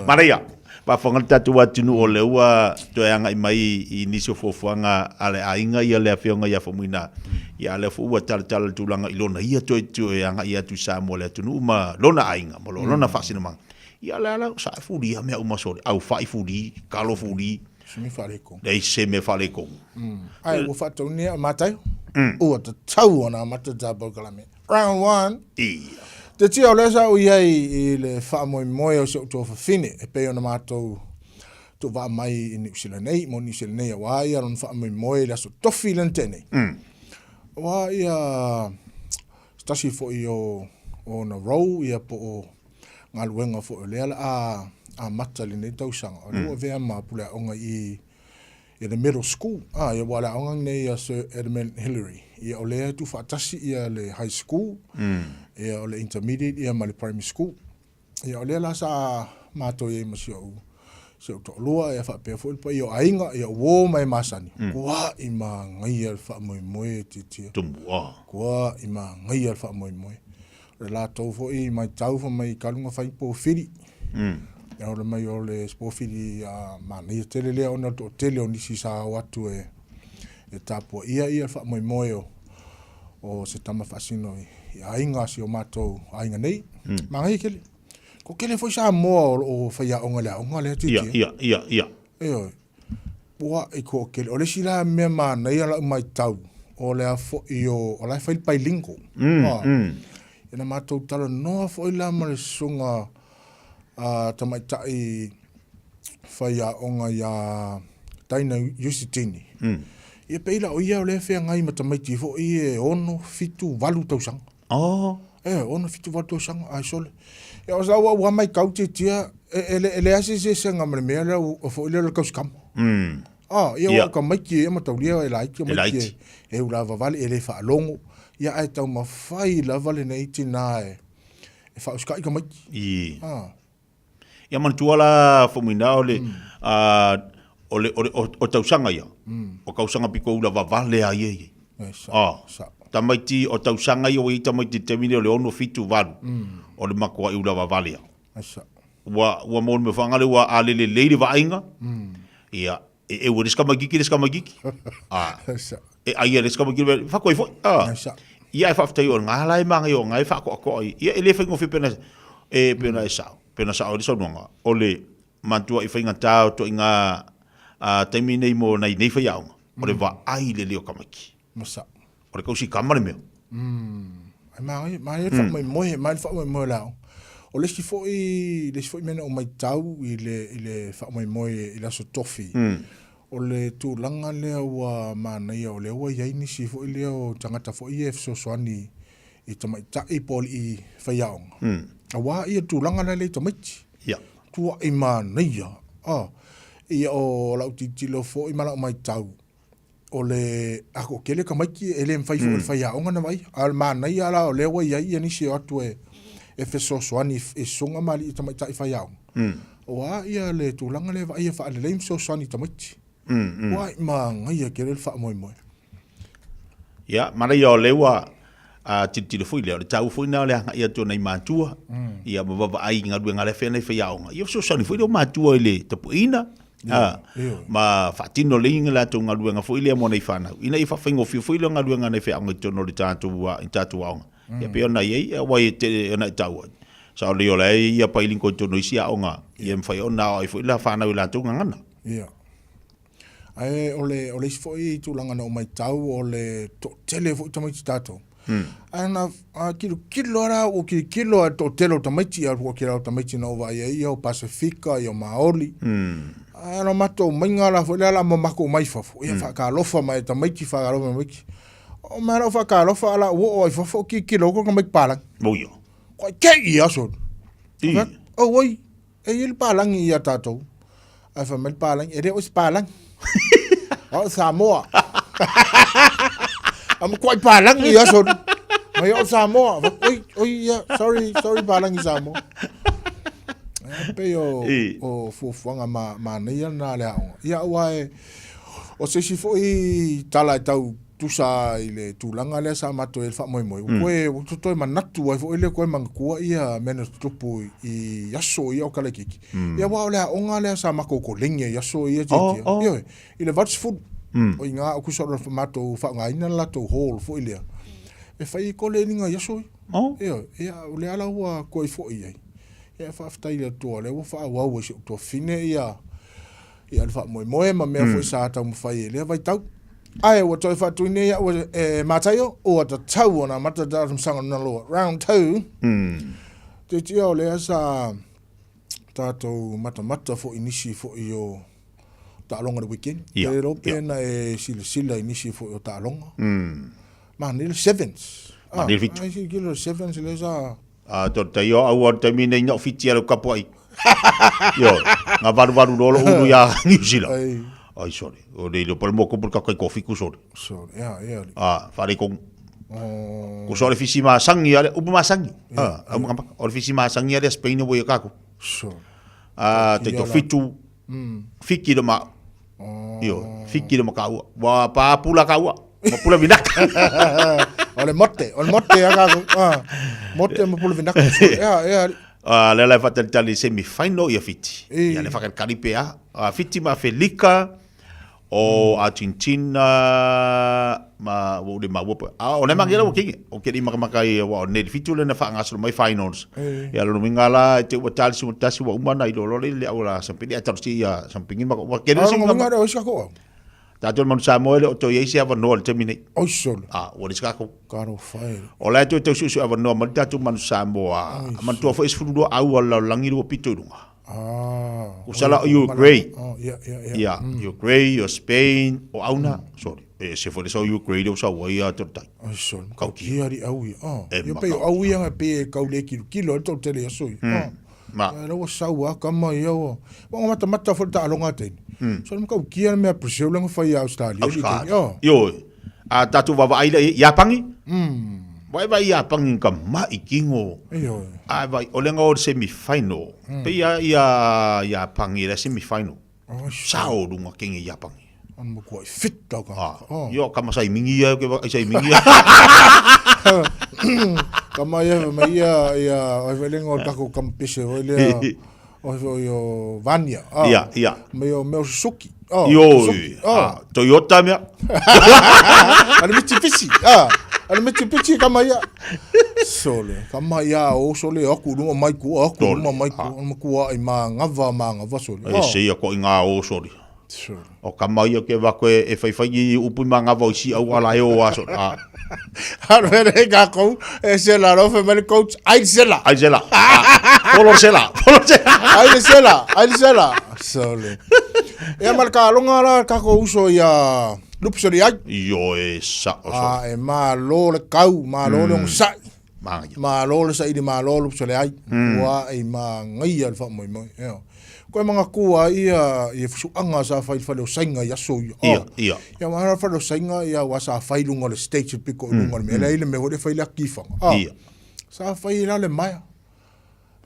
S5: Manaia, Faafofoga le tatou atunuu o lea ua toe agai mai i nisi o fuafuaga a le aiga ia le Afioga ia Faumuina, ia a lea foi ua talatala le tulaga i lona ia toe toe agai atu i Samoa le atunuu ma lona aiga ma lona faasinomaga. Ia o le ala sa e fulia mea uma sole, au fai fuli, kalo fuli.
S23: Se mea faaletonu.
S5: Leai se mea faaletonu.
S23: Ae ua faataunia o Mataio. Ua tatau ona amata le tatou polokalame. Round one.
S5: Ia.
S23: Te tia o lea sa ou i ai i le faamoemoe o si ou tuafafine e pei ona matou tuuvaa mai i Niu Sila nei, mo Niu Sila nei aua ia lona faamoemoe i le aso tofi lea na tea nei. Aua ia se tasi foi o ona role ia po o galuega foi o lea o le a amata i lenei tausaga, o lea ua avea ma puleaoga i i le middle school, a, ia ua o le aoga lenei a Sir Edmund Hillary. Ia o lea e tuufaatasi ia le high school, ia o le intermediate ia ma le primary school. Ia o lea la sa matou i ai ma si ou si ou toalua ia faapea foi le paia o aiga, ia uo ma e masani, kua'i magaia le faamoemoe e tiatia.
S5: Tumu, a.
S23: Kua'i magaia le faamoemoe. O le latou foi matau fai mai ka luga fai pofili. Ia o le mai o le pofili a manaia tele lea ona o le toatele o nisi sa o atu e e tapuaia ia le faamoemoe o o se tama faasino i, i aiga si o matou aiga nei. Manaia tele. Ko tele foi Samoa o loo faiaoga i le aoga lea
S5: Tietie. Ia, ia, ia, ia.
S23: Ioe. Ua i toatele. O le isi la mea manaia lau matau, o le a foi o, o la e fai le bilingual. Ia na matou talanoa foi la ma le susuga a tamaitai faiaoga ia Taina Iusitini. Ia pei la o ia o lea e feagai ma tamaiti foi e 6, 7, 8 tausaga.
S5: Oh.
S23: E, 6, 7, 8 tausaga, ai sole. Ia o sau ua matau tiatia, e, e, e leai se eseesega ma le mea lea ua foi lea o le tausikama. Ah, ia ua tamaiti e mataulia e laiti tamaiti e, e ulavavale e le faalogo. Ia ae taumafai lava lenei tinā e, e faausikai tamaiti.
S5: I. Ah. Ia manatua la Faumuina o le, o le, o le, o tausaga ia, o tausaga pito ulavavale lava ia e i ai.
S23: Ah,
S5: tamaiti, o tausaga ia ua i ai tamaiti i le taimi lea o le 6, 7, 8, o le matuai ulavavale lava. Ua, ua maua le mea faagale ua alele lelei le vaaiga, ia, e eu e le isi tamaititi le isi tamaititi. Ah, e ai e le isi tamaititi, fatu ai foi. Ah, ia e faafetai o lena la e manaia o lena e faatoatoa ai. Ia e le faigofie pe na, e pe na e sao, pe na sao ai le saunoaga, o le matuai faigata o ituaiga taimi nei mo nai nei faiaoga, o le vaai lelei o tamaiti. O le tausikama le mea.
S23: Ai manaia, manaia le faamoemoe, manaia le faamoemoe o le aoga. O le isi foi, le isi foi mea na ou matau i le, i le faamoemoe i le Aso Tofi, o le tulaga lea ua manaia o lea ua i ai nisi foi lea o tagata foi ia e fesoasoani i tamaitai po o alii faiaoga. Aua ia tulaga la lea i tamaiti.
S5: Ia.
S23: Tuai manaia. Ah, ia o lau tilotilo foi ma lau matau, o le a toatele tamaiti e le mafai foi e le faiaoga ona vaaia. A o le manaia la o lea ua i ai ia nisi e o atu e e fesoasoani i susuga ma alii tamaitai faiaoga, aua ia le tulaga lea e vaaia faalelei ma fesoasoani i tamaiti. Ua manaia tele le faamoemoe.
S5: Ia, manaia o lea ua tilotilo foi lea, o le taua foi lena o le agai atu o nai matua, ia ma vaavaai i galuega a le afea nai faiaoga. Ia fesoasoani foi lea o matua i le tapuaiina, ma faatino lelei le latou galuega foi lea mo nai fanau, ina ia faafaigofie foi le galuega a nai faiaoga i totonu o le tatou, i tatou aoga. Ia pei ona i ai, aua e tele ona e taua, sao lelei o la e i ai pailin ko i totonu o isi aoga, ia e mafai ona aoao ai foi la fanau i latou gagana.
S23: Ia. Ae o le, o le isi foi tulaga na ou matau, o le toatele foi tamaiti tatou. Ae na a tilotilo lava la ua tilotilo lava i le toatele o tamaiti, a ua tele lava o tamaiti na ou vaai ai, ia o Pasefika, ia o Maoli. Ae na matou omaiga la foi lea la ma matou omai i fafo, ia faatalofa mai e tamaiti, faatalofa mai tamaiti. Oo mai lava lau faatalofa ae o le a ou oo lava i fafo o tilotilo atu tamaiti palagi.
S5: Oi.
S23: Koa te i aso. Auoi, e i ai le palagi ia tatou. Ae fai mai le palagi, e le o se palagi. O au Samoa. A matuai palagi ia sori. Mai o Samoa. Oi, oi, ia, sorry, sorry palagi Samoa. E pei o, o fuafuaga ma, manaia lena le aoga. Ia, aua e, o se isi foi tala e tau tusa i le tulaga lea sa matou i ai i le faamoemoe, ua toe, ua toe manatu ai foi lea, toe manatua ia mea na tutupu i aso ia o Kalaikiki. Ia aua o le aoga lea sa matou koleni ai i aso ia tiatia. Ioe, i le 80, o i ina o tusa o le matou faaaogaina le latou hall foi lea, e fai ai koleniga i aso ia. Ioe, ia o lea la ua toe foi i ai. Ia faafetai i le Atua o lea ua faaauau e si ou tuafafine ia ia le faamoemoe ma mea foi sa taumafai i lea vaitau. Ae ua toe faatuina ia ua e Mataio, ua tatau ona amata le tausaga lona lua, round 2. Tiatia o lea sa tatou matamata foi i nisi foi o taaloga i le weekend. Ia, Pe iloa pe na e silasila i nisi foi o taaloga. Manaia le sevens.
S5: Manaia le fitu.
S23: Ai silasila le sevens lea sa
S5: A to tai o au o taimi nei no fiti ala kapo ai. Yo, nga valu valu lolo ulu ya New Zealand. Ai. Ai sorry. O le lo palmo ko ka kai kofi ku sorry.
S23: Sorry. Ya, ya.
S5: Ah, fare ko. Ko sorry fisi ma sangi ale upu ma sangi. Ah, au ma o le fisi ma sangi ale Spain o ka ku.
S23: Sorry.
S5: Ah, te to fitu. Fiki lo ma. Io, fiki lo ma ka ua. Wa pa pula ka ua. Ma pula vinaka.
S23: O le mote, o le mote a ka ah, mote ma pula vinaka. Ia, ia.
S5: Ah, le la fatalitali semi final ia Fiti. Ia le whakatali pe a. Ah, Fiti ma Felika o Argentina ma ua ule maua po. Ah, o le mangela ua kingi. O ke ni makamaka i wa o nei fitu le na whaangasolo mai finals. Ia lo winga la te ua tali su tasi ua uma na i lolo le le au la sampini a tarusi ia sampingi ma ua kere
S23: si nga. Ah, o isi kako.
S5: Tātou manu Samoa le o toi ai se avanoa le taimi nei.
S23: Oi sole.
S5: Ah, ua le kako.
S23: Karo whai.
S5: O la e toe tau susu avanoa ma le tātou manu Samoa. Matua foi 12 au ala langi lua pito i lunga.
S23: Ah.
S5: O sala o Ukraine.
S23: Oh, yeah, yeah, yeah.
S5: Yeah, mm. Ukraine, o Spain, o auna, mm. sorry. E se foi sa Ukraine o sa wai a tortai.
S23: Ai sol. Kau ki ari au ia. Oh. Ia pe au ia nga pe kau le kilo kilo to tele aso. Mm. Oh.
S5: Ma.
S23: Ia lawa sau a kama ia o. Wa mata mata fo ta alonga te. Mm. So kau ki ana mea Brazil nga fai Australia.
S5: Australia. Oh. Yo. A tatu vava ai le Iapangi. Mm. Vai vai Iapangi ka mai kingo.
S23: Ioe.
S5: A vai o lenga o semi final. Mm. Pe ia ia Iapangi le semi final.
S23: Oh,
S5: Sao lunga kingi Iapangi.
S23: An mo kua fit tau ka.
S5: Ah. Oh. Yo kama sai mingi ia ke sai mingi.
S23: Kama ia ma ia ia o velenga o tako kampese o lea. O o o Vania.
S5: Ah. Ia, ia.
S23: Me o meo Suzuki. Oh,
S5: Io,
S23: Suzuki. Oh.
S5: ah, Toyota mea.
S23: Ale Mitsubishi. Ah. Ale Mitsubishi kama ia. Sole, kama ia o sole aku luma mai ku aku luma mai ku ah. ma ku ai ma ngava ma ngava sole.
S5: E se ia ko i ngā o sole.
S23: Sole.
S5: O kama ia ke wako e whai whai i upu ma ngava o si au ala e o a sole. Ah.
S23: Arwere ka kou, e sela ro fe mele coach, ai sela.
S5: Ai sela. Ah. Polo sela. Polo sela.
S23: Ai sela, ai sela. Sole. Ia ma le kaloga la takou uso ia Lupusoli ai.
S5: Ioe, sa'o
S23: sole. A e malo le kau, malo le ogosa'i.
S5: Magaia.
S23: Malo le saili, malo Lupusoli ai. Ua e magaia le faamoemoe. Ioe. Koe manatua ai ia ia fusuaga sa fai i le fale o Saiga i aso ia.
S5: Ia, ia.
S23: Ia aua le fale o Saiga ia aua sa fai i luga o le stage le pito i luga o le mea lea i le mea foi lea fai le ati i Faga.
S5: Ia.
S23: Sa fai ai la le maea.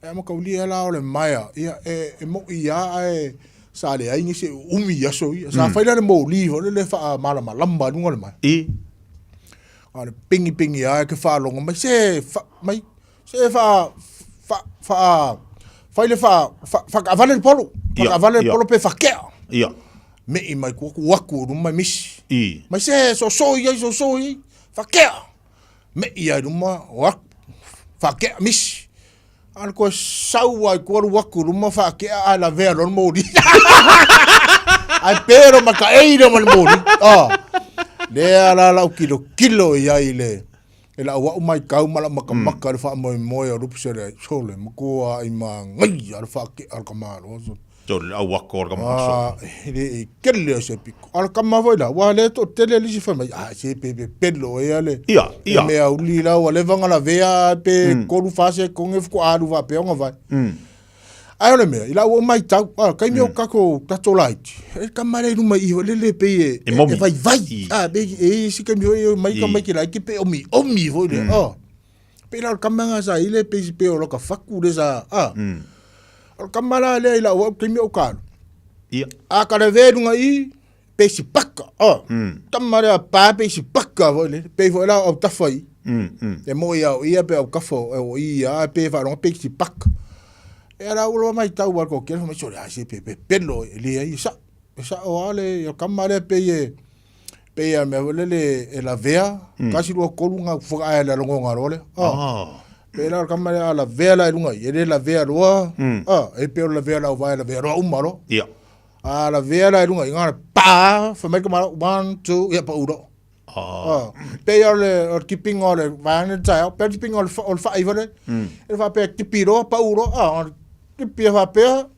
S23: E mataulia la o le maea, ia, e, e moʻi lava ae sa leai nisi e uumi i aso ia. Sa fai la le moli foi lele faamalamalama i luga o le maea.
S5: I.
S23: A o le pigipigi lava e ke faalogo mai, se fa, mai, se fa, fa, fa, fai le fa, fa, faakaavale le polo. Faakaavale le polo pe fakea.
S5: Ia.
S23: Meʻi mai ku aku aku i luma mai misi.
S5: I.
S23: Mai se soso i ai, soso i ai, fakea. Meʻi ai luma, o aku, faakea misi. A le koe sau ai ku alu aku luma faakea ae lavea loa le moli. Ae pero ma ka eira ma le moli. Ah. Lea la lau kilokilo i ai le. E lau au maitau ma lau makamaka i le faamoemoe o Lupusere, sole, matua i magaia le faake'a o le tamaloa, sole.
S12: Sole, le au ako o le tama sole.
S23: Ah, e le i tele o se piko. A o le tama foi la, ua le toatele le isi fai mai, ah, se pe pepelo ea le,
S12: Ia, ia.
S23: le mea uli la, ua leva ona lavea pe 3 4 sekoge faatoa alu faapea ona vae. Ae o le mea, i lau ou maitau, a, taimi o tatou, tatou laiti, e tama lea i luma i i foi lele pei e,
S12: E momi.
S23: e vaivai. A, pei e i ai isi taimi foi e omai tamaiti laiti pei e omiomi foi lea, a. Pei la o le tama lena sa i le pei pei o lota fatu lea sa, a. O le tama la lea i lau au taimi o ou talo,
S12: Ia.
S23: a ka lavea i luga i i, pei se paka, a. Tama lea pa pei se paka foi lele, pei foi la o autafa i i. E moi a o ia pe autafa o i a pe faalogo pei se paka. E ala ua loa maitau a le toatele fai mai sole a se pe pepelo e leai e sa'o. E sa'o a le o tama lea pei e pei a mea foi lele e lavea 1 2 3 na faae le logoga loa lea. Ah. Pei la o le tama lea a lavea la i luga i e le lavea loa. Ah, e pei o le lavea la o vae lavea loa uma loa.
S12: Ia.
S23: A lavea la i luga i na pa fai mai le tama 1 2 ia pau loa. Ah. Pei o le, o le tipinga o le vaega le taeao, pei o le tipinga o le, o le fai foi lea. E faapea tipi loa, pau loa, ah, o le tipi e faapea,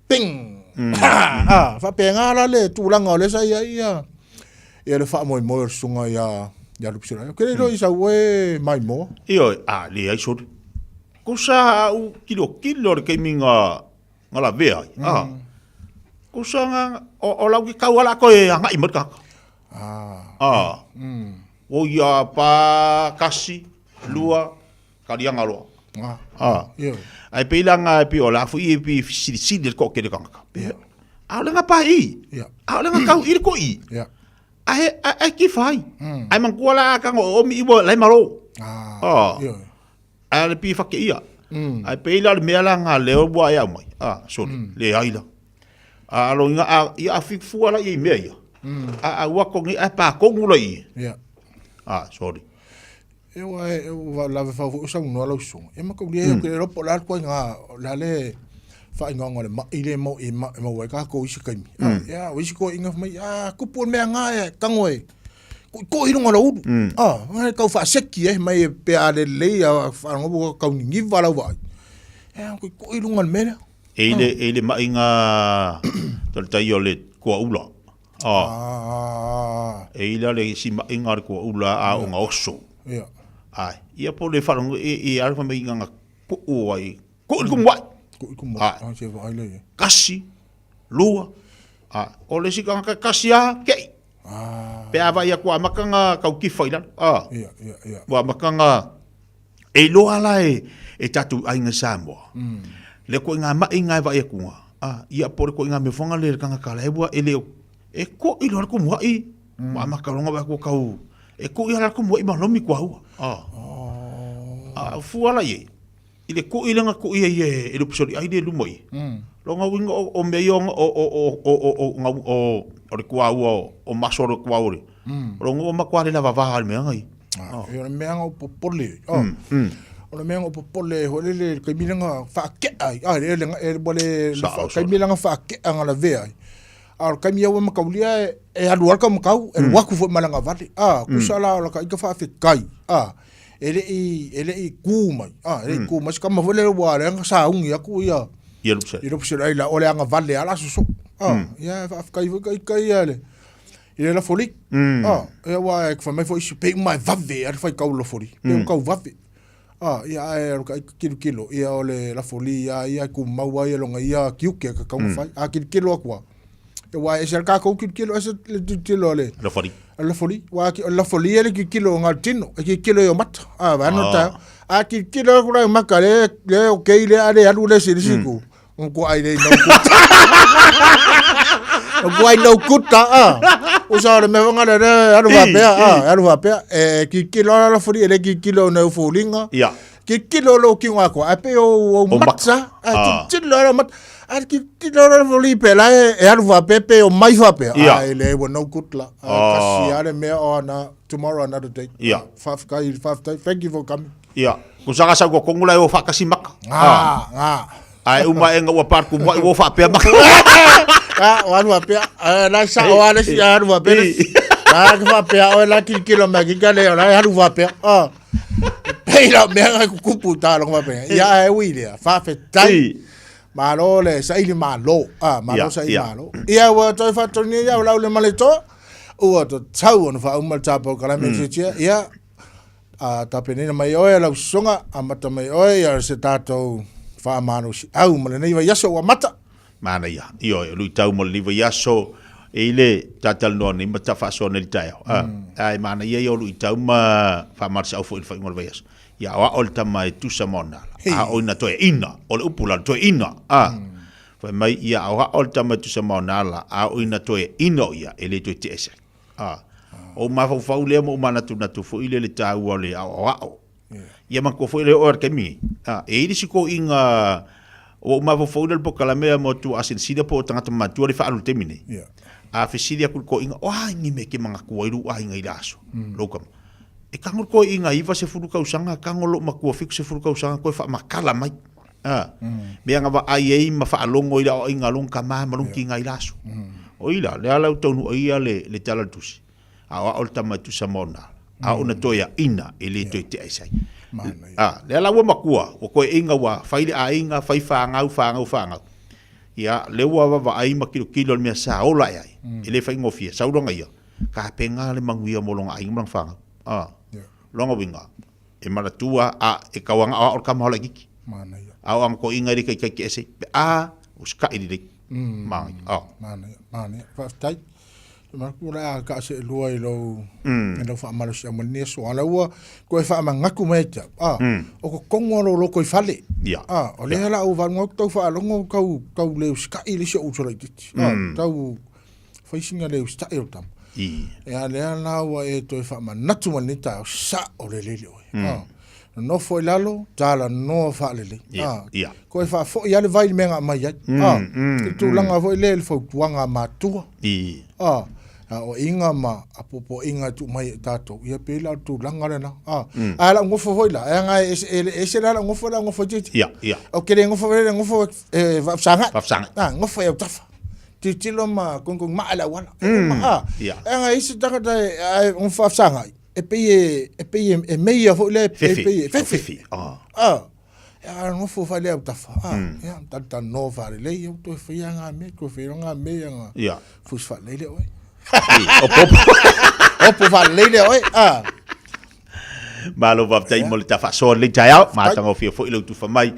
S23: ping! Ah, faapena la le tulaga o lea sa i ai ia, ia le faamoemoe o le susuga ia, ia Lupuseraia. Ou te le iloa i sau e maimoa.
S12: Ioe, a leai sole. Kusa au kilokilo o le taimi na nga lavea ai. Ah. Kusa nga o, o lau ki kau ala koe angai mai kaka.
S23: Ah.
S12: Ah. O ia pa kasi lua kalianga loa.
S23: Ah.
S12: Ah.
S23: Ioe.
S12: Ai pe ilanga e pi o la fu i pi silisili le ko ke le kangaka.
S23: Ia.
S12: A o le nga pa i.
S23: Ia.
S12: A o le nga kau i le ko i.
S23: Ia.
S12: Ai ai ki fai. Ai mangkua la ka ngo o mi i wo lai malo.
S23: Ah.
S12: Ah.
S23: Ioe.
S12: A le pi whake ia. Ai pe ila le mea la ngā leo ua e au mai. A, sorry, le ai la. A alo inga, a, ia a fua la ia i mea ia. A, a ua kongi, a pā kongu la ia.
S23: Ia.
S12: A, sorry.
S23: E ua e, ua lave fau foi o saunoa lau susuga. E makaulia e o ke le ropo la koe ngā, la le whainga le mai le mo e ma e maua ai kākou i se kaimi. A, ia, o isi koe inga mai, a, kupu o le mea ngā e, tango e, koʻikoʻi i luga o lou ulu. Ah, e tau faaseki eh, mai e pe a lelei a faalogo ua tau niniva lau vaai. E a koʻikoʻi i luga o le mea lea.
S12: E ile, e ile mai ngā talitai o le kuaula. Ah.
S23: Ah.
S12: E ile le si mai ngā le kuaula a o ngā oso.
S23: Ia.
S12: Ai, ia po le wharongo e, e alfa mai ngā ngā ku'u ai. Ku'u i kumu ai.
S23: Ku'u i kumu ai. Ah, se vaai le.
S12: Kasi, lua. Ah, o le si kanga kasi a, kei.
S23: Ah.
S12: Pe a vai aku a makanga kau kifa i lalo. Ah.
S23: Ia, ia, ia.
S12: Ua makanga e loa la e, e tātou aiga Samoa. Le ko i ngā mai ngā e vai aku ngā. Ah, ia po le ko i ngā mefonga le kanga kala e ua e leo. E ko i loa le kumu ai. Ma makaronga vai aku kau. E ko i ala le kumu ai ma lomi kua ua. Ah. Ah, fua la i. I le koʻi le nga koʻi ai e e lupisoli ai le luma i. Lo nga uiga o o mea ia o o o o o o o nga o o le kuaua o o maso le kuaua le. O lo nga ma le lava va le mea ngai.
S23: Ah, e o le mea nga o popole. Oh. O le mea nga o popole ho le le kai mila nga whaakea ai. Ah, le le e le le kai mila nga whaakea nga la vea ai. A o le taimi au e makaulia e, e alu ala ka makau, e alu atu foi ma le agavale. A, kusa la o la ka ika faafetai. A, e le i, e le i kū mai. A, e le i kū mai. Se kama foi lea ua lea na sauni atu ia.
S12: Ia Lupusere.
S23: I Lupusere ai la, o le agavale a la soso. A, ia e faafetai foi ka ika ia le, i le lafoli. A, ia ua e fai mai foi isi, pei uma e vave a le faitau lafoli. Pei ua tau vave. A, ia ae o ka ika kilokilo, ia o le lafoli ia ia e kumau ai e longa ia tiute ka kau fai. A kilokilo aku a. E wa e se ka kou kilokilo e se le tilotilo a le
S12: lafoli.
S23: A lafoli, wa ki o lafoli e le kilokilo o ngā tino, e kilokilo i o mata. A va no ta. A kilokilo aku la maka le le o kei le ale alu le se le siku. O ko ai le no kuta. O ko ai no kuta a. O sa le mea wanga le le alu wapea a alu wapea e kilokilo la lafoli e le kilokilo na ufulinga.
S12: Ia.
S23: Kilokilo lo ki ngā ko a pe o o mata. A kilokilo la mata. A kilokilo la lafoli pe la e alu wapea pe o mai wapea.
S12: Ia.
S23: A e le ua no good la. A kasi a le mea o ana tomorrow another day.
S12: Ia.
S23: Whawhikai, whawhitai. Thank you for coming.
S12: Ia. Ko saka sau ko kongu lai o whakasi maka.
S23: Ngā, ngā.
S12: Ai uma e ngā ua pārku mua i o whapea maka.
S23: Ah, o alu whapea. Ah, la sa o ala si alu whapea. La ke faapea oe la tilotilo mai kita le o la e alu faapea. Ah. Pei la mea ngai kukupu taloga faapea. Ia ae ui lea, faafetai. Malo le saili malo. Ah, malo saili malo. Ia ua toe faatonuina ia o lau le maletoa. Ua tatau ona faauma le ta polokalame mm. Tia. Ia, a tapenaina mai oe lau sosoga, amata mai oe ia se tatou faamalosiau ma lenei vaiaso ua amata.
S19: Manaia. Ioe, o luitau mo lenei vaiaso, e i le tatalanoa nei ma ta faasoa nei i le taeao. A, ae manaia ia o luitau ma faamalosiau foi i le faaiuga o le vaiaso. Ia aoao le tama e tusa ma ona ala, a o ina toeaina, o le upu la, o le toeaina, a. Fai mai, ia aoao le tama e tusa ma ona ala, a o ina toeaina o ia, e le toe tea ese ai. A, o mafaufau lea ma ou manatunatu foi lea i le taua o le aoaoao. Ia manatua foi lea o le taimi nei. A, e i ai le isi toeaiina ua ou mafaufau lea i le polokalame lea mo tua asilasila po o tagata matutua lea e faaalu i le taimi nei. A fesili atu i le toeaina, o a ni mea e te manatua ai lou aiga i le aso, lou tama? E tago le toeaina 90 tausaga, tago lou matua 70 tausaga toe faamatala mai. A, mea na vaai ai ma faalogo i le aoaiga a lona tama ma lona tina i le aso. O i la, lea la ua taunuu ai ia le tala o le tusi, aoao le tama e tusa ma ona ala, a o na toeaina e le toe tea ese ai. A, lea la ua matua, ua toeaina ua fai le aiga, fai fanau, fanau, fanau. Ia, lea ua vaavaai ma tilotilo i le mea sa ola ae ai, e le faigofie, sau lona ia, tapena le manuia mo lona aiga ma lana fanau. A, lona uiga, E manatua a e tauagaoao le tama o laititi.
S23: Manaia.
S19: A o ana toeaiina e le taitai te ese pe a usitai lelei.
S23: Manaia.
S19: Oh.
S23: Manaia, manaia. Faafetai. Te manatu o le a kaaseelua i lou, i lou faamalosiau ma lenei aso. A la ua toe faamanatu mai ia te au. Ah, o totonu o lou loto i fale.
S19: Ia.
S23: Ah, o lea la ua valuga atu tau faalogo tau, tau le usitai i le isi o uso laititi. Ah, tau fai sina le usitai o le tama.
S19: I.
S23: Ea lea la ua e toe faamanatu mai lenei taeao, sao lelei le oe. Ah, nofo i lalo, talanoa faalelei.
S19: Ia,
S23: Ah,
S19: ia.
S23: Koe faafoi lava le vai i le mea na aumai ai. Ah, i tulaga foi lea i le fautuaga a matua.
S19: I.
S23: Ah, aoaiga ma apoapoaiga e tuu mai e tatou, ia pei la o le tulaga lena. Ah, ae lau nofo foi la, e aga e ese, e ese la lau nofo, lau nofo itiiti.
S19: Ia, ia.
S23: Ou te le nofo foi le nofo e faafesagai.
S19: Faafesagai.
S23: Ah, nofo i autafa. Tilotilo ma konikonikimā ma le auala. Mm.
S19: Ia.
S23: E aga isi tagata e, e, e faafesagai, e pei e, e pei e, e meia foi lea, e
S19: Fefe.
S23: pei e,
S19: Fefe.
S23: fefe.
S19: Ah.
S23: Ah. E aga nofo fale autafa. Ah, ia, talanoa faalelei, ia toe faia ngā mea, toe faia ngā mea, ngā
S19: Ia.
S23: fusi faalelei le oe.
S19: O popo.
S23: Opo faalelei le oe. Ah.
S19: Malo faafetai mo le ta faasoa lenei taeao, matagofie foi lou tufa mai.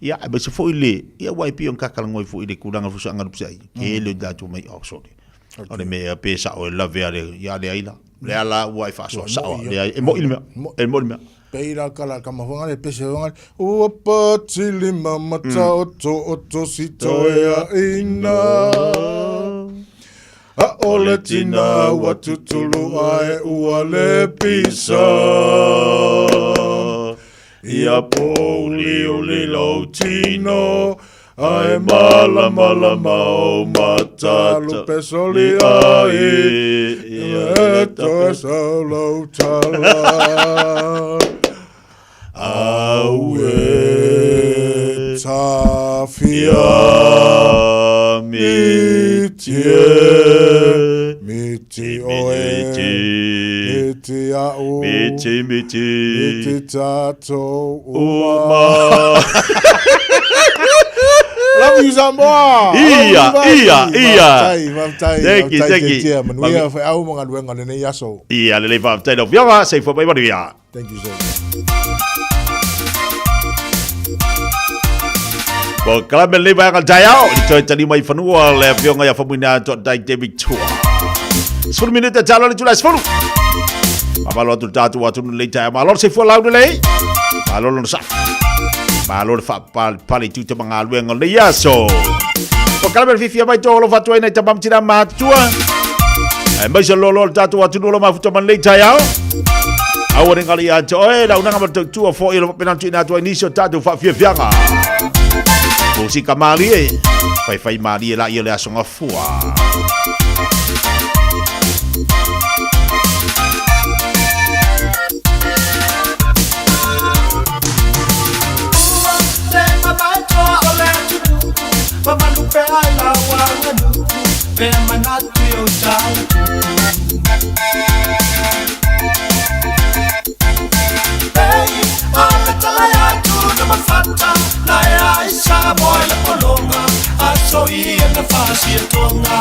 S19: Ia, aemaise foi le, ia aua e pei ona tatalanoa foi i le tulaga o le fusiaga lupe tele o tatou mai, oh sorry. O le mea pe sao e lave a le, ia leai la. Lea la ua e faasoa sao, leai, e moi le mea, e moi le mea.
S23: Pei la kala kama foi ngale pese foi ngale ua patili mamata o to o to si toea ina. ʻAʻole tina ua tutulu ae ua le pisa Ia pōuliuli lou tino Ae malamalama ou mata Lupe soli ai E toe sau lou tala Auē tafia miti e miti oe miti a'u
S19: miti miti
S23: miti tatou uma. Love you Samoa.
S19: Ia, ia, ia.
S23: Faafetai, faafetai.
S19: Thank you, thank you.
S23: Tia, manuia feau ma galuega lenei aso.
S19: Ia, lelei faafetai lau Afioga, soifua mai manuia.
S23: Thank you, sir.
S19: Ko kalame le vaega le taeao, i toe tali mai fanua le afioga ia Famuina Toatai David Tua. 10 minute talo le tula 10. Mamalo atu le tātou atunu lelei taeao. Malo le soifua lau lelei. Malo lona sa. Malo le whaapale tu te mangaluenga o lenei aso. Ko kalame le fifia mai tō olo whatua ina i tamam tina mātua. E mai se lolo le tātou atunu olo mafuta man lei taeao. Aua ne ngali ia te oe, lau nanga ma tautua fo i lo papenantu ina atua i nisi o tātou whaafiafianga. Musika mālie, whai whai mālie la ia le aso ngafua.
S6: o tala tupu. Ei, o le tala ia tu na mafata, na e ai sa moe le polonga, a so i e na fasi e tonga.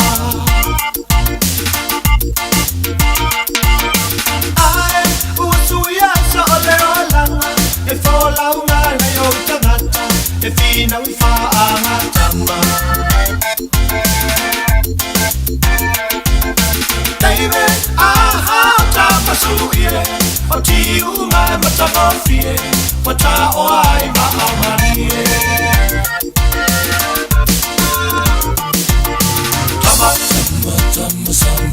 S6: Ai, ua suia sa o le olanga, e fōlauga nai ou tagata, e finau i faagatama. Baby, aha, tapasuie, o tiuga e matagofie, ua taoa ai vaamalie. Tama, tama, tama, Samoa.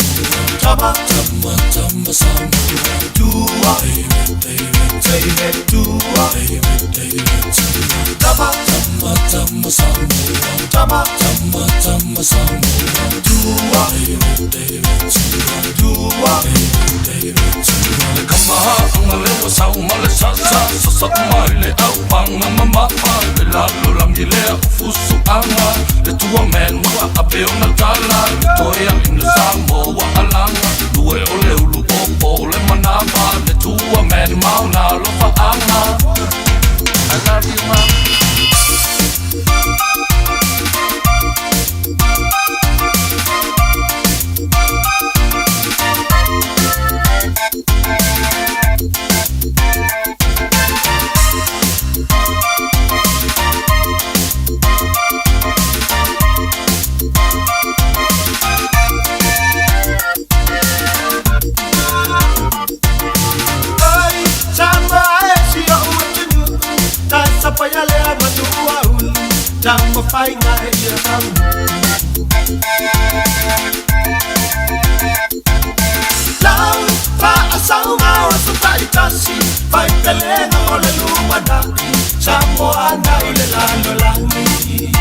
S6: Tama, tama, tama, Samoa. Tua, David, David, David, tua, David, David, tua. Tama, tama, tama, Samoa. Tama, tama, tama, Samoa. Tua, David, David, tua. Tua, David, David, tua.
S1: Le kamahaʻaga le ua sau ma le sasa Sasaʻu mai le aupanga ma mama Le lalolagi lea o fusuʻaga Le tua man ua ape ona tala Le toe aʻi le Samoa alaga Lue o le ulu pōpō le manava Le tua man ma ona alofaaga I love you mama.
S6: Ai, Samoa e si o'u atunuu, tasapaia lea matuaulu, taumafaiga e ia taunuu. Lau faasauga o aso taitasi, faipelega o le lumanai, Samoa na i le lalolagi.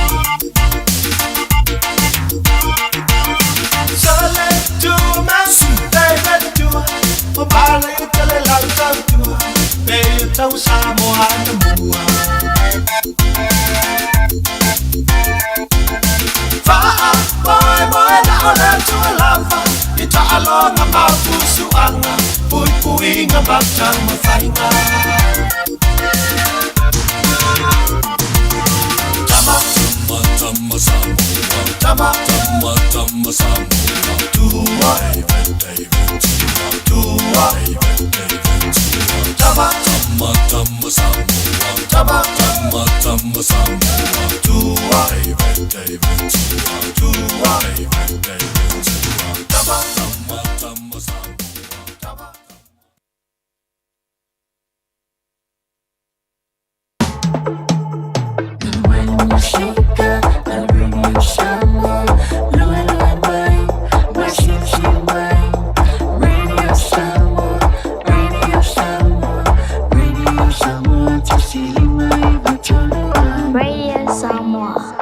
S6: Sale tua man, David tua, o pale i tele lau tautua, pe i tau Samoa na mua. Faa, moe moe na o le tua lava, i taaloga ma fusuaga, puipuiga ma taumafaiga. Tama,
S1: tama, tama, Samoa.
S6: Tama,
S1: tama, tama, Samoa.
S6: Tua,
S1: David, David, tua.
S6: Tua,
S1: David, David, tua.
S6: Tama,
S1: tama, tama, Samoa.
S6: Tama,
S1: tama, tama, Samoa.
S6: Tua,
S1: David, David, tua.
S6: Tua,
S1: David, David, tua.
S6: Tama,
S1: tama, tama, Samoa.
S6: Tama.
S16: Radio Samoa.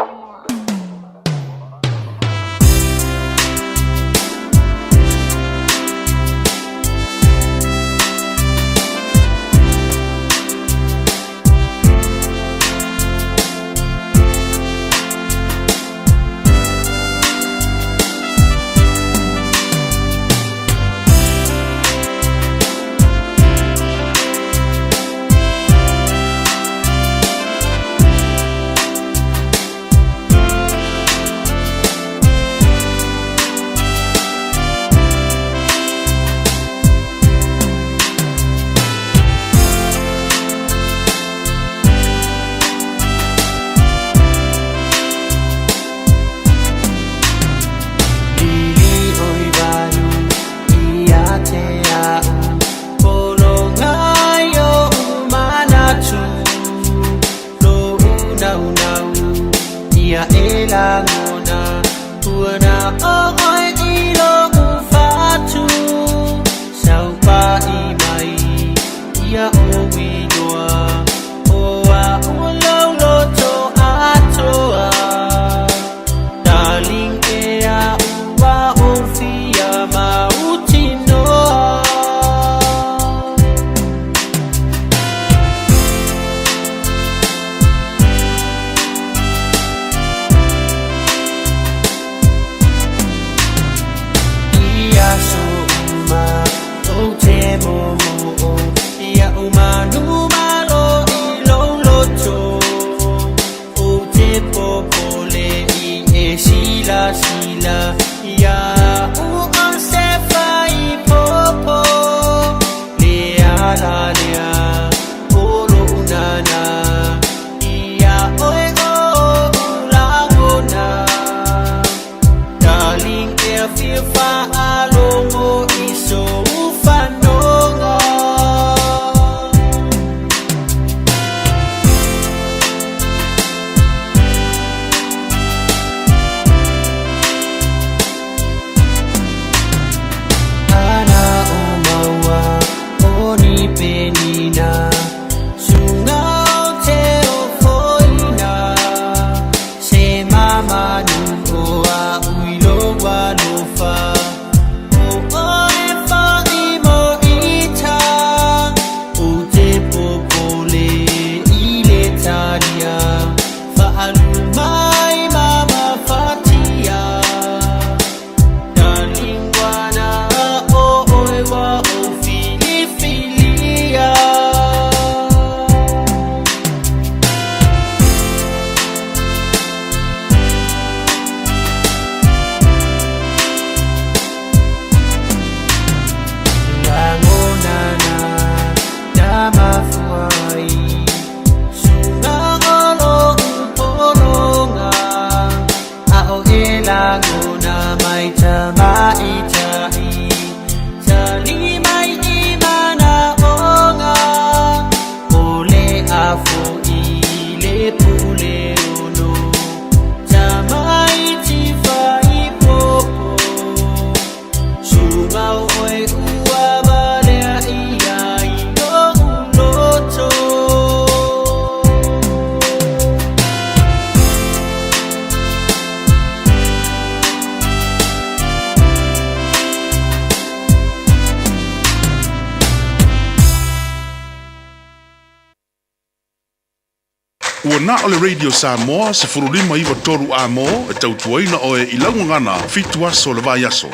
S6: le Puleono Tamaiti faipopo Sumau oe ua valea ia i lo'u loto.
S17: Ua na o le Radio Samoa 15 93 A-mo e tautuaina oe i lau gagana fitu aso o le vaiaso.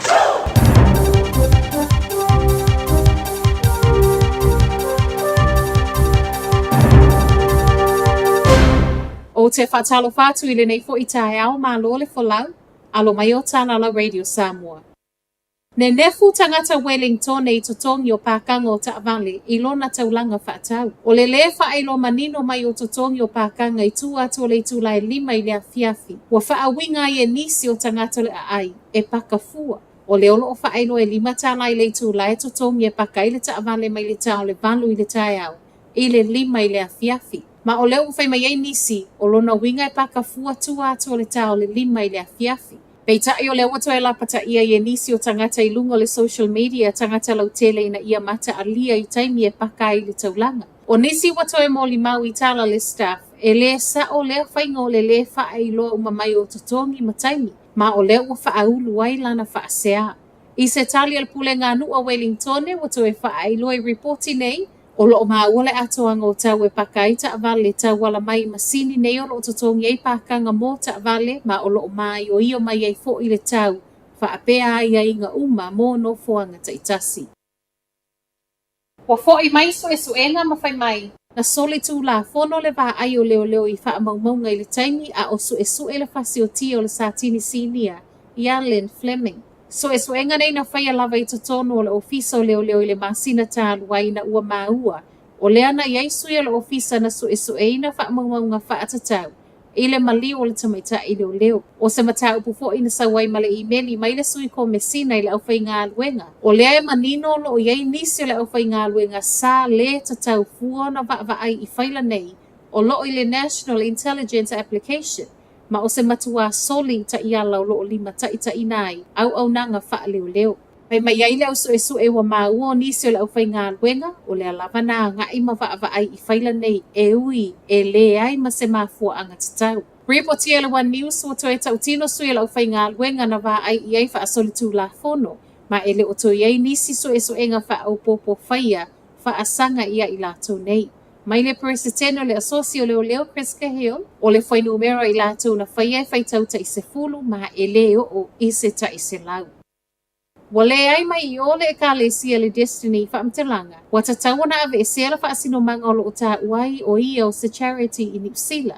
S14: Ou te faatalofa atu i lenei foi taeao malo le folau, alo mai o Talala Radio Samoa. Nenefu tagata Wellingtone i totogi o pākaga o taavale i lona taulaga faatau. O le lē faailoa manino mai o totogi o pākaga i tua atu o le itula e lima i le afiafi, ua faauiga ai e nisi o tagata o le aai e paka fua. O le o loo faailoa e $5 i le itula e totogi e paka ai le taavale mai le ta o le 8 i le taeao i le 5 i le afiafi. Ma o lea ua fai mai ai nisi, o lona uiga e paka fua tua atu o le ta o le 5 i le afiafi. Peitai o lea ua toe lapataia ai e nisi o tagata i luga o le social media tagata lautele ina ia mataalia i taimi e paka ai le taulaga. O nisi ua toe molimau i tala le staff, e lē sa'o lea faiga o le lē faailoa uma mai o totogi ma taimi, ma o lea ua faaulu ai lana faaseā. I se tali a le Pulega a Nuu a Wellingtone ua toe faailoa i ripoti nei, O lo o maua le atoaga o tau e paka ai taavale tauala mai i masini nei o lo o totogi ai pakaga mo taavale ma o lo o māioio mai ai foi le tau faapea aiaiga uma mo nofoaga taitasi. Ua foi mai suesuega ma fai mai, na soli tulafono le vaai o leoleo i faamaumauga i le taimi a o suesue le fasiotia o le Satini Sinia ia Lynn Fleming. Suesuega nei na faia lava i totonu o le Ofisa o Leoleo i le masina talu ai ina ua maua o lea na i ai sui o le Ofisa na suesueina faamaumauga faatatau i le maliu o le tamaitai leoleo. O se mataupu foi na sau ai ma le imeli mai le sui komesina i le aufaigaluega, o lea e manino o lo o i ai nisi o le aufaigaluega sa lē tatau fua ona vaavaai i faila nei o lo o i le National Intelligence Application ma o se matuā soli i taiala o lo o limataitaiina ai auaunaga faaleoleo. Fai mai ai le au suesue ua maua o nisi o le aufaigaluega, o lea lava na agai ma vaavaai i faila nei e ui e leai ma se mafuaaga tatau. Ripotia e le One News ua toe tautino sui o le aufaigaluega na vaai i ai faasolitulafono ma e le o toe i ai nisi suesuega faaopoopo faia faasaga ia i latou nei. Mai le Peresetene o le Asosi o Leoleo Chris Cahill, o le fuainumera i latou na faia e faitau tai 10 ma e lē oo i se tai 100. Ua leai mai i o le Ekalesia le Destiny i faamatalaga, ua tatau ona aveesea le faasinomaga o lo o taua ai o ia o se charity i Niu Sila.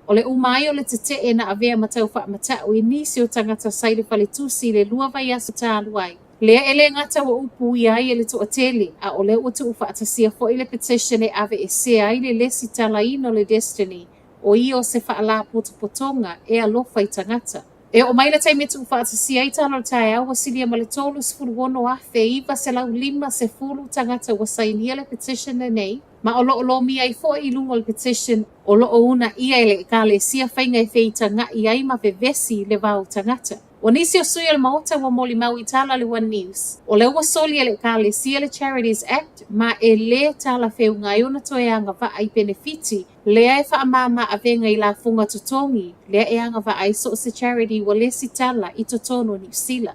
S14: O le uma ai o le tetee na avea ma tau faamata'u i nisi o tagata sa i le faletusi i le lua vaiaso talu ai. Lea e le gata ua upuia ai e le toatele, a o lea ua tuufaatasia foi le petition e aveesea ai le lesitalaina o le Destiny, o ia o se faalapotopotoga e alofa i tagata. E oo mai le taimi e tuufaatasia ai tala o le taeao ua silia ma le 36,950 tagata ua sainia le petition lenei, ma o lo o lomia ai foi i luga o le petition o lo o uunaia e le Ekalesia faiga e feitaga'i ai ma vevesi le va o tagata. O nisi o sui o le Maota ua molimau i tala a le One News, o lea ua soli e le Ekalesia le Charities Act ma e lē talafeuga ai ona toe agavaa i penefiti lea e faamāmā avega i lafoga totogi lea e agavaa ai so o se charity ua lesitala i totonu o Niu Sila.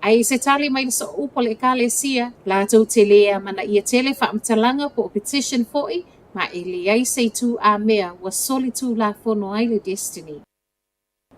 S14: Ae i se tali mai le sooupu a le Ekalesia, latou te lē amanaia tele faamatalaga po o petition foi ma e leai se itu amea ua soli tulafono ai le Destiny.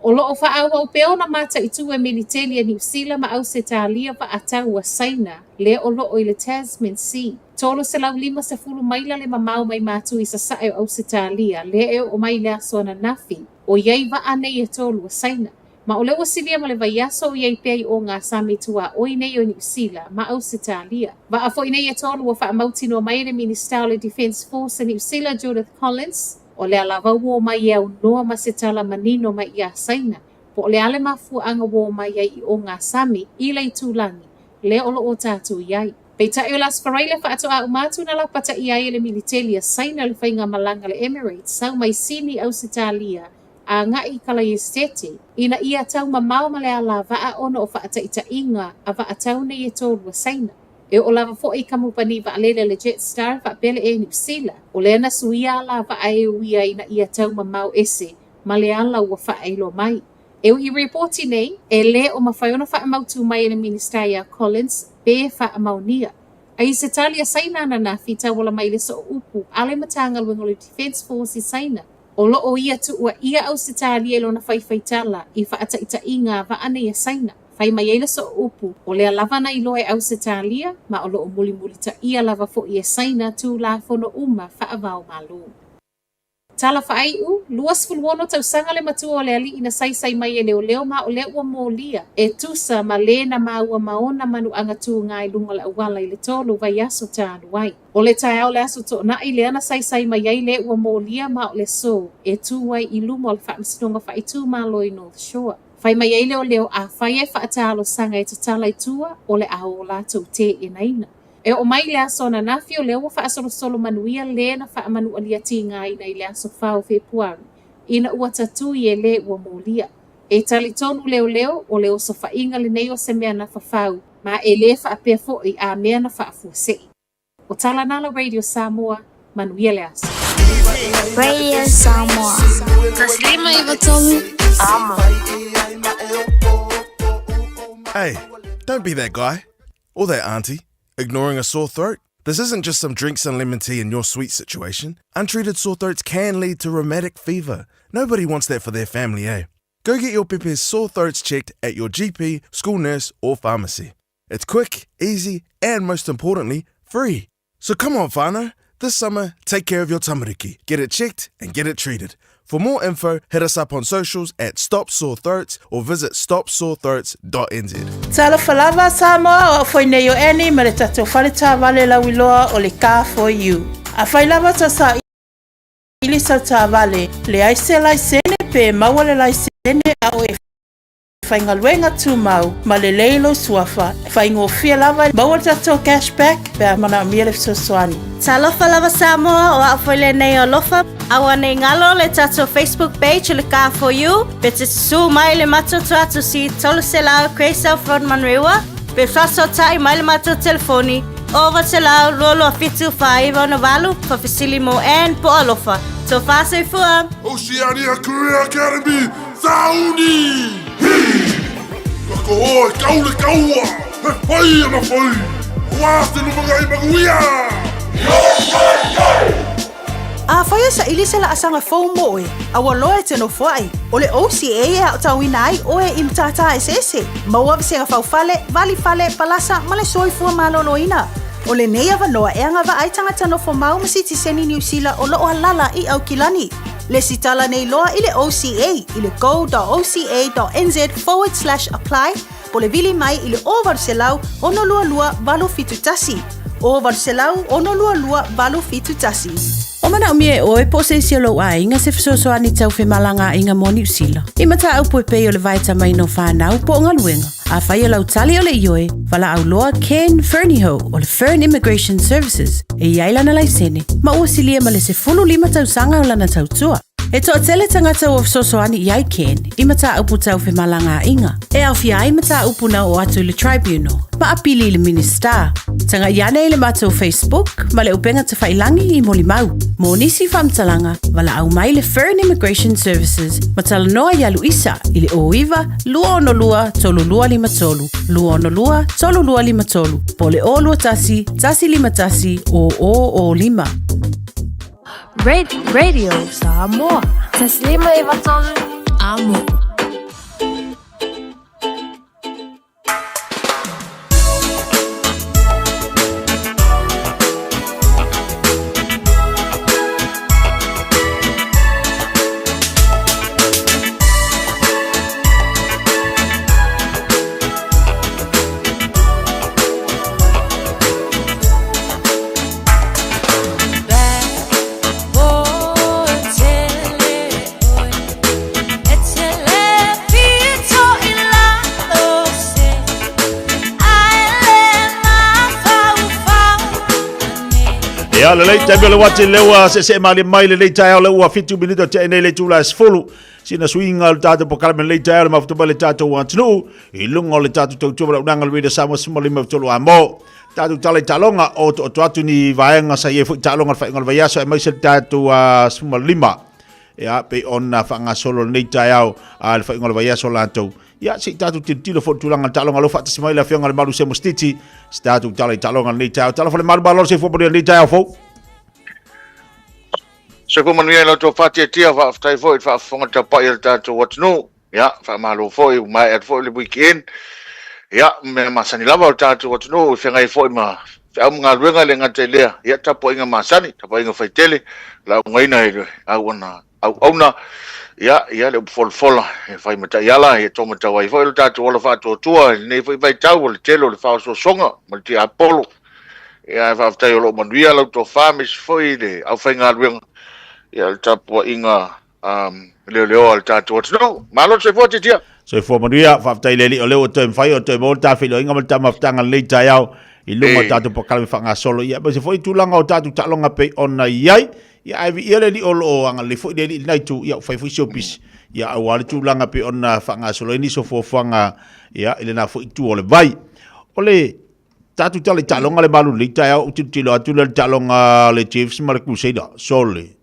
S14: O lo o faaauau pea ona mataitu e militeli a Niu Sila ma Ausetalia vaatau a Saina lea o lo o i le Tasman Sea. 350 maila le mamao mai Matu i sasae o Ausetalia lea e oo mai i le aso ananafi o i ai vaa nei e tolu a Saina. Ma o lea ua silia ma le vaiaso o i ai pea i o ngā sami tuaoi nei o Niu Sila ma Ausetalia. Vaa foi nei e tolu ua faamautinoa mai e le Minista o le Defence Force a Niu Sila Judith Collins, O lea lava ua omai e aunoa ma se tala manino mai iā Saina, po o le a le mafuaaga ua omai ai i o ngā sami i le itulagi lea o lo o tatou i ai. Peitai o le Aso Faraile faatoa uma atu na lapataia ai e le militeli a Saina le faigamalaga a le Emirates sau mai Sini, Ausetalia agai i Kalaiesete ina ia taumamao ma le alavaa ona o faataitaiga a vaatau nei e tolu a Saina. E oo lava foi i kamupani vaalele a le Jetstar faapea le Air Niu Sila, o lea na suia alavaa e uia ina ia taumamao ese ma le ala ua faailoa mai. E ui i ripoti nei, e lē o mafai ona faamautū mai e le Minisita ia Collins pe faamaonia. A i se tali a Saina ananafi, tauala mai i le sooupu a le Matagaluega o le Defence Force i Saina, o lo o ia tuuaia Ausetalia i lona faifaitala i faataitaiga a vaa nei a Saina. Fai mai ai le sooupu, o lea lava na iloa e Ausetalia, ma o lo o mulimulitaia lava foi e Saina tulafono uma faava-o-Malo. Tala faaiu, 26 tausaga le matua o le alii na saisai mai e leoleo ma o lea ua molia e tusa ma le na maua ma ona manuaga tuga i luga o le auala i le tolu vaiaso talu ai. O le taeao o le Aso Toonai lea na saisai mai ai le ua molia ma o le aso e tu ai i luma o le Faamasinoga Faaitumalo i North Shore. Fai mai ai leoleo afai e faatalosaga e tatala i tua o le a o latou teenaina. E oo mai i le aso ananafi o lea ua faasolosolo manuia le na faamanualia tigaina i le aso 4 o Fepuari ina ua tatui e le ua molia. E talitonu leoleo o le osofaiga lenei o se mea na fafau ma e lē faapea foi a mea na faafuasei. O tala na la Radio Samoa, manuia le aso.
S16: Radio Samoa. 153 Amo.
S4: Hey, don't be that guy. Or that auntie, ignoring a sore throat. This isn't just some drinks and lemon tea in your sweet situation. Untreated sore throats can lead to rheumatic fever. Nobody wants that for their family, eh? Go get your pepe's sore throats checked at your GP, school nurse, or pharmacy. It's quick, easy, and most importantly, free. So come on, whānau. This summer, take care of your tamariki. Get it checked and get it treated. For more info, hit us up on socials at Stop Sore Throats or visit stopsorethroats.nz.
S15: Talofa lava Samoa, o au foi nei o Annie ma le tatou fale taavale lauiloa o le Car For You. Afai lava ta saili sau taavale, leai se laisene pe maua le laisene a o e faigaluega tumau ma lelei lou suafa, faigofie lava e maua le tatou cash back pe a manaomia le fesoasoani.
S7: Talofa lava Samoa, o au foi lenei o Alofa. Aua nei galo le tatou Facebook page o le Car For You, pe te susū mai i le matou tuatusi 300 Grey South Road Manurewa, pe faasootai mai le matou telefoni 0900 227 498, faafesili mo Ann po o Alofa. Tofa soifua!
S18: Oceania Career Academy, Sauni! Hi! Ka koa e kau le kaua, he whai ana whai, Wā te lumangai manuia!
S7: Afai e saili se laasaga fou mo oe, a ua loa e te nofoai, o le OCA e aotauina ai oe i matata eseese, maua vasega faufale, vali fale, palasa ma le soifua maloloina. O lenei avanoa e agavaa ai tagata nofo mau ma sitiseni Niu Sila o lo o alala i Aukilani. Lesitala nei loa i le OCA i le go.oca.nz/apply po o le vili mai i le 0800 622 871, 0800 622 871.
S22: O manaomia e oe po o se isi o lou aiga se fesoasoani tau femalagaaiga mo Niu Sila. I mataupu e pei o le vaetamaina o fanau po o galuega. Afai o lau tali o le ioe, valaau loa Ken Fernihough o le Fern Immigration Services e i ai lana laisene ma ua silia ma le 15 tausaga o lana tautua. E toatele tagata ua fesoasoani i ai Ken i mataupu tau femalagaaiga, e aofia ai mataupu na oo atu i le Tribunal ma apili i le Minisita. Tagai ane i le matou Facebook ma le upega tafailangi i molimau. Mo nisi faamatalaga, valaau mai le Fern Immigration Services ma talanoa iā Luisa i le 09 262 3253, 262 3253, po o le 021 151 0005.
S13: Radio Samoa. Taslima Ivatolu. Amo.
S2: Ia, lelei, taimi o le uati lea ua seesee malie mai lenei taeao lea ua 7 minute tea nei le itula e 10. Sina suiga o le tatou polokalame lenei taeao le mafuta mai le tatou atunuu i luga o le tatou tautua ma le auaunaga le Radio Samoa 15 a mo. Tatou tala i taaloga o otooto atu ni vaega sa i ai foi taaloga le faaiuga o le vaiaso aemaise le tatou 15. Ia, pei ona faagasolo lenei taeao a le faaiuga o le vaiaso latou. Ia, se i tatou tilotilo foi i le tulaga o le taaloga o lo o faatasi mai le afioga i le Malu Semo Stiti. Se tatou tala i taaloga lenei taeao. Talofa le Malu malo le soifua manuia lenei taeao fou.
S19: Soifua manuia i la outou faatiatia, faafetai foi i le faafofoga tapuai a le tatou atunuu. Ia, faamalo foi, ua maea atu foi le weekend. Ia, mea masani lava o le tatou atunuu e feagai foi ma feau ma galuega e le gata i lea. Ia, tapuaiga masani, tapuaiga faitele, laugaina i le auana auauna. Ia, ia le upu folafola e fai ma taiala e taumatau ai foi lo tatou ola faatuatua i lenei foi vaitau o le tele o le faaosoosoga ma le tiapolo. Ia, ae faafetai o lo o manuia lau tofa aemaise foi le aufaigaluega, ia, le tapuaiga leoleoa a le tatou atunuu. Malo le soifua Titia.
S2: Soifua manuia, faafetai i le Alii o lea ua toe mafai ona toe maua le ta feiloaiga ma le ta mafutaga lenei taeao i luga o tatou polokalame faagasolo. Ia, aemaise foi tulaga o tatou taaloga pei ona i ai. Ia, ae viia le Alii o lo o agalelei foi le Alii i lena itu. Ia, ua fai foi si ou pisi. Ia, aua le tulaga pei ona faagasolo ai nisi o fuafuaga, ia, i lena foi itu o le vai. O le tatou tala i taaloga le malu lenei taeao, ou tilotilo atu lea i le taaloga a le Chiefs ma le Crusader, sole.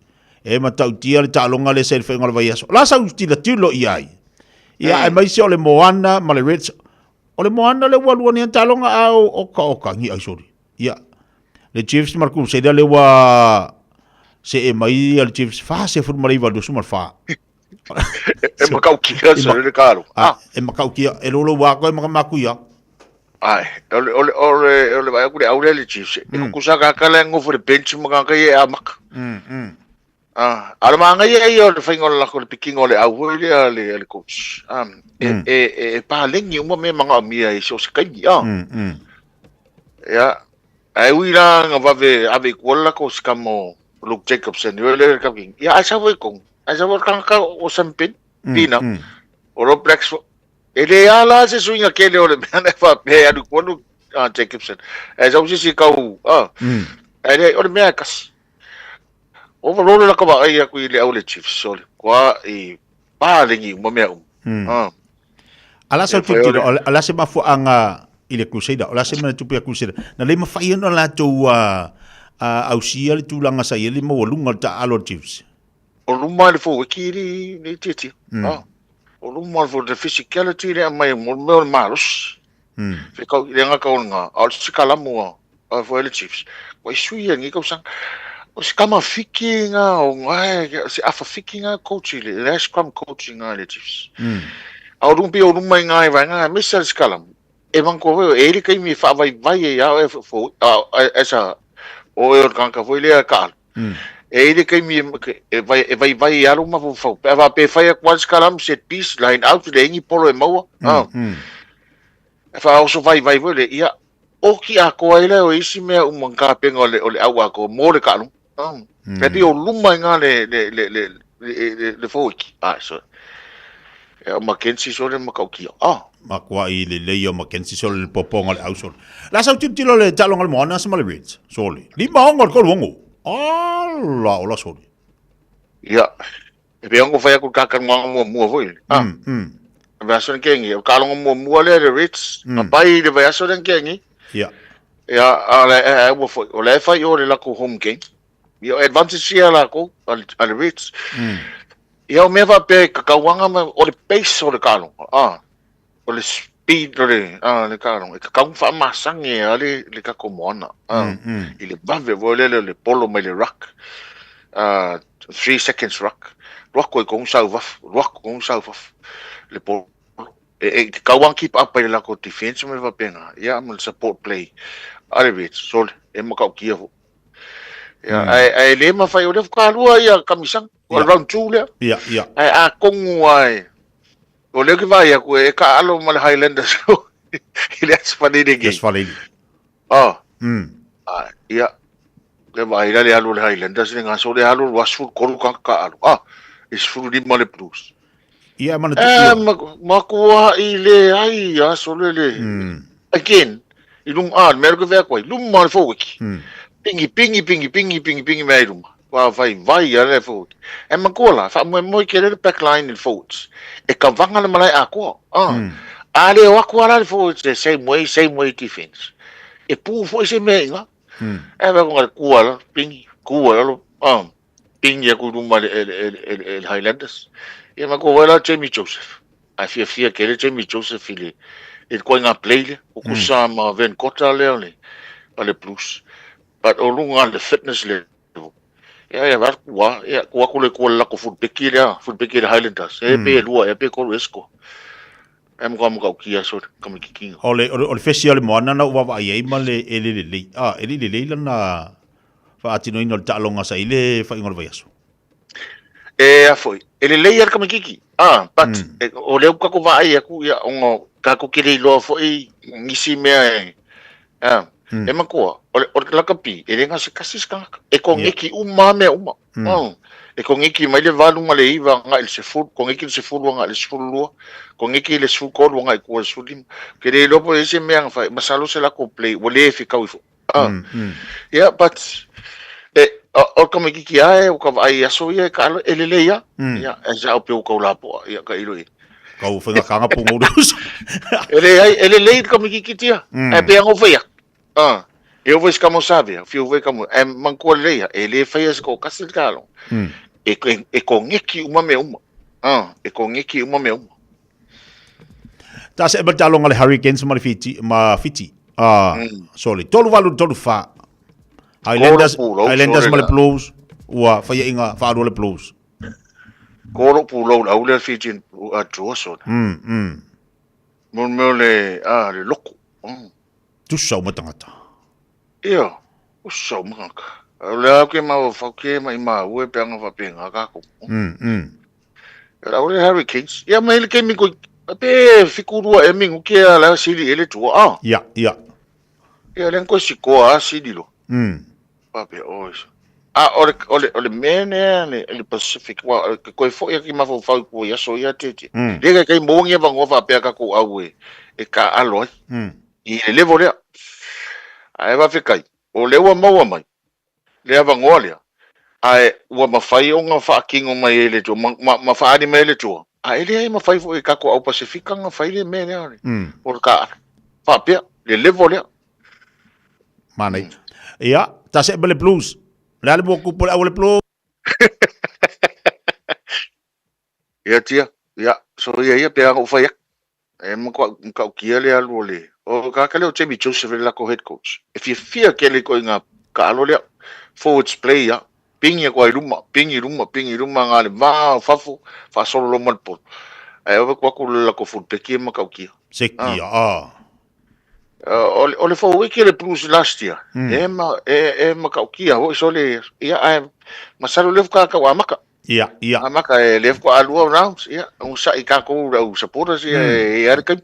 S2: E matautia le taaloga lea sa i le faiga o le vaiaso. O le a sau tilotilo i ai? Ia, aemaise o le Moana ma le Reds. O le Moana lea ua lua nei taaloga a o oka oka ni ai sori. Ia, le Chiefs ma le Crusader lea ua see mai le Chiefs 49-24.
S19: E makaukia se le kalo.
S2: Ah, e makaukia e lolo wa ko e makamakuia.
S19: Ai, ole ole ole ole vai ku le aule le Chiefs. E kusa ka kala ngo for the bench ma ka ye amaka. Ah, ala manga ye ia le fainga o le lako le pikinga o le au foi lea le le coach. Ah, e e e pa lengi uma me manga mia i so se kaimi. Ah. Ia, ai ui la nga vave ave i kuala ko skamo Luke Jacobson yo le ka king. Ia ai sa foi kong. Ai sa foi kanga o Sampin. Pina. O Rob Blacks e le ala se suinga kele o le mea na fa pe alu kualu Jacobson. Ai sa usi si kau. Ah. Ai le o le mea kasi. Overall la ka va ai aku i le au le Chiefs o le kwa i pa lengi uma mea uma. Ah.
S2: Ala sa tilotilo, o le a se mafuaaga i le Crusader, o le a se mea na tupu ia Crusader. Na le mafai ona latou ausia le tulaga sa i ai le maualuga o le taaalo a le Chiefs.
S19: O luma le foueki i le tiatia. O luma le the physicality le aumai mo le mea o le malosi. Fekau i le gata o lena, a o le sikalamu a foi le Chiefs. Ua i sui ia lenei tausaga. O se tama fiki nga o nga se afa fiki nga coach i le le scrum coach i nga le Chiefs. A o lumpi o luma i nga i vaenga aemaise le sikalamu. E manatua foi e i ai le taimi e faavaivai ai a oe fo a sa o oe o le tagata foi lea taalo. E i ai le taimi e e vaivai ai lou mafaufau. Pe a faapea e fai atu lava le scrum, set piece, line out, leai ni polo e maua. E faaoso vaivai foi lea, ia oki atoa ai lea o isi mea uma na tapena o le, o le au atoa mo le taaloga. E pei o luma i ina le, le, le, le, le, le, le forward. Ah, so. Ia, o Mackenzie sole matautia. Ah.
S2: Makuai lelei o Mackenzie sole le popoga o le au sole. La sau tilotilo le taaloga le Moana ma le Reds sole. 5 6 le 3 6. Ala ola sole.
S19: Ia. E pei ona fai atu le kakanoaga muamua foi. Ah. Vaiaso na tea nei. O le taaloga muamua lea le Reds. Na pai i le vaiaso lea na tea nei.
S2: Ia.
S19: Ia, a le e ua foi. O la e fai o le latou home game. Ia, o advantage ia latou, a le Reds. Ia, o mea faapea e kakauaga ma, o le pace o le taaloga. Ah. O le speed o le, ah, le taaloga. E tatau ona faamasani a le, le tatou Moana. Ah. I le vave foi lele o le polo mai le ruck. Ah, 3 seconds ruck. Alu atu ai tonu sau i fafo, alu atu tonu sau i fafo le polo. E, e tatau lava ona keep up ai le latou defense ma mea faapena. Ia, ma le support play a le Reds. Sole, e matautia foi. Ia, ae, ae le mafai, o lea faatoa lua ia kamisaga, o le round 2 lea.
S2: Ia, ia.
S19: Ae atonu lava e, o lea ou te vaai atu e taaalo ma le Highlanders i le Aso Faraile nei.
S2: Aso Faraile.
S19: Ah. Ah, ia. Le vaai la le alu o le Highlanders le gaso le alu 23 tagata taaalo. Ah, e 15 le Blues.
S2: Ia, mana tu.
S19: Eh, makuaʻi leai aso le le. Again, i luma, ah, le mea le ke vea koe, luma le foweki. Pingi, pingi, pingi, pingi, pingi, pingi mea i luma. Ua vaivai a le forward. E matua la, faamoemoe tele le back line i le forwards. E kavaga le malae atoa. Ah. A le o atu lava la le forwards the same way, same way defense. E pu foi se mea i ina. E vaai atu na le tua lalo, pingi, tua lalo, ah, pingi atu i luma e le, e le, e le, e le, e le Highlanders. Ia matua foi la Jamie Joseph. Ae fiafia tele Jamie Joseph i le, i le ituaiga play lea. Tutusa ma Van Cotta lea o le, o le Blues. But o luga le fitness level. Ia, ia, vae atu, ia, tuu atu le tua i le latou fullback lea, fullback i le Highlanders. E pe lua ea pe tolu ea score. E matua matautia sole tamaitiiti.
S2: O le, o le, o le fesi o le moana na ou vaavaai ai ma le e le lelei. Ah, e le i lelei lana faatinoina o le taaloga sa i le faaiuga o le vaiaso.
S19: E a foi, e lelei lava le tamaitiiti. Ah, but e, o lea ua tatou vaai atu, ia, ona tatou te le iloa foi nisi mea e, ah, e matua, o le, o le lakapi, e le gasegase se tagata. E koneki uma lava mea uma. Mm. E koneki mai le 8 ma le 9 agai i le 10, koneki le 10 agai i le 12, koneki le 13 agai i tua i le 15. Ou te le iloa po o i ai se mea na fai, masalo se latou play, ua le fetaui foi. Ah. Yeah, but e, o le tamaitiiti lava e, ua ka vaai i aso ia e taalo, e lelei lava. Ia, e sao pe ua tau lapoa, ia, tailo i ai.
S2: Kau whaingakanga po ngau uso.
S19: E leai, e lelei le tamaitiiti tia. Ae pei lava ona ou fai atu. Ah, e oo foi i se tama o Savea, fiu foi tama, ae manatua lelei lava, e le faia se toatasi le taaloga. E, e, e koneki uma mea uma. Ah, e koneki uma mea uma.
S2: Ta se ma taaloga le Hurricanes ma le Fiti, ma Fiti. Ah, sorry. 3 8 3 4. Highlanders,
S19: Kolo pulou,
S2: Highlanders
S19: sorry
S2: ma le
S19: la.
S2: Blues, ua faiaʻiga faalua le Blues.
S19: Kolo pulou le au lea Fijian Drua sona. Mo le mea o le, ah, le loko.
S2: Tusa uma tagata.
S19: Io, tusa uma tagata. O le au ke mafaufau ke maimau e pe ana faapena tatou. E lau le Hurricanes. Ia mai le taimi koe, pe 72 ea minuti a la sili e le tua. Ah.
S2: Ia, ia.
S19: Ia le koe sikoa a sili loa. Faapea, oi. A o le, o le, o le mea lea le, le Pacific, ua, ke koe foi ake mafaufau i kua i aso ia te te. Le kai kai maua ni avanoa faapea tatou au e, e taaalo ai. I le level lea. Ae faafetai, o lea ua maua mai le avanoa lea, ae ua mafai ona faatino mai e le Atua, ma, ma, ma faaali mai e le Atua, a e leai mafai foi e tatou au Pasefika ona fai le mea lea o le, o le taaalo. Faapea, le level lea.
S2: Manaia. Ia, ta see ma le Blues. O le a le mua tupu i le au o le Blues?
S19: Ia tia, ia, so ia ia, pei lava ona ou fai atu. E matautia le alu o le... O le tagata lea o Jamie Joseph le latou head coach. E fiafia tele i ituaiga taalo lea. Forwards play lava. Pigi atu lava i luma, pigi i luma, pigi i luma, na o le va o fafo, faasolo loa ma le polo. Ae ova atu atu le latou full back ia e matautia.
S2: Sekia, ah.
S19: O le forward le Blues last year, e, ma, e, e matautia foi sole, ia, ae masalo lea faatoa tau amata.
S2: Ia, ia.
S19: Amata e lea faatoa lua rounds, ia, onosai tatou le au supporters, ia, e i ai le taimi.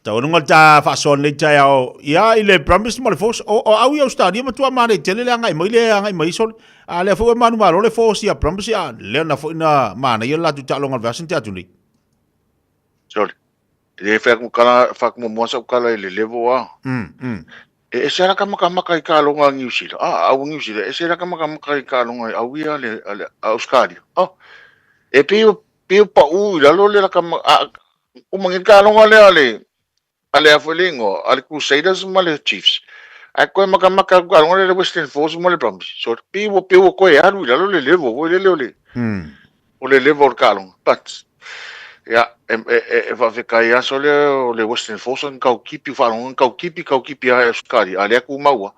S2: Tauanuga le ta faasoa lenei taeao, ia, i le Brumbies ma le Force, o, o au i Australia matua manaia tele le agai mai le agai mai sole. A lea foi ua manumalo le Force ia Brumbies, ia, lea na foi na manaia le latou taaloga i le vaiaso na tea atu nei.
S19: Sole. E le fai atu tala, fai atu muamua sau tala i le level a. E ese lava ka makamaka i taaloga a Niu Sila, a, au Niu Sila, e ese lava ka makamaka i taaloga au ia le, a le a Australia. Oh, e pei o, pei o pau i lalo le laka, a, uma nei le taaloga lea a le, a le a foi le igoa, a le Crusaders ma le Chiefs. Ae koe makamaka atu taaloga lea a le Western Force ma le Brumbies. So, pei ua, pei ua toe alu i lalo le level foi lele o le, o le level o le taaloga. But, ia, e, e, e, e faafetai aso lea o le Western Force na tau kipi, faalogo na tau kipi, tau kipi lava e Australia, a lea tumau lava.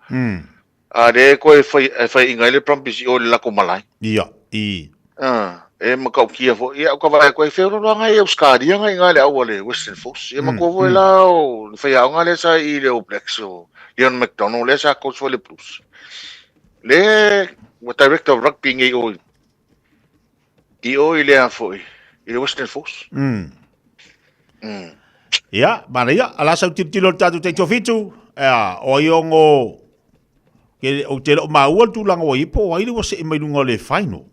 S19: A lea e toe fai, e faiaina ai le Brumbies i o i le latou malae.
S2: Ia, i.
S19: Ah, e matautia foi. Ia, o ka vaai atu ai, feolooloaga ai Australia ngai i ina le au a le Western Force. Ia, matua foi la o le faiaoga lea sa i le All Blacks, o Leon MacDonald lea sa coach foi le Blues. Le ua director of rugby nei o i I o i lea foi, i le Western Force.
S2: Ia, manaia, a la sau tilotilo i le tatou taitoafitu, ea, o ai ono, ke, ou te le o maua le tulaga ua i ai, po o ai le ua see mai luga o le final.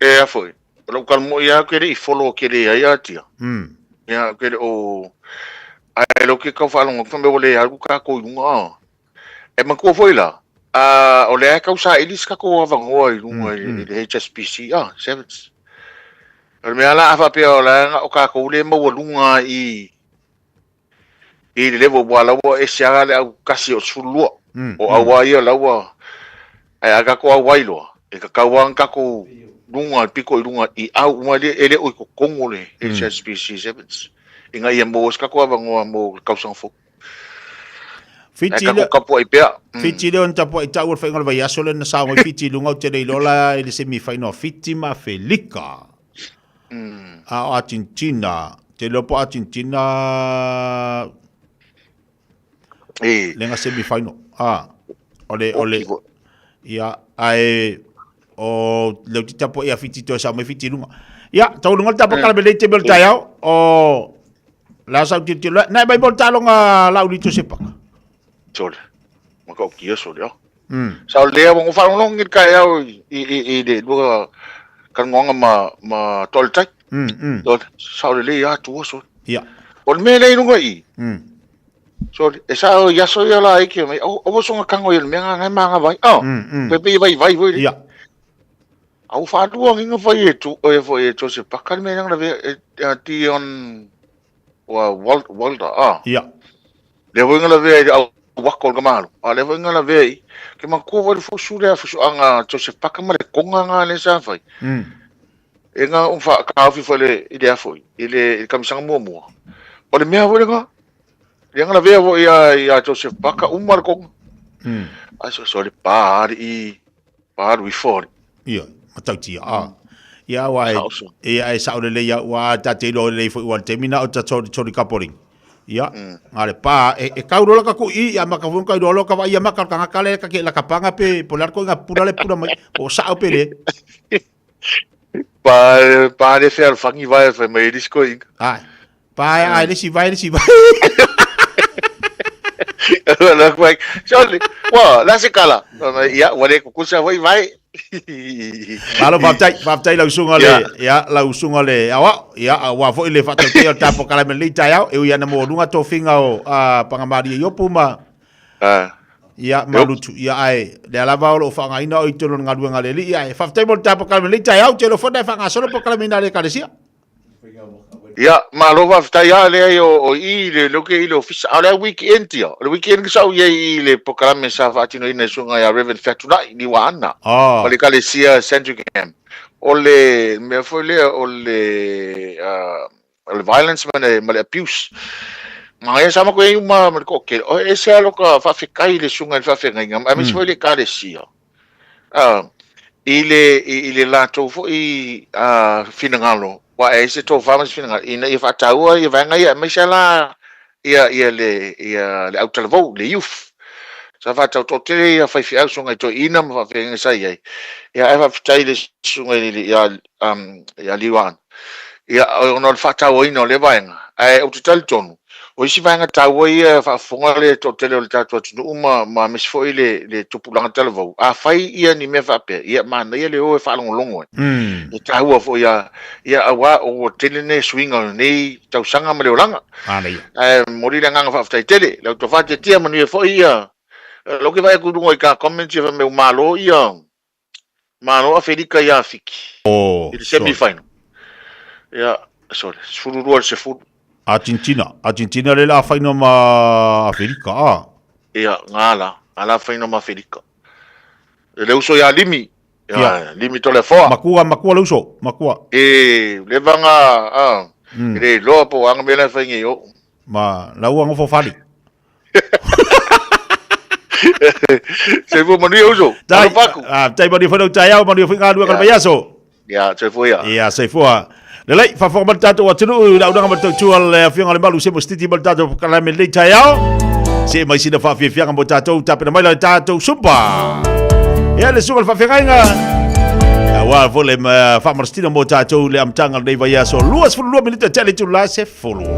S19: E a foi, o lou tala moi lava ou te le i follow tele ai Atia. Ia, ou te le o, ae lou ke tau faalogo atu, fai mai ua le alu tatou i luga. E matua foi la, a o lea e tau saili se tatou avanoa i luga i le HSBC, ah, Sevens. O le mea la a faapea o la o tatou le maualuga i i le level ua la ua ese lava le au tasi o le 12. O au a ia la ua ae a tatou auai loa, e tatau lava ona tatou luga le pito i luga i au uma e le o i totonu o le HSBC Sevens ina ia maua se tatou avanoa mo le tausaga fou.
S2: Fiti
S19: le tapuai pea.
S2: Fiti le on tapuai tau o le whainga o le vaiaso le na sao mai Fiti lunga o te lei lola i le semi final Fiti ma Felika. A o Argentina, te leo po Argentina
S19: e.
S2: Le nga semi final. A o le o le ia ae o le uti tapuai a Fiti toe sao mai Fiti lunga. Ia, tau lunga le tapuai kala me lei te mea o le taeao o La sa tilotilo ae. Nae mai mo le taaloga Laauli Tosepaka.
S19: Sole. Ma ka ukia sole. Oh. Sa o lea ua faalogologo i le taeao i i i le lua talanoaga ma ma Toaletai. Sole. Sa o lelei lava tua sole.
S2: Ia.
S19: O le mea lea i luga i i. Sole. E sao i aso ia la aiki mai. Aua soga tago i le mea lena e manava ai. Oh. Pe pei e vaivai foi le.
S2: Ia.
S19: A ua faalua ngiga fai e tu e foi e Joseph Parker le mea lea na lavea e a Dion ua Walter a.
S2: Ia.
S19: Lea foi na lavea i le au wako o le tamalo. A lea foi na lavea i ke matua foi le fusu lea fusuaga a Joseph Parker ma le konga nga lea sa fai. E nga um fa taofi foi le i le a foi i le i le kamisaga muamua. O le mea foi lena. Lea na lavea foi ia ia Joseph Parker uma le konga. Ai so so le pa ali i Pa alu ifo ali.
S2: Ia, matautia, a. Ia, aua e, ia, e sao lelei au, ua ta te iloa lelei foi ua le taimi na o ta tori, tori kaporing. Ia, mm. le pa, e, e kau lola ka kui, ia maka fun kau lola ka vai ia maka ka ngaka le ka ke la kapanga pe, po le arko inga pura le pura mai, po sao pe le.
S19: Pa, pa le fea alfangi vai fai mai disco inga.
S2: Ai. Pa ai le si vai le si vai.
S19: La kwai. Soli. Wa, la se kala. Ia, wa le kukusa foi vai.
S2: Malo faafetai, faafetai lau susuga le ia lau susuga le aoao, ia aua foi le faatautaia o le tatou polokalame i lenei taeao, e ui lava ina maualuga tofiga o Pagamalie Iopu ma ia ma Lutu, ia ae lea lava o lo o faaaogaina oe i totonu o le galuega a le Alii, ae faafetai mo le tatou polokalame i lenei taeao, ou te iloa foi na e faagasolo polokalame i na le Ekalesia.
S19: Ia, malo faafetai lava, leai o, o i le lea ou te i le ofisa, a o le weekend ia, o le weekend sa ou i ai i le polokalame sa faatinoina e susuga ia Reverend Featunai Niuaana ma le Ekalesia Sandringham. O le mea foi lea o le o le violence ma le, ma le abuse. Manaia sa matou i ai uma ma le toatele, o e ese lava lota faafetai i le susuga i le faafeagaiga, aemaise foi le Ekalesia. I le, i le latou foi finagalo, aua e i ai se tofa ma se finagalo, ina ia faataua ia vaega ia, aemaise la ia, ia le, ia le autalavou, le youth. Sa faatau toatele ia faifeau susuga i toeaiina ma faafeagaiga sa i ai. Ia ae faafetai i le susuga i le, ia, ia Liuana, ia, ona o le faatauaina o lea vaega. Ae ou te talitonu, O isi vaega taua ia e faafofoga le toatele o le tatou atunuu ma ma aemaise foi le le tupulaga talavou, afai ia ni mea faapea, ia manaia le o e faalogologo ai. E taua foi ia ia aua ua tele nei suiga o lenei tausaga ma le olaga.
S2: Manaia.
S19: Ae momoli le agaga faafetai tele. Le tou faatetea manuia foi ia lea ou te vaai atu i luga i ta comments ia fai mai ua malo ia Malo Afelika ia Fiti
S2: Oh,
S19: i le semi final. Ia, sorry, 12 i le 10.
S2: Argentina, Argentina le la final ma Afelika, ah.
S19: Ia, ngā la, ngā la final ma Afelika. E le uso ia Limi, ia,
S2: Ia.
S19: Limi Toleafoa.
S2: Makua, makua le uso, makua.
S19: E, leva ngā, ah, e le iloa po o a nga mea la e fai nei o.
S2: Ma, lau anga fofali.
S19: Soifua manuia uso.
S2: Tai,
S19: Alofa atu.
S2: ah, tai manuia foi lau taeao, manuia foi galuega o le vaiaso.
S19: Ia, soifua ia.
S2: Ia, soifua. Lelei, faafofoga mai le tatou atunuu i le auaunaga ma le tautua a le Afioga i le Malu Semo Stiti ma le tatou polokalame i lenei taeao. See mai sina faafiafiaga mo tatou, tapena mai la le tatou supa. Ia, le susuga i le faafeagaiga. Aua foi le faamalositino mo tatou i le amataga o lenei vaiaso 22 minute tele itula se folo.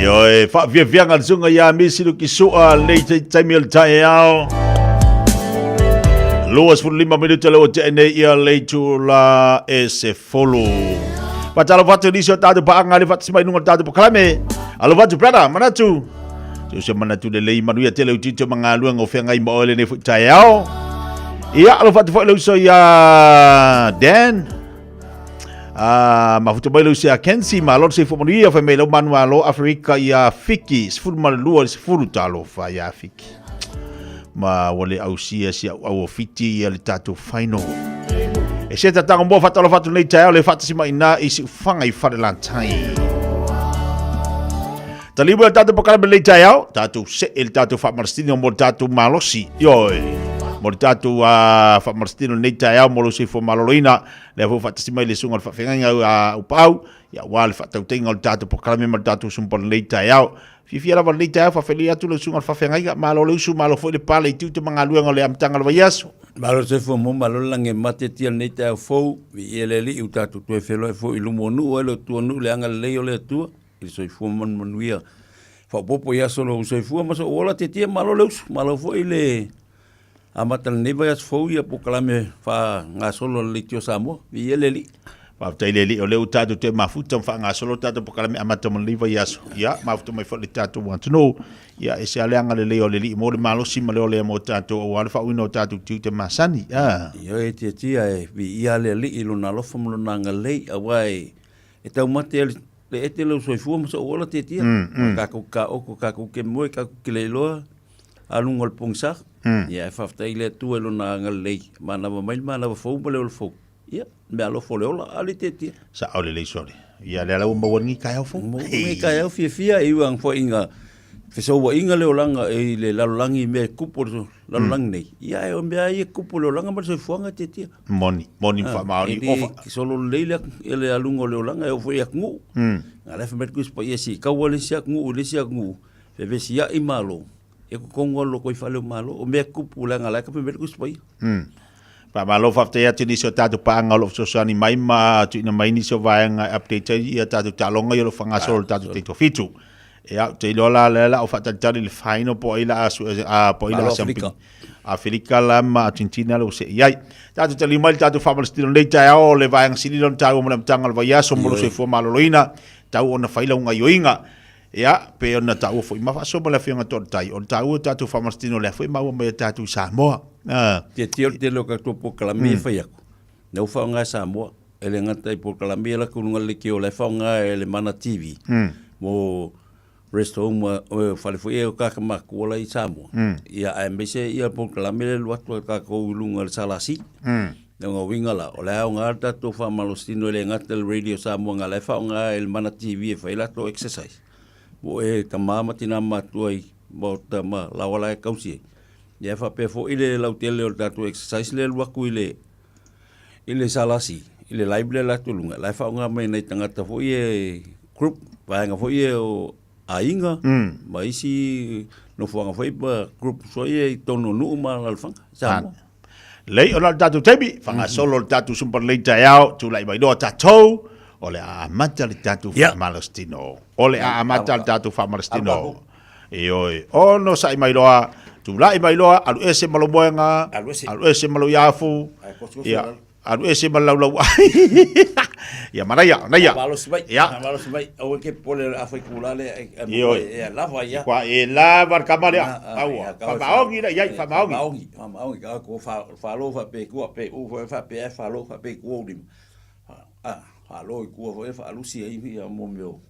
S2: Ioe, faafiafiaga le susuga ia Misi Lukisua lenei taimi o le taeao. 25 minute le ua tea nei ia le itula e 10. Faatalofa atu i nisi o tatou paaga le faatasi mai i luga o le tatou polokalame. Alofa atu brother, manatu. Se se manatu lelei manuia tele o tiute ma galuega o feagai ma oe lenei foi taeao. Ia, alofa atu foi le uso ia Dan. Ah, mafuta mai le uso ia Kenzie, malo le soifua manuia, fai mai lau manualo Afrika ia Fiki, 12 i le 10 talofa ia Fiki. Ma ua le ausia si au au o Fiti ia le tatou final. E se tatago mo faatalofa atu nei taeao le faatasi mai ina i Siufaga i Falelatai. Taliu le tatou polokalame lenei taeao, tatou see le tatou faamalositino mo le tatou malosi. Ioe, mo le tatou uh, faamalositino lenei taeao mo lou soifua maloloina. Lea foi faatasi mai le susuga o le faafeagaiga a Upaau, ia aua le faatautaiga o le tatou polokalame ma le tatou sumpa lenei taeao. Fiafia lava lenei taeao faafeiloai atu le susuga o le faafeagaiga, malo le usu, malo foi le pale i tiute ma galuega o le amataga o le vaiaso.
S10: Malo le soifua maua, malo le lagi e mate tia lenei taeao fou, viia le Alii ua tatou toe feiloai foi i luma o nuu ai le Atua nuu le agalelei o le Atua i le soifua manumanuia faaopoopo i aso o lou soifua ma sou ola tietie, malo le usu, malo foi le amata lenei vaiaso fou ia polokalame faagasolo a le Leitio Samoa. Viia le Alii.
S2: Faafetai le Alii o lea ua tatou toe mafuta ma faagasolo tatou polokalame amata mo lenei vaiaso. Ia, mafuta mai foi le tatou atunuu. Ia, e ese lava le agalelei o le Alii mo le malosi ma le ola mo tatou aua le faauiina o tatou tiute masani. Ah.
S10: Ioe tietie e viia le Alii i lona alofa ma lona agalelei aua e e taumate ai le ete lou soifua ma sou ola tietie. Mm, mm. Tatou kaoko, tatou ke moe, tatou ke leiloa a luga o le pogisa. Ia e faafetai i le Atua i lona agalelei, manava mai le manava fou ma le ola fou. Ia, meaalofa o le ola, a le tietie.
S2: Sao lelei sole. Ia lea la ua maua lenei taeao fou.
S10: Maua lenei taeao fiafia e iu foi ina fesouaiga le olaga i le lalolagi i mea e tupu o le lalolagi nei. Ia ae o mea ia e tupu o le olaga ma le soifuaga e tietie.
S2: Moni, moni ma faamaoni.
S10: E le solo lelei le, le aluga o le olaga e oo foi i atunuu. A la e fai mai le Tusi Paia, se i taua le isi atunuu i le isi atunuu, fevesiai malo, e totonu lava o le lotoifale o Malo. O mea e tupu leaga o la e fai mai le Tusi Paia.
S2: Faamalo faafetai atu i nisi o tatou paaga o lo o fesoasoani mai ma tuuina mai nisi o vaega e update ai ia tatou taaloga ia o lo o faagasolo i le tatou taitofitu. Ia, ou te iloa la lea la o faatalitali i le final po o ai la a sue a po o ai la
S10: Malo
S2: siampi.
S10: Aferika.
S2: Aferika la ma Argentina la ua see i ai. Tatou taliu mai le tatou faamalositino nei taeao o le vaega sili lea ona taua mo le amataga o le vaiaso mo le soifua maloloina, tau ona fai lau gaioiga. Ia, pei ona taua foi ma faasoa ma le Afioga Toaletai, o le taua o tatou faamalositino lea foi e maua mai e tatou i Samoa.
S10: Ah. Tietie o le tele o tatou polokalame e fai atu, lea ua faaaoga e Samoa. E le gata i polokalame ia latou i luga o le leitio, o la e faaaoga e le Mana TV mo rest home, o fale foi ia o tagata matutua la e i Samoa. Ia aemaise ia polokalame lea e alu atu a tatou i luga o le SLC. O lona uiga la, o la e aoga le tatou faamalositino e le gata i le Radio Samoa, na o la e faaaoga e le Mana TV e fai ai latou exercise. Mo e tama ma tina matua i maota ma laoa la e tausi ai. Ia e faapea foi le lautele o le tatou exercise lea e alu atu i le i le SLC, i le live lea e alu atu i luga, la e faaaoga mai e nai tagata foi ia group, vaega foi ia o aiga ma isi nofoaga foi ma group foi ia i totonu o nuu ma alaalafaga i Samoa.
S2: Lei, ona o le tatou taimi, faagasolo le tatou sumpa lelei taeao, tulai mai loa tatou, o le a amata le tatou faamalositino. O le a amata le tatou faamalositino. Ioe, onosai mai loa, tulai mai loa, alu ese ma lou moega, alu ese ma lou iafu, ia, alu ese ma le laulau ai. Ia, manaia, manaia.
S10: Malosi mai,
S2: Ia.
S10: malosi mai, aua e te popole o le a fai kula lea, e, e,
S2: Ioe.
S10: e, e lava ia.
S2: Kua e lava le kama lea.
S10: Ah, ah,
S2: Aua,
S10: ia, kau e
S2: faamaogi la iai, faamaogi.
S10: Faamaogi, faamaogi, ka ko fa, falo fa pe kua pe u fa fa pe falo fa pe kua ulima. Ah, falo i kua foi faalusi ai ia mo meo.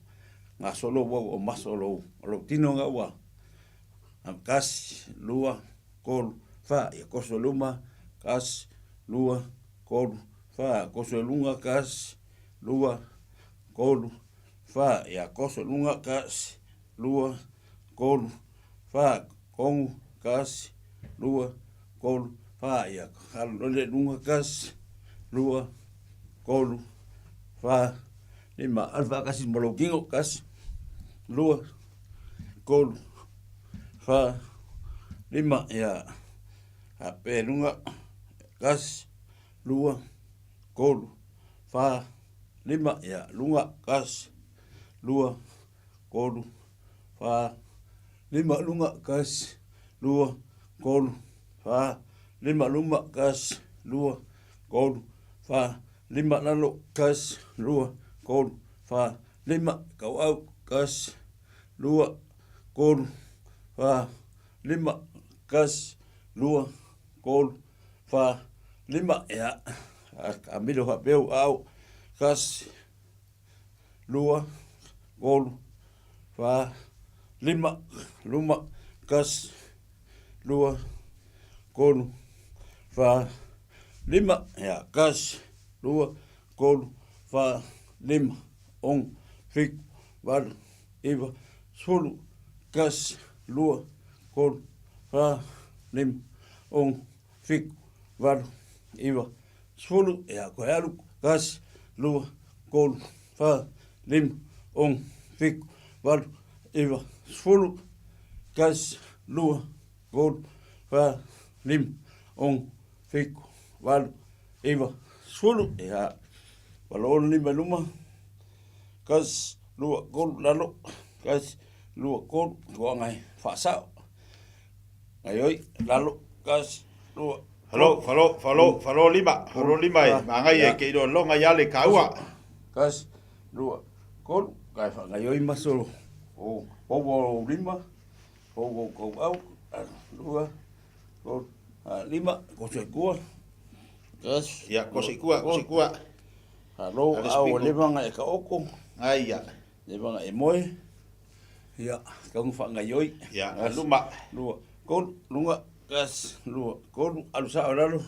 S10: Gasolo ua o maso lou, lou tino nga ua. Kasi, lua, tolu, fa, ia koso luma, kasi, lua, tolu, fa, koso i luga, kasi, lua, tolu, fa, ia koso i luga, kasi, lua, tolu, fa, kongu, kasi, lua, tolu, fa, ia alu loa lea i luga, kasi, lua, tolu, fa, lima, alu faatasi ma lou tino, kasi, lua, tolu, fa, lima, ia faapea i luga, tasi, lua, tolu, fa, lima, ia luga, tasi, lua, tolu, fā, lima luga, kasi, lua, tolu, fā, lima luma, kasi, lua, tolu, fā, lima lalo, kasi, lua, tolu, fā, lima, tauau, kasi, lua, tolu, fā, lima, kasi, lua, tolu, fā, lima, ia, kamilo faapea ua au, kasi, lua, tolu, fā, lima, luma, kasi, lua, tolu, fā, lima, ia, kasi, lua, tolu, fā, lima, ono, fitu, valu, iva, sefulu, kasi, lua, tolu, fā, lima, ono, fitu, valu, iva, sefulu, ia, koe alu, kasi, lua, tolu, fā, lima, ono, fitu, valu, iva, sefulu, kasi, lua, tolu, fā, lima, ono, fitu, valu, iva, sefulu, ia, valo ono lima i luma, kasi, lua, tolu, lalo, kasi, lua, tolu, toaga e faasao. Gaioi, lalo, kasi, lua,
S2: Falo, falo, falo, falo lima, falo lima e, magai e ke iloa longa ia le kaua.
S10: Kasi, lua, tolu, kai whakagaioi maso o poua o lima, poua o kou au, lua, tolu, lima, koso i kua, kasi,
S2: Ia, koso i kua, koso i kua.
S10: Alo, au, leva ngai e ka oko.
S2: Ai ia.
S10: Leva ngai e moe. Ia, kaunga whaangaioi.
S2: Ia, luma.
S10: Lua, kolu, lunga, kas, lua, kolu, alu sao lalo,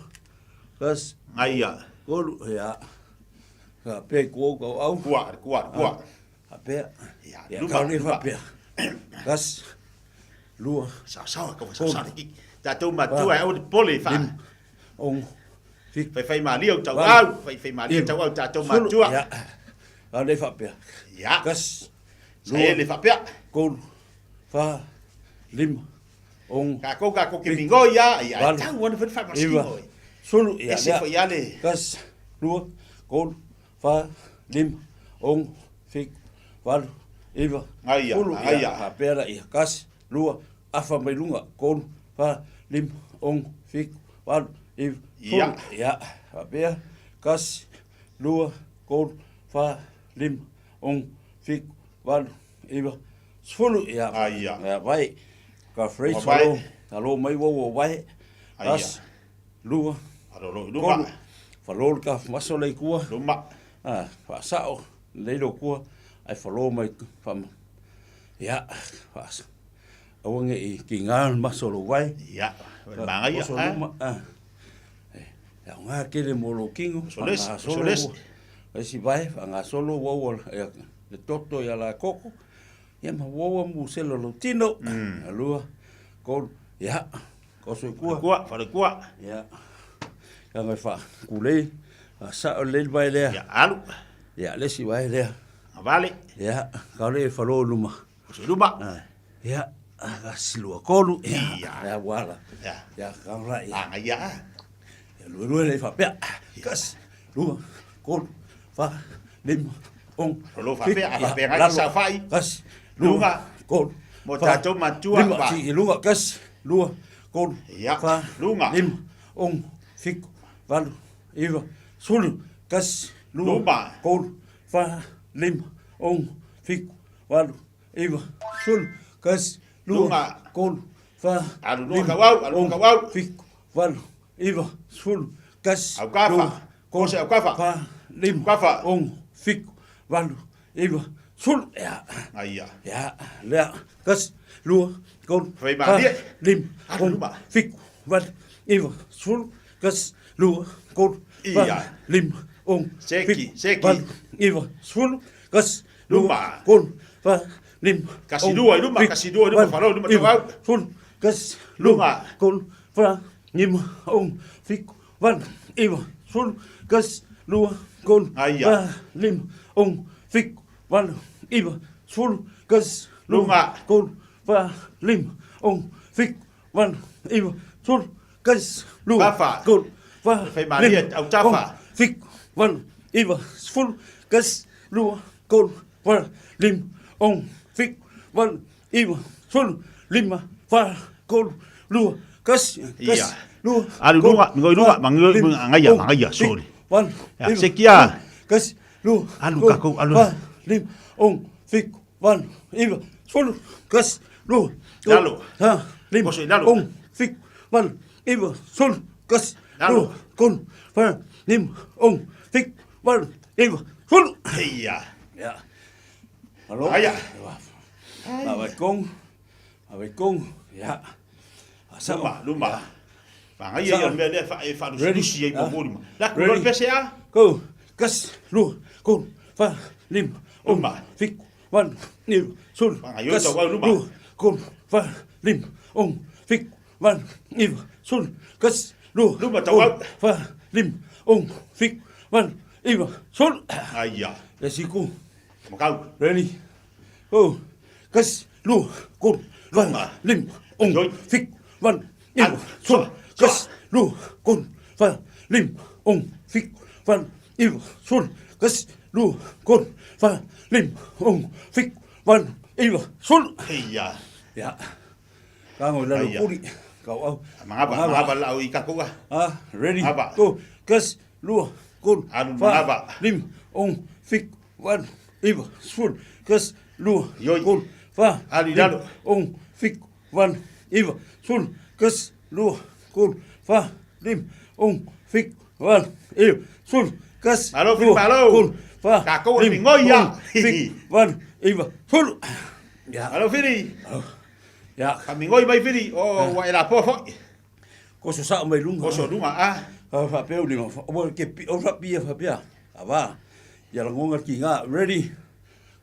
S10: kas.
S2: Ngaia.
S10: Kolu, ia. Ka pea kua kau au.
S2: Kua, kua, kua.
S10: Ka pea.
S2: Ia,
S10: Ia,
S2: luma,
S10: kau le
S2: luma.
S10: whapea. Kas, lua.
S2: Sao, sao, kau sao, sao, ki. Tātou matua, au le pole, wha.
S10: Lima, ono, fitu.
S2: Whai whai malia o tau
S10: valu,
S2: au, whai whai malia
S10: iva,
S2: tau au tātou
S10: sefulu.
S2: matua.
S10: Ia, kau le whapea.
S2: Ia.
S10: Kas,
S2: Sa e le whapea.
S10: Kolu, whā, lima, ono.
S2: Ka kou ka koke
S10: fitu,
S2: mingoi ia, ia,
S10: valu,
S2: tau ana whai whai
S10: iva,
S2: maskingoi.
S10: sefulu, ia,
S2: Ese
S10: lea.
S2: foi ale.
S10: Kasi, lua, kolu, whā, lima, ono, fitu, valu, iva,
S2: Ngaia,
S10: sefulu,
S2: ngaia.
S10: ia, whapea la ia. Kasi, lua, afa mai lunga, kolu, whā, lima, ono, fitu, valu, iva,
S2: Ia.
S10: sefulu, ia, whapea. Kasi, lua, kolu, whā, lima, ono, fitu, valu, iva, sefulu, ia.
S2: Aia.
S10: Ia, vai. Ka frei
S2: Ua vai.
S10: solo, alo mai wau o vai.
S2: Aia.
S10: Kasi, lua,
S2: Alo lo luma.
S10: kolu, falo le ka maso le kua.
S2: Luma.
S10: Ah, whaasao, lei lo kua, ai falo mai whama. Ia, whaasa. Aua nge i ki ngā maso lo vai.
S2: Ia, manga ia,
S10: Maso
S2: eh?
S10: luma, ah. Ia, ngā kele mo lo kingo,
S2: Soles,
S10: whangasolo
S2: soles.
S10: ua. Esi vai, whangasolo wau o, ia, le toto ia la koko. Ia ma wau mu selo lo tino. Lua, kolu, ia, koso i kua.
S2: Kua, whare kua.
S10: Ia. Ka ngai wha kulei, a sa o le vai lea.
S2: Ia, alu.
S10: Ia, le si vai lea.
S2: Vale.
S10: Ia, ka le whalo luma.
S2: Koso luma.
S10: Ah, ia, ka silua kolu. Ia,
S2: Ia.
S10: ia, wala.
S2: Ia.
S10: Ia, ka ora, ia.
S2: Anga ia.
S10: Ia, lua lua le whapea. Kasi, lua, kolu, wha, lima, ono,
S2: Lolo
S10: fitu,
S2: whapea, a
S10: ia,
S2: whapea ngai
S10: lalo.
S2: sa whai.
S10: Kasi, lua,
S2: Lunga.
S10: kolu,
S2: Mo
S10: wha,
S2: tātou matua,
S10: lima,
S2: wha.
S10: si, lunga, kasi, lua, kolu,
S2: Ia,
S10: wha,
S2: lunga.
S10: lima, ono, fitu, valu, iva, sefulu, kasi, lua,
S2: Luma.
S10: kolu, wha, lima, ono, fitu, valu, iva, sefulu, kasi, lua,
S2: Lunga.
S10: kolu, wha,
S2: Alu lua
S10: lima,
S2: kawau, alu lua
S10: ono,
S2: kawau.
S10: fitu, valu, iva, sefulu, kasi,
S2: Au kafa.
S10: lua, kolu,
S2: Kose au kafa.
S10: wha, lima,
S2: Kafa.
S10: ono, fitu, valu, iva, sefulu, ia.
S2: Aia.
S10: Ia, lea, kasi, lua, kolu,
S2: Whai
S10: wha,
S2: malie.
S10: lima,
S2: Alu
S10: ono,
S2: luma.
S10: fitu, valu, iva, sefulu, kasi, lua, kolu, wha,
S2: Ia.
S10: lima, ono,
S2: Seki,
S10: fitu,
S2: seki.
S10: valu, iva, sefulu, kasi, lua,
S2: Luma.
S10: kolu, wha, lima,
S2: Kasi
S10: ono,
S2: lua i luma,
S10: fitu,
S2: kasi lua i luma,
S10: valu,
S2: whalo i luma,
S10: iva,
S2: tau au.
S10: sefulu, kasi, lua,
S2: Lunga.
S10: kolu, wha, lima, ono, fitu, valu, iva, sefulu, kasi, lua, kolu,
S2: Aia.
S10: wha, lima, ono, fitu, valu, iva, sefulu, kasi, lua,
S2: Lunga.
S10: kolu, wha, lima, ono, fitu, valu, iva, sefulu, kasi, lua,
S2: Kafa.
S10: kolu, wha,
S2: Whai malia,
S10: lima,
S2: au tafa.
S10: ono, fitu, valu, iva, sefulu, kasi, lua, kolu, wha, lima, ono, fitu, valu, iva, sefulu, lima, fa, tolu, lua, tasi, tasi, lua,
S2: Alu
S10: tolu,
S2: luga, mingoi luga,
S10: fa,
S2: mangoi
S10: lima,
S2: magaia,
S10: ono,
S2: magaia,
S10: fitu,
S2: sorry.
S10: valu,
S2: Ia,
S10: iva,
S2: se kia.
S10: sefulu, tasi, lua,
S2: Alu
S10: tolu,
S2: kakou, alu.
S10: fa, lima, ono, fitu, valu, iva, sefulu, tasi, lua, tolu,
S2: Lalo.
S10: fa, lima,
S2: Oso i lalo.
S10: ono, fitu, valu, iva, sefulu, tasi,
S2: Lalo.
S10: lua, tolu, fa, lima, ono, fitu, valu, iva, sefulu.
S2: Ia.
S10: Ia. Alo.
S2: Aia.
S10: Ma vai kong. Ma vai kong. Ia. Asa
S2: Luma, luma. Magaia ia o le mea lea e fa- e faalusilusi ai mo lima. La ku
S10: Ready.
S2: le pese a.
S10: Go. Kasi, lua, tolu, fa, lima, ono, fitu, valu, iva, sefulu,
S2: Magaia
S10: kasi,
S2: tau au luma.
S10: lua, tolu, fa, lima, ono, fitu, valu, iva, sefulu, kasi, lua,
S2: Luma tau au.
S10: tolu, fa, lima, ono, fitu, valu, iva, sefulu.
S2: Aia.
S10: Le siku.
S2: Makau.
S10: Ready. Go. Kasi, lua, tolu, fa, lima, ono, fitu, valu, iva, sefulu, kasi, lua, tolu, fa, lima, ono, fitu, valu, iva, sefulu, kasi, lua, tolu, fa, lima, ono, fitu, valu, iva, sefulu.
S2: Ia.
S10: Ia. Kago i lalo
S2: Aia.
S10: puli. Kau au.
S2: Magaba, magaba lau i kakou a.
S10: Ah, ready.
S2: Aba.
S10: Go. Kasi, lua, tolu,
S2: Alu
S10: fa,
S2: magaba.
S10: lima, ono, fitu, valu, iva, sefulu, kasi, lua, tolu, fa,
S2: Alu i
S10: lima,
S2: lalo.
S10: ono, fitu, valu, iva, sefulu, kasi, lua, tolu, fa, lima, ono, fitu, valu, iva, sefulu, kasi,
S2: Malo,
S10: lua,
S2: malo.
S10: tolu, fa,
S2: Kakou o le
S10: lima,
S2: migoi ia.
S10: ono, fitu, valu, iva, sefulu. Ia.
S2: Alo Fili.
S10: Ia.
S2: Ka migoi mai Fili. O ua e lapoa foi.
S10: Koso sao mai luga.
S2: Koso luga, a.
S10: A faapea o lima, o ke pi, o faapia faapea. A va. Ia lagonga le kiga. Ready.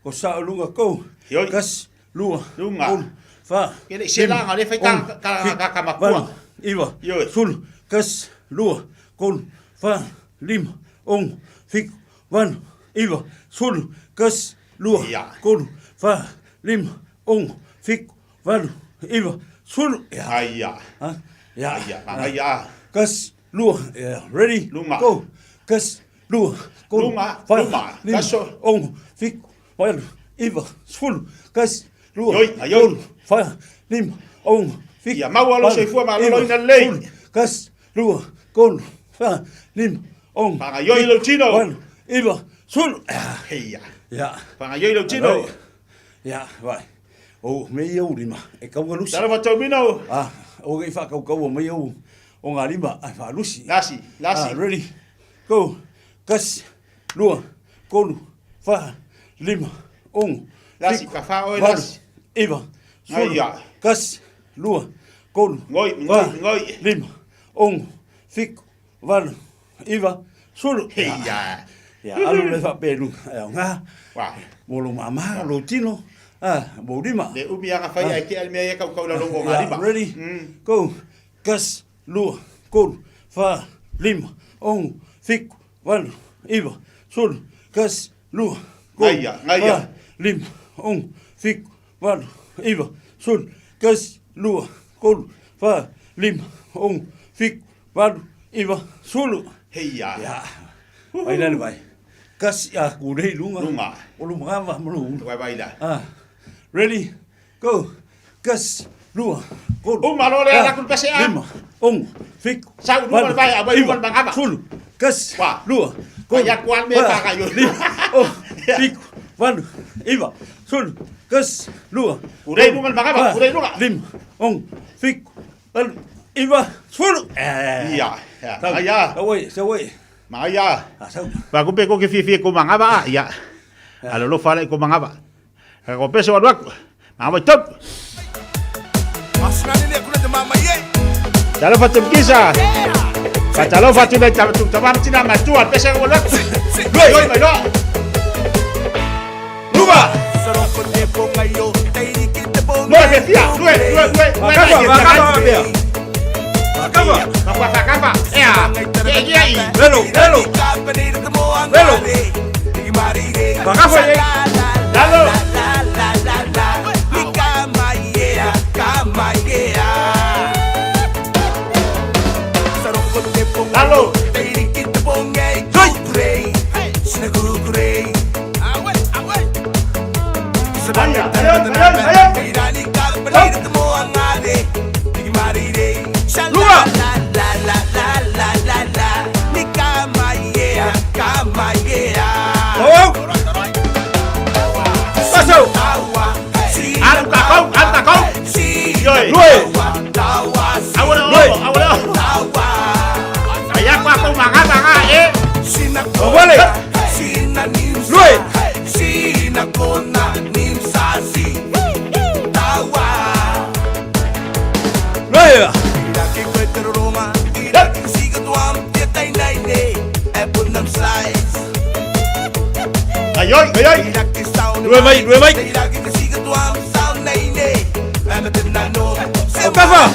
S10: Koso sao luga, go. Kasi, lua,
S2: Luga.
S10: tolu, fa,
S2: Ke le se laga le fai ka
S10: ono,
S2: ka
S10: fitu,
S2: ka ka makua.
S10: valu, iva, sefulu, kasi, lua, tolu, fa, lima, ono, fitu, valu, iva, sefulu, kasi, lua, tolu, fa, lima, ono, fitu, valu, iva, sefulu. Ia.
S2: Aia.
S10: Ha? Ia.
S2: Aia, magaia.
S10: Kasi, lua, yeah. Ready?
S2: Luga.
S10: Go. Kasi, lua, tolu,
S2: Luga,
S10: fa,
S2: luma,
S10: lima,
S2: kaso.
S10: ono, fitu, valu, iva, sefulu, kasi, lua,
S2: Ioi, aioi.
S10: tolu, fa, lima, ono, fitu,
S2: Ia maua lo
S10: valu,
S2: soifua
S10: iva,
S2: maloloina lelei.
S10: sefulu, kasi, lua, tolu, fa, lima, ono,
S2: Pagaioi lou tino.
S10: valu, iva, sefulu.
S2: Ia.
S10: Ia.
S2: Pagaioi lou tino.
S10: Ia, vai. O me ia o lima, e kauga lusi.
S2: Talofa Taumino.
S10: Ah, o kei whakaukau mai au o ngā lima, ai whaalusi.
S2: Lasi, lasi.
S10: Ah, ready, go. Kasi, lua, tolu, fa, lima, ono,
S2: Lasi,
S10: fitu,
S2: ka wha oe,
S10: valu,
S2: lasi.
S10: iva, sefulu,
S2: Ngaia.
S10: kasi, lua, tolu,
S2: Ngoi,
S10: fa,
S2: ngoi, ngoi.
S10: lima, ono, fitu, valu, iva, sefulu.
S2: Ia.
S10: Ia, alu le whapelu. Ia, ngā,
S2: Wa.
S10: mo lo mama, lo tino, ah, mo lima.
S2: Le umi aga fai ai ke al mea ia kau kau la longo ngā
S10: Yeah,
S2: lima.
S10: ready? Go. Kasi, lua, tolu, fa, lima, ono, fitu, valu, iva, sefulu, kasi, lua, tolu,
S2: Ngaia, ngaia.
S10: fa, lima, ono, fitu, valu, iva, sefulu, kasi, lua, tolu, fa, lima, ono, fitu, valu, iva, sefulu.
S2: Heia.
S10: Ia. Vai lale vai. Kasi a kurei lunga.
S2: Lunga.
S10: O lunga va mo lunga.
S2: Vai vai la.
S10: Ah. Ready? Go. Kasi, lua, tolu,
S2: Uma lo le
S10: fa,
S2: ala ku le pese a.
S10: lima, ono, fitu,
S2: Sau luma le vai, a vai luma le mangaba.
S10: sefulu, kasi,
S2: Wa.
S10: lua,
S2: Wa ia kuan me
S10: fa,
S2: paka yo.
S10: lima, ono, fitu, valu, iva, sefulu, kasi, lua,
S2: Kurei
S10: tolu,
S2: lunga le mangaba,
S10: fa,
S2: kurei lunga.
S10: lima, ono, fitu, valu, iva, sefulu. Eh.
S2: Ia. Ia.
S10: Sau,
S2: Aia.
S10: sau oi, sau oi.
S2: Magaia.
S10: Ah, sau.
S2: Ba ku pe ko ke fie fie ko mangaba a. Ia. Alo lo fala i ko mangaba. Ka ko peso alu aku. Mangaba top. Talofa tumkisa. Fatalofa tule tamam tina matua pese ko alu aku. Yoi mai loa. Luma. Lue fia, lue, lue, lue.
S10: Makapa, makapa, bea. Makapa.
S2: Makapa, makapa. Ea. Ea, ea, ea.
S10: Lelo, lelo. Lelo. Makapa, ye.
S2: Lalo. Lalo. Aia, aia, aia, aia. Lue. Aua le o, aua le o. Ai ako ako manga manga e.
S12: Wale. Lue. Lue.
S2: Ai oi, ai oi.
S12: Lue mai, lue mai. O kafa.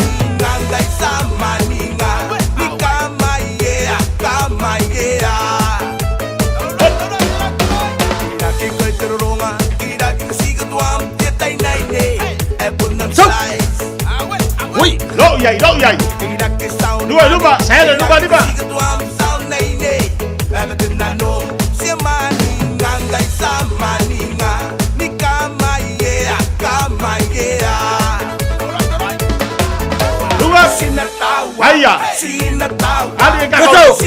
S2: Sau. Ui, lo yai, lo yai. Lua, lua, saya lua, lua. Lua. Aia. Ali ka
S12: Koso.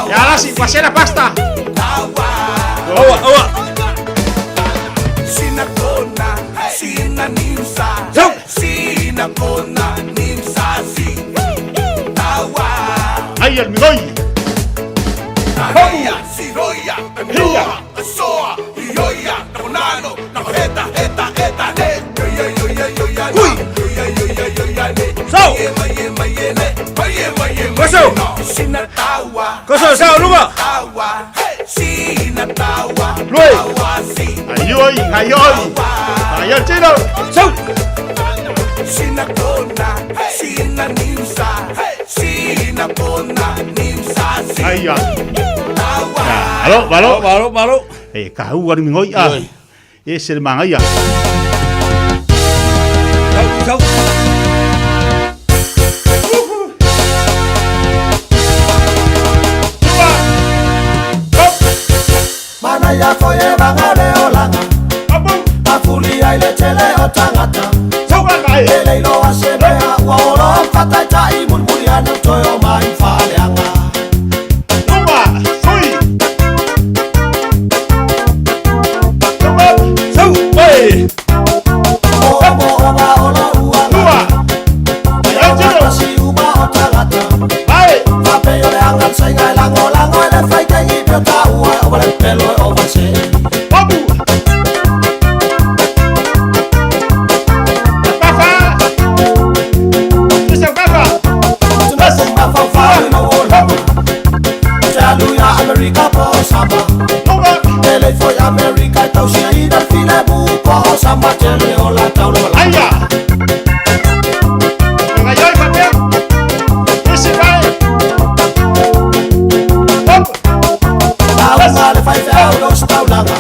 S2: Ya ahora sí, pasera pasta.
S12: Aua, aua. Sau.
S2: Ai el migoi.
S12: Ui. Sau. Koso. Koso, sau, luma. Lue.
S2: Ai oi, ai oi. Ai el chino.
S12: Sau.
S2: Ai ya. Alo, alo.
S10: Malo, malo.
S2: Eh, kahu ari migoi ah. E se le manga ia.
S10: Sau, sau.
S6: Mana ya foye bangare olanga Afulia ile tele o tangata Ele ilo asebea ua olo fataita i mulmuli anu toyo mai faleanga
S2: Luma, sui. Luma,
S12: Sau. Oi.
S6: Omo oba olo ua
S2: lua.
S6: Ai watasi uma o tangata
S2: Ai.
S6: Fape yole angan sainga lango lango ele faita i piota ua o wale pelo e o vase
S2: Babu. Kafa. Mr. Kafa.
S6: Hallelujah, America po samba. Ele foi America, então se ida file bu po samba tele ola taulo la.
S2: Aia. Ai papel. Esse vai. Hop.
S6: Tauma le fai fai los taulanga.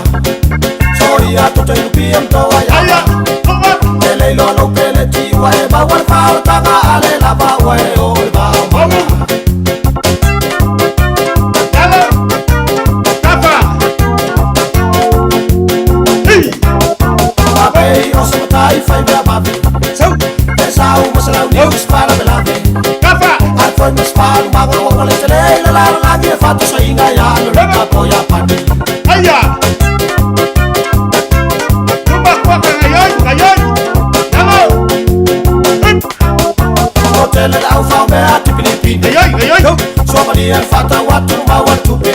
S6: Soria toto ilupi am toa ya.
S2: Aia. Luma.
S6: Ele ilo lo pele ti wa e ba wal fa tanga ale la ba wa e o ba.
S2: Babu. Yalo. Kafa. Hey.
S6: Babei o se matai fai bea babi.
S12: Sau.
S6: Pesau masalau ni spara belave.
S2: Kafa.
S6: Ai foi mas falu manga wa wale tele la la la ge fatu sa inga ya America po ya pani.
S2: Aia. Luma kwa kangayoi, kangayoi. Yalo. Hip.
S6: Hotel el au fa mea tipilipine.
S2: Ayoi, ayoi.
S6: Somalia el fata watu ma watu pe.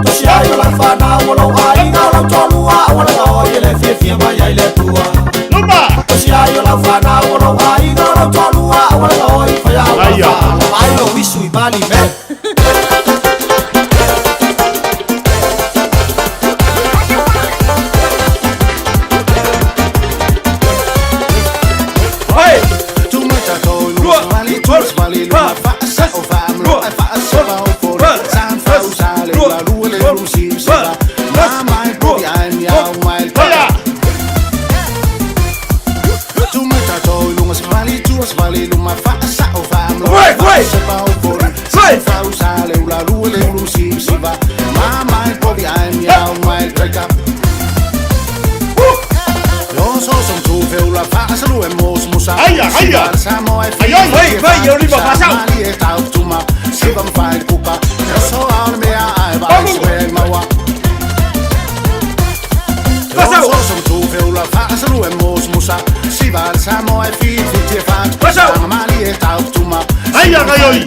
S6: Tosi ai o la fana o lo ai nga o lo tolua o la o ile fie fie ma ya ile tua.
S2: Luma.
S6: Tosi ai o la fana o lo ai nga o lo tolua o la o i fa ya o la
S2: Aia.
S6: fa. Ai lo wisu i bali me.
S12: Oi. Lua. Tolu. Fa. Lua. Fa. Lua. Lua. Fa. Lua.
S2: Aia.
S12: Oi, oi. Oi.
S2: Aia, aia. Ai, ai.
S12: Vai, vai, eu lima, passau. Passau.
S2: Aia gaioi.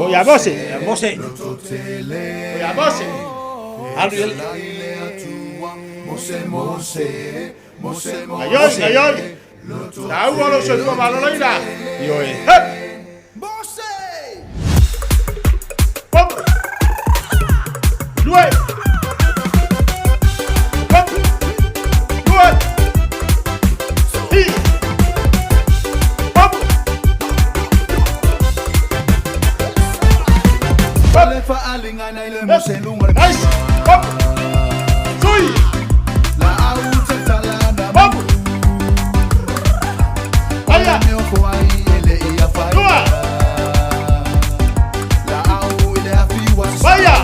S2: Ia Mose.
S10: Ia Mose.
S2: Ia Mose.
S10: Alu i
S2: Aioi, aioi. Taua lo soifua maloloina.
S10: Ioe.
S2: Hep. Pom. Lue. Pom. Lue. Hi. Pom. Nice. Pom. Sui. Pom. Aya. Lua. Vaya.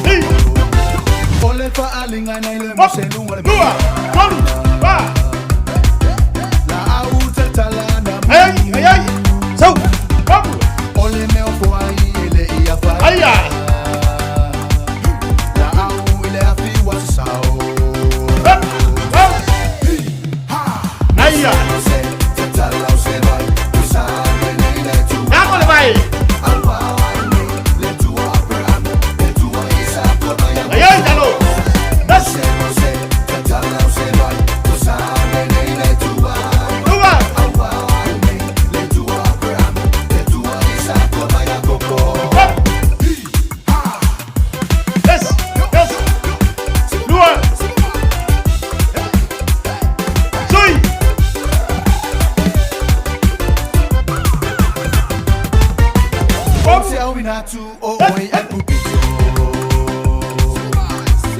S2: Hi. Pom. Lua. Tolu. Ba. Ai, ai, ai. Sau. Pom. Aya. Hep. Hop. Aya. Nako le vai. Ai, ai, talo. Das. Lua. Hop. Yes, yes. Lua. Sui.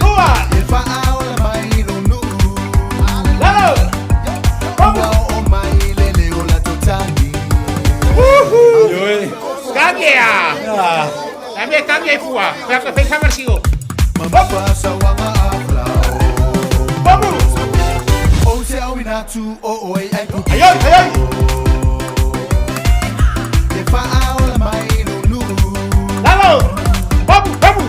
S2: Lua. Lalo.
S10: Ioe.
S2: Kange a. Dame kange i fua. Fea que fei hamersigo. Ai, ai, ai. Lalo. Papu, papu.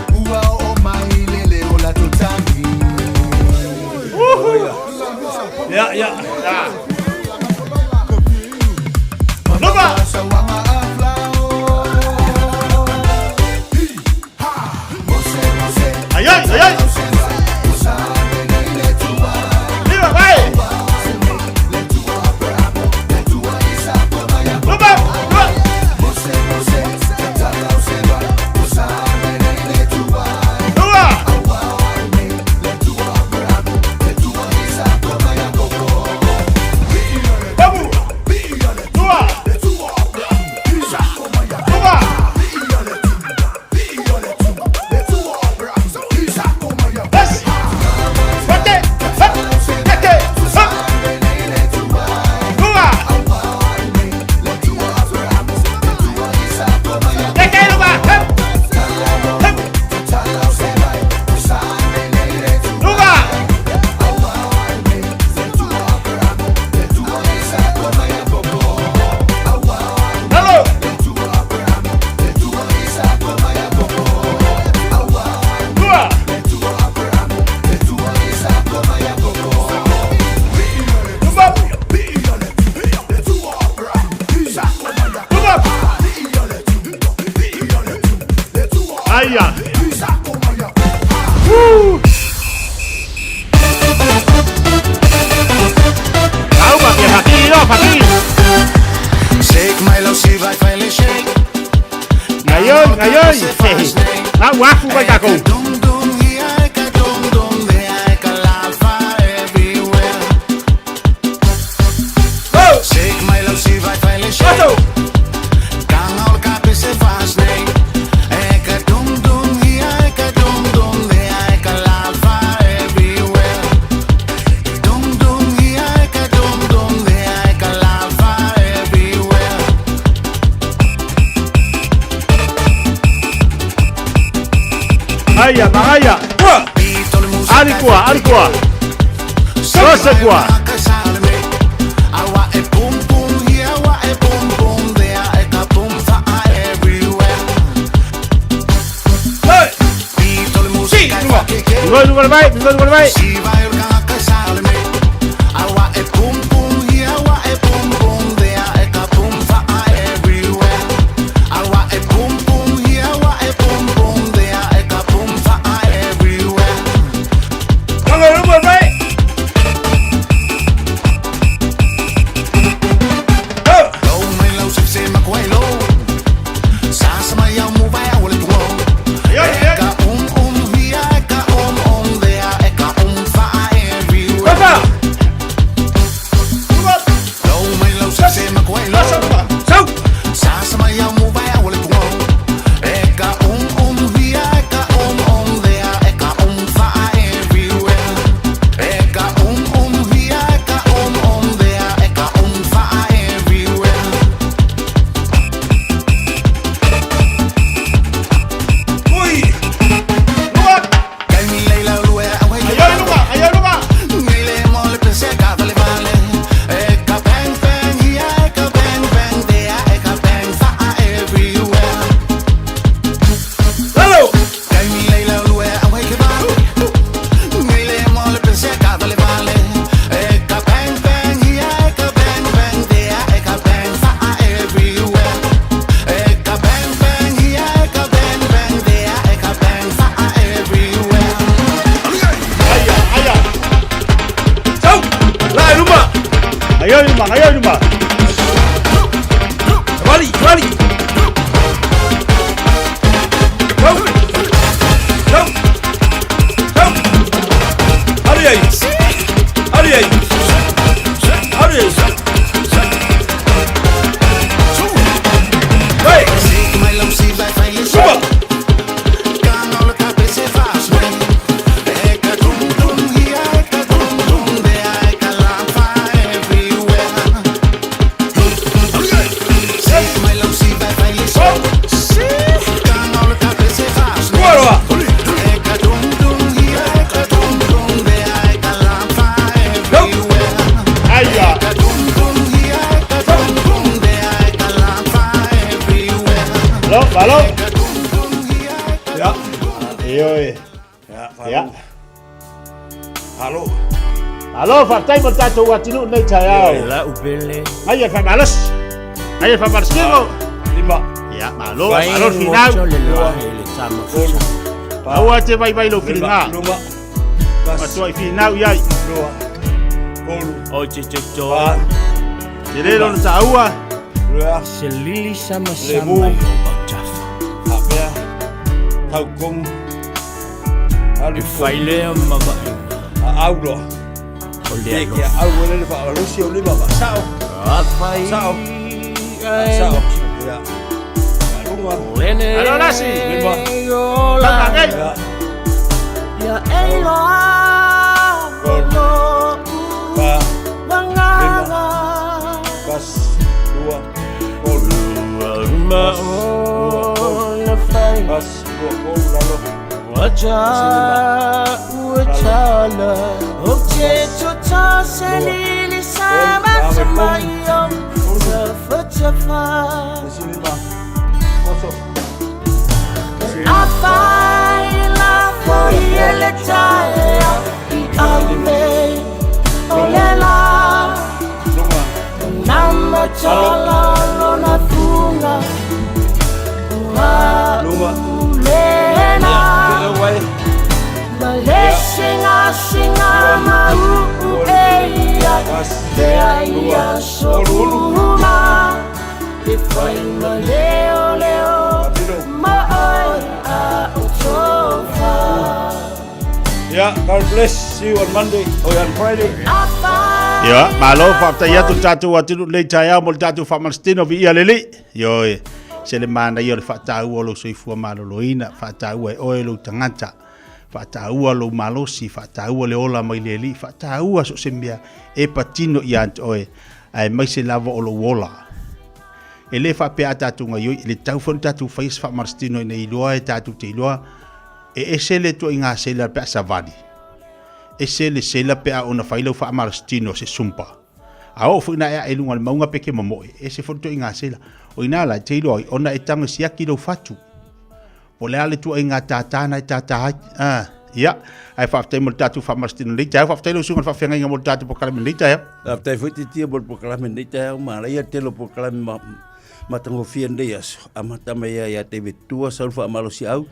S10: Ia, ia.
S2: Luma. Aia. Woo! Auma, que fakiri, no, fakiri. Ngaioi, ngaioi. Ah, wafu vai takou. Aia, magaia. Ali kua, ali kua. Sose kua. Lugoi, lugoi mai, lugoi, lugoi mai. Aioi luma, aioi luma.
S10: Vali, vali. Go. Go. Go. Ali ai. Ali ai. Ali ai. Hey. Suba.
S2: Aia. Malo, malo.
S10: Ya.
S2: Ioe.
S10: Ya,
S2: Ya.
S10: Alo.
S2: Alo, faafetai mo le tatou atunuu lenei taeao. Aia faamalosi. Aia faamalosigo.
S10: Lima.
S2: Ia, malo, malo le finau. Aua te vaivai lou filiga.
S10: Luma.
S2: Matuai finau i ai.
S10: Lua. Tolu.
S3: O te te to.
S2: Te le lona taua.
S10: Lua.
S3: Se lili sama
S10: Lemu.
S3: sama i o autafa.
S10: Hapea. Taukomu. Alu.
S3: E failea ma vaaiga.
S10: A auloa.
S3: O le
S10: Ke
S3: alofa.
S10: au le le faalosi o lima faasao.
S3: Afai.
S10: Sao. Sao. Ya. Lunga.
S3: Lene.
S2: Alo, Lasi.
S10: Lima.
S2: Tama, ngai.
S10: Ya.
S9: Ia eiloa
S10: Tolu. Fa.
S9: Wanganga
S10: Kas. Dua. Tolu.
S3: Ma
S10: Dua.
S3: ona fai.
S10: Kas. Dua. Tolu. Lalo.
S3: Wacha uachala.
S9: O te toto se lili sama sama i o Tafa tafa
S10: Lima. Oso.
S9: Afai la foi ele taea i ame O le la
S10: Lunga.
S9: Nama chala lona funga Ua
S10: Lunga.
S9: ule
S10: ai.
S9: Ma le segasega ma uu e ia Tea i aso uma E fai ma leoleo Ma oe a o tofa.
S10: Yeah, God bless. See you on Monday or on Friday.
S2: Ia, malo faafetai atu le tatou atunuu lenei taeao mo le tatou faamalositino viia le Alii. Ioe, se le manaia o le faataua o lou soifua maloloina, faataua e oe lou tagata, faataua lou malosi, faataua le ola mai le Alii, faataua so o se mea e patino ia te oe, aemaise lava o lou ola. E le faapea a tatou gaioi, e le tatau foi ona tatou faia se faamalositino ina ia iloa e tatou te iloa E ese le ituaiga sela pe a savali. Ese le sela pe a ona fai lau faamalositino se sumpa. A oo foi ina e ae i luga o le mauga pe ke momoe, e ese foi le ituaiga sela. O ina la e te iloa ai ona e tago e siaki lou fatu. Po o le a le ituaiga tātā na e tātā ai. Ah, ia, ae faafetai mo le tatou faamalositino nei taeao. Faafetai lau susuga i le faafeagaiga mo le tatou polokalame nei taeao.
S10: Faafetai foi Titia mo le polokalame nei taeao. Manaia le tele o polokalame ma matagofie lenei aso. Amata mai ai ia David Tua, sau le faamalosiau,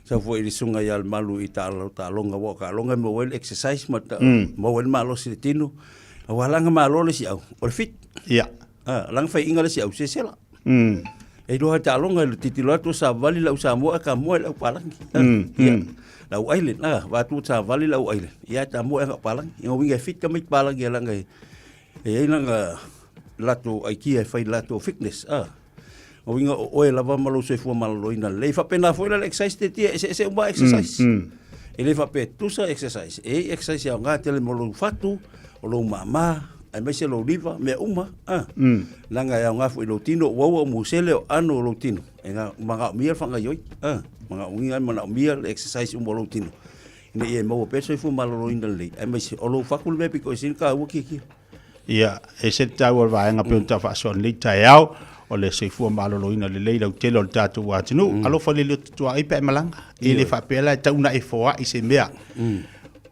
S10: sau foi i le susuga ia Lemalu i taaloga, aua o taaloga e maua ai le exercise ma maua ai le malosi i le tino. Aua laga malo le isi au, o le fit.
S2: Ia.
S10: Ah, laga faiinga le isi au, sesela. E iloa taaloga i le tilotilo atu o savali lau Samoa ka moe lau palagi. Ia. Lau island, ah, va tu savali lau island. Ia ta moe ka palagi. Ia winga e fit ka mai palagi langa e E i ai lana latou aikia e fai latou fitness, a. O uiga o oe lava ma lou soifua maloloina lelei. Faapena foi la le exercise te tia eseese uma exercise. E le faapea e tusa exercise. E i ai exercise e aoga tele mo lou fatu, o lou mama, aemaise lou liver, mea uma, a. Leaga e aoga foi i lou tino, ua ua o musele o ano o lou tino. E manaomia le faagaoioi, a. Uiga e manaomia le exercise uma o lou tino. Ina ia maua pea le soifua maloloina lelei, aemaise o lou fatu le mea pito i sili taua tiatia.
S2: Ia, e ese le taua o le vaega pei ona taufaasoo nei taeao, o le soifua maloloina lelei lautele o le tatou atunuu. Mm. Alofa le leo tutuaai pe a e malaga. E le faapea la e tau na e foai se mea. Mm.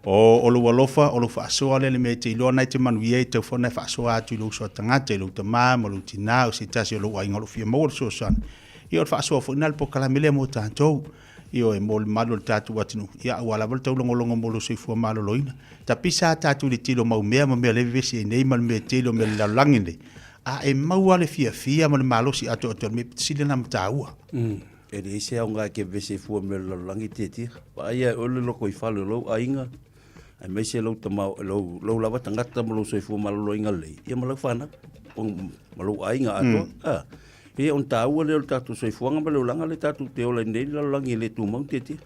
S2: O, o lou alofa, o lou faasoa lea le mea e te iloa na e te manuia ai, tau foi na e faasoa atu i lou uso a tagata, i lou tamā ma lou tinā, o se tasi o lou aiga o lo o fia maua le fesoasoani. Ia, o le faasoa foi lena le polokalame lea mo tatou. Ioe, mo le mamalu o le tatou atunuu, ia aua lava le taulogologo mo lou soifua maloloina. Tapisa a tatou i le tele o mau mea ma mea o lea e vevesi ai nei ma le mea tele o mea o le lalolagi nei, a e maua le fiafia ma le malosi atoatoa i le mea pito sili ona mataua.
S10: E leai se aoga e te vevesi ai fua i mea o le lalolagi tiatia. Vaai ia e oe le lotoifale o lou aiga, aemaise lou tama, lou, lou lava tagata ma lou soifua maloloina lelei, ia ma lau fanau, ma lou aiga atoa. Ah. Ia ona taua lea o le tatou soifuaga ma le olaga lea tatou te ola ai nei i le lalolagi e le tumau tietie.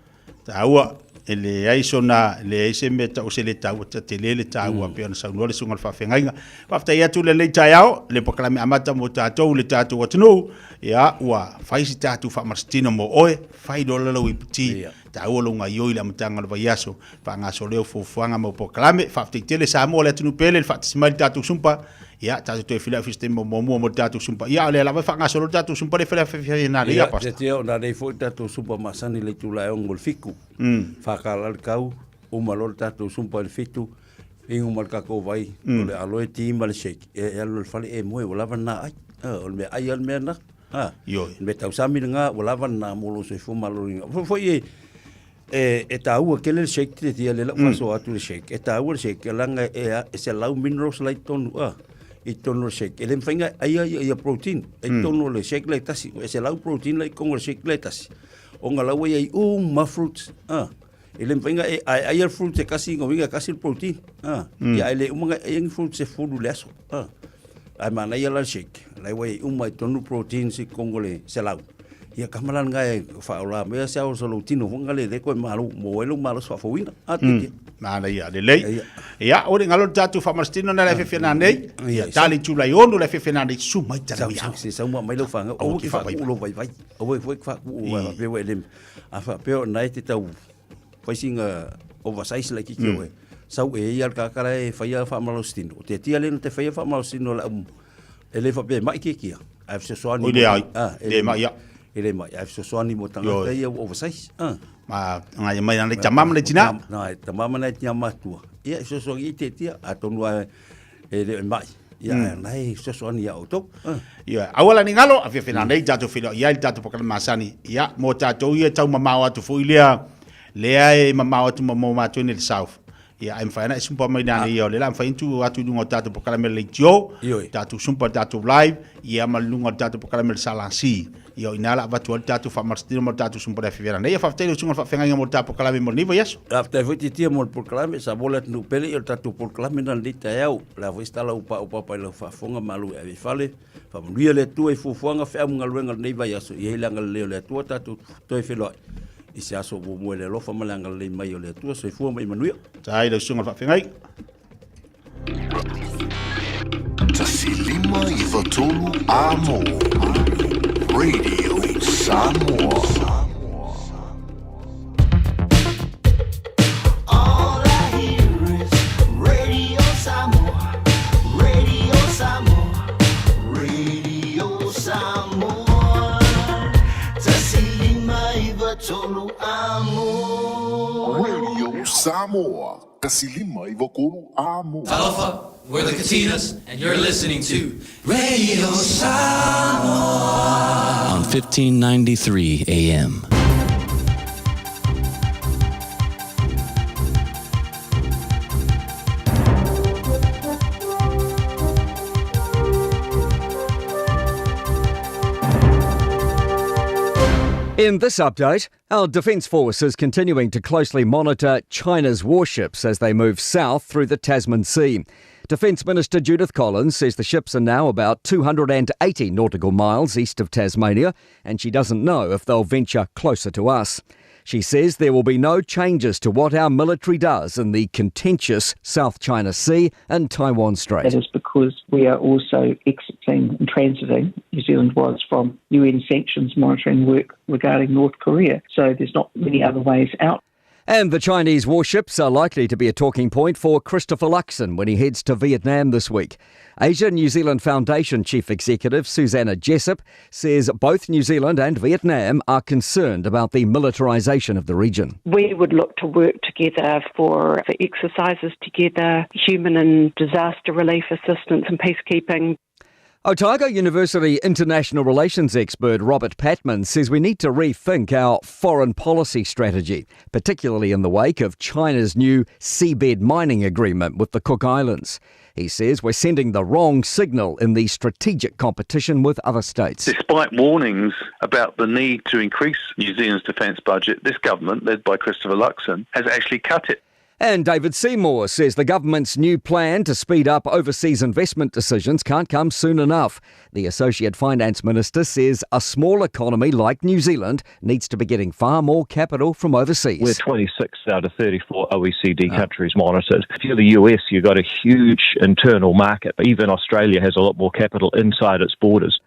S2: Taua, e leai sona, e leai se mea tau se le taua, ta tele le taua mm. pei ona saunoa le susuga i le faafeagaiga. Faafetai atu lenei taeao, le polokalame amata mo tatou le tatou atunuu, ia ua fai se tatou faamalositino mo oe, fai loa lau iputi, yeah. Taua lou gaioi i le amataga o le vaiaso, faagasolo ai fuafuaga ma polokalame. Faafetai tele Samoa le atunuu pele, le faatasi mai le tatou sumpa. Ia, tatou toe feiloai foi i se taimi muamua mo le tatou sumpa. Ia, o lea lava e faagasolo le tatou sumpa le feiloai nei,
S10: Ia,
S2: Pastor.
S10: Ia, o nei foi le tatou sumpa masani i le itula e 6 i le 7. $4 le tau, uma loa le tatou sumpa i le 7, inu ma le tatou vai, o le aloe tea ma le shake, e alu i le fale e moe, ua lava lena ai. O le meaai lava le mea lena. Ha,
S2: Ioe.
S10: Me tausami lena ua lava lena mo lou soifua maloloina. Foi foi e e, e taua tele le shake te tia le lau faasoa atu le shake. E taua le shake leaga e, e 100 minerals la i totonu a i totonu o le shake. E le mafai ona aia ia, ia protein i totonu o le shake la e tasi. E 100 protein la i totonu o le shake la e tasi. Ona la ua i ai uma fruits a. E le mafai ona e ai aia le fruits e kasi ona uiga e kasi le protein. A. Ia ae le uma ona aia ni fruits e 10 i le aso. A. Ae manaia la le shake, la ua i ai uma i totonu proteins i totonu o le 100. Ia kama la lena e faaola mai se ao o lou tino foi lena le koe malo mo ai lou malosi faafouina. A mm.
S2: Manaia lelei. Ia, o le ngalo le tatou faamalositino na le fefe na nei. Ia, tali tula i ono le fefe na nei su mai tala
S10: ia. Se sau mai lau whanga, o ki whakuu lo vaivai. O e foi whakuu o whapea e lem. A whapea o nai te tau whaisinga oversize la ki ki oe. Sau e ia le kakara e whaia whaamalositino. O te tia le na te whaia whaamalositino la um. E le whapea mai ke kia. Ai fesoasoani.
S2: Oi le ai. Ah, e le mai ia.
S10: E le mai. Ai fesoasoani mo tangata ia oversize. Ah.
S2: Ma ngai mai na le tamama le tina.
S10: Na tamama na tina matua. Ia fesoasoani i te tia atonu a e le mai. Ia mm. nai fesoasoani ia outou.
S2: Ia aua la ni ngalo a fiafia nei tatou feiloai ai le tatou polokalame masani. Ia mo tatou ia taumamao atu foi lea. Lea e mamao atu ma mo matou nei le South. Ia, ae mafai ona e sumpa mai nane ia o le la mafai ona tuu atu i luga o le tatou polokalame o le leitio, tatou sumpa le tatou live, ia ma luga o le tatou polokalame o le SLC. Ia o i ina la avatu ai le tatou faamalositino ma le tatou sumpa le afi nei. Ia faafetai i lau susuga i le faafeagaiga mo le tatou polokalame mo lenei vaiaso.
S10: Faafetai foi Tiatia mo le polokalame, Samoa le atunuu pele, ia o le tatou polokalame lena i lenei taeao. O le a foi se tala ua paopapa i lau faafofoga ma alu e ave i fale. Faamanuia le Atua i fuafuaga, feau ma galuega o lenei vaiaso. Ia i ai le agalelei o le Atua tatou toe feiloai i se aso muamua i le alofa ma le agalelei mai o le Atua. Soifua ma ia manuia.
S2: Tai lau susuga i le faafeagai.
S5: 1593 Amo Radio Samoa.
S6: All I hear is Radio Samoa, Radio Samoa, Radio Samoa. 1593 Amo.
S18: Radio Samoa, 1593 Amo.
S8: Talofa, we're the Katinas, and you're listening to Radio Samoa on 1593 AM.
S11: In this update, our Defence Force is continuing to closely monitor China's warships as they move south through the Tasman Sea. Defence Minister Judith Collins says the ships are now about 280 nautical miles east of Tasmania, and she doesn't know if they'll venture closer to us. She says there will be no changes to what our military does in the contentious South China Sea and Taiwan Strait.
S21: That is because we are also exiting and transiting, New Zealand was, from UN sanctions monitoring work regarding North Korea. So there's not many other ways out.
S11: And the Chinese warships are likely to be a talking point for Christopher Luxon when he heads to Vietnam this week. Asia New Zealand Foundation Chief Executive Susanna Jessop says both New Zealand and Vietnam are concerned about the militarisation of the region.
S24: We would look to work together for, for exercises together, human and disaster relief assistance and peacekeeping.
S11: Otago University international relations expert Robert Patman says we need to rethink our foreign policy strategy, particularly in the wake of China's new seabed mining agreement with the Cook Islands. He says we're sending the wrong signal in the strategic competition with other states.
S25: Despite warnings about the need to increase New Zealand's defence budget, this government, led by Christopher Luxon, has actually cut it.
S11: And David Seymour says the government's new plan to speed up overseas investment decisions can't come soon enough. The Associate Finance Minister says a small economy like New Zealand needs to be getting far more capital from overseas.
S26: We're 26 out of 34 OECD countries monitored. If you're the US, you've got a huge internal market. Even Australia has a lot more capital inside its borders.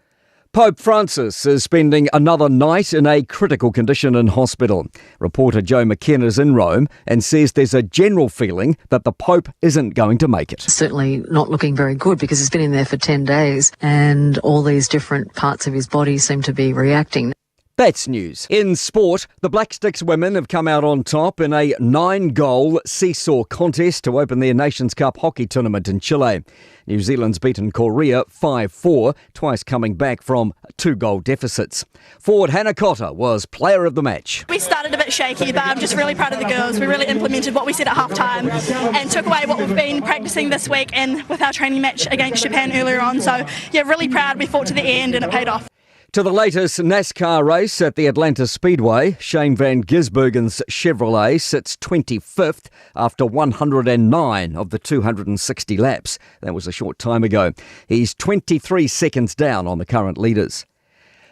S11: Pope Francis is spending another night in a critical condition in hospital. Reporter Joe McKenna is in Rome and says there's a general feeling that the Pope isn't going to make it.
S27: Certainly not looking very good because he's been in there for 10 days and all these different parts of his body seem to be reacting.
S11: That's news. In sport, the Black Sticks women have come out on top in a nine goal seesaw contest to open their Nations Cup hockey tournament in Chile. New Zealand's beaten Korea 5 4, twice coming back from two goal deficits. Forward Hannah Cotter was player of the match.
S28: We started a bit shaky, but I'm just really proud of the girls. We really implemented what we said at half time and took away what we've been practicing this week and with our training match against Japan earlier on. So, yeah, really proud. We fought to the end and it paid off.
S11: To the latest NASCAR race at the Atlanta Speedway, Shane Van Gisbergen's Chevrolet sits 25th after 109 of the 260 laps. That was a short time ago. He's 23 seconds down on the current leaders.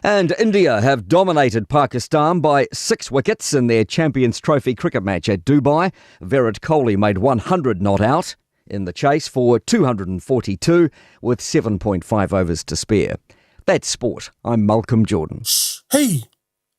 S11: And India have dominated Pakistan by six wickets in their Champions Trophy cricket match at Dubai. Virat Kohli made 100 not out in the chase for 242 with 7.5 overs to spare. That's sport. I'm Malcolm Jordan.
S29: Hei!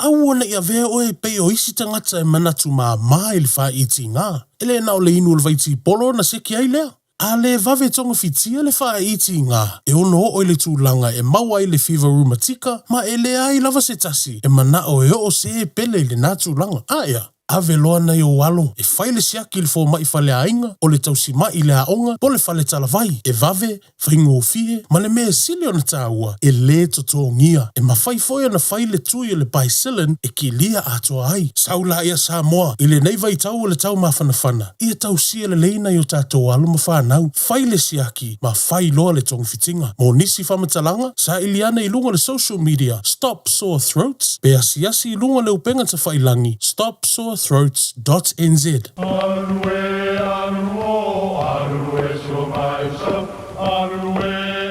S29: Aua ne i avea oe e pei o isi tagata e manatu māmā i le faaitiga. E le na o le inu o le vaitipolo ona seki ai lea. A le vave togafitia le faaitiga, e ono oo i le tulaga e maua ai le fiva rumatika ma e leai lava se tasi e manao e oo se pele i lenā tulaga. Aea! Ave loa nai ou alo e fai le siaki i le fomai faleaiga, o le tausimai i le aoga po o le fale talavai, e vave, faigofie, ma le mea e sili ona taua, e lē totogia. E mafai foi ona fai le tui o le Bicillin e kilia atoa ai. Sau laia Samoa i lenei vaitau o le taumafanafana, ia tausia lelei nai o tatou alo ma fanau, fai le siaki ma fai loa le togafitiga. Mo nisi faamatalaga, saili ane i luga o le social media Stop Sore Throats pe asiasi i luga o le upega tafailangi stopsorethroats dot nz.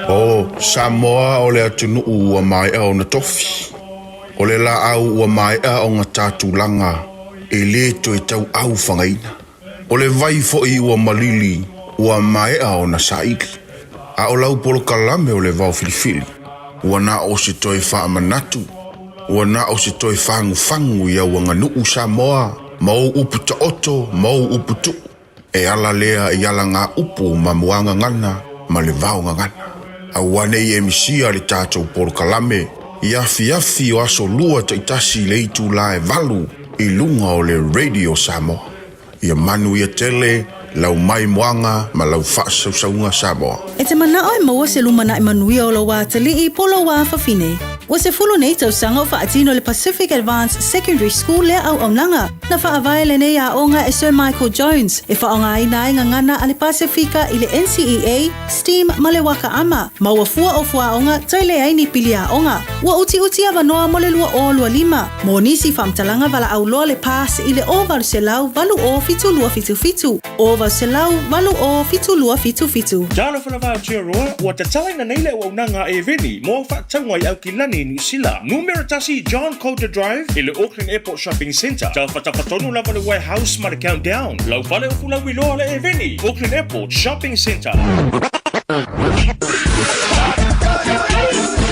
S1: O Samoa o le atunuu ua maea ona tofi. O le laau ua maea ona ta tulaga e lē toe tauau fagaina. O le vai foi ua malili ua maea ona saili. A o lau polokalame o le vao filifili, ua na o se toe faamanatu, ua na o se toe fagufagu i au aganuu Samoa ma ou upu taoto ma ou upu tuu. E ala lea i alagaupu ma muagagana ma le vaogagana. Aua ne i e misia le tatou polokalame i afiafi o aso Lua taitasi i le itulā e 8 i luga o le Radio Samoa. Ia manuia tele lau maimoaga ma lau faasausauga Samoa.
S4: E te manao e maua se lumanai manuia o lou atalii po o lou afafine. Ua 10 nei tausaga o faatino le Pacific Advanced Secondary School lea auaunaga. Na faavae lenei aoga e Sir Michael Jones e faaaogaina ai gagana a le Pasefika i le NCEA, STEAM ma le Waka Ama, ma ua fua o fuaoga toe leai ni pili aoga. Ua utiuti avanoa mo le 2025. Mo nisi faamatalaga valaau loa le PASS i le 0800 80 7277, 0800 80 7277.
S12: Talofa lava Aotearoa, ua tatalaina nei le auaunaga a Eveni mo au faatauga i Aukilani, Niu Sila. Numera 1 John Coulter Drive i le Auckland Airport Shopping Centre. Tafatafa tonu lava le Warehouse ma le Countdown. Lau fale o fulauiloa le Eveni, Auckland Airport Shopping Centre.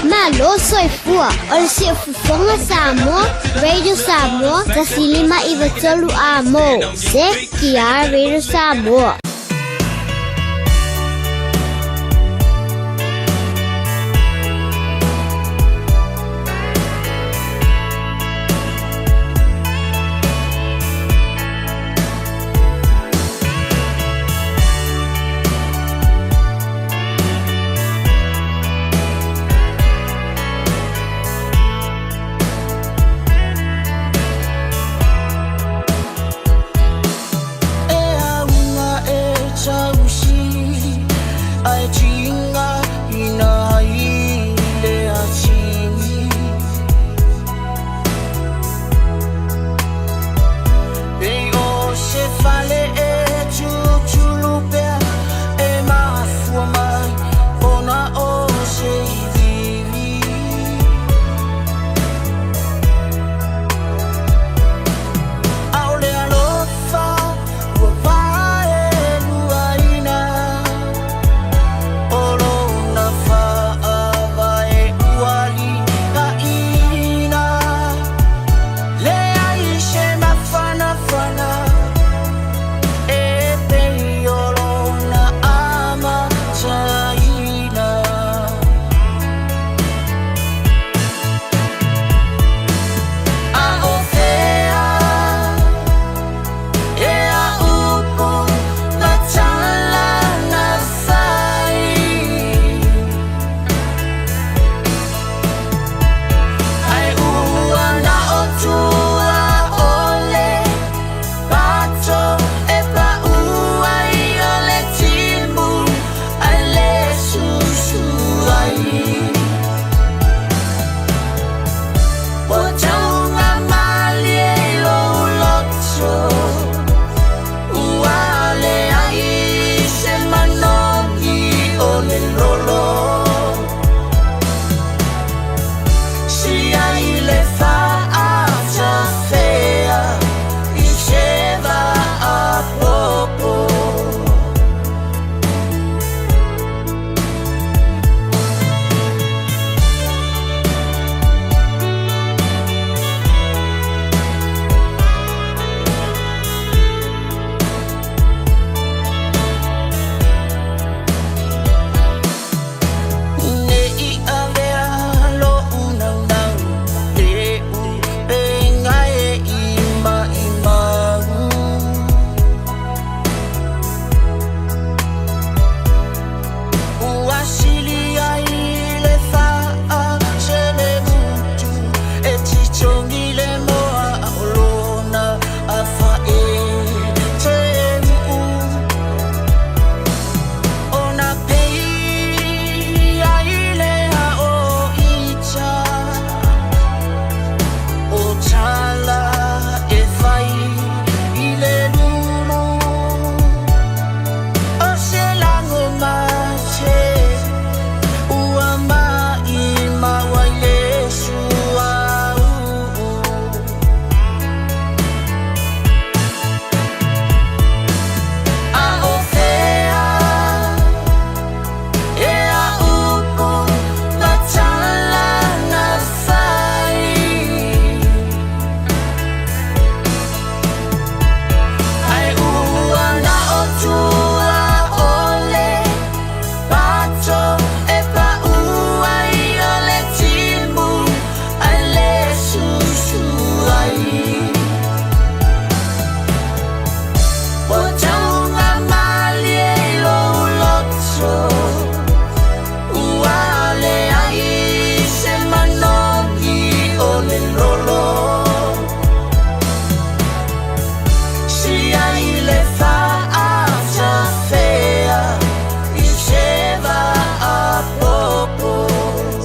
S7: Malo soifua, o le Siufofoga Samoa, Radio Samoa, 105 93 Amo, CTR Radio Samoa.
S6: E auga e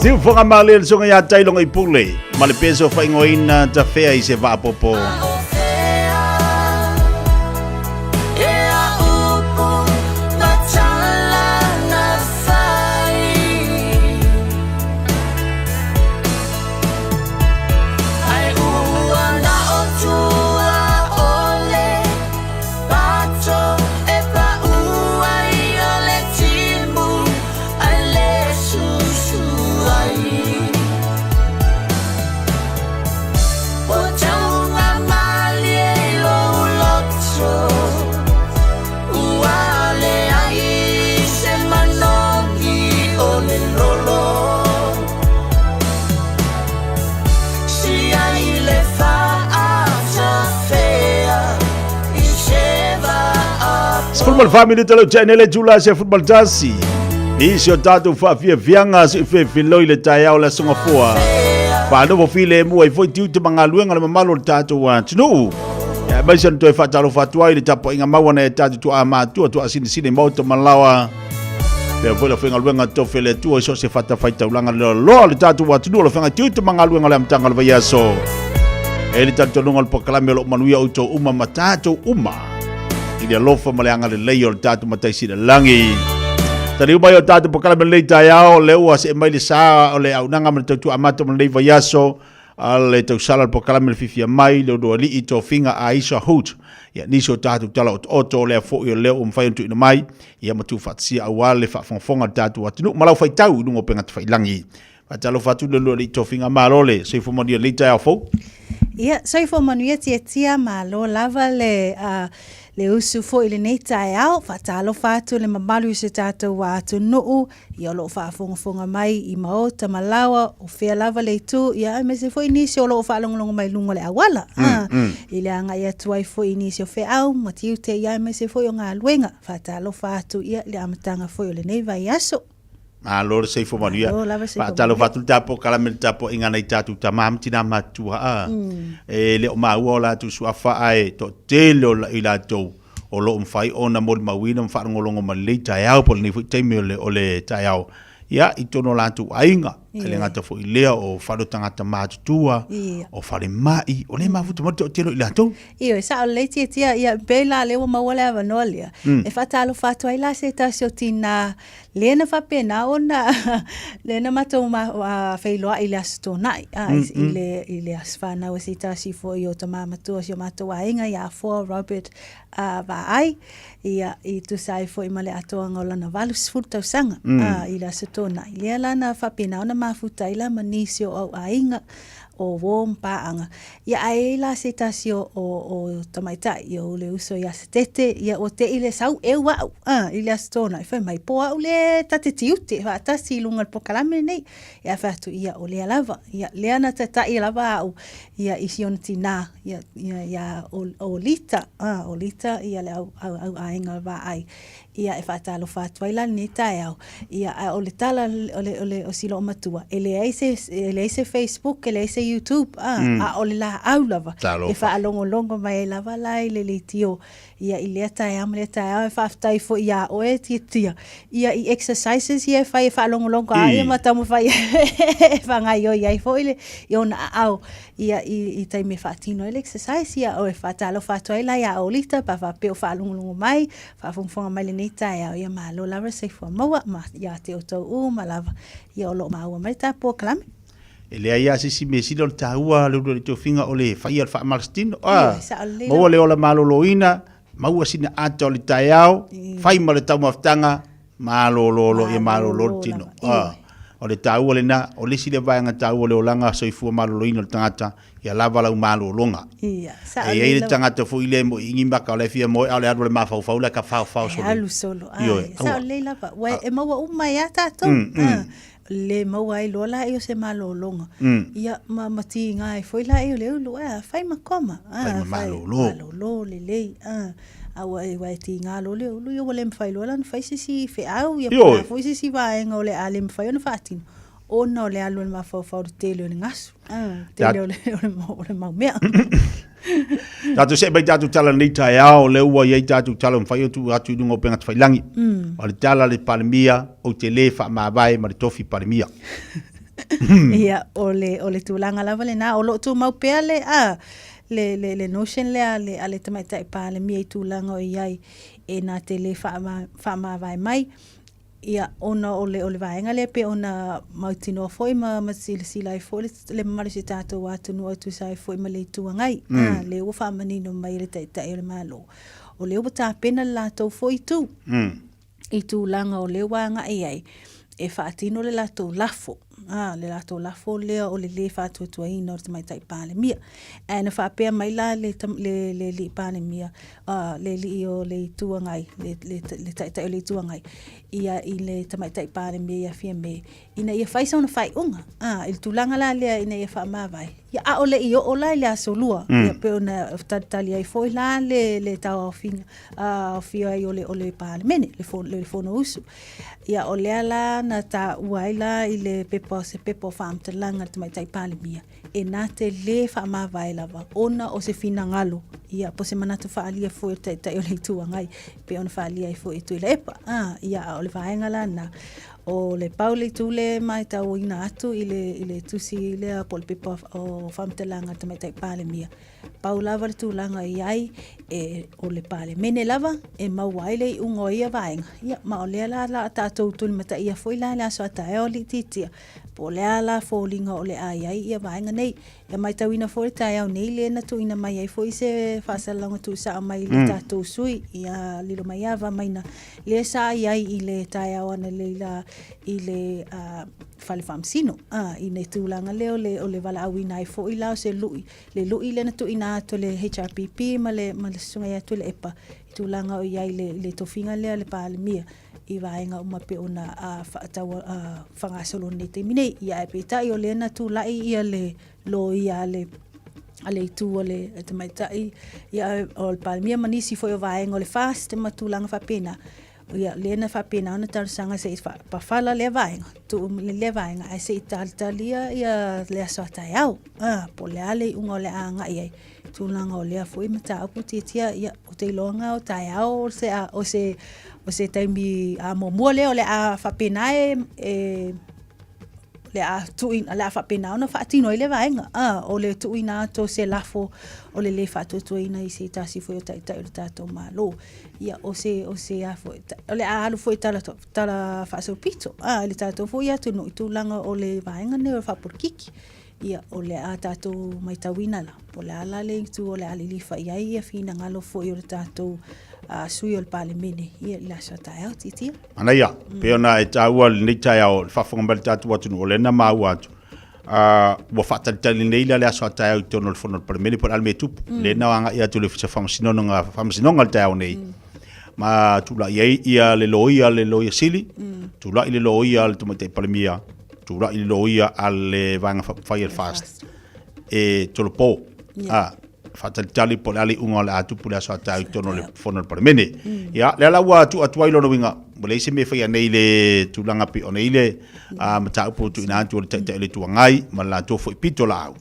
S2: Siufoga malie le susuga ia Tailoga i Pule ma le peso faaigoaina Tafea i se vaapopo. 14 minute le tene le tula se football tasi. I si o tātou whaafiafianga si whewhiloi le taeao le aso gafoa. Whānofo filemu ai foi tiute ma galuega le mamalu o le tātou atunuu. Ia aemaise ona toe faatalofa atu ai i le tapuaiga maua nai a tātou tuaamatua, tuaasinesine i maota ma laoa. Pea foi le faigaluega tofe le Atua i so o se fatafaitaulaga le loaloa o le tātou atunuu o lo feagai tiute ma galuega o le amataga o le vaiaso. E le talitonuga o le polokalame o lo o manuia outou uma ma tātou uma i le alofa ma le agalelei o le tātou Matai Sili-i-le-Lagi. Taliu mai o tātou polokalame lenei taeao, lea ua see mai le sa o le auaunaga ma le tautua amata mo lenei vaiaso, a le tausala le polokalame le fiafia mai, le ulualii, tofiga, Aisha Hoot, ia nisi o tātou tala otooto o lea foi o lea ua mafai ona tuuina mai, ia ma tuufaatasia aua le faafogafoga a le tātou atunuu ma lau faitau i luga o upega tafailagi. Faatalofa atu le ulualii tofiga, malo le soifua manuia i lenei taeao fou.
S4: Ia, soifua manuia Tiatia, malo lava le, uh, le usu foi i lenei taeao. Faatalofa atu le mamalu i se tatou atunuu, ia o lo o faafogafoga mai i maota ma laoa, o fea lava le itu, ia aemaise foi nisi o lo o faalogologo mai i luga o le auala. Mm, mm. I le agai atu ai foi i nisi o feau ma tiute, ia aemaise foi o galuega. Faatalofa atu ia i le amataga foi o lenei vaiaso.
S2: Malo le soifua manuia.
S4: Malo lava le soifua
S2: Faatalofa atu le tapo kalame le tapuaiga a nai tatou tama ma tina matutua a. E le o maua o latou suafa ae toatele o i latou o lo o mafai ona molimauina ma faalogologo mai lenei taeao po o lenei foi taimi o le, o le taeao. Ia, i totonu o latou aiga, e le gata foi i lea o fale o tagata matutua, o falemai, o lea e mafuta mai le toatele o i latou.
S4: Ioe, sao lelei Tiatia, ia pei la lea ua maua le avanoa lea, e faatalofa atu ai la se tasi o tina lea na faapena ona lea na matou feiloai i le Aso Toonai, i le, i le aso fanau a se tasi foi o tama matua o si o matou aiga ia Afoa Robert Vaai, ia, i tusa ai foi ma le atoaga o lana 80 tausaga i le Aso Toonai. Lea la na faapena ona mafuta ai la ma nisi o au aiga o uo ma paaga. Ia ae i ai la se tasi o, o, o tamaitai, ia o le uso ia Setete, ia ua te'i le sau ʻeu aʻu, a, i le Aso Toonai, fai mai, po au lea ta te tiute faatasi i luga o le polokalame lenei. Ia fai atu, ia o lea lava, ia lea na tataʻi lava aʻu, ia i si ona tinā, ia, ia, ia o, o Lita, a, o Lita, ia le au, au, au aiga o Vaai. Ia e faatalofa atu ai la lenei taeao. Ia a o le tala o le o le o si loomatua, e leai se e leai se Facebook, e leai se YouTube, a, a o le laau lava
S2: Talofa.
S4: e faalogologo mai ai lava la i le leitio ia i lea taeao ma lea taeao. E faafetai foi iā oe Tiatia ia i exercises ia e fai e faalogologo a ia ma taumafai e faagaoioi ai foi le i ona aao ia i i taimi e faatino ai le exercise. Ia o e faatalofa atu ai la iā Olita pe a faapea o faalogologo mai, Faafogafoga mai lenei taeao, ia malo lava le soifua maua ma ia te outou uma lava, ia o lo o maua mai le ta polokalame.
S2: E leai lava se isi mea sili o le taua le ulu o le tofiga o le faia o le faamalositino.
S4: Ioe, sao lelei
S2: lava. Maua le ola maloloina, maua sina ata o le taeao, fai ma le taumafataga, malolo loa ia malolo le tino. O le taua lena, o le isi lea vaega taua o le olaga soifua maloloina o le tagata, ia lava lau malologa.
S4: Ia, sao
S2: E i ai
S4: lelei
S2: le
S4: lava.
S2: tagata foi lea e moiigi maka o la e fia moe a o le alu o le mafaufau la e ka faofao
S4: E
S2: solo.
S4: alu solo,
S2: Ioe,
S4: ae, sao
S2: aua.
S4: lelei lava. Ua e maua uma ai lava tatou. Le maua ai loa laia o se malologa. Ia, ma, ma tiga ai foi laia o le ulu, a, fai ma koma.
S2: Fai ma malolo.
S4: Malolo lelei, a. A ua e, ua e tiga loa le ulu, ia ua le mafai loa la ona fai se isi feau, ia po o le a foi se isi vaega o le a le mafai ona faatino, ona o le alu a le mafaufau i le tele o le gasu, le tele o le, o le, o le mau mea.
S2: Tatou see mai tatou tala i lenei taeao, lea ua i ai tatou tala ua mafai ona tuu atu i luga o upega tafailangi. O le tala a le Palemia, ou te le faamavae ma le tofi Palemia.
S4: Ia, o le, o le tulaga lava lena, o lo o tumau pea le, a, le, le, le notion lea a le, a le Tamaitai Palemia i tulaga o i ai e na te lē faamavae mai. Ia, ona o le, o le vaega lea pei ona mautinoa foi ma, ma silasila ai foi le, le mamalu o si tatou atunuu e tusa ai foi ma le Itu Agai. Mm. A, lea ua faamanino mai e le Taitai o le Malo, o lea ua tapena le latou foi itu.
S2: Mm.
S4: I tulaga o lea ua agai ai e faatino le latou lafo, a, le latou lafo lea o le lē faatuatuaina o le Tamaitai Palemia. Ae na faapea mai la le, le, le Alii Palemia, a, le Alii o le Itu Agai, le, le, le Taitai o le Itu Agai, ia i le Tamaitai Palemia ia Fiame, ina ia fai sona faaiuga, a, i le tulaga la lea ina ia faamavae. Ia, a o le i oo la i le Aso Lua, mm. ia pei ona talitali ai foi la le, le tauaofiga, aofia ai o le, o le Palemene, le, fo, le Fonousu. Ia, o lea la na taua ai la i le pepa, se pepa o faamatalaga a le Tamaitai Palemia, e na te lē faamavae lava ona o se finagalo, ia, po o se manatu faaalia foi o le Taitai o le Itu Agai, pei ona faaalia ai foi e Tuilaepa. A, ia, a o le vaega la lena, o le pau le itu lea e matauina atu i le, i le tusi lea po o le pepa o faamatalaga a le Tamaitai Palemia, Pau lava le tulaga i ai, e, o le Palemene lava e maua ai le iuga o ia vaega. Ia, ma o lea la la tatou tulimataia foi la le aso a taeao alii titia, po o le a la foliga o le a i ai ia vaega nei. Ia matauina foi le taeao nei lea na tuuina mai ai foi se faasalalauga tuusao mai i le mm. tatou sui, ia Lilomaiava Maina, lea sa i ai i le taeao analeila i le uh, fale faamasino, uh, i le tulaga lea o le, o le valaauina ai foi la o se lui le lui lea na tuuina atu e le HRPP ma le, ma le Susuga ia Tuilaepa i tulaga o i ai le, le tofiga lea a le Palemia i vaega uma pei ona faatau faagasolo i lenei taimi nei. Ia ae peitai o lea na tulai ia le loia a le a le itu a le tamaitai ia o le Palemia ma nisi foi o vaega o le FAST ma tulaga faapena. Ia, lea na faapena ona talosaga se i faapafala lea vaega, tuu lea vaega, ae se i talitalia ia le aso a taeao. Ah, po o le a le iuga o le a agai ai, tulaga o lea foi mataupu tiatia, ia, ou te iloa o taeao o se, o se, o se taimi a muamua lea o le a faapena e, e le a tuuina, le a faapena ona faatino ai le vaega. Ah, o le tuuina atu o se lafo o le lē faatuatuaina i se tasi foi o taitai o le tatou Malo. Ia, o se, o se a foi, o le a alu foi tala, tala faasolopito, ah, i le tatou foi atunuu i tulaga o le vaega nei o le faapolokiki. Ia, o le a tatou matauina la, po o le a la le itu o le a lilifa i ai ia finagalo foi o le tatou uh, sui o le Palemene, ia, i le aso a taeao, titia.
S2: Manaia, mm. pei ona e taua lenei taeao, le faafofoga mai le tatou atunuu, o lea na maua atu, uh, ua faatalitali nei la le aso a taeao i totonu o le fono o le Palemene, po o le a le mea e tupu. Mm. Lea na agai atu le Ofisa Faamasinoga, Faamasinoga le taeao nei, mm. ma tulai ai ia le loia, le loia sili, mm. tulai le loia le Tamaitai Palemia, tulai le loia a le Vaega Faaupufai a le FAST e tolopo. Yeah. Ah, faatalitali po o le a le iuga o le a tupu le aso a taeao i totonu o le fono o le Palemene. Mm. Ia, lea la ua tuu atu ai lona uiga, ua leai se mea e faia nei le tulaga pei ona i le mm. mataupu tuuina atu o le Taitai o le Itu Agai ma le latou foi pitolaau.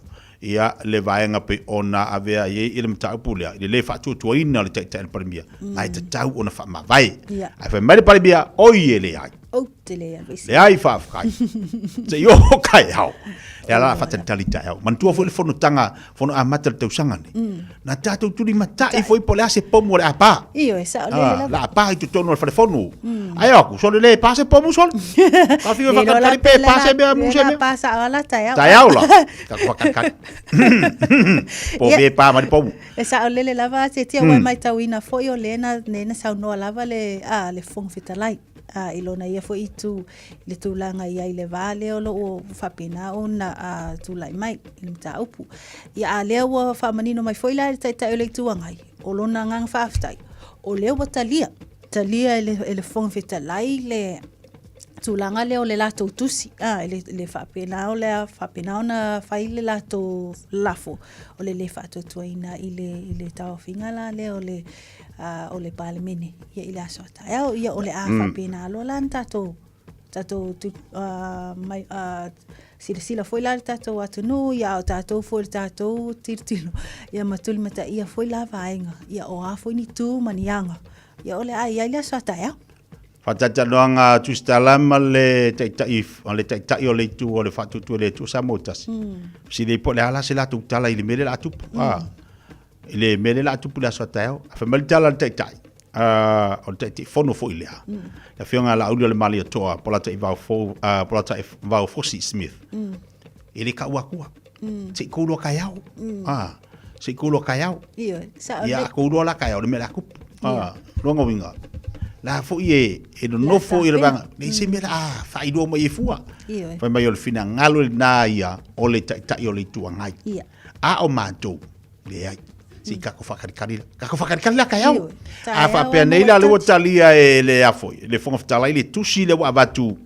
S2: Ia, le vaega pei ona avea i ai i le mataupu lea, i le lē faatuatuaina o le Taitai o le Palemia, mm. ae tatau ona faamavae.
S4: Yeah.
S2: Ae fai mai le Palemia, oi e leai.
S4: Ou te le alu ese.
S2: Leai faafetai. Se i oo taeao. E ala faatalitali taeao. Manatua foi le fonotaga, fono amata o le tausaga nei. Mm. Na tatou tulimatai foi po o le a se pomu o le a pa.
S4: Ioe, saolele ah, lava.
S2: La a pa i totonu o le falefono. Mm. Ai aku, sole le pa se pomu sole. Ka fiu e whakatali pe pa se mea mu se mea.
S4: Pa sa ala taeao.
S2: Taeao la. Ka whakatali. Po me pa ma le pomu.
S4: E saolele lava te tia mm. wai maitauina foi o lena nena saunoa lava le a le Fofoga Fetalai. ā, i lona ia foi itu i le tulaga i ai i le vā lea o lo o faapena ona tulai mai i le mataupu. Ia, a lea ua faamanino mai foi la e le Taitai o le Itu Agai, o lona agaga faafetai, o lea ua talia, talia e le, e le Fofoga Fetalai le tulaga lea o le latou tusi, ā, i le, le faapena o le a faapena ona fai le latou lafo o le lē faatuatuaina i le, i le taofiga la lea o le o le Palemene ia i le aso a taeao. Ia o le a mm. faapena loa la na tatou tatou tu, uh, mai, uh, silasila foi la le tatou atunuu, ia o tatou foi le tatou tilotilo, ia ma tulimataia foi la vaega, ia o a foi ni tu ma ni aga, ia o le a i ai le aso a taeao.
S2: Faataitanoaga a Tusitala ma le taitai, le taitai o le itu o le Faatuatua i le Atua Samoa ua tasi. Fesili ai po o le a la se latou tala i le mea lea o le a tupu. I le mea lea o le a tupu i le aso a taeao. Ae fai mai le tala a le taitai, o le Taitaifono foi lea, le Afioga ia Laauli-o-le-Malietoa Polataivao Fosi Smith, e le tau atua. Se i koulua kaeao. Se i koulua kaeao. Ia, a koulua la kaeao, le mea o le a tupu. Lona uiga, la foi e, e nonofo i le vaega, leai se mea o le a faailoa mai e fua. Fai mai o le finagalo lena ia o le Taitai o le Itu Agai. A o matou, leai. Se i tatou faatalitali la. Tatou faatalitali la taeao. A faapea nei la, lea ua talia e le a foi, le Fofoga Fetalai le tusi lea ua avatu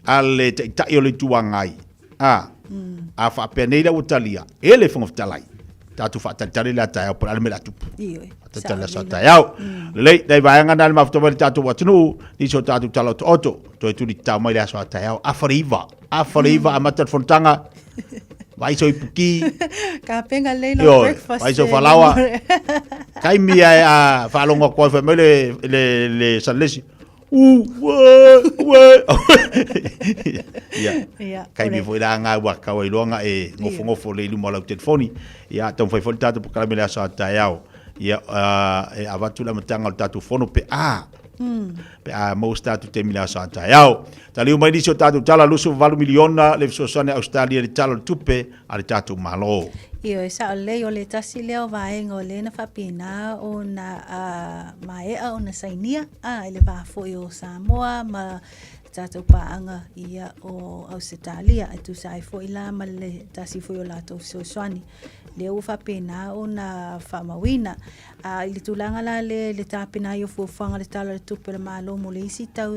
S2: a le Taitai o le Itu Agai. A, a faapea nei la ua talia e le Fofoga Fetalai, tatou faatalitali la taeao po o le a le mea o le a tupu. Faatalitali le aso a taeao. Lelei, nai vaega na le mafuta mai le tatou atunuu, nisi o tatou tala otooto, toe tuli tatao mai le aso a taeao, afa le iva, afa le iva amata le fonotaga, vaai so ipuki,
S4: Kapenga lelei lau breakfast.
S2: Vaai so falaoa. Taimi ae a faalogo atu ai fai mai le, le, le Salesi, u, ue, ue. Ia,
S4: Ia,
S2: taimi foi la ngā ua kau ai loa nga e ngofongofo le i luma o lau telefoni. Ia, taumafai foi le tatou polokalame i le aso a taeao. Ia, e avatu le amataga o le tatou fono pe a, pe a maua se tatou taimi i le aso a taeao. Taliu mai nisi o tatou tala, 28 miliona le fesoasoani a Ausetalia i le Tala o le Tupe a le tatou Malo.
S4: Ioe, sao lelei, o le tasi lea o vaega o lea na faapena ona maea ona sainia i le va foi o Samoa ma le tatou paaga ia o Ausetalia, e tusa ai foi la ma le tasi foi o latou fesoasoani lea ua faapena ona faamauina. A i le tulaga la lea i le tapena ai o fuafuaga o le Tala o le Tupe a le Malo mo le isi tau,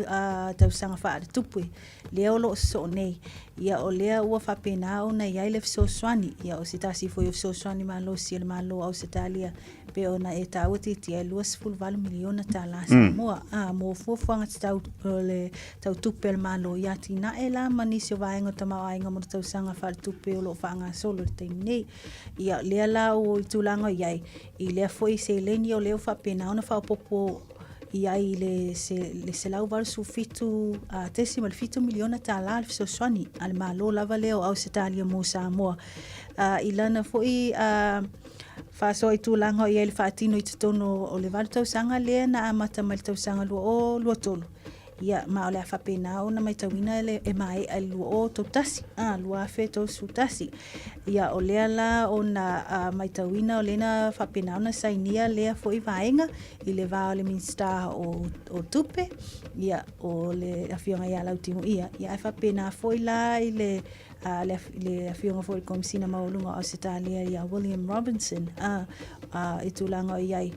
S4: tausaga faaletupe lea o lo o sosoo nei, ia o lea ua faapena ona i ai le fesoasoani, ia o se tasi foi o fesoasoani malosi a le Malo o Ausetalia pei ona e taua tiatia e $28 miliona tala Samoa a mo fuafuaga tatau o le tau tupe a le Malo i atinae la ma nisi o vaega o le tamaoaiga mo le tausaga faaletupe o lo o faagasolo i le taimi nei. Ia lea la o i tulaga o i ai, i lea foi seleni o lea ua faapena ona faaopoopo i ai i le le $187.7 miliona tala le fesoasoani a le Malo lava lea o Ausetalia mo Samoa. I lana foi faasoa i tulaga o i ai le faatino i totonu o le 8 tausaga lea na amata mai le tausaga 2023, Ia, ma o le a faapena ona matauina le, e maea i le 2031, a, 2031. Ia, o lea la ona a, matauina o lea na faapena ona sainia lea foi vaega i le va o le Minisita o, o Tupe, ia, o le Afioga ia Lautimuia, ia, ae faapena foi la i le, a, le, le Afioga foi i le Komesina Maualuga o Ausetalia ia William Robinson, a, a, i tulaga o i ai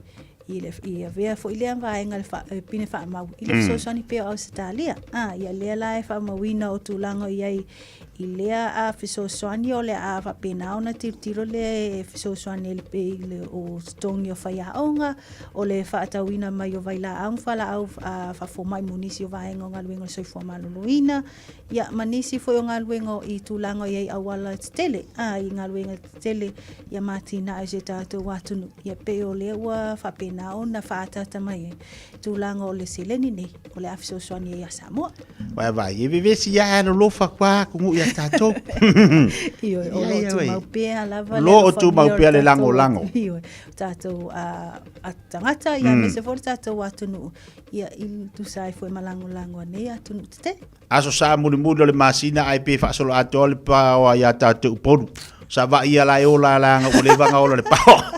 S4: i le i avea foi lea vaega le fa, pine faamau i le fesoasoani pea o Ausetalia. A, ia lea la e faamauina o tulaga o i ai i lea a fesoasoani o le a faapena ona tilotilo lea e fesoasoani i le, i le o totogi o faiaoga, o le faatauina mai o vailaau ma fualaau faafomai mo nisi o vaega o galuega o le soifua maloloina, ia ma nisi foi o galuega i tulaga o i ai auala tetele, a, i galuega tetele ia ma atinae o si o tatou atunuu. Ia pei o lea ua faapena ona faaataata mai ai tulaga o le seleni nei o le a fesoasoani ai ia Samoa.
S2: Vaai, e vevesi ia ae alolofa atu atunuu ia tatou.
S4: Ioe, o lo o tumau pea lava
S2: le Lo o tumau pea le lagolago.
S4: Ioe, o tatou tagata ia aemaise foi le tatou atunuu ia i tusa ai foi ma lagolago a nei atunuu tetele.
S2: Aso Sa mulimuli o le masina ae pe faasoloatoa le paoa ia tatou Upolu. Savaii ia la e ola leaga ua leva ona ola le paoa.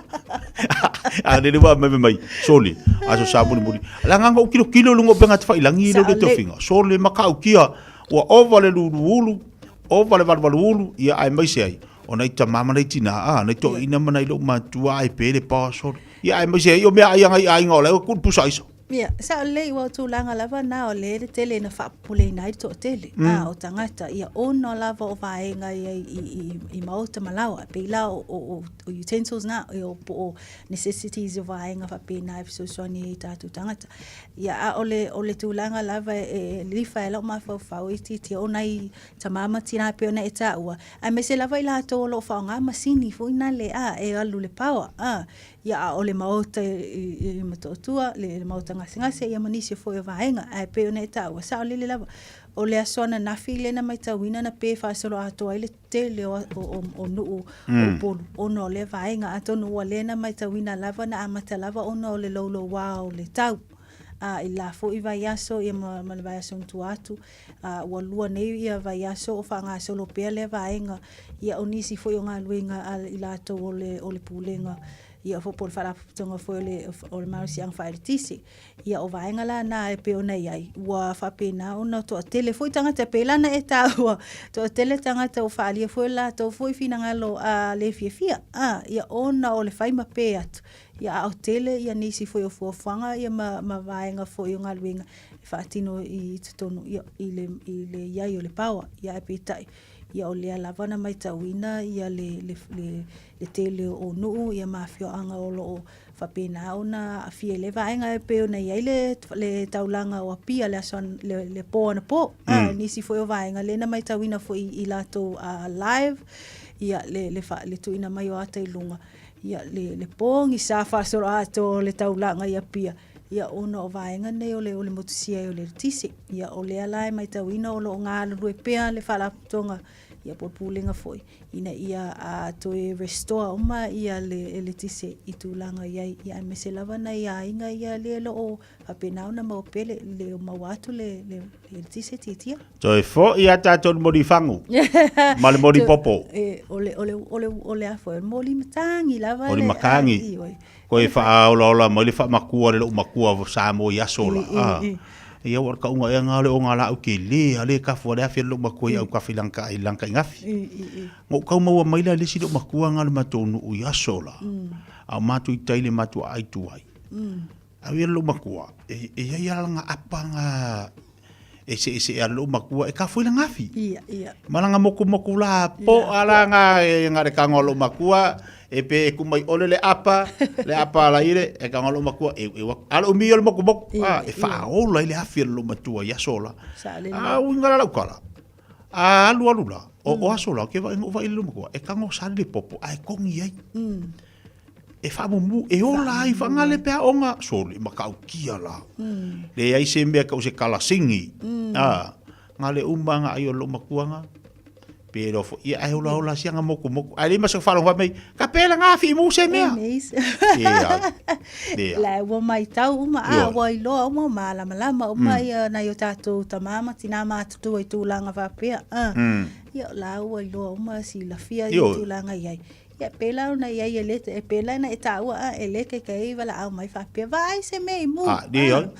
S2: A lele ua aumai mai, sole, aso Sa mulimuli. Leaga na ou tilotilo i luga o upega tafailangi i le tofiga. Sole matautia, ua ova le luluulu, ova le valuvaluulu, ia aemaise ai, o nai tama ma nai tina, a, nai toeaiina ma nai loomatua ae pe le paoa sole. Ia aemaise ai o meaai a nai aiga o la e ua tuu le pusa aisa.
S4: Ia, sao lelei, ua o tulaga lava na o lea le tele na faapopoleina ai le toatele, a, o tagata, ia ona lava o vaega ia i, i, i maota ma laoa, pei la o, o, o, o utensils na, o, po o necessities o vaega faapena e fesoasoani ai i tatou tagata. Ia, a o le, o le tulaga lava e, e lilifa ai lou mafaufau itiiti o nai tama ma tina pei ona e taua, aemaise lava i latou o lo o faaaoga masini foi na le, a, e alu i le power, a. Ia, a o le maota i i Motootua, le maota gasegase, ia ma nisi foi o vaega. Ae pei ona e taua, saolele lava. O le aso ananafi lea na matauina na pe faasoloatoa ai le tele o, o, o, o nuu o Upolu ona o lea vaega. Atonu ua lea na matauina lava na amata lava ona o le loulouā o le tau. A, i le la foi vaiaso ia ma, ma le vaiaso na tua atu, a, ua lua nei ia vaiaso o faagasolo pea lea vaega. Ia o nisi foi o galuega a i latou o le, o le Pulega ia po o le Faalapotopotoga foi o le, o le Malosiaga Faaeletise. Ia o vaega la na e pei ona i ai, ua faapena ona toatele foi tagata, e pei la ona e taua, toatele tagata ua faaalia foi o latou foi finagalo a le fiafia, a, ia ona o le fai ma pe atu, ia a o tele ia nisi foi o fuafuaga ia ma, ma vaega foi o galuega e faatino i totonu ia, i le, i le i ai o le power. Ia ae peitai, ia o lea lava na matauina ia le, le, le, le tele o nuu ia ma afioaga o lo o faapena ona aafia i lea vaega e pei ona i ai le, le taulaga o Apia le aso le, le pō anapo. Mm. Ah, nisi foi o vaega lea na matauina foi i latou uh, live ia le, le, fa, le tuuina mai o ata i luga ia le, le pogisa faasoloatoa o le taulaga i Apia ia ona o vaega nei o le, o le motusia ai o le eletise. Ia o lea la e matauina o lo o galulue pea le faalapotopotoga ia po o le pulega foi ina ia a, toe restore uma ia le eletise i tulaga i ai, ia aemaise lava nai aiga ia lea o lo o faapena ona maua pea le, le maua atu le, le, le eletise tietie.
S2: Toe foi a tatou le moli fagu ma le moli popo.
S4: E, o le, o le, o le, o le a foi, o le moli matagi lava.
S2: Moli matagi. Koe whaaolaola mai le whamakua le lou makua o Samoa i aso la. Ah. Ia ua kauga ea ngā le o ngā lau ke le a le kafu a le afi a le lou makua i au kafi langka i langka i ngafi. Ngou kau maua mai la le si lou makua ngā le matou nuu i aso la. A o mātou i tai le mātou ai tuai. Au ia lou makua, e, e ia ia nga apa nga e se se a lou makua e ka foi la ngafi.
S4: Ia, ia.
S2: Malanga moku moku la po ala nga e nga le kango lou makua e pe e kumai ole le apa le apa la ile e kango lou makua e e ala umi ole moku moku a e faaola ile afi lou matua ia sola. A uinga la lau kala. A alu alu la o o aso la ke va va ile lou makua e kango sale le popo a e kongi ai. E faamumu, e ola ai whangale pea o ngā soli, ma kau kia la. Le ai se mea kau se kalasingi. A, ngā le uma ngā ai o lo makuanga. Pe lo fo, ia ai ola ola sia ngā moku moku. Ai le masa whalo wha mei, ka pēla ngā whii mū se mea.
S4: E ai. E ai. La ua mai tau uma, a ua iloa uma, ma lama lama uma ia nai o tātou tamama, tinā mātutua i tūlanga whapea. Ia la ua iloa uma silafia i tūlanga i ai. Ia, pēlā ona i ai e le, e pēlā na e tāua a e le kekahi walaʻau mai faapea, vaai se mea i mū.
S2: A, leai.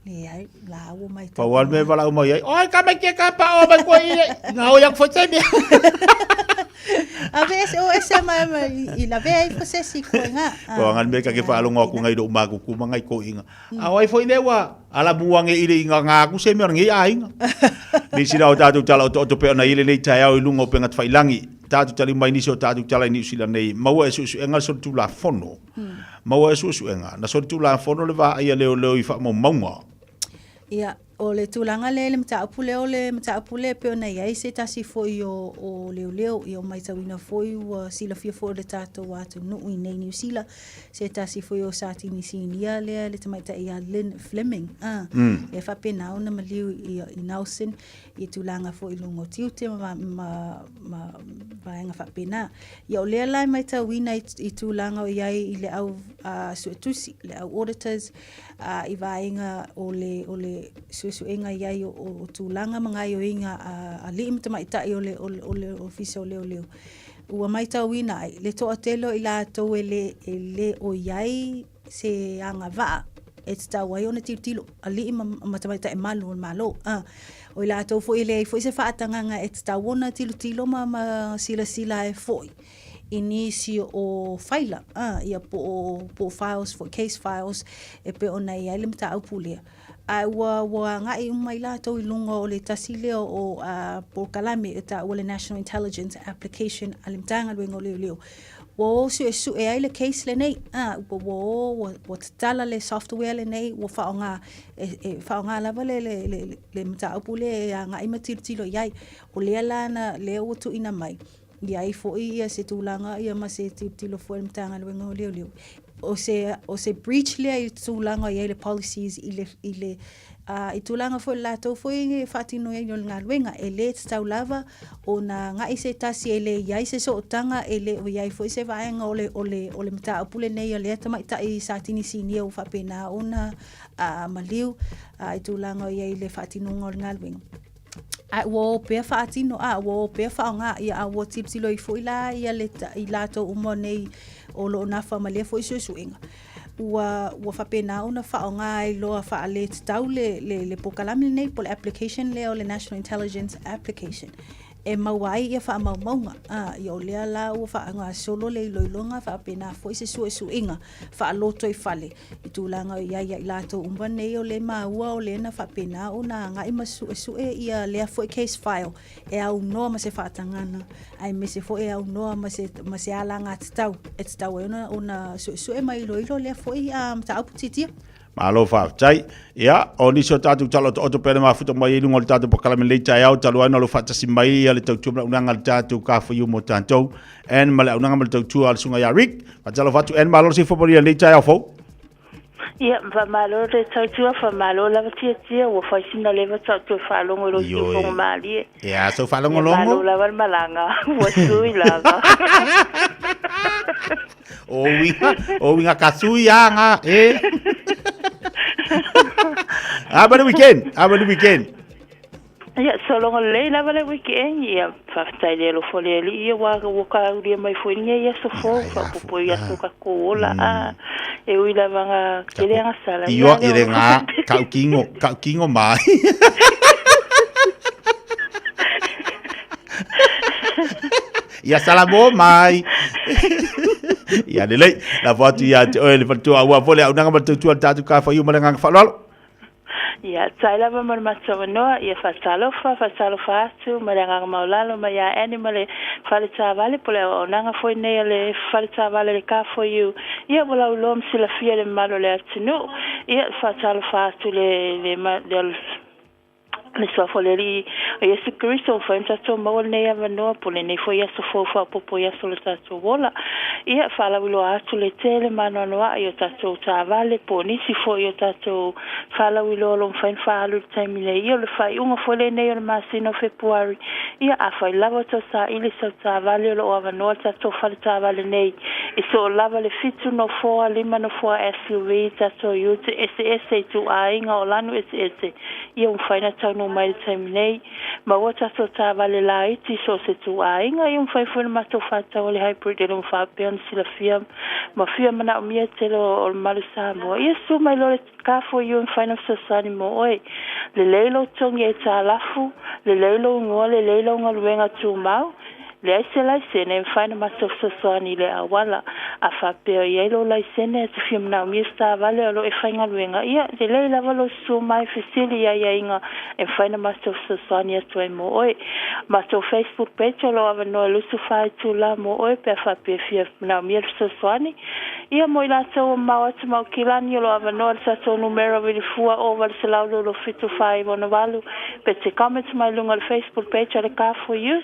S4: Leai, lāua mai
S2: Pau a le mea e walaʻau mai ai, oi ka mai ke ka pa o mai koe i, ngā oi aku foi te mea.
S4: A ve ese o ese mai mai i lawe ai fo se si koe ngā.
S2: Ko anga le mea ka ke whaalongo aku ngai lou makuku ma ngai ko inga. A o ai foi le ua ala mua nge ile inga ngā aku se mea o nge aiga. Nisi la o tātou tala o to o tope ona ile nei taeao i lunga o penga tawhailangi. Tātou tali mai nisi o tātou tala i Niu Sila nei, maua e suesuega le solitulafono. Maua e suesuega, na solitulafono le vaaia leoleo i faamaumauga.
S4: Ia, o le tulaga lea i le mataupu lea, o le mataupu lea e pei ona i ai se tasi foi o, o leoleo, ia o matauina foi ua silafia foi e le tatou atunuu i nei Niu Sila, se tasi foi o Satini Sinia lea le tamaitai ia Lynn Fleming, a, mm. e faapena ona maliu i, i Nelson, i tulaga foi i luga o tiute ma, ma, ma vaega faapena. Ia o lea la e matauina i, i tulaga o i ai i le au uh, suetusi, le au auditors, uh, i vaega o le, o le suesuega i ai o, o, o tulaga ma gaoioiga a alii ma tamaitai o le, o le, o le ofisa o leoleo. Ua matauina ai le toatele o i latou e le, e le o i ai se agavaa e tatau ai ona tilotilo, alii ma, ma tamaitai malu o le Malo. A, o i latou foi e leai foi se faatagaga e tatau ona tilotilo ma, ma silasila ai foi i nisi o faila, a, ia po o, po o files foi, case files, e pei ona i ai le mataupu lea. A ua, ua agai uma i latou i luga o le tasi lea o uh, polokalame e taua le National Intelligence Application a le Matagaluega o Leoleo. Ua o suesue ai le case lenei, a, ua, ua o, ua, ua tatala le software lenei, ua faaaoga, e, e faaaoga lava le, le, le, le mataupu lea e agai ma tilotilo i ai. O lea la na, lea ua tuuina mai, i ai foi ia se tulaga ia ma se tilotilo foi a le Matagaluega o Leoleo. o se, o se breach lea i tulaga i ai le policies i le, i le, uh, i tulaga foi latou foi e faatino ai o le galuega. E lē tatau lava ona agai se tasi e lē i ai se sootaga, e le o i ai foi se vaega o le, o le, o le mataupu lenei a lea tamaitai sa tinisinia ua faapena ona uh, maliu uh, i tulaga o i ai le faatinoga o le galuega. Ae ua o pea faatino, a ua o pea faaaoga, ia a ua tilotilo ai foi la ia le, i latou uma nei o lo o nafa ma lea foi suesuega, ua, ua faapena ona faaaoga ai loa faaletatau le, le, le polokalame lenei po o le application lea o le National Intelligence Application e maua ai ia faamaumauga. A, ia o lea la ua faagasolo le iloiloga faapena foi se suesuega faalotoifale i tulaga o i ai ia i latou uma nei o le maua o lea na faapena ona agai ma suesue ia lea foi case file e aunoa ma se faatagaga aemaise foi e aunoa ma se, ma se alagatatau e tatau ai ona, ona suesue ma iloilo lea foi uh, mataupu titia.
S2: Malo faafetai. Ia, o nisi o tatou tala otooto pea le mafuta mai ai luga o le tatou polokalame lenei taeao, talu ai ona o lo o faatasi mai ia le tautua ma le auaunaga a le tatou Kafaiu mo tatou. Ann ma le auaunaga ma le tautua a le susuga ia Rick. Faatalofa atu Ann, malo le soifua manuia i lenei taeao fou.
S13: Ia, faamalo le tautua, faamalo lava Tiatia, ua fai sina leva sa ou toe faalogo i lou siufogo malie.
S2: Ia, sau faalogologo. Ia,
S13: malo lava le malaga, ua sui lava.
S2: O uiga, o uiga ka sui a ngā, e. A ma le weekend, a ma le weekend.
S13: Ia, sologa lelei lava le weekend, ia, faafetai i le alofa o le Alii, ia, ua, ua kaulia mai foi lenei aso fou, faaopoopo i aso o tatou ola, a, e ui lava na tele agasala, ia,
S2: Ioa i le ngā, kau kingo, kau kingo mai. Ia salamo mai. Ia lelei, lafo atu ia te oe le faletua aua foi le auaunaga ma le tautua a le tatou Kafaiu ma le agaga faaaloalo.
S13: Ia, tai lava mo le matou avanoa, ia faatalofa, faatalofa atu ma le agaga maualalo mai ia Annie ma le fale taavale po o le auaunaga foi nei a le fale taavale a le K4U. Ia, ua lauiloa ma silafia e le mamalu o le atunuu. Ia, faatalofa atu le, le, le, le Suafa o le Alii o Iesu Keriso, ua mafai ona tatou maua lenei avanoa po o lenei foi aso fou faaopoopo i aso o le tatou ola. Ia, faalauiloa atu le tele ma anoanoai o tatou taavale po o nisi foi o tatou faalauiloa o lo o mafai ona faaalu i le taimi nei. Ia, o le faaiuga foi lenei o le masina o Fepuari. Ia, afai lava ua tau saili sau taavale o lo o avanoa le tatou fale taavale nei i soo lava le fitu nofoa, lima nofoa SUV, tatou ute eseese, ituaiga o lanu eseese, ia ua mafai ona taunuu mai i le taimi nei. Maua tatou taavale laiti i so o se ituaiga, ia ua mafai foi ona matou faatau le hybrid e le faapea ona silafia ma fia manaomia e tele o le mamalu Samoa. Ia susu mai loa le K4U e mafai ona fesoasoani mo oe. Lelei lou togi aitalafu, lelei lou igoa, lelei lau galuega tumau. Leai se laisene e mafai ona matou fesoasoani i le auala. A faapea o i ai lou laisene ae te fia manaomia se taavale o lo o e faigaluega, ia, lelei lava lou susu mai fesili i aiaiga e mafai ona matou fesoasoani atu ai mo oe. Matou Facebook page o lo o avanoa i 24 itula mo oe pe a faapea e fia manaomia le fesoasoani. Ia, mo i latou ua mamao atu ma Aukilani, o lo o avanoa le tatou numera vilifua o 827 4968 pe te comment mai i luga o le Facebook page a le Car4U.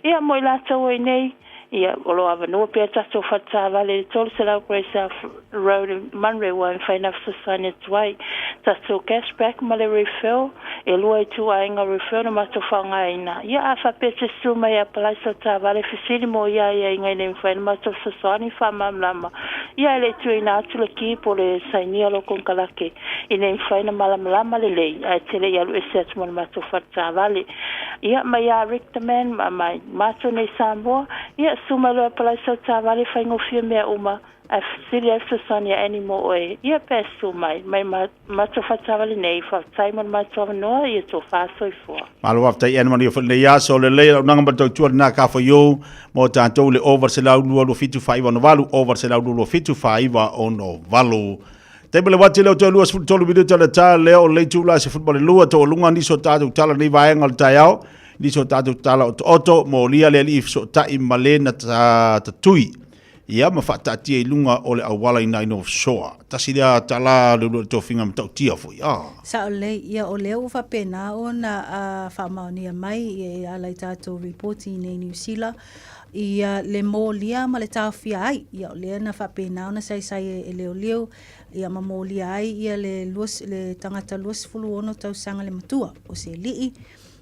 S13: Ia, mo i latou o i inei, ia, o lo o avanoa pea tatou fale taavale i le 300 Great South Road i Manurewa e mafai ona fesoasoani atu ai. Tatou cash back ma le refill, e lua ituaiga refill na matou faaaogaina. Ia, a faapea e te susu mai e apalai sau taavale, fesili mo ia aiaiga ina ia mafai ona matou fesoasoani faamalamalama. Ia, e le i tuuina atu le ki po o le sainia o lou konekarake ina ia mafai ona malamalama lelei ae te le i alu ese atu ma le matou fale taavale. Ia, mai ia Rick the Man, ma mai matou nei Samoa, ia, susu mai loa e apalai sau taavale, faigofie mea uma, ae fesili ai fesoasoani a Annie mo oe, ia, pe susu mai, mai ma matou fale taavale nei, faafetai mo le matou avanoa, ia tofa soifua.
S2: Malo faafetai Anne manuia foi lenei aso. Lelei lau auaunaga ma le tautua lena ka fai ou mo tatou le over 122 7 4968 over 122 7 4968. Taimi le wati leo toe 23 minuta le ta leo o le itula 12 taualuga nisi o tatou tala nei vaega o le taeao nisi o tatou tala otooto molia le alii fesootai ma le na tatui ia ma faataatia i luga o le auala i ina i North Shore. Tasi lea tala le ulua tofiga matautia foi. Ah.
S4: Sao lelei, ia o lea ua faapena ona faamaonia mai e ala i tatou ripoti i nei Niu Sila. Ia le molia ma le taofia ai, ia o lea na faapena ona saisai e, e leoleo, ia ma molia ai ia le, lua, le tagata 26 tausaga le matua o se alii,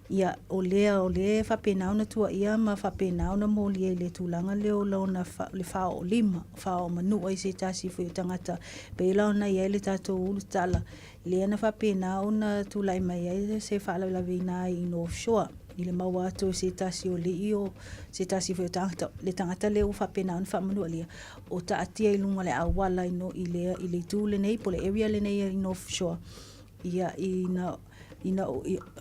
S4: ia o lea o lea e faapena ona tuaia ma faapena ona molia i le tulaga lea o lona fa, le faaoolima, faaoomanua i se tasi foi o tagata, pei la ona i ai le tatou ulutala, lea na faapena ona tulai mai ai se faalavelave ai i North Shore i le maua atu o se tasi o alii o se tasi foi o tagata, le tagata lea ua faapena ona faamanualia, o taatia i luga o le auala i, no, i, le, i le itu lenei po o le area lenei i North Shore, ia ina ina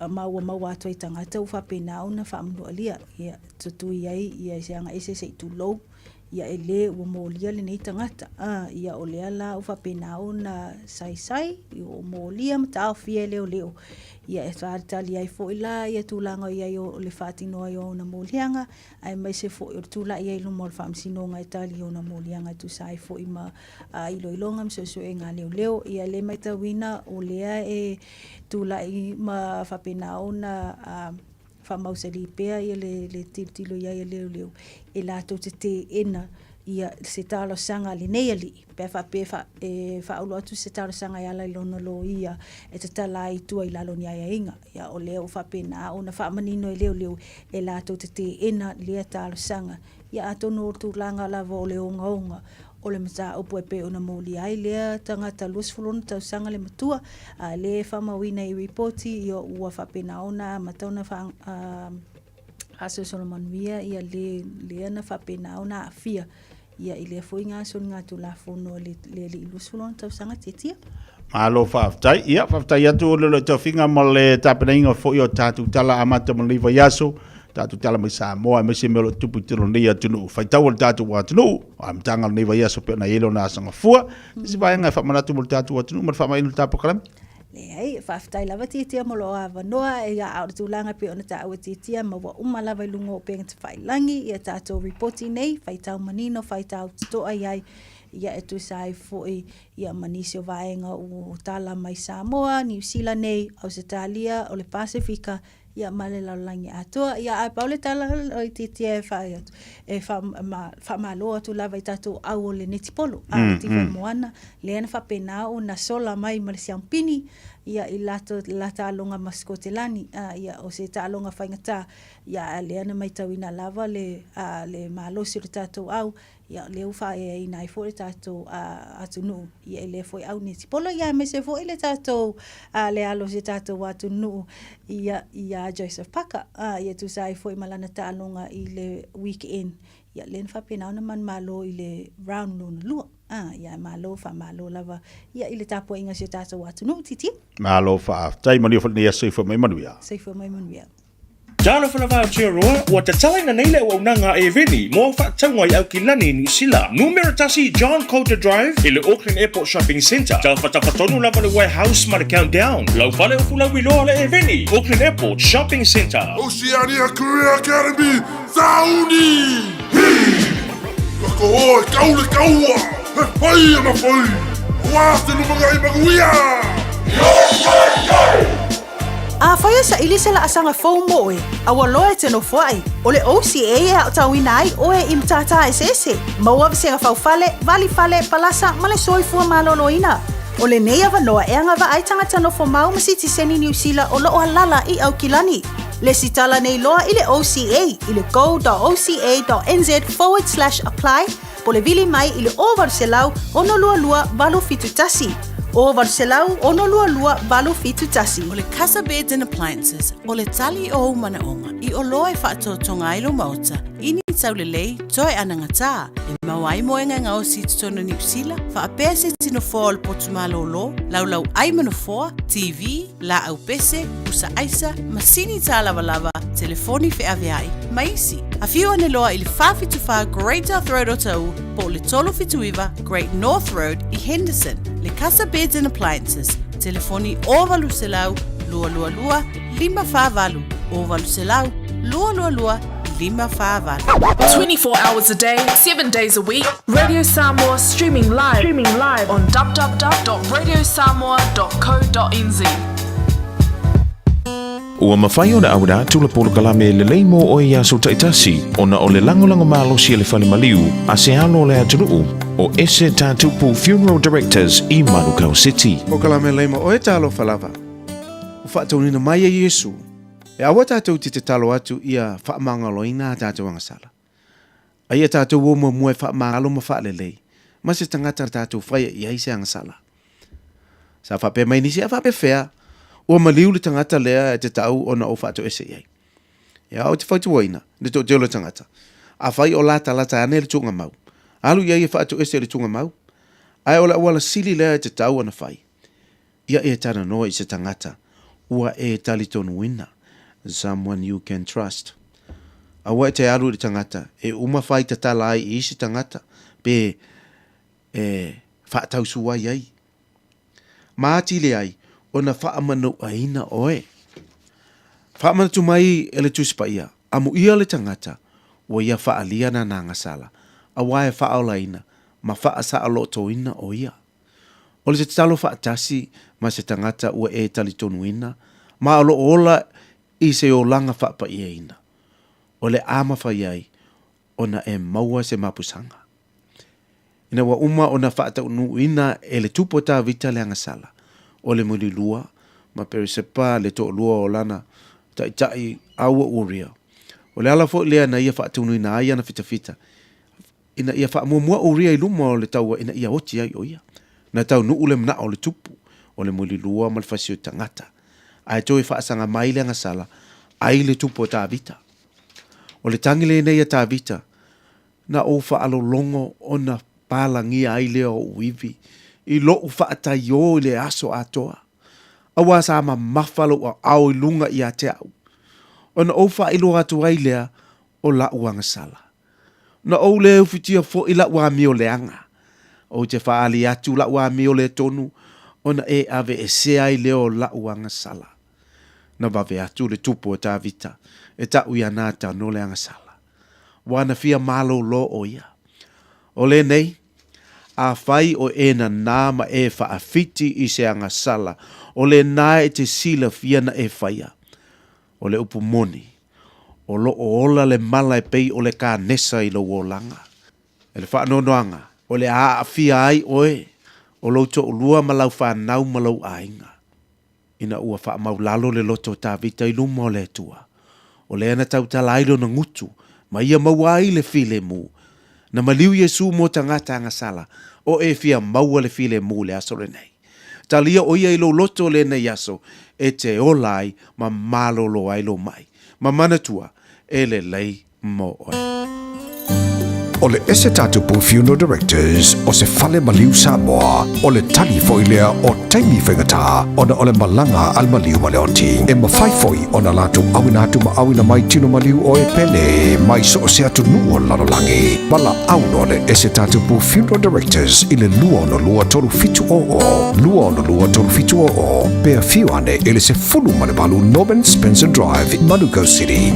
S4: ma ua maua atu ai tagata ua faapena ona faamanualia, ia tutui ai ia se agaese se i tulou, ia e lē ua molia lenei tagata. A, ia o lea la ua faapena ona saisai, ua molia ma taofia e leoleo, ia e talitali ai foi la ia tulaga o i ai o le faatino ai o ona moliaga, aemaise foi o le tulai ai i luma o le faamasinoga e tali i ona moliaga e tusa ai foi ma iloiloga ma suesuega a leoleo. Ia le matauina o lea e tulai ma faapena ona faamausali pea ia le, le tilotilo i ai a leoleo e latou te teena ia se talosaga a lenei alii pe a faapea e, fa, e faaulu atu se talosaga e ala i lona loia e tatala ai i tua i lalo o ni aiaiga. Ia, o lea ua faapena ona faamanino e leoleo e latou te teena lea talosaga. Ia, atonu o tulaga lava o le ogaoga o le mataupu e pei ona molia ai lea tagata 26 tausaga le matua, a lea e faamauina i ripoti, ia ua faapena ona amata ona faasolosolo manuia ia le lea na faapena ona aafia ia i lea foi gasoligatulafono a le le alii 26 tausaga tiatia.
S2: Malo faafetai. Ia, faafetai atu le le tofiga ma le tapenaina foi o tatou tala amata mo lenei vaiaso, tatou tala mai Samoa, aemaise mea o lo o tupu i totonu o lenei atunuu. Faitau o le tatou atunuu, o amataga o lenei vaiaso pei ona i ai lona aso gafua. Se isi vaega e faamanatu mo le tatou atunuu ma le faamaina o le tatou polokalame.
S4: Leai, faafetai lava Tiatia mo lou avanoa, ia a o le tulaga e pei ona taua Tiatia ma ua uma lava i luga o upega tafailagi ia tatou ripoti nei, faitau manino, faitau totoa i ai, ia e tusa ai foi ia ma nisi o vaega ua tala mai Samoa, Niu Sila nei, Ausetalia, o le Pasefika, ia ma le lalolagi atoa. Ia ae pau le tala o itiitia e fai atu, e faamalo atu lava i tatou au o le netipolo, a le Tifa Moana, lea na faapena ona sola mai ma le siampini, ia i lato, la taaloga ma Sikotelani, a, ia o se taaloga faigata, ia a lea na maitauina lava le, a, le malosi o le tatou au, Ia, o lea ua faaeaina ai foi le tatou atunuu ia i lea foi au netipolo, ia aemaise foi le tatou le alo o si tatou atunuu ia ia Joseph Parker, ia tusa ai foi ma lana taaloga i le weekend, ia lea na faapena ona manumalo i le round lona lua. Ia malo faamalo lava ia i le tapuaiga a si o tatou atunuu. Titi.
S2: Malo faafetai, manuia foi lenei aso, soifua mai manuia.
S4: Soifua mai manuia.
S12: Talofa lava Aotearoa, ua tatalaina nei le auaunaga a Eveni mo au faatauga i Aukilani, Niu Sila. Numera 1 John Coulter Drive i le Auckland Airport Shopping Centre. Tafatafa tonu lava le Warehouse ma le Countdown. Lau fale o Fulauiloa le Eveni, Auckland Airport Shopping Centre.
S18: Oceania Career Academy, Sauni! Hi! Ka koho e kau le kaua, he whai ana whai, aua te lumangai manuia! Yo, yo, yo!
S4: Afai e saili se laasaga fou mo oe, a ua loa e te nofoai, o le OCA e aotauina ai oe i matata eseese, maua vasega faufale, valifale, palasa ma le soifua maloloina. O lenei avanoa e agavaa ai tagata nofo mau ma sitiseni Niu Sila o loo alala i Aukilani. Lesitala nei loa i le OCA i le go.oca.nz forward slash apply po le vili mai i le 0800 622 871. 0800 622 871.
S3: O le Casa Beds and Appliances, o le tali o ou manaoga i oloa e faatotoga ai lou maota i ni taulelei toe anagatā, e maua ai moega e gaosi i totonu o Niu Sila, faapea se isi nofoa o le potu malōlō, laulau ai ma nofoa, TV, laau pese, pusa aisa, masini tālavalava, telefoni feaveai, ma isi. Afio ane loa i le 474 Great South Road Otahuhu po o le 379 Great North Road i Henderson. Le Casa Beds and Appliances, telefoni 0800 222 548, 0800 222 548.
S14: 24 hours a day, 7 days a week, Radio Samoa streaming live, streaming live on www.radiosamoa.co.nz.
S9: Ua mafai ona auina atu le polokalame lelei mo oe i aso taitasi ona o le lagolago malosi a le fale maliu a se alo o le atunuu o Ese Tatupu Funeral Directors i Manukau City.
S10: Polokalame lelei mo oe talofa lava. Ua faataunuina mai e Iesu e aua tatou te tatalo atu ia faamagaloina a tatou agasala. A ia tatou o muamua e faamagalo ma faalelei ma se tagata tatou faia i ai se agasala. Sa faapea mai nisi, a faapefea, ua maliu le tagata lea e te tau ona ou faatoese i ai. Ia, ou te fautuaina le toatele o tagata, afai o latalata ane le tuugamau, alu i ai e faatoese i le tuugamau, ae o le auala sili lea e tatau ona fai, ia e talanoa i se tagata ua e talitonuina, someone you can trust. Aua e te alu i le tagata e uma fai tatala ai i isi tagata pe e faatausuai ai. Ma atili ai ona faamanuaina oe. Faamanatu mai e le Tusi Paia, Amuia le tagata ua ia faaalia nana agasala, aua e faaolaina ma faasaolotoina o ia. O le tatalo faatasi ma se tagata ua e talitonuina ma o lo o ola i se olaga faapaiaina, o le a mafai ai ona e maua se mapusaga. Ina ua uma ona faataunuuina e le Tupu o Tavita le agasala, o le mulilua ma Peresepa le toalua o lana taitai a ua Uria. O le ala foi lea na ia faataunuuina ai ana fitafita, ina ia faamuamua Uria i luma o le taua ina ia oti ai o ia. Na taunuu le manao o le Tupu, o le mulilua ma le fasi o tagata, ae toe faasaga mai le agasala ai le Tupu o Tavita. O le tagi lenei a Tavita, Na ou faalologo ona palagia ai lea o ou ivi i loʻu faataiō i le aso atoa, auā sa mamafa lou aao i luga ia te aʻu, ona ou faailoa atu ai lea o laʻu agasala. Na ou le ufitia foi laʻu amio leaga, ou te faaali atu laʻu amio le tonu ona e aveesea ai lea o laʻu agasala. Na vave atu le tupu o Tavita e taʻu iā Natano le agasala. Ua na fia malōlō ʻo ia. ʻO lenei, afai o e nanā ma e faawhiti i se agasala, o lenā e te silafia na e whaia. O le upu moni, o loo ola le mala e pei o le kanesa i lou olaga. E le faanoanoaga, o le a aafia ai oe, o lou toʻulua ma lau fanau ma lou aiga. Ina ua faamaulalo le loto o Tavita i luma o le Atua, o lea na tautala ai lona gutu, ma ia maua ai le filemu. Na maliu Iesu mo tagata agasala, o e fia maua le filemu i le aso lenei. Talia o ia i lou loto lenei aso, e te ola ai ma malolo ai lou mai, ma manatua e lelei mo oe.
S15: O le Ese Tatupu Funeral Directors o se fale maliu Samoa, o le tali foi lea o taimi faigata ona o le malaga a le maliu ma le oti. E mafai foi ona latou auina atu ma auina mai tino maliu o e pele mai so o se atunuu o le lalolagi. Valaau loa le Ese Tatupu Funeral Directors i le 262 3700, 262 3700, pe afio ane i le 18 Norman Spencer Drive, Manukau City.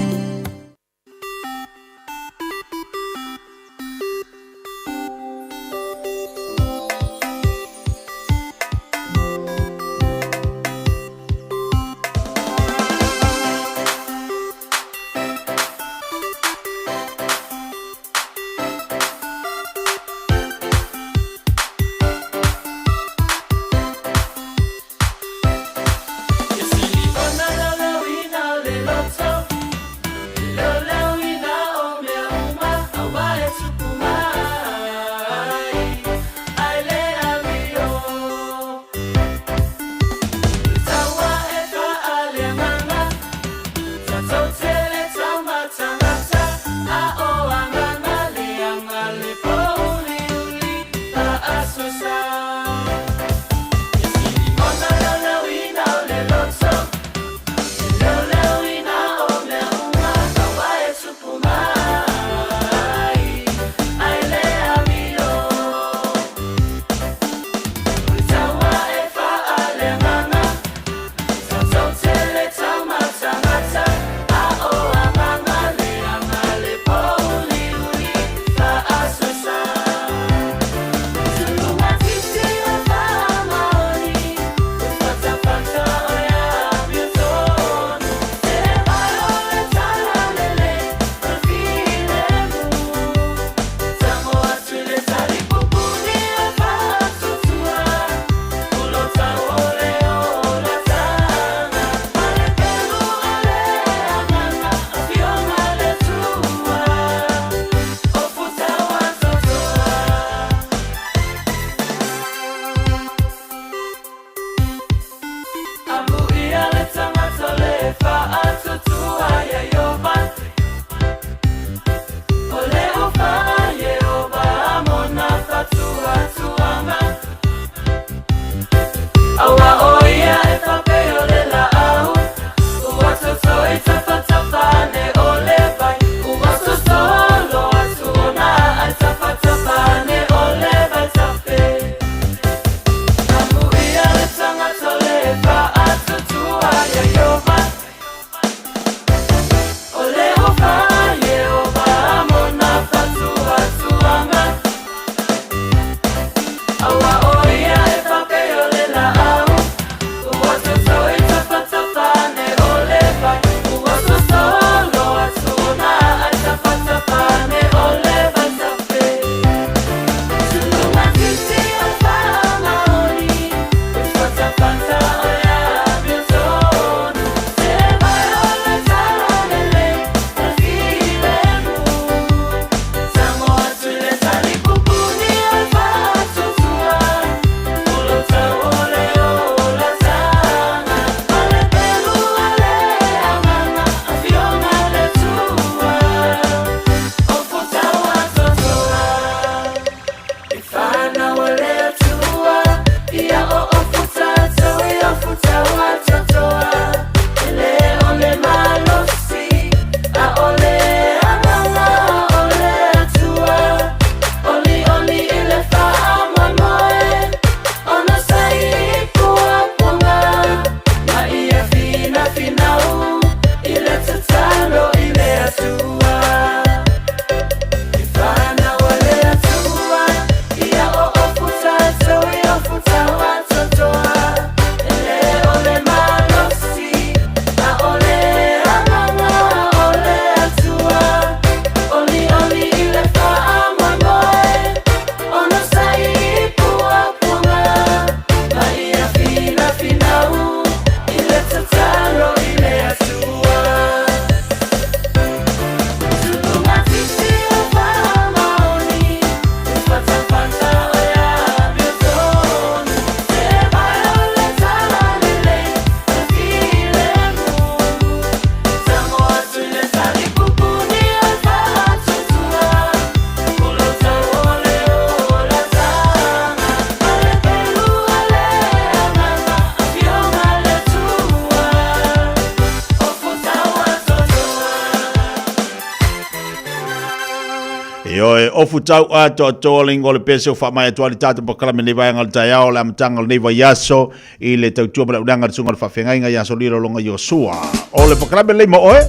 S2: Ioe, ofu tau atoatoa le ingoa o le pese o faamai atu ai le tatou polokalame lenei vaega o le taeao, le amataga o lenei vaiaso i le tautua ma le auaunaga a le Susuga o le Faafeagaiga ia Solilo Loga Iosua. O le polokalame lelei mo oe,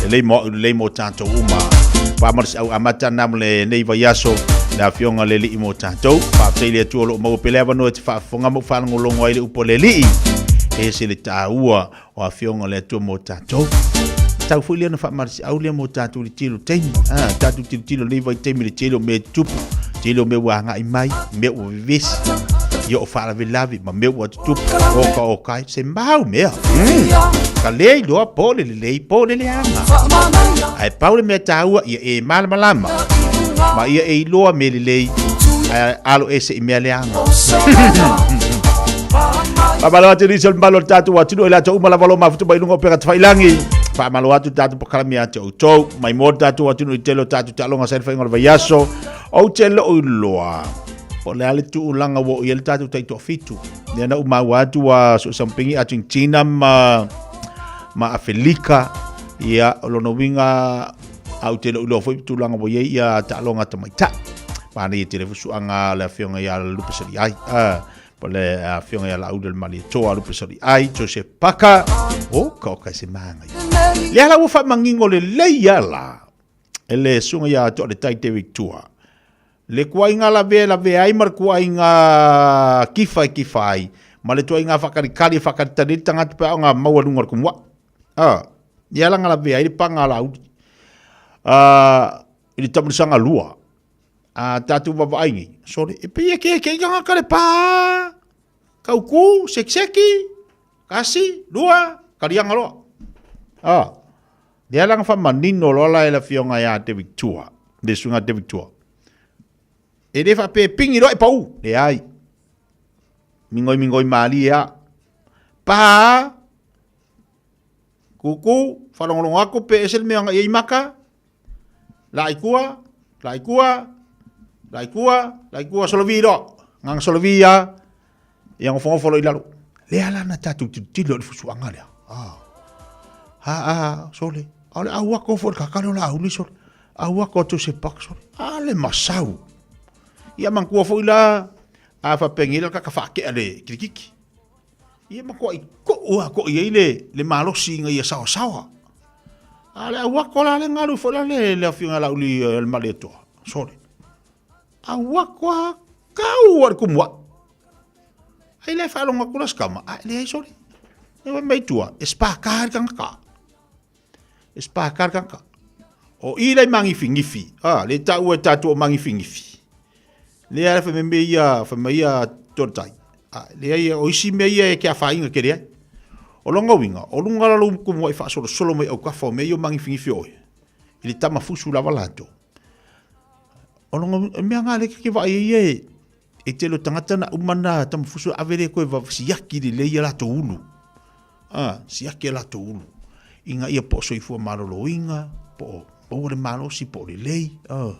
S2: lelei mo au, lelei mo tatou uma. Faamalosiau amata na mo lenei vaiaso le Afioga le Alii mo tatou. Faafetai i le Atua o lo o maua pea le avanoa e te faafofoga ma ou faalogologo ai le upu a le Alii. E ese le taua o Afioga o le Atua mo tatou. Tau foi lea na faamalosiau lea mo tatou i le tele o taimi. Ah, tatou tilotilo nei vaitaimi i le tele o mea e tutupu, tele o mea ua agai mai, mea ua vevesi, ia o faalavelave ma mea ua tutupu, oka oka ai, se mau mea. Ka le iloa po o le lelei po o le leaga. Ae pau le mea taua ia e malamalama ma ia e iloa mea lelei ae alo ese i mea leaga. Faamalo atu nisi o le mamalu o le tatou atunuu i latou uma lava o lo o mafuta mai luga o upega tafailangi. Faamalo atu le tatou polokalame ia te outou. Mai mo le tatou atunuu i tele o tatou taaloga sa i le faiga o le vaiaso. Ou te lou iloa po o le a le tulaga ua oo i ai le tatou taitoafitu. Lea na ou maua atu ua soosampingi Argentina ma, ma Afelika. Ia, o lona uiga a ou te lou iloa foi tulaga ua i ai ia taaloga tamaitai. Manaia tele foi suaga a le afioga ia Lupesaliai. Ah, Po le afioga ia Laauli o le Malietoa, Lupesaliai, Joseph Paka. Oka oka e se manaia. Lea la ua faamanino lelei lava la e le susuga ia Toaletai Derek Tua le tuaiga lavea e lavea ai ma le tuaiga kifa e kifa ai ma le tuaiga faatalitali e faatalitali ai le tagata pe a o na maua i luga o le tumuai. Ah, ia la na lavea ai le paga a Laauli. Ah, i le taamilosaga lua, a tatou vaavaai nei, sole, e pei e keke'i tagata le pā, kauku, sekiseki, kasi, lua, kaliaga loa. Ah, lea la na faamanino loa la e le afioga ia David Tua, le susuga David Tua. E le faapea e pigi loa e pau, leai. Migoi migoi malie lava. Pā, kuku, faalogologo atu pe ese le mea e agai ai maka, La i kua, la i kua, la i kua, la i kua, solovi loa. Nganga solovi ia, ia ngofongofo loa i lalo. Lea la na tatou tilotilo i le fusuaga lea. Ah. Ha, ah, sole. A o le au ako foi le kakale o Laauli sole. Au ako a Joseph Park sole. A le masau. Ia manatua foi la, a faapea nei la kaka faakea le kirikiki. Ia matuai koʻu a koʻi ai le, le malosi ina ia saosaoa. A le auako la le galu foi la le, le afioga Laauli eh, le Malietoa. Sorry. Auako a kau a le kumu ai. Ai le faalogo atu la sikama, a leai sole. E wai mai tua, e spaka le tagata. E spaka le tagata. O i lai magifigifi, a, le taua e tatou o magifigifi. Lea fai mai mea ia, fai mai ia Toretai. A, leai, o isi mea ia e ke afaina tele ai. O lona uiga, o luga la lou kumuaʻi faasolosolo mai autafa o mea ia o magifigifi o oe, i le tama fusu lava latou. O lona uiga, o mea na lea e te vaai ai ia e, e tele o tagata na uma na tama fusu ave lea toe siaki lelei ia latou ulu. A, siaki a latou ulu. Ina ia po o soifua maloloina, po o maua le malosi, po o lelei. A.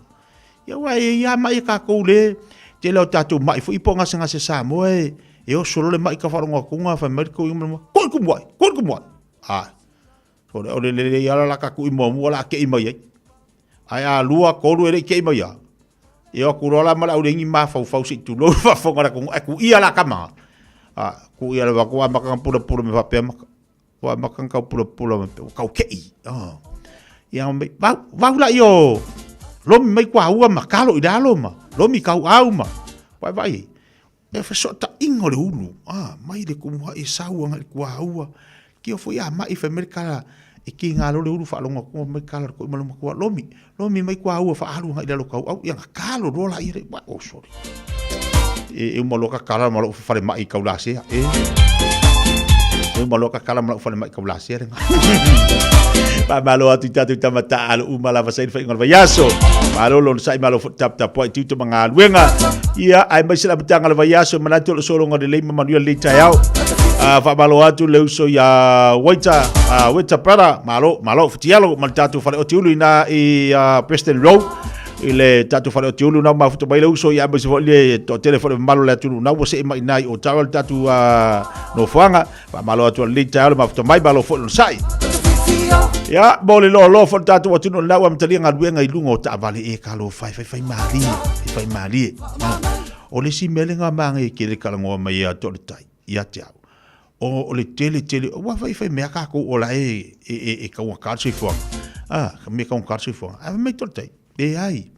S2: Ia aua e i ai lava mai a tatou le tele o tatou mai foi po o gasegase Samoa e, e oso loa le mai ka faalogo atu fai mai le toeaina ma le matua, Koi kumuai, koi kumuai. Ai. O le, o le lelei lava la ka tui muamua la kei mai ai. Ae a lua, tolu e le i kei mai a. E o atu loa la ma le auleini mafaufau se i tulou le faafofoga a le atunuu, ae tuia la tama. A, tuia lava atu amata ona pulapula mai faapea maka. Ua amata ona tau pulapula mai, ua tau kei. Oh. Ia mai, vau, vau la io, lomi mai kua ua ma kalo i lalo ma, lomi kau au ma. Vai vai, e fesootaiga o le ulu, ah, mai le kumuaʻi e sau agai i le kuaua. Kio foi a mai fai mai le kala, e ki ngā lole ulu whaalonga kua mai kala ko ima luma kua lomi. Lomi mai kuaua whaalu agai i lalo kau au, ia nga kalo loa la ia le, wa, oh sorry. E, e uma loa ka kala ma lou fale mai kau la sea. E, e uma loa ka kala ma lou fale mai kau la sea le Faamalo atu i tatou tama taaalo uma lava sa i le faiga o le vaiaso. Malo le onosai, malo foi le taputapuai i tiute ma galuega. Ia, aemaise le amataga o le vaiaso, e manatu o le sologa lelei ma manuia lenei taeao. Uh, faamalo atu le uso ia Waita, uh, Waita brother, malo, malo, fitialo ma le tatou fale o Tiulu ina i uh, Preston Road i le tatou fale o Tiulu na mafuta mai le uso ia aemaise foi le toatele foi le mamalu o le atunuu na ua see mai ina i Otawa le tatou uh, nofoaga. Faamalo atu a lenei taeao le mafuta mai, malo foi le onosai. Ia, mo le loaloa foi le tatou atunuu lena ua amatalia galuega i luga o taavale e talofa e faifaimalie, faifaimalie. O le isi mea lena manaia tele talanoa mai ia te au le tai, ia te au, o le tele tele, aua faifai mea tatou o la e, e, e, e taugata le soifuaga. Ah, mea taugata le soifuaga. Ae fai mai le tai, leai.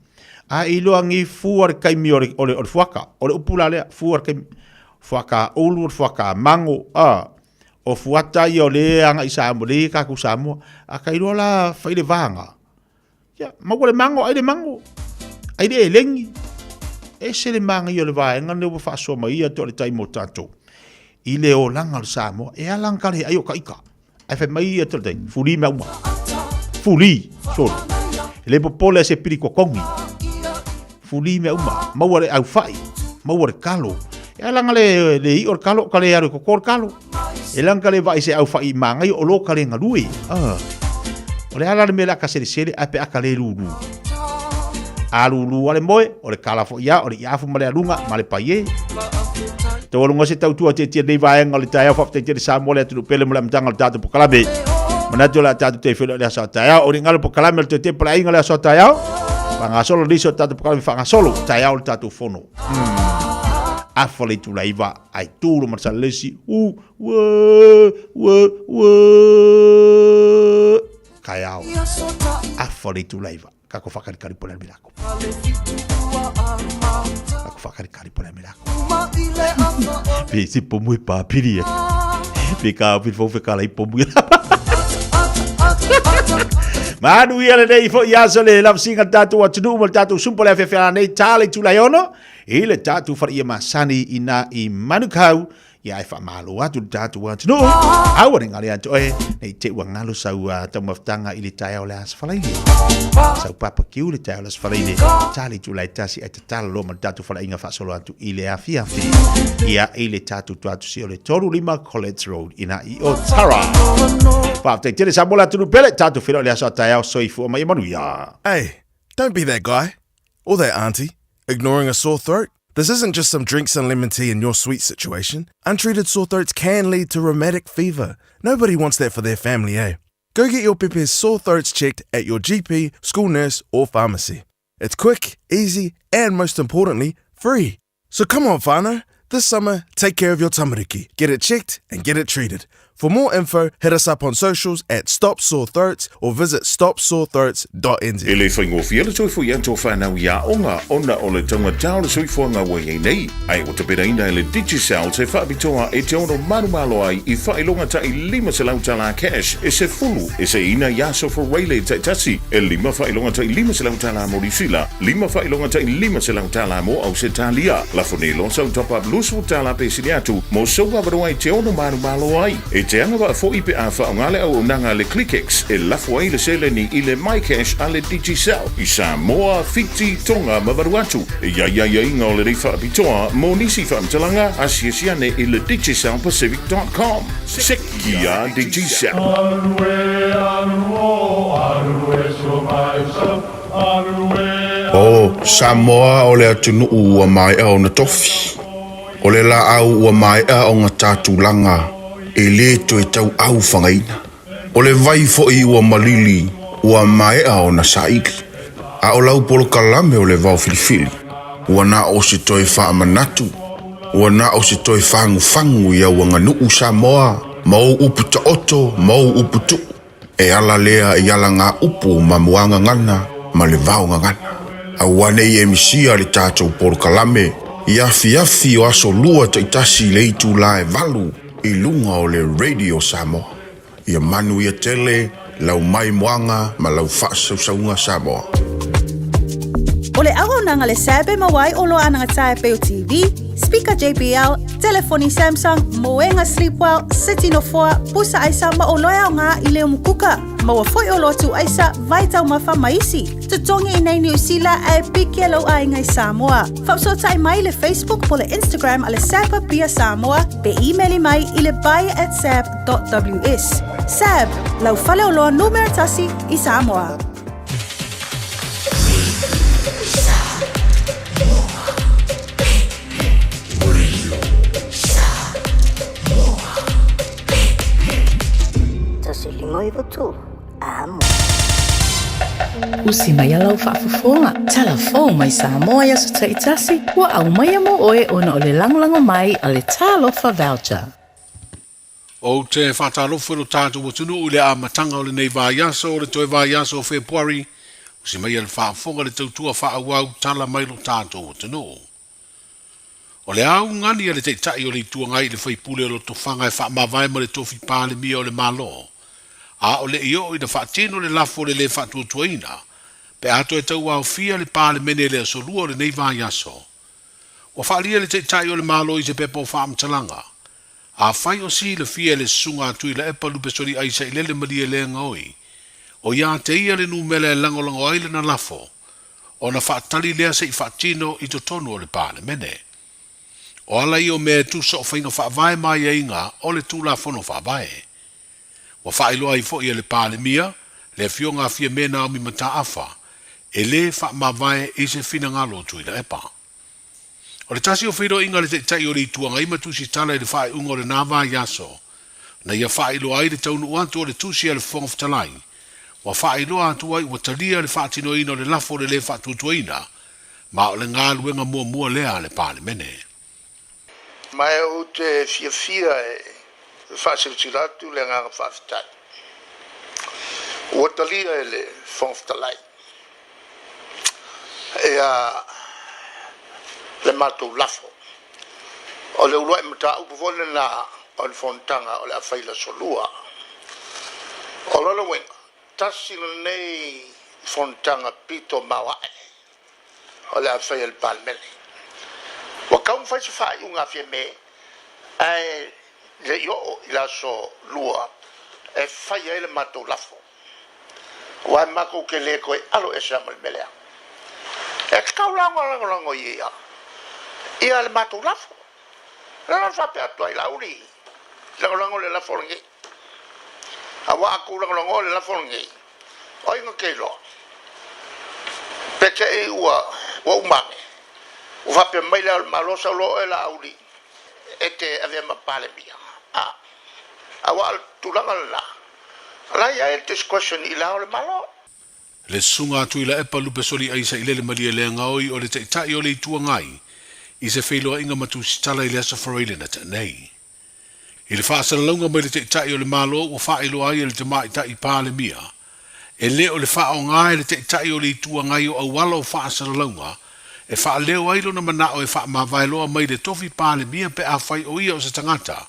S2: A e iloa nei fua le taimi o le, o le, o le fuata, o le upu la lea, fua le taimi, fuata ulu, o le fuata mago, ah, o fuata ia o lea e agai i Samoa, lea e i tatou Samoa. A ta iloa la fai le vaga, ia, maua le mago, ai le mago, ai le elegi. Ese le manaia o le vaega lenei ua faasoa mai ia te le tai mo tatou i le olaga o le Samoa. E ala ona tala he ai o ka ika. Ae fai mai ia te le tai, fuli mea uma. Fuli, solo. E le popole se pili kokogi. Fuli mea uma, maua le aufai, maua le kalo. E ala ona le, le i'o le kalo, ka le alu e koko le kalo. E langa ka le vaai se aufai i māngai o lo ka le galue. Ah. O le ala le mea le aka selesele ae pe aka le lulu. A lulu ale moe, o le kala foi ia, o le iafu ma le aluga, ma le paie. Taualuga se tautua tietie nei vaega o le taeao faafetai tele Samoa le atunuu pele mo le amataga o le tatou polokalame. Manatu o le a tatou toe feiloai i le aso a taeao. O le galo polokalame o le toe tepa le aiga le aso a taeao. Faagasolo nisi o le tatou polokalame faagasolo taeao o le tatou fono. Afa le itula iva ai tū ma salesi u ua ua ua taeao. Afa le itula iva. Kako whakakarikari po le mirako. Kako whakakarikari po le mirako. Pe si po mui pa piri e. Pe ka piri fo whekala i po mui. Manu ia le nei fo i aso le lavsinga tātou atunuu ma le tātou sumpa le awhiawhia nei tā le tūlai ono i le tātou whare ia masani i nā i Manukau Ia e faamalo atu le tatou atunuu. Aua ne galo ia te oe, nei te ua galo sau uh, taumafataga i le taeao le Aso Faraile. Sau papakiu le taeao le Aso Faraile. Tā le itula e tasi ai tatala loa ma le tatou faleaiga faasolo atu i le afiafi. Ia i le tatou tuatusi o le 35 College Road ina i Otara. Faafetai tele Samoa le atunuu pele, tatou feiloai i le aso a taeao soifua ma ia manuia.
S5: Hey, don't be that guy. Or that auntie, ignoring a sore throat. This isn't just some drinks and lemon tea in your sweet situation. Untreated sore throats can lead to rheumatic fever. Nobody wants that for their family, eh? Go get your pepe's sore throats checked at your GP, school nurse, or pharmacy. It's quick, easy, and most importantly, free. So come on, whānau. This summer, take care of your tamariki. Get it checked and get it treated. For more info, hit us up on socials at Stop Sore Throats or visit stopsorethroats.nz.
S9: E le faigofie le toe foi atu o whanau i aoga ona o le taugata o le soifuaga ua i ai nei, ae ua tapenaina e le Digicel se faapitoa e te ono malomalo ai i faailoga ta'i 500 tala cash e sefulu e seiina i aso Faraile taitasi, e lima faailoga ta'i 500 tala mo Niusila, lima faailoga ta'i 500 tala mo Ausetalia. Lafo nei loa sau top up 20 tala pe sili atu mo sou avanoa e te ono malomalo ai. E te agavaa fo'i pe a faaaoga le auaunaga a le ClickX e lafo ai le seleni i le MyCash a le Digicel i Samoa, Fiti, Tonga ma Vanuatu. E i ai aiaiga o lenei faapitoa mo nisi faamatalaga, asiasi ane i le digicelpacific.com. Sekia Digicel.
S1: O Samoa o le atunuu ua maea ona tofi. O le laau ua maea ona ta tulaga e le toe tauau fagaina. O le vai foi ua malili ua maea ona saili. A o lau polokalame o le vao filifili, ua na o se toe faamanatu, ua na o se toe fagufagu i au aganuu Samoa ma ou upu taoto ma ou upu tuu. E ala lea i ala ngā upu ma muagagana ma le vaogagana. Aua nei e misia le tatou polokalame i afiafi o aso lua taitasi i le itula e valu i luga o le Radio Samoa. Ia manuia tele lau maimoaga ma lau faasausauga Samoa.
S4: O le auaunaga le SAB e maua ai oloa anagata e pei o TV, speaker JBL, telefoni Samsung, moega Sleepwell, seti nofoa, pusa aisa ma oloa e aoga i leo mukuka. Maua foi oloa tuu aisa, vai taumafa ma isi. Totogi i nei Niu Sila ae piki lou aiga i Samoa. Faafesootai mai i le Facebook po le Instagram a le SAB Apia Samoa pe email mai i le buy at sab.ws. SAB, lau faleoloa numera tasi i Samoa.
S8: 1 5 9 3.
S4: Usi mai a lau faafofoga, tala fou mai Samoa i aso taitasi, ua aumaia mo oe ona o le lagolago mai a le Talofa Voucher.
S8: Ou te faatalofa i lo tatou atunuu i le amataga o lenei vaiaso, o le toe vaiaso o Fepuari, usi mai a le faafofoga le tautua faaauau tala mai lo tatou atunuu. O le augani a le Taitai o le Itu Agai i le faipule o Lotofaga e faamavae ma le tofi Palemia o le Malo, a o le i oo ina faatino le lafo o le lē faatuatuaina, pe a toe tauaofia le Palemene i le aso Lua o lenei vaiaso. Ua faaalia le Taitai o le Malo i se pepa o faamatalaga, Afai o silafia e le Susuga a Tuilaepa Lupesoliai Sailele Malielegaoi, o ia te ia le numera e lagolago ai lana lafo, ona faatali lea se i faatino i totonu o le Palemene. O ala ia o mea e tusa o faiga faavae ma aiaiga o le Tulafono Faavae. Ua faailoa ai foi e le Palemia, le Afioga a Fiame Naomi Mataafa, e lē faamavae i se finagalo o Tuilaepa. O le tasi o feiloaiga a le Taitai o le Itu Agai ma Tusitala i le faaiuga o lena vaiaso, na ia faailoa ai le taunuu atu o le tusi a le Fofoga Fetalai, ua faailoa atu ai ua talia le faatinoina o le lafo o le lē faatuatuaina, ma o le galuega muamua lea a le Palemene.
S16: Ma ou te fiafia e faasilasila atu le agaga faafetai ua talia e le Fofoga Fetalai. Ia le matou lafo. O le uluai mataupu foi lena o le fonotaga o le a fai i le Aso Lua. O lona uiga, tasi lenei fonotaga pito maoae o le a fai e le Palemene. Ua tatau ona fai se faaiuga a Fiame ae le i oo i le Aso Lua e fai ai le matou lafo. Aua matou te le toe alo ese lava ma le mea lea. E tatau la ona lagolago i ia ia le matou lafo. O le ala faapea atu ai Laauli, lagolago le lafo lenei. Aua a tou lagolagoa le lafo lenei, o ai na te iloa? Pe te i ua ua uma ane, ua faapea mai le Ao o le Malo, sau loa oe Laauli e te avea ma Palemia. A, aua o le tulaga lena, O la e i ai le discretion i le Ao o le Malo.
S8: Le Susuga a Tuilaepa Lupesoliai Sailele Malielegaoi o le Taitai o le Itu Agai i se feiloaiga ma Tusitala i le Aso Faraile na tea nei. I le faasalalauga mai le Taitai o le Malo ua faailoa ai e le Tamaitai Palemia, e le o le faaaoga e le Taitai o le Itu Agai o auala o faasalalauga e faaleo ai lona manao e faamavae loa mai le tofi Palemia pe afai o ia o se tagata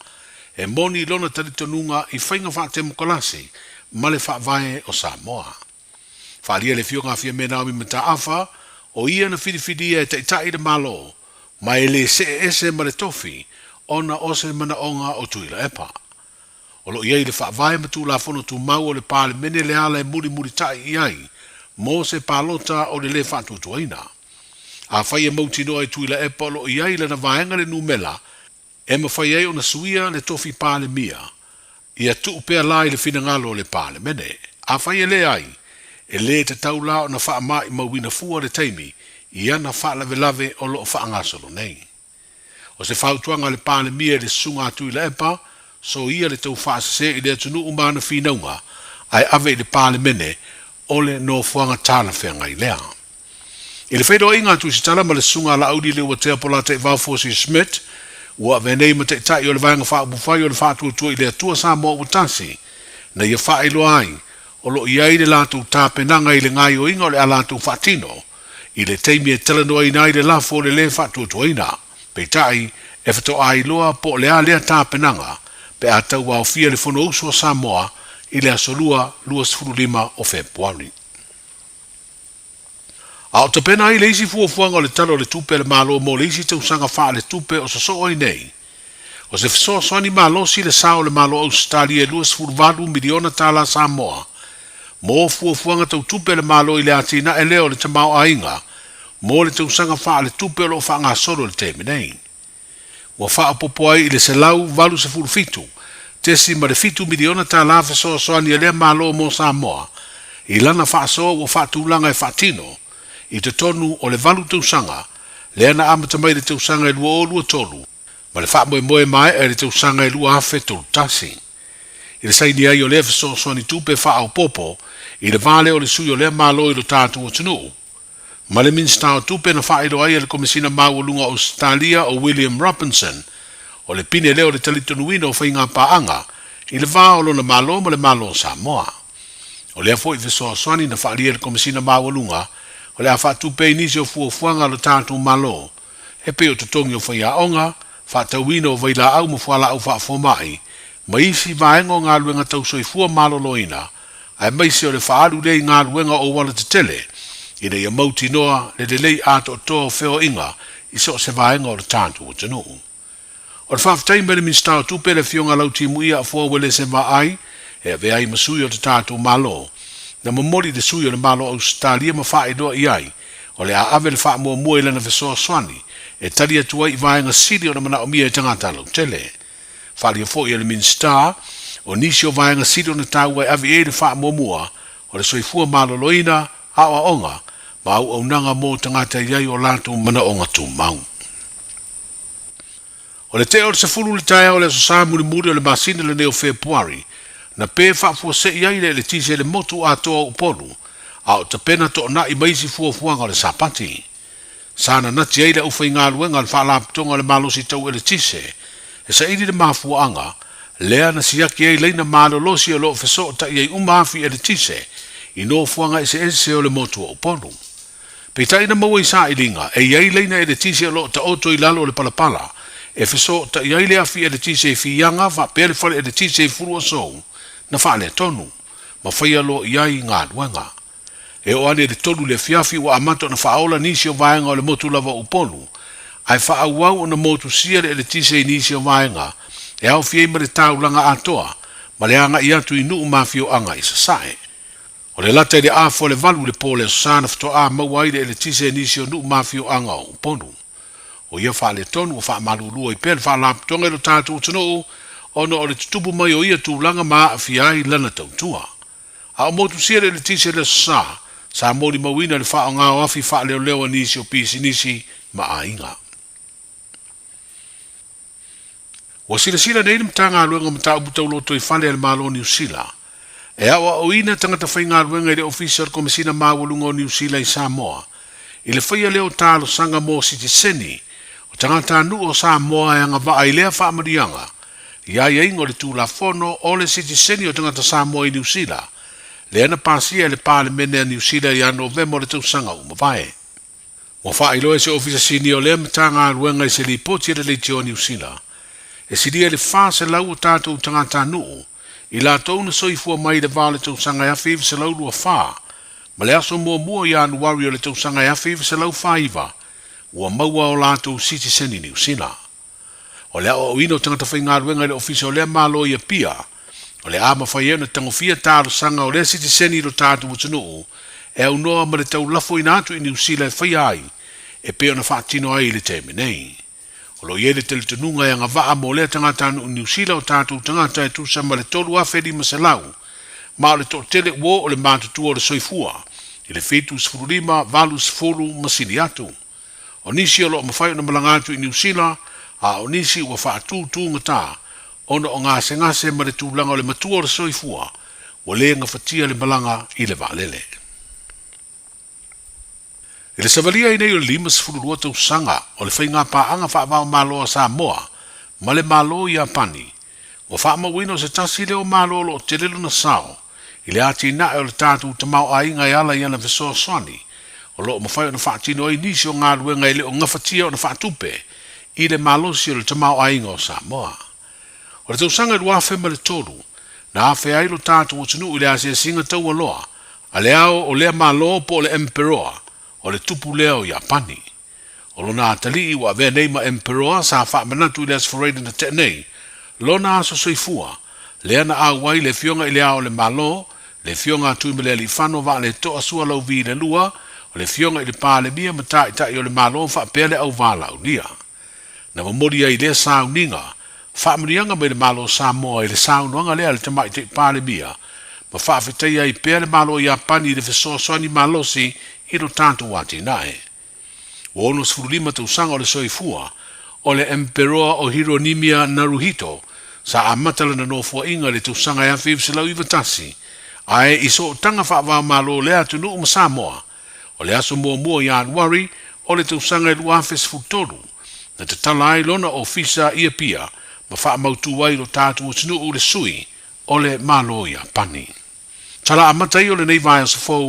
S8: e moni lona talitonuga i faiga faatemokalasi ma le faavae o Samoa. Faaalia le Afioga a Fiame Naomi Mataafa, o ia na filifilia e taitai le Malo, ma e le see ese ma le tofi ona o se manaoga o Tuilaepa. O lo o i ai le Faavae ma Tulafono Tumau o le Palemene le ala e mulimulitai i ai mo se palota o le lē faatuatuaina. Afai e mautinoa e Tuilaepa o lo o i ai lana vaega le numela e mafai ai ona suia le tofi Palemia, ia tuu pea la i le finagalo o le Palemene. Afai e leai, e lē tatau la ona faamaimauina fua le taimi i ana faalavelave o lo o faagasolo nei. O se fautuaga a le Palemia i le Susuga a Tuilaepa, soia le tau faasese i le atunuu ma ana finauga, ae ave i le Palemene o le nofoaga talafeagai lea. I le feiloaiga a Tusitala ma le Susuga a Laauli Leuatea Polataivao Fosi Schmidt, ua avea nei ma Taitai o le Vaega Faaupufai o le Faatuatua i le Atua Samoa Ua Tasi, na ia faailoa ai o lo o i ai le latou tapenaga i le gaoioiga o le a latou faatino i le taimi e talanoaina ai le lafo o le lē faatuatuaina. Peitai, e faatoa iloa po o le a lea tapenaga pe a tauaofia le Fonousu a Samoa i le Aso Lua 25 o Fepuari. A o tapena ai le isi fuafuaga o le Tala o le Tupe a le Malo mo le isi tausaga faaletupe o sosoo ai nei, o se fesoasoani malosi le sao o le Malo Ausetalia e $28 miliona tala Samoa mo fuafuaga tau tupe a le Malo i le atinae lea o le tamaoaiga mo le tausaga faaletupe o lo o faagasolo i le taimi nei. Ua faaopoopo ai i le $187.7 miliona tala fesoasoani a lea Malo mo Samoa i lana faasoa ua faatulaga e faatino i totonu o le valu tausaga lea na amata mai i le tausaga e 2023 ma le faamoemoe maea i le tausaga e 2031. I le saini ai o lea fesoasoani tupe faaopoopo i le va lea o le sui o lea Malo i lo tatou atunuu ma le Minisita o Tupe na faailoa ai e le Komesina Maualuga o Ausetalia o William Robinson o le pine lea o le talitonuina o faigapaaga i le va o lona Malo ma le Malo o Samoa. O lea foi fesoasoani na faaalia e le Komesina Maualuga o le a faatupe ai nisi o fuafuaga a lo tatou Malo e pei o totogi o faiaoga, faatauina o vailaau ma fualaau faafomai, ma isi vaega o galuega tau soifua maloloina, aemaise o le faaalu lea i galuega o auala tetele, ina ia mautinoa le lelei atoatoa o feoaiga i so o se vaega o le tatou atunuu. O le faafetai mai le Minisita o Tupe le Afioga Lautimuia Afoa Uelese Vaai e avea ai ma sui o le tatou Malo, na momoli i le sui o le Malo o Ausetalia ma faailoa i ai o le a ave le faamuamua i lana fesoasoani e tali atu ai i vaega sili ona manaomia e tagata lautele. Faaalia foi e le Minisita, o nisi o vaega sili ona taua e ave i ai le faamuamua o le soifua maloloina, aoaoga ma auaunaga mo tagata e i ai o latou manaoga tumau. O le tea o le 10 i le taeao o le Aso Sa mulimuli o le masina lenei o Fepuari, na pe faafuasei ai le eletise i le motu atoa o Upolu, a o tapena toonai ma isi fuafuaga o le Sapati. Sa nanati ai le aufaigaluega a le Faalapotopotoga o le Malosi Tau Eletise e saili le mafuaaga lea na siaki ai laina malolosi o lo o fesootai ai uma afi eletise i nofoaga eseese o le motu o Upolu. Peitai na maua i sailiga, e i ai laina eletise o lo o taoto i lalo o le palapala e fesootai ai le afi eletise i Fiaga faapea le fale eletise i Fuluasou na faaletonu ma faia loa i ai galuega. E oo ane i le 3 i le afiafi ua amata ona faaola nisi o vaega o le motu lava o Upolu, ae faaauau ona motusia le eletise i nisi o vaega e aofia ai ma le taulaga atoa ma le agai atu i nuu ma afioaga i Sasae. O le lata i le afa o le 8 i le po o le Aso Sa na faatoa maua ai le eletise e nisi o nuu ma afioaga o Upolu. O ia faaletonu ua faamalulu ai pea le Faalapotopotoga i lo tatou atunuu ona o le tutupu mai o ia tulaga ma aafia ai lana tautua. A o motusia le eletise i le Aso Sa, sa molimauina le faaaoga o afi faaleoleo a nisi o pisinisi ma aiga. Ua silasila nei le Matagaluega o Mataupu Tau Lotoifale a le Malo o Niu Sila e aoaoina tagata faigaluega i le Ofisa o le Komesina Maualuga o Niu Sila i Samoa i le faia lea o talosaga mo sitiseni o tagatanuu o Samoa e agavaa i lea faamanuiaga i aiaiga o le Tulafono o le Sitiseni o Tagata Samoa i Niu Sila lea na pasia e le Palemene a Niu Sila ia Novema o le tausaga ua mavae. Ua faailoa e se Ofisa Sinia o lea Matagaluega i se lipoti a le Leitio a Niu Sila, e silia i le 400 o tatou tagatanuu i latou na soifua mai i le va o le tausaga e 1924 ma le aso muamua o Ianuari o le tausaga e 1949 ua maua o latou sitiseni Niu Sila. O le aoaoina o tagata faigaluega i le Ofisa o lea Malo i Apia, o le a mafai ai ona tagofia talosaga o lea sitiseni i lo tatou atunuu e aunoa ma le taulafoina atu i Niu Sila e faia ai e pei ona faatino ai i le taimi nei. O lo o i ai le talitonuga e agavaa mo lea tagatanuu Niu Sila o tatou tagata e tusa ma le 3,500 ma o le toatele uo o le matutua o le soifua i le 75, 80 ma sili atu. O nisi o lo o mafai ona malaga atu i Niu Sila, a o nisi ua faatūtūgatā ona o gasegase ma le tulaga o le matua o le soifua, ua le gafatia le malaga i le vaalele. I le savalia ai nei o le 52 tausaga o le faigapaaga faava-o-Malo a Samoa ma le Malo o Iapani, ua faamauina o se tasi lea o Malo o lo o tele lona sao i le atinae o le tatou tamaoaiga e ala i ana fesoasoani o lo o mafai ona faatino ai nisi o galuega e le o gafatia ona faatupe i le malosi o le tamaoaiga o Samoa. O le tausaga 2003, na afea ai lo tatou atunuu i le asiasiga taualoa a le Ao o lea Malo po o le Emperoa o le tupu lea o Iapani. O lona atalii ua avea nei ma Emperoa sa faamanatu i le Aso Faraile na tea nei, lona aso soifua, lea na auai le Afioga i le Ao o le Malo, le Afioga a Tuimalealiifano Vaaletoa Sualauvi le Lua, o le Afioga i le Palemia ma Taitai o le Malo faapea le Auvālaulia. Na momoli ai lea sauniga faamanuiaga mai le Malo o Samoa i le saunoaga lea a le Tamaitai Palemia ma faafetaia ai pea le Malo o Iapani i le fesoasoani malosi i lo tatou atinae. Ua 65 tausaga o le soifua o le Emperoa o Hironimia Naruhito. Sa amata lana nofoaiga i le tausaga e 1991, ae i sootaga faava-o-Malo o lea atunuu ma Samoa, o le aso muamua o Ianuari o le tausaga e 2013, na tatala ai lona ofisa i Apia ma faamautu ai lo tatou atunuu le sui o le Malo o Iapani. Tala amata ia o lenei vaiaso fou.